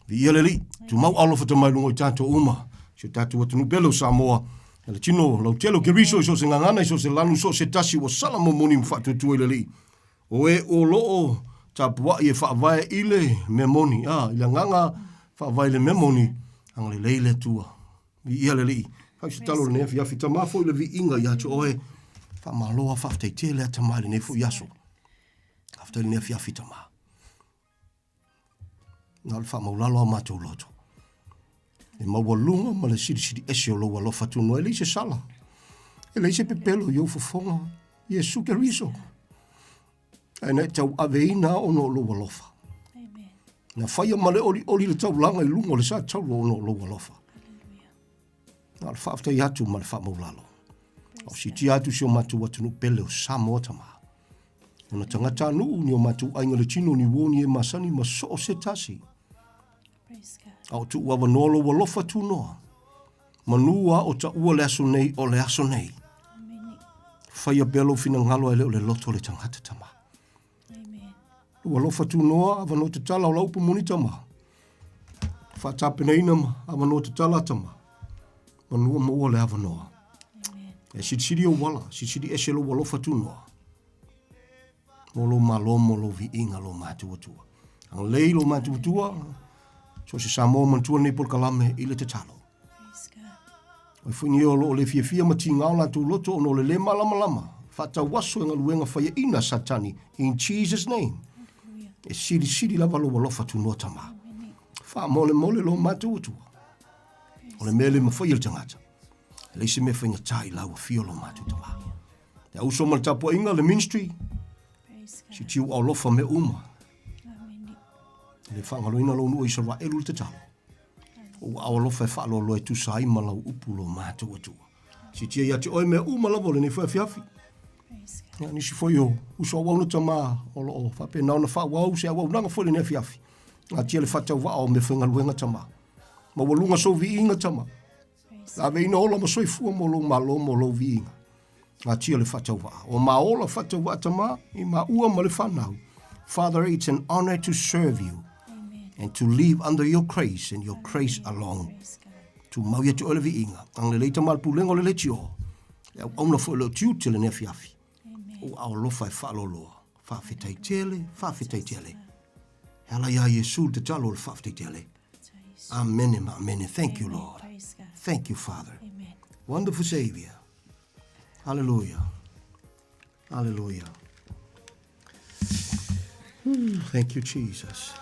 Viia le Alii. Tumau alofa te mai luga i tātou uma. Si o tātou atunuu pele o Samoa. E le tino lautele o Keriso i so o se gagana, i so o se lanu, so o se tasi ua sala momoni ma faatuatua i le Alii. O e o loo tapuai e faavae i le mea moni. A, i le agaga faavae i le mea moni, agalelei le Atua. Viia le Alii. Fai se talo lenei afiafi. Tama foi le viiga ia te oe. Faamalo a faafetai tele a tama i lenei foi aso. Faafetai lenei afiafi tama. Na o le faamaulalo a matou loto. E maualuga ma le silisili ese o lou alofa tunoa. E leai se sala. E leai se pepelo i ou fofoga. Iesu Keriso. Ae na e tauaveina ona o lou alofa. Na faia ma le olioli le taulaga i luga o le sa taula ona o lou alofa. Na o le faafetai atu ma le faamaulalo. O sitia atu si o matou atunuu pele o Samoa tama. Ona tagata nuu ni o matou aiga le tino ni uo ni e masani ma so o se tasi. A o tuu avanoa lou alofa tunoa. Manu a o taua le aso nei o le aso nei. Faia pea lou finagalo ae le o le loto o le tagata tama. Lou alofa tunoa avanoa tatala o lau upu moni tama. Faatapenaina ma avanoa tatala tama. Manua maua le avanoa. E silisili ou ala, silisili ese lou alofa tunoa. Mo lou malo mo lou viiga lou matuatua. Agalelei lou matuatua, so se Samoa manatua lenei polokalame i le tatalo. Oi foi ni o loo le fiafia ma tiga o latou loto ona o le le malamalama, faatauaso e galuega faiaina a Satani, in Jesus name. E silisili lava lou alofa tunoa tama. Faamolemole lou matuatua. O le mea le mafai e le tagata. E leai se mea faigata i lau afio lou matou tama. Te auso ma le tapuaiga, le ministry, si tiu alofa mea uma. Le faagaloina lou nuu o Isaraelu le tatalo. Ou aao alofa e faaloaloa e tusa ai ma lau upu lo matou Atua. Siitia ia te oe mea uma lava o lenei foi afiafi. Ia, nisi foi o uso auauna tama o lo o faapena ona faaauau se auaunaga foi lenei afiafi. Atia le faatauvaa o meafaigaluega tama. Maualuga sou viiga tama. Laveina ola ma soifua mo lou malo mo lou viiga. Atia le faatauvaa. O ma ola faatauvaa tama i maua ma le whanau. Father, it's an honor to serve you. Amen. And to live under your grace and your grace alone. Tumau ia te oe le viiga. Agalelei tama le pulega o le leitio. E auauna foi lou tiute lenei afiafi. Ou aao alofa e faaloaloa. Faafetai tele, faafetai tele. E ala iā Iesu le tatalo o le faafetai tele. Amene ma amene. Thank you, Lord. Thank you, Father. Wonderful Savior. Hallelujah. Hallelujah. Thank you, Jesus.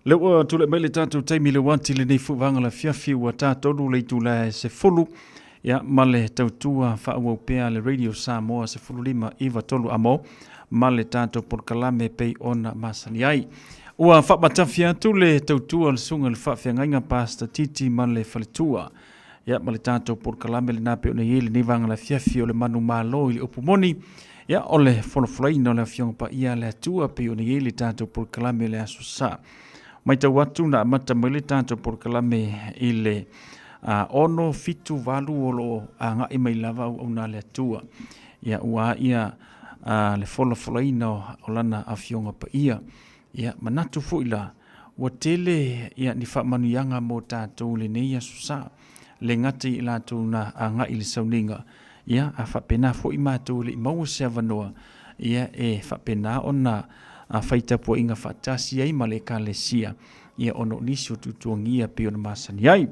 Le ua tulai mai le tatou taimi le uati lenei fuvaga le afiafi ua tatolu le itula e 10 ia ma le tautua faaauau pea le Radio Samoa 15 93 amo ma le tatou polokalame pei ona masani ai. Ua faamatafia atu le tautua le susuga i le faafeagaiga Pastor Titi ma le faletua. Ia ma le tatou polokalame lena pei ona i ai lenei vaega o le afiafi o le manumalo i le upu moni. Ia o le folafolaina o le Afioga Paia a le Atua pei ona i ai le tatou polokalame o le Aso Sa. Matau atu na amata mai le tatou polokalame i le 6, 7, 8 o lo o agai mai lava auauna a le Atua. Ia ua ia le folafolaina o lana Afioga Paia. Ia manatu foi la, ua tele ia ni faamanuiaga mo tatou i lenei Aso Sa, le gata i latou na agai i le sauniga, ia a faapena foi matou e le i maua se avanoa, ia e faapena ona fai tapuaiga faatasi ai ma le Ekalesia. ia ona o nisi o tuatuagia pei ona masani ai.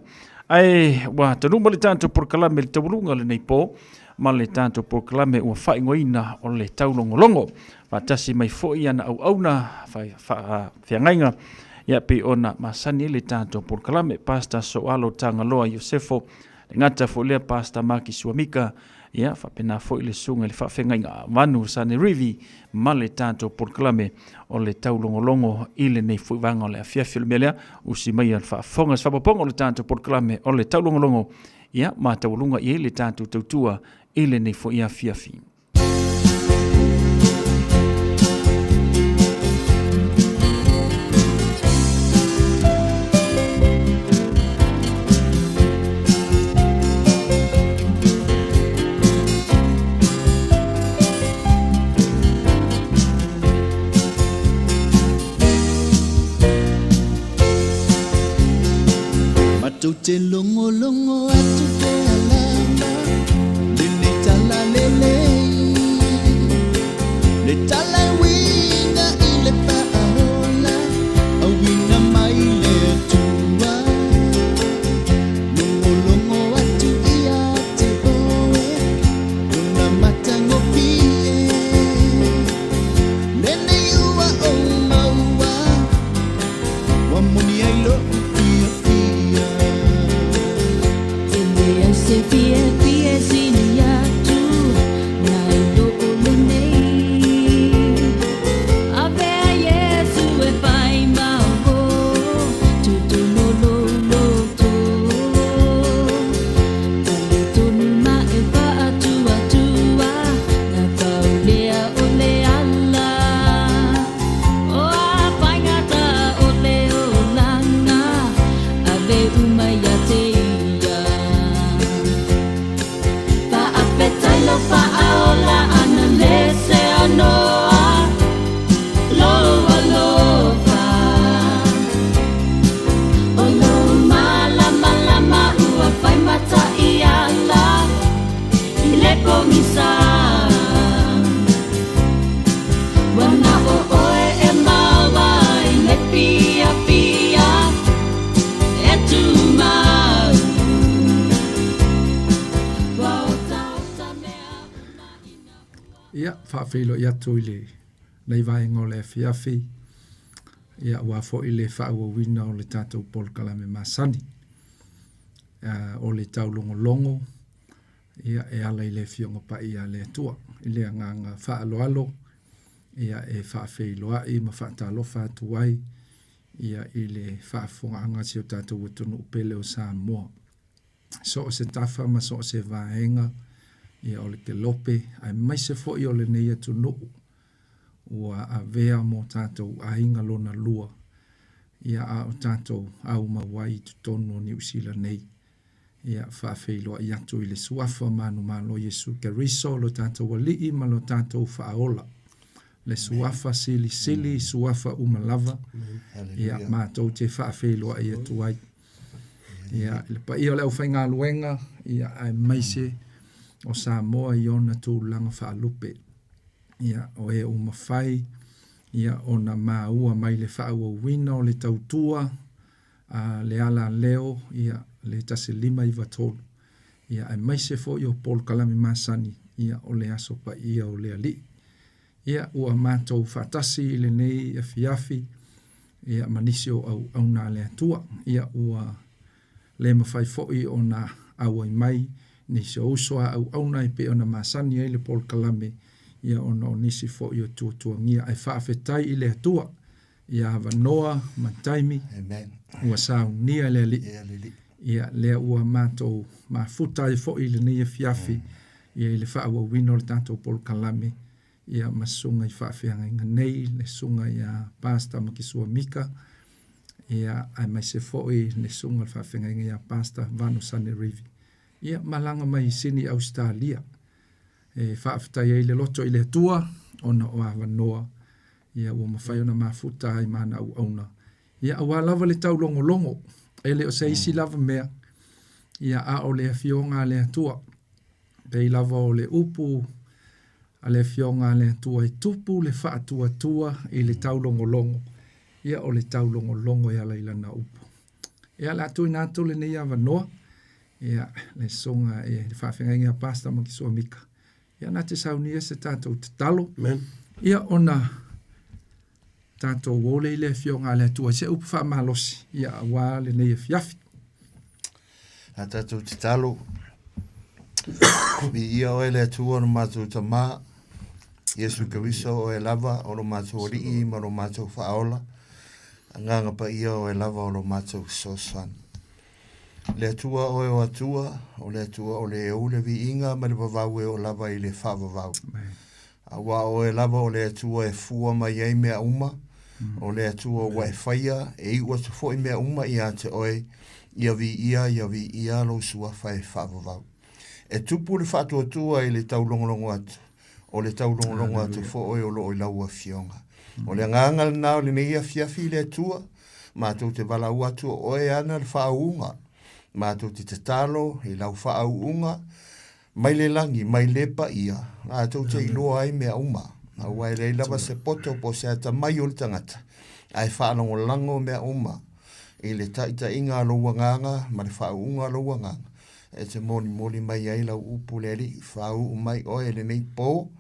Ae ua taunuu mai le tatou polokalame i le taualuga o lenei po, ma le tatou polokalame ua faaigoaina o le taulogologo. Faatasi mai foi ana auauna faafeagaiga ia pei ona masani ai le tatou polokalame. Pastor Soalo Tagaloa Iosefo, le gata foi lea Pastor Maki Suamika, ia faapena foi le susuga i le faafeagaiga Vanu Sanerivi ma le tatou polokalame o le taulogologo i lenei foi vaega o le afiafi. O le mea lea, usi maia le faafofoga se faaopoopoga o le tatou polokalame o le taulogologo, ia ma taualuga i ai le tatou tautua i lenei foi afiafi. Matou te logologo atu pea lava lenei tala lelei, le tala e uiga i le faaola, auina mai le Atua. Logologo atu ia te oe, lona matagofie, lenei ua ou maua. Ua moni ai lo'u fiafia. E leai se fiafia e sili atu nai lo o lenei. Avea Iesu e fai ma o, totonu o lou loto. Talitonu ma e faatuatua, na pau lea o le ala. O a faigata o le olaga, ave uma ia te ia. Faafetai lou faaola ana le seanoa, lou alofa. O lou malamalama ua fai mataiala i le pogisa. Ua na o oe e maua i le fiafia e tumau. Ua otaota mea uma ina ua. Ia, faafeiloai atu i lenei vaega o le afiafi, ia aua foi le faaauauina o le tatou polokalame masani, o le taulogologo ia e ala i le Afioga Paia a le Atua. I le agaga faaaloalo, ia e faafeiloai ma faatalofa atu ai ia i le faafofogaaga a si o tatou atunuu pele o Samoa. So o se tafa ma so o se vaega ia o le kelope aemaise foi o lenei atunuu ua avea mo tatou aiga lona lua ia a o tatou aumau ai i totonu o Niu Sila nei. Ia faafeiloai atu i le Suafa manumalo Iesu Keriso lo tatou Alii ma lo tatou Faaola. Le Suafa silisili, Suafa uma lava. Ia matou te faafeiloai atu ai. Ia i le paia o le aufaigaluega, ia aemaise o Samoa i ona tulaga faalupe. Ia o e ua mafai ia ona maua mai le faaauauina o le tautua a le alaleo ia le 1593 ia aemaise foi o polokalame masani ia o le Aso Paia o le Alii. Ia ua matou faatasi i lenei afiafi ia ma nisi o auauna a le Atua. Ia ua le mafai foi ona auai mai nisi o uso a auauna e pei ona masani ai le polokalame ia ona o nisi foi o tuatuagia ae faafetai i le Atua ia avanoa ma taimi ua saunia e le Alii. Ia, lea ua matou mafuta ai foi i lenei afiafi mm. ia i le faaauauina o le tatou polokalame ia ma susuga i faafeagaiga nei, le susuga ia Pastor Makisua Mika, ia aemaise foi le susuga le faafeagaiga ia Pastor Vano Sanerivi. Ia malaga mai i Sini Ausetalia. E faafetai ai le loto i le Atua ona o avanoa ia ua mafai ona mafuta ai ma ana auauna. Ia aua lava le taulogologo, e le o se isi lava mea, ia a o le Afioga a le Atua. Pei lava o le upu a le Afioga a le Atua e tupu le faatuatua i le taulogologo. Ia, o le taulogologo e ala i lana upu. Ia, o le a tuuina atu lenei avanoa, ia, le susuga i le faafeagaiga ia Pastor Makisua Mika, ia, na te saunia se tatou tatalo. Amen. Ia, ona tatou o lea i le Afioga a le Atua i se upu faamalosi, ia, auā lenei afiafi. A tatou tatalo, Viia oe le Atua o lo matou Tama, Iesu Keriso oe lava o lo matou Alii ma lo matou Faaola, Agaga Paia oe lava o lo matou Fesoasoani. Le Atua oe o Atua, o le Atua o le e ou le viiga ma le vavau e oo lava i le faavavau. Aua o oe lava o le Atua e fua mai ai mea uma, o le Atua ua e faia, e iu atu foi mea uma ia te oe, ia viia, ia viia lou suafa e faavavau. E tupu le faatuatua i le taulogologo atu, o le taulogologo atu foi o lo o i lau Afioga. O le agaga lena o lenei afiafi i le Atua, matou te valaau atu o oe ana le faauuga, matou te tatalo i lau faauuga, Mai le lagi, mai le paia, latou te iloa ai mea uma, aua e leai lava se poto po o se atamai o le tagata, ae faalagolago mea uma i le taitaiga a lou agaga ma le faauuga a lou agaga, e te molimoli mai ai lau upu le Alii, faauu mai oe i lenei po,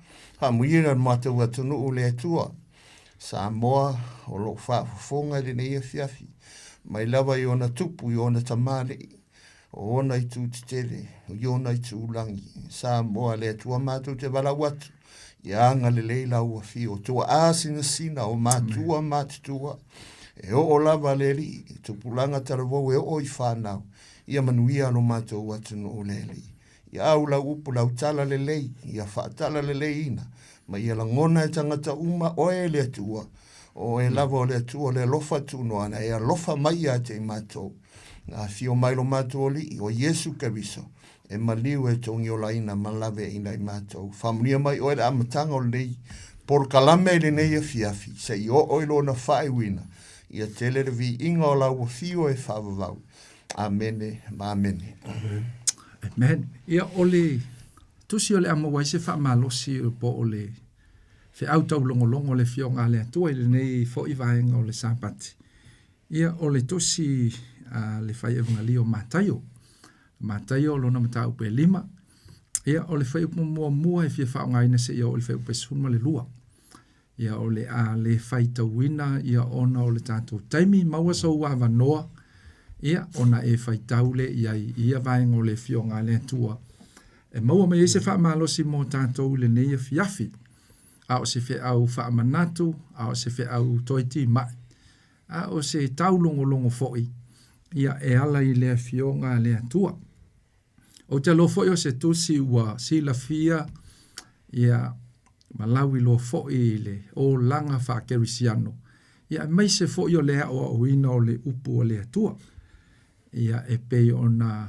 faamuia le matou atunuu le Atua, Samoa o lo o faafofoga i lenei afiafi, mai lava i ona tupu i ona tamalii, O ona itu tetele, i ona itu lagi, Samoa le Atua matou te valaau atu, ia agalelei lau afio, tuaa sinasina o matua matutua, e oo lava le Alii, i tupulaga talavou e oo i fanau, ia manuia lo matou atunuu le Alii. Ia au lau upu lau tala lelei, ia faatala leleiina, ma ia lagona e tagata uma oe le Atua, o oe lava o le Atua o le alofa tunoana, e alofa mai ia te i matou. Na afio mai lo matou Alii, o Iesu Keriso, e maliu e togiolaina ma laveaina i matou. Faamanuia mai oe le amataga o lenei polokalame i lenei afiafi, se i oo i lona faaiuina, ia tele le viiga o lau afio e faavavau. Amene ma amene. Amen. Ia, o le tusi o le a maua ai se faamalosi po o le feau taulogologo o le Afioga a le Atua i lenei foi vaega o le Sapati. Ia, o le tusi a le fai Evagalii o Mataio. Mataio lona mataupu e 5. Ia, o le fuaiupu muamua e fia faaaogaina seia oo i le fuaiupu e 12. Ia, o le a le faitauina ia ona o le tatou taimi, maua sou avanoa, ia, ona e faitau lea i ai i ia vaega o le Afioga a le Atua. E maua mai ai se faamalosi mo tatou i lenei afiafi. A o se feau faamanatu, a o se feau toe timai, a o se taulogologo foi, ia, e ala i le Afioga a le Atua. Ou te alofa foi o se tusi ua silafia, ia, ma lauiloa foi i le olaga faakerisiano, ia, aemaise foi o le aoaoina o le upu a le Atua. Ia, e pei ona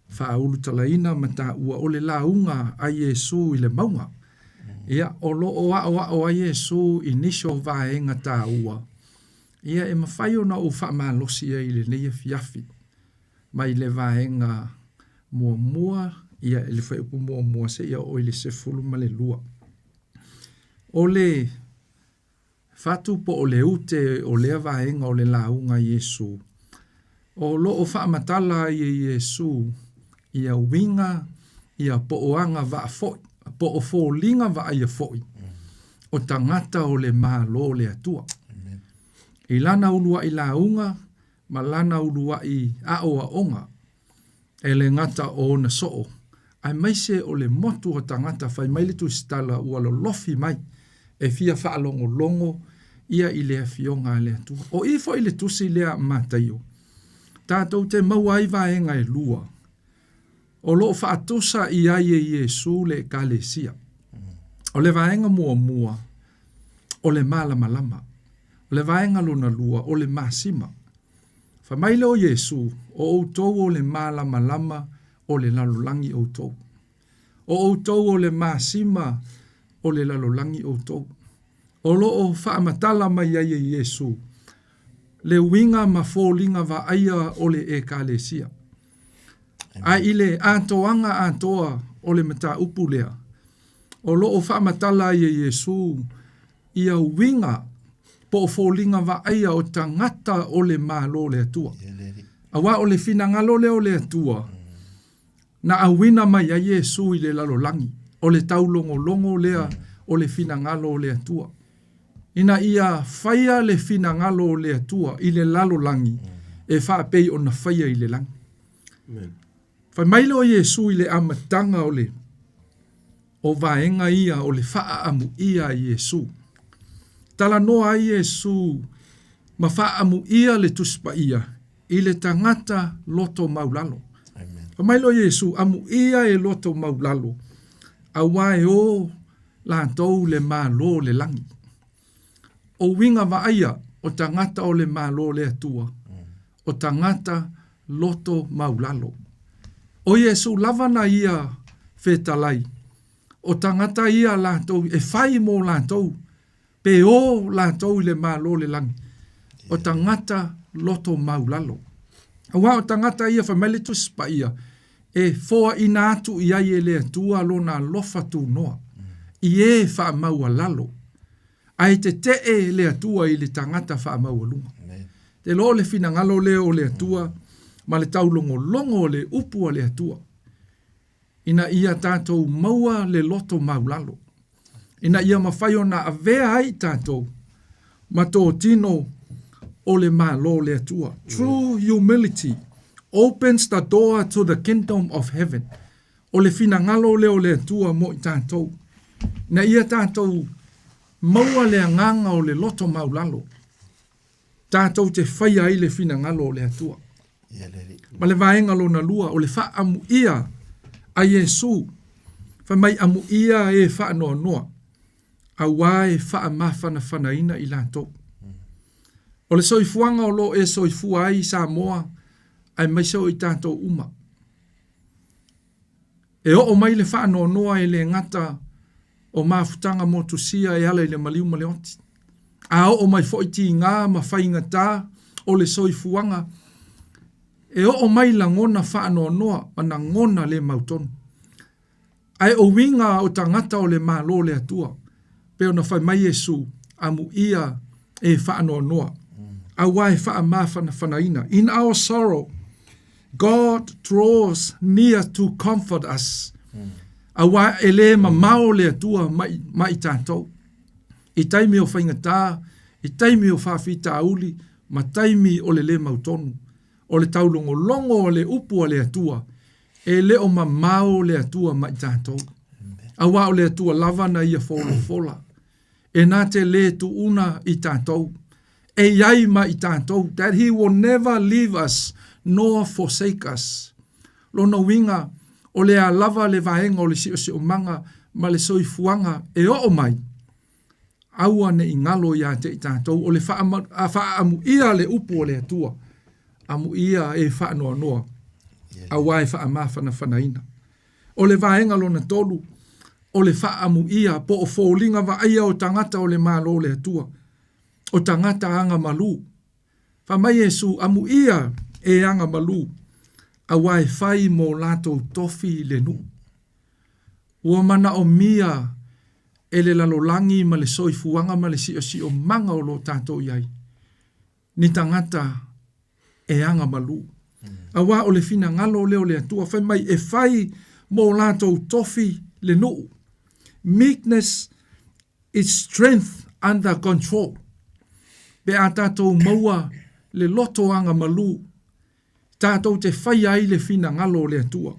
faaulutalaina ma taua o le lauga a Iesu i le mauga. Ia, o lo o aoao ai Iesu i nisi o vaega taua, ia, e mafai ona ou faamalosi ai i lenei afiafi, mai le vaega muamua, ia, i le fuaiupu muamua seia oo i le 12. O le Fatu po o le ute o lea vaega o le lauga a Iesu. O lo o faamatala ai e Iesu ia uiga ia po o agavaa foi, po o foliga vaaia foi o tagata o le Malo o le Atua. I lana uluai lauga ma lana uluai aoaoga, E le gata o ona soo, aemaise o le motu o tagata fai mai le tusitala ua lolofi mai e fia faalogologo ia i le Afioga a le Atua. O i foi le tusi lea a Mataio, tatou te maua ai vaega e lua o lo o faatusa i ai e Iesu le Ekalesia. O le vaega muamua, o le malamalama. O le vaega lona lua, o le masima. Fai mai lea o Iesu, O outou o le malamalama o le lalolagi outou. O outou o le masima o le lalolagi outou. O lo o faamatala mai ai e Iesu le uiga ma foliga vaaia o le Ekalesia. Ae i le atoaga atoa o le mataupu lea, o lo o faamatala ai e Iesu ia uiga. Po o foliga vaaia o tagata o le Malo o le Atua. Auā o le finagalo lea o le Atua na auina mai ai Iesu i le lalolagi, o le taulogologo lea o le finagalo o le Atua. Ina ia faia le finagalo o le Atua i le lalolagi e faapei ona faia i le lagi. Fai mai lea o Iesu i le amataga o le o vaega ia o le faaamuia a Iesu. Talanoa ai Iesu ma faaamuia le Tusi Paia i le tagata loto maulalo. Fai mai lea o Iesu, amuia e loto maulalo, auā e o latou le Malo o le lagi. O uiga vaaia o tagata o le Malo o le Atua, o tagata loto maulalo. O Iesu lava na ia fetalai, o tagata ia latou e fai mo latou, pe o latou i le Malo o le lagi, o tagata loto maulalo. Auā o tagata ia fai mai le Tusi Paia, e foaina atu i ai e le Atua lona alofa tunoa, i e faamaualalo. Ae tetee le Atua i le tagata faamaualuga. Te loa o le finagalo lea o le Atua ma le taulogologo o le upu a le Atua, ina ia tatou maua le loto maulalo, ina ia mafai ona avea ai tatou ma totino o le Malo o le Atua. True humility opens the door to the kingdom of heaven. O le finagalo lea o le Atua mo i tatou, ina ia tatou maua le agaga o le loto maulalo, tatou te faia ai le finagalo o le Atua. Ma le vaega lona lua, o le faaamuia a Iesu, fai mai amuia e faanoanoa, auā e faamafanafanaina i latou. O le soifuaga o lo o e soifua ai i Samoa, aemaise o i tatou uma. E oo mai le faanoanoa e le gata o mafutaga motusia e ala i le maliu ma le oti, a oo mai foi tiga ma faigata o le soifuaga, e oo mai lagona faanoanoa ma lagona le mautonu. Ae o uiga o tagata o le Malo o le Atua, pei ona fai mai Iesu, Amuia e faanoanoa, auā e faamafanafanaina. In our sorrow, God draws near to comfort us. Auā e lē mamao le Atua mai, ma i tatou. I taimi o faigata, i taimi o faafitauli, ma taimi o le lē mautonu, o le taulogologo o le upu a le Atua, E le o mamao le Atua ma i tatou. Auā o le Atua lava na ia folafola, e na te lē tuuna i tatou, e i ai ma i tatou, that he will never leave us nor forsake us. Lona uiga, o le a lava le vaega o le siosiomaga ma le soifuaga e oo mai, aua ne i galo iā te i tatou, o le faaamuia le upu o le Atua, amuia e faanoanoa, auā e faamafanafanaina. O le vaega lona tolu, o le faaamuia po o foliga vaaia o tagata o le Malo o le Atua, o tagata agamalu. Fai mai Iesu, Amuia e agamalu, auā e fai mō latou tofi le nuu. Ua manaomia e le lalolagi ma le soifuaga ma le siosiomaga o lo o tatou i ai, ni tagata e agamalu. Auā o le finagalo lea o le Atua, fai mai e fai mō latou tofi le nuu. Meekness is strength under control. Pe a tatou maua le loto agamalu, tatou te faia ai le finagalo o le Atua,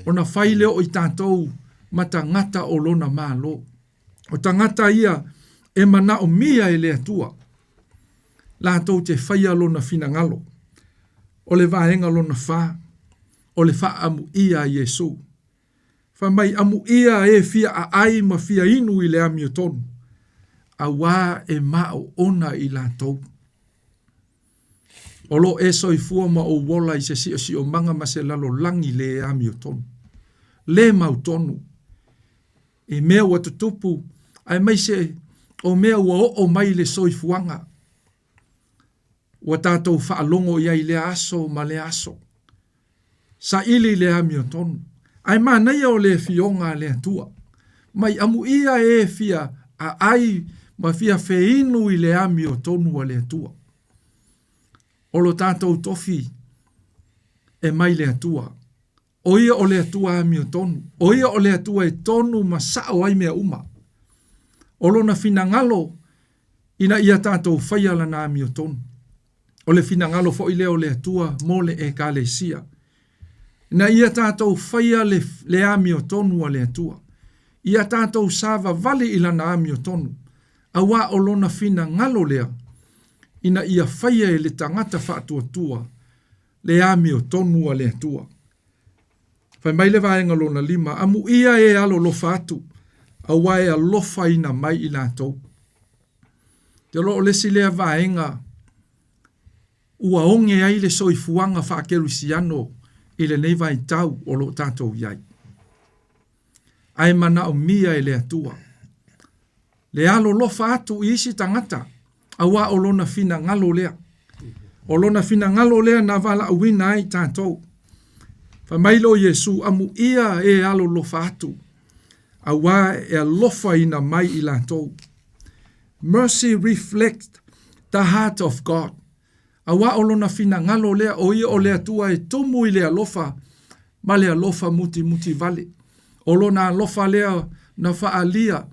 ona fai lea o i tatou ma tagata o Lona Malo. O tagata ia e manaomia e le Atua, latou te faia Lona finagalo. O le vaega lona fa, o le faaamuia a Iesu. Fai mai, Amuia e fia aai ma fia inu i le amiotonu, auā e maoona i latou. O lo o e soifua ma ou ola i se siosiomaga ma se lalolagi lē amiotonu, lē mautonu, i mea ua tutupu aemaise o mea ua oo mai i le soifuaga ua tatou faalogo i ai i lea aso ma lea aso. Saili i le amiotonu, ae manaia o le Afioga a le Atua. Mai amuia e fia aai ma fia feinu i le amiotonu a le Atua. O lo tatou tofi e mai le Atua. O ia o le Atua amiotonu. O ia o le Atua e tonu ma sa'o ai mea uma. O lona finagalo ina ia tatou faia lana amiotonu. O le finagalo foi lea o le Atua mo le Ekalesia, ina ia tatou faia le, le amiotonu a le Atua. Ia tatou savavali i lana amiotonu, auā o lona finagalo lea, ina ia faia e le tagata faatuatua le amiotonu a le Atua. Fai mai le vaega lona lima, Amuia e alolofa atu, auā e alofaina mai i latou. Te iloa o le isi lea vaega ua oge ai le soifuaga faakerisiano i lenei vaitau o lo o tatou i ai. Ae manaomia e le Atua le alolofa atu i isi tagata, auā o Lona finagalo lea. O Lona finagalo lea na valaauina ai tatou. Fai mai lea o Iesu, Amuia e alolofa atu, auā e alofaina mai i latou. Mercy reflects the heart of God. Auā o Lona finagalo lea, o Ia o le Atua e tumu i le alofa ma le alofa mutimuti vale. O Lona alofa lea na faaalia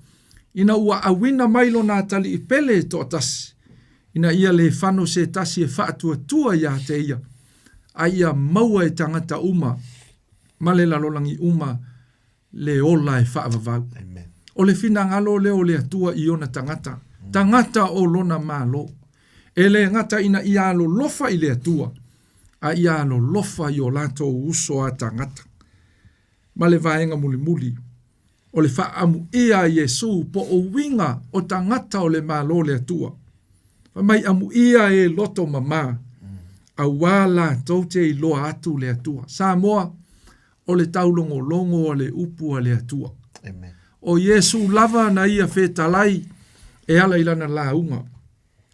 ina ua auina mai Lona atalii pele e toatasi, ina ia le fano se tasi e faatuatua iā te Ia, a ia maua e tagata uma ma le lalolagi uma le ola e faavavau. O le finagalo lea o le Atua i ona tagata, tagata o lona Malo. E le gata ina ia alolofa i le Atua, a ia alolofa i o latou uso a tagata. Ma le vaega mulimuli, o le faaamuia a Iesu po o uiga o tagata o le Malo o le Atua. Fai mai amuia e loto mamā, auā latou te iloa atu le Atua. Samoa, o le taulogologo a le upu a le Atua. Amen. O Iesu lava na ia fetalai e ala i lana lauga.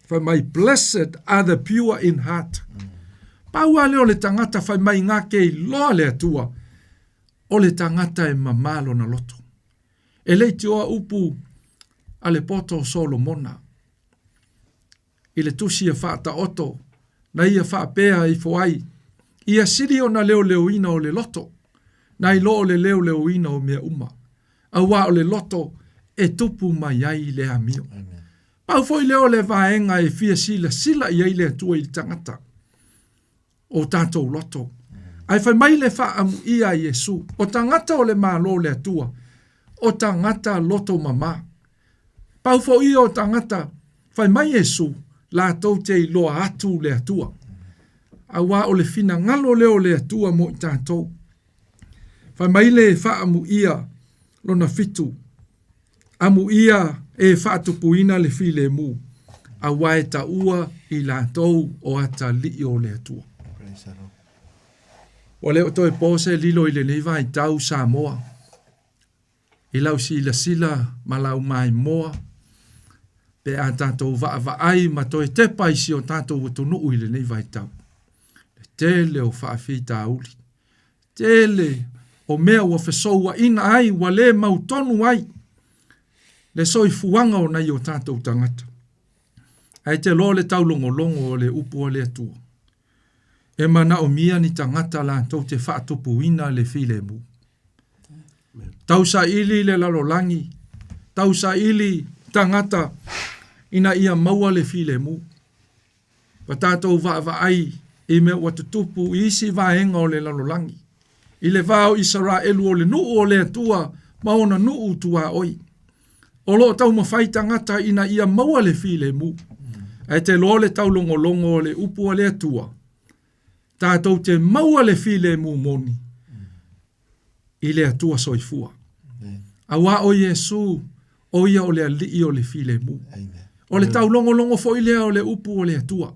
Fai mai, blessed are the pure in heart. Pau lava lea o le tagata fai mai ngā ke iloa le Atua, o le tagata e mamā lona loto. E le i tioa upu a le poto o Solomona. I le tusi e faataoto, na ia faapea ifo ai, Ia sili ona leoleoina o le loto, nai lo o le leoleoina o mea uma, auā o le loto e tupu mai ai le amio. Pau foi lea o le vaega e fia silasila i ai le Atua i le tagata, o tatou loto. Ae fai mai le faaamuia a Iesu, o tagata o le Malo o le Atua, o tagata loto mamā. Pau foi ia o tagata, fai mai Iesu, latou te iloa atu le Atua. Auā o le finagalo lea o le Atua mo i tatou. Fai mai le faaamuia lona fitu, Amuia e faatupuina le filemu, auā e taua i latou o atalii o le Atua. Ua le o toe po se lilo i lenei vaitau Samoa, i lau silasila ma lau maimoa, pe a tatou vaavaai ma toe tepa i si o tatou atunuu i lenei vaitau. Le tele o faafitauli, tele o mea ua fesouaina ai ua le mautonu ai le soifuaga o nai o tatou tagata. Ae te loa le taulogologo o le upu a le Atua. E manaomia ni tagata latou te faatupuina le filemu. Tausaili le lalolagi, tausaili tagata ina ia maua le filemu. Ua tatou vaavaai i mea ua tutupu i isi vaega o le lalolagi, i le va o Isaraelu o le nuu o le Atua ma ona nuu tuaoi. O lo o taumafai tagata ina ia maua le filemu, ae te loa le taulogologo o le upu a le Atua, tatou te maua le filemu moni i le Atua soifua. Auā o Iesu, o ia o le Alii o le filemu. O le taulogologo foi lea o le upu o le Atua.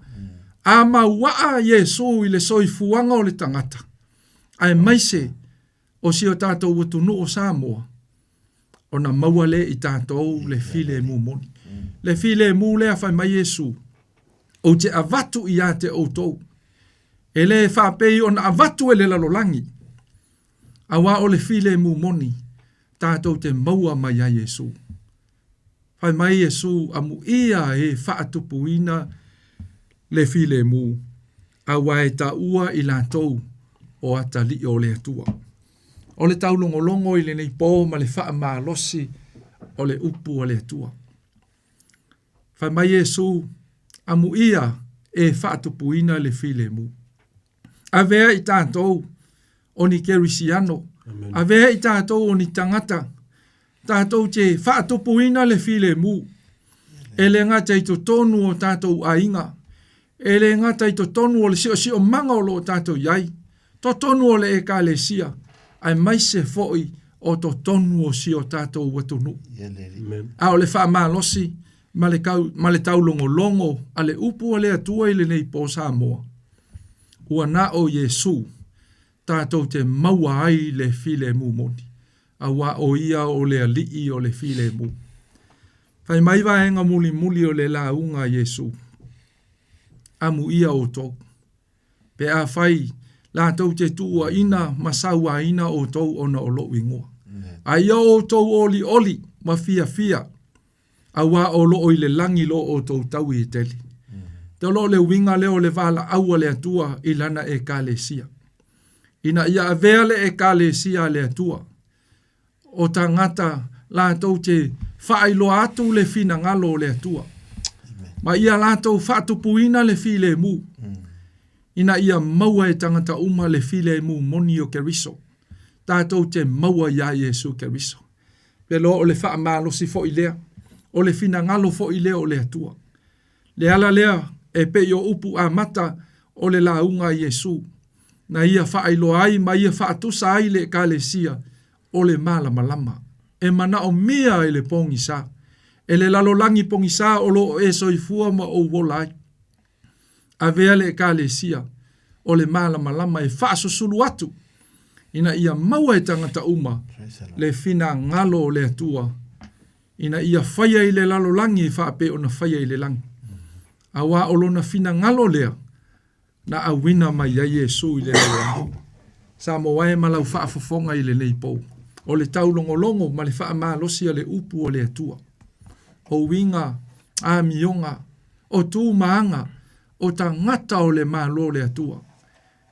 A mauaa Iesu i le soifuaga o le tagata, aemaise o si o tatou atunuu o Samoa, ona maua lea i tatou le filemu moni. Le filemu lea fai mai Iesu, ou te avatu ia te outou, e le faapei ona avatu e le lalolagi, auā o le filemu moni tatou te maua mai ai Iesu. Fai mai Iesu, Amuia e faatupuina le filemu, auā e taua i latou o atalii o le Atua. O le taulogologo i lenei pō ma le faamalosi o le upu a le Atua. Fai mai Iesu, Amuia e faatupuina le filemu. Avea i tatou o ni Kerisiano, avea i tatou o ni tagata, tatou te faatupuina le filemu. E le gata i totonu o tatou aiga, e le gata i totonu o le siosiomaga o lo o tatou i ai, totonu o le Ekalesia, aemaise foi o totonu o si o tatou atunuu. A o le faamalosi ma le, kau, ma le taulogologo a le upu a le Atua i lenei pō Samoa, ua na o Iesu tatou te maua ai le filemu moni, auā o ia o le Alii o le filemu. Fai mai vaega mulimuli o le lauga a Iesu, Amuia outou, pe afai latou te tuuaina ma sauaina outou ona o lou igoa. A ia outou olioli ma fiafia, auā o loo i le lagi lo outou taui e tele. Te o loo le uiga lea o le valaau a le Atua i lana Ekalesia. Ina ia avea le Ekalesia a le Atua, o tagata latou te faailoa atu le finagalo o le Atua. Ma ia latou faatupuina le filemu, ina ia maua e tagata uma le filemu moni o Keriso. Tatou te maua iā Iesu Keriso. Pe loa o le faamalosi foi lea, o le finagalo foi lea o le Atua. Le ala lea e pei o upu amata o le lauga a Iesu, na ia faailoa ai ma ia faatusa ai le Ekalesia o le malamalama, e manaomia e le pogisa, e le lalolagi pogisa o lo o e soifua ma ou ola ai. Avea le Ekalesia o le malamalama e faasusulu atu ina ia maua e tagata uma le finagalo o le Atua ina ia faia i le lalolagi e faapei ona faia i le lagi. Auā o lona finagalo lea na auina mai ai Iesu i le lalolagi. Samoa e ma lau faafofoga i lenei pou, o le taulogologo ma le faamalosi a le upu o le Atua. O uiga, amioga, o tu ma aga, o tagata o le Malo o le Atua,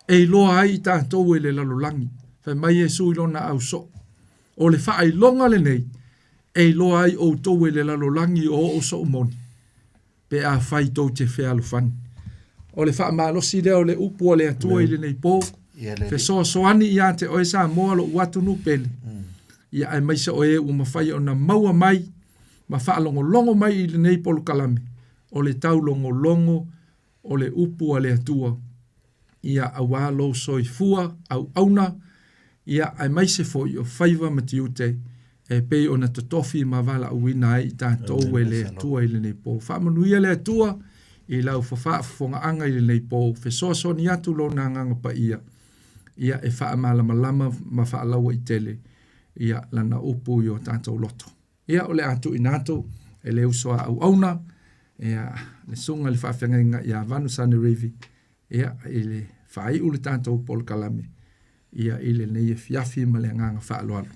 e iloa ai i tatou e le lalolagi. Fai mai Iesu i lona ausoo, O le faailoga lenei, e iloa ai outou e le lalolagi o oo sou moni, pe afai tou te fealofani. O le faamalosi lea o le upu a le Atua i lenei po, fesoasoani ia te oe Samoa lou atunuu pele, ia aemaise o e ua mafai ona maua mai ma faalogologo mai i lenei polokalame, o le taulogologo o le upu a le Atua, ia auā lou soifua auauna, ia aemaise foi o faiva ma tiute e pei ona totofi ma valaauina ai i tatou e le Atua i lenei po. Faamanuia le Atua i lau fafaafofogaaga i lenei po, fesoasoani atu Lona Agaga Paia, ia e faamalamalama ma faalauaitele ia Lana upu i o tatou loto. Ia, o le a tuuina atu e le uso a auauna, ia, le susuga i le faafeagaiga ia Vanu Sanerivi, ia, i le faaiu le tatou polokalame, ia, i lenei afiafi ma le agaga faaaloalo.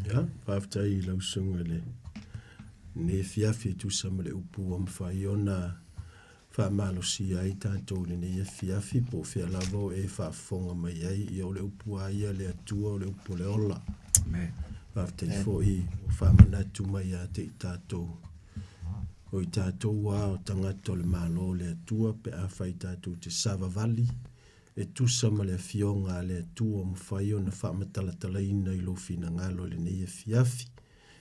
Ia, faafetai i lau susuga i lenei afiafi e tusa ma le upu ua mafai ona faamalosia ai tatou i lenei afiafi, po o fea lava o e faafofoga mai ai, ia o le upu lava ia a le Atua, o le upu o le ola. Amen. Faafetai foi ua faamanatu mai ia te i tatou, o i tatou lava o tagata o le Malo o le Atua pe afai tatou te savavali e tusa ma le Afioga a le Atua ua mafai ona faamatalatalaina i lou finagalo i lenei afiafi.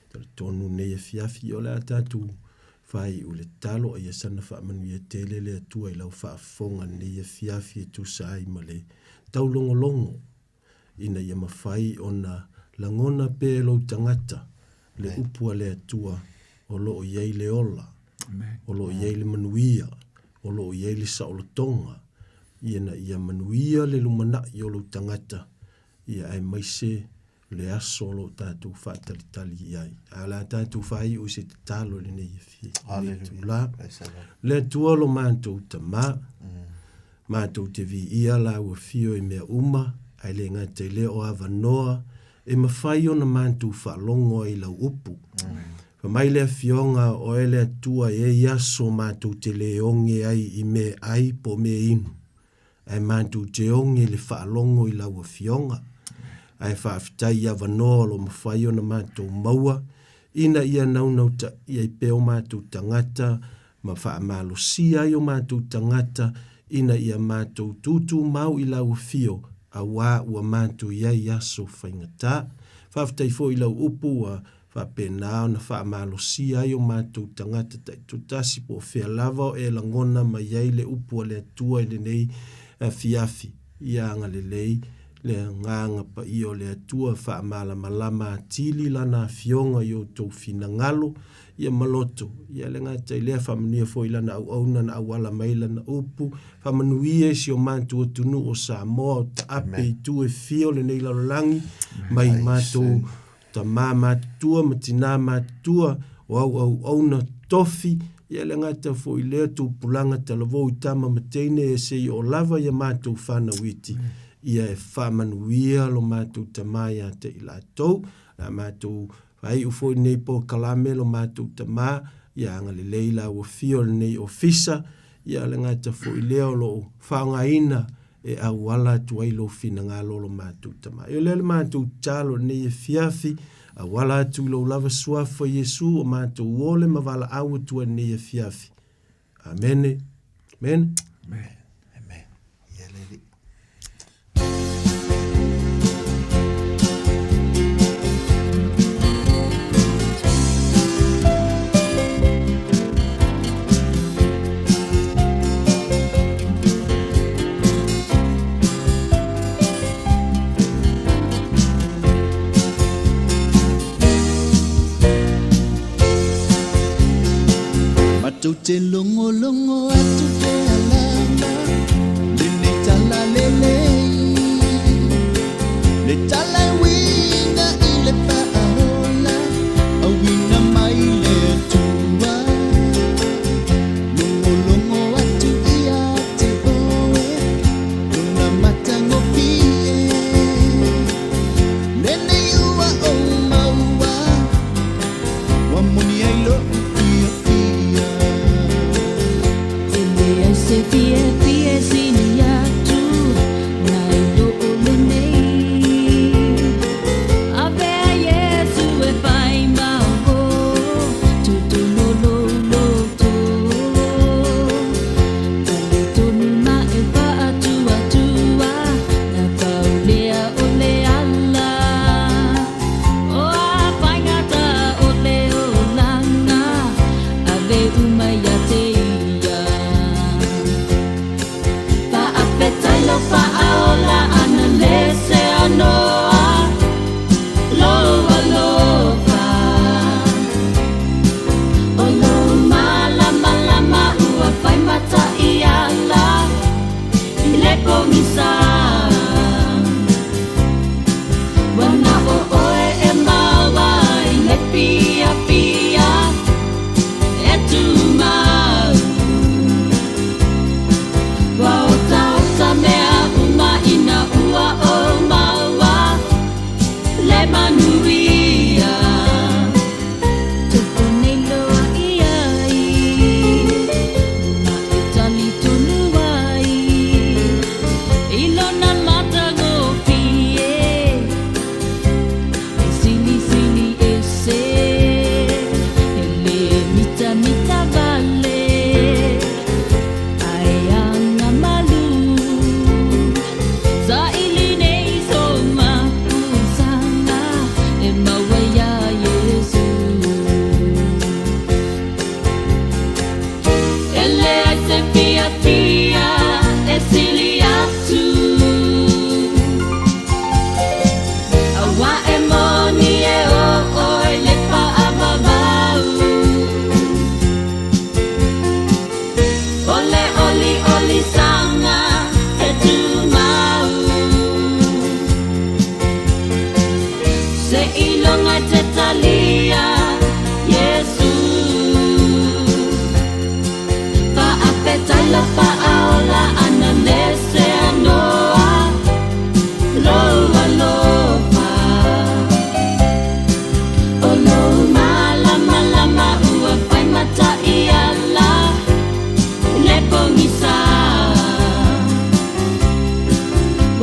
Talitonu lenei afiafi o le a tatou faaiu le tatalo a ia sana faamanuia tele le Atua i lau faafofoga lenei afiafi e tusa ai ma le taulogologo ina ia mafai ona lagona pea e lou tagata le upu a le Atua o lo o i ai le ola, o lo o i ai le manuia, o lo o i ai le saolotoga, ina ia manuia le lumanai o lou tagata, ia aemaise le aso o lo o tatou faatalitali i ai. A o le a tatou faaiu i se tatalo i lenei itula. Le Atua lo matou Tamā, matou te viia lau afio i mea uma, ae le gata i lea o avanoa e mafai ona matou faalogo ai i lau upu. Fai mai le Afioga, O Oe le Atua e i ai aso matou te le oge ai i meaai po o meainu, ae matou te oge i le faalogo i lau Afioga. Ae faafetai i avanoa o lo o mafai ona matou maua ina ia naunautaia ai pea o matou tagata ma faamalosia ai o matou tagata ina ia matou tutumau i lau afio auā ua matou i ai i aso faigata. Faafetai foi i lau upu ua faapena ona faamalosia ai o matou tagata taitoatasi po o fea lava o e lagona mai ai le upu a le Atua i lenei afiafi. Ia agalelei le Agaga Paia o le Atua faamalamalama atili Lana Afioga i outou finagalo, ia ma loto, ia le gata i lea, faamanuia foi i Lana auauna na auala mai Lana upu, faamanuia i si o matou atunuu o Samoa o taape i itu e fia o lenei lalolagi, mai matou Tamā matutua ma tinā matutua, o au auauna tofi, ia le gata foi i lea tupulaga talavou i tama ma teine e se i oo lava ia matou fanau iti, ia e faamanuia lo matou Tamā ia te i latou. La matou faaiu foi lenei polokalame lo matou Tamā, ia agalelei la ua fia o lenei ofisa, ia le gata foi i lea o lo o faaaogaina e auala atu ai lou finagalo o lo matou Tama. E o lea le matou tatalo i lenei afiafi, auala atu i lou lava suafa Iesu o matou ole ma valaau atu ai i lenei afiafi. Amene. Amene. Amen. Amen. Ia le Alii. Matou te logologo atu pea lava lenei tala lelei, le tala e uiga i le faaola, auina mai le Atua. Logologo atu ia te oe, lona matagofie. Lenei ua ou maua, ua moni ai lo'u fiafia.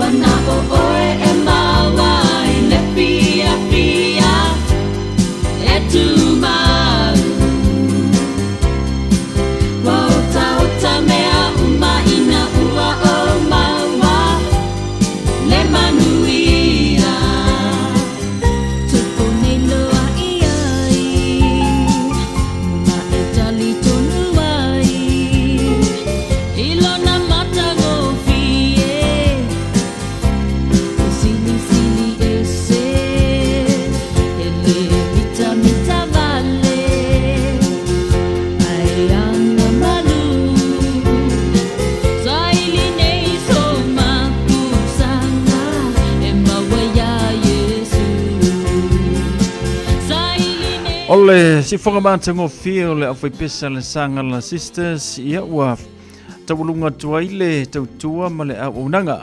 Ua na o ʻoe e maua ai le fiafia e tumau. Ua otaota mea uma ina ua ou maua le manuia. Tupu nei loa i ai, ma e talitonu ai i lona matagofie. E silisili ese, e le mitamita wale, ae ana malu. Saili nei so mapusaga e maua iā Iesu. Saili nei. O le sifoga matagofie o le aufaipesa le Sagala Sisters, ia ua taualuga atu ai le tautua ma le auaunaga.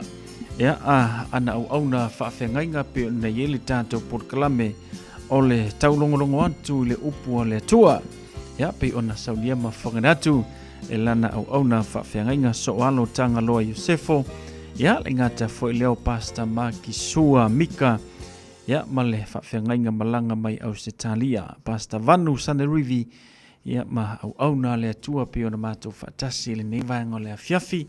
Ia a ana auauna faafeagaiga pe ona i ai le tatou polokalame o le taulogologo atu i le upu a le Atua. Ia pei ona saunia ma fagana atu e lana auauna faafeagaiga Soalo Tagaloa Iosefo, ia le gata foi lea o Pastor Maki Sua Mika, ia ma le faafeagaiga malaga mai Ausetalia, Pastor Vanu Sanerivi, ia ma auauna a le Atua pei ona matou faatasi i lenei vaega o le afiafi,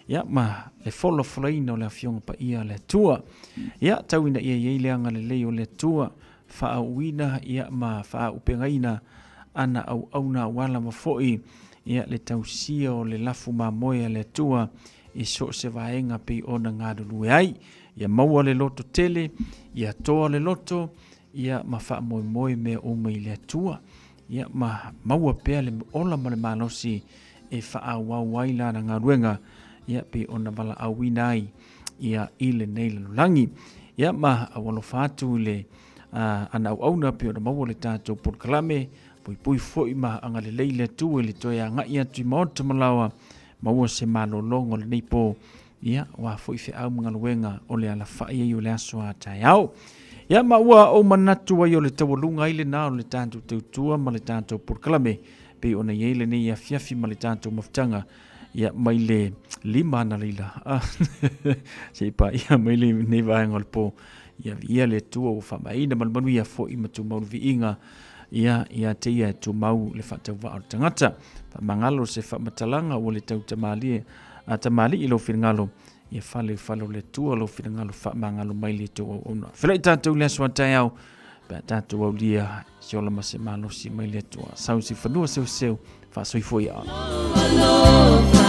ia ma le folafolaina o le Afioga Paia a le Atua. Ia tau ina ia i ai le agalelei o le Atua, faaauuina ia ma faaaupegaina ana auauna aua lava foi ia le tausia o le lafu mamoe a le Atua i so o se vaega pei ona galulue ai. Ia maua le loto tele, ia toa le loto, ia ma faamoemoe mea uma i le Atua. Ia ma maua pea le ola ma le malosi e faaauau ai lana galuega, ia pei ona valaauina ai ia i lenei lalolagi. Ia ma aualofa atu i le ana auauna pei ona maua le tatou polokalame, puipui foi ma agalelei le Atua i le toe agai atu i maota ma laoa, maua se malologa o lenei po, ia aua foi feau ma galuega o le alafai ai o le aso a taeao. Ia ma ua ou manatu ai o le taualuga ai lena o le tatou tautua ma le tatou polokalame pei ona i ai lenei afiafi ma le tatou mafutaga ia mai le 5 analeila se i paia mai lenei vaega o le po. Ia viia le Atua ua faamaeaina ma le manuia foi ma tumau le viiga ia ia te ia e tumau le faatauvaa o le tagata. Faamagalo se faamatalaga ua le tautamalie a tamalii lou finagalo, ia fale i fale o le Atua lou finagalo faamagalo mai le tou auauna. Felai tatou i le aso a taeao, pe a tatou aulia se ola ma se malosi mai le Atua. Sau si fanua seuseu, faasoifua ia. Alofa.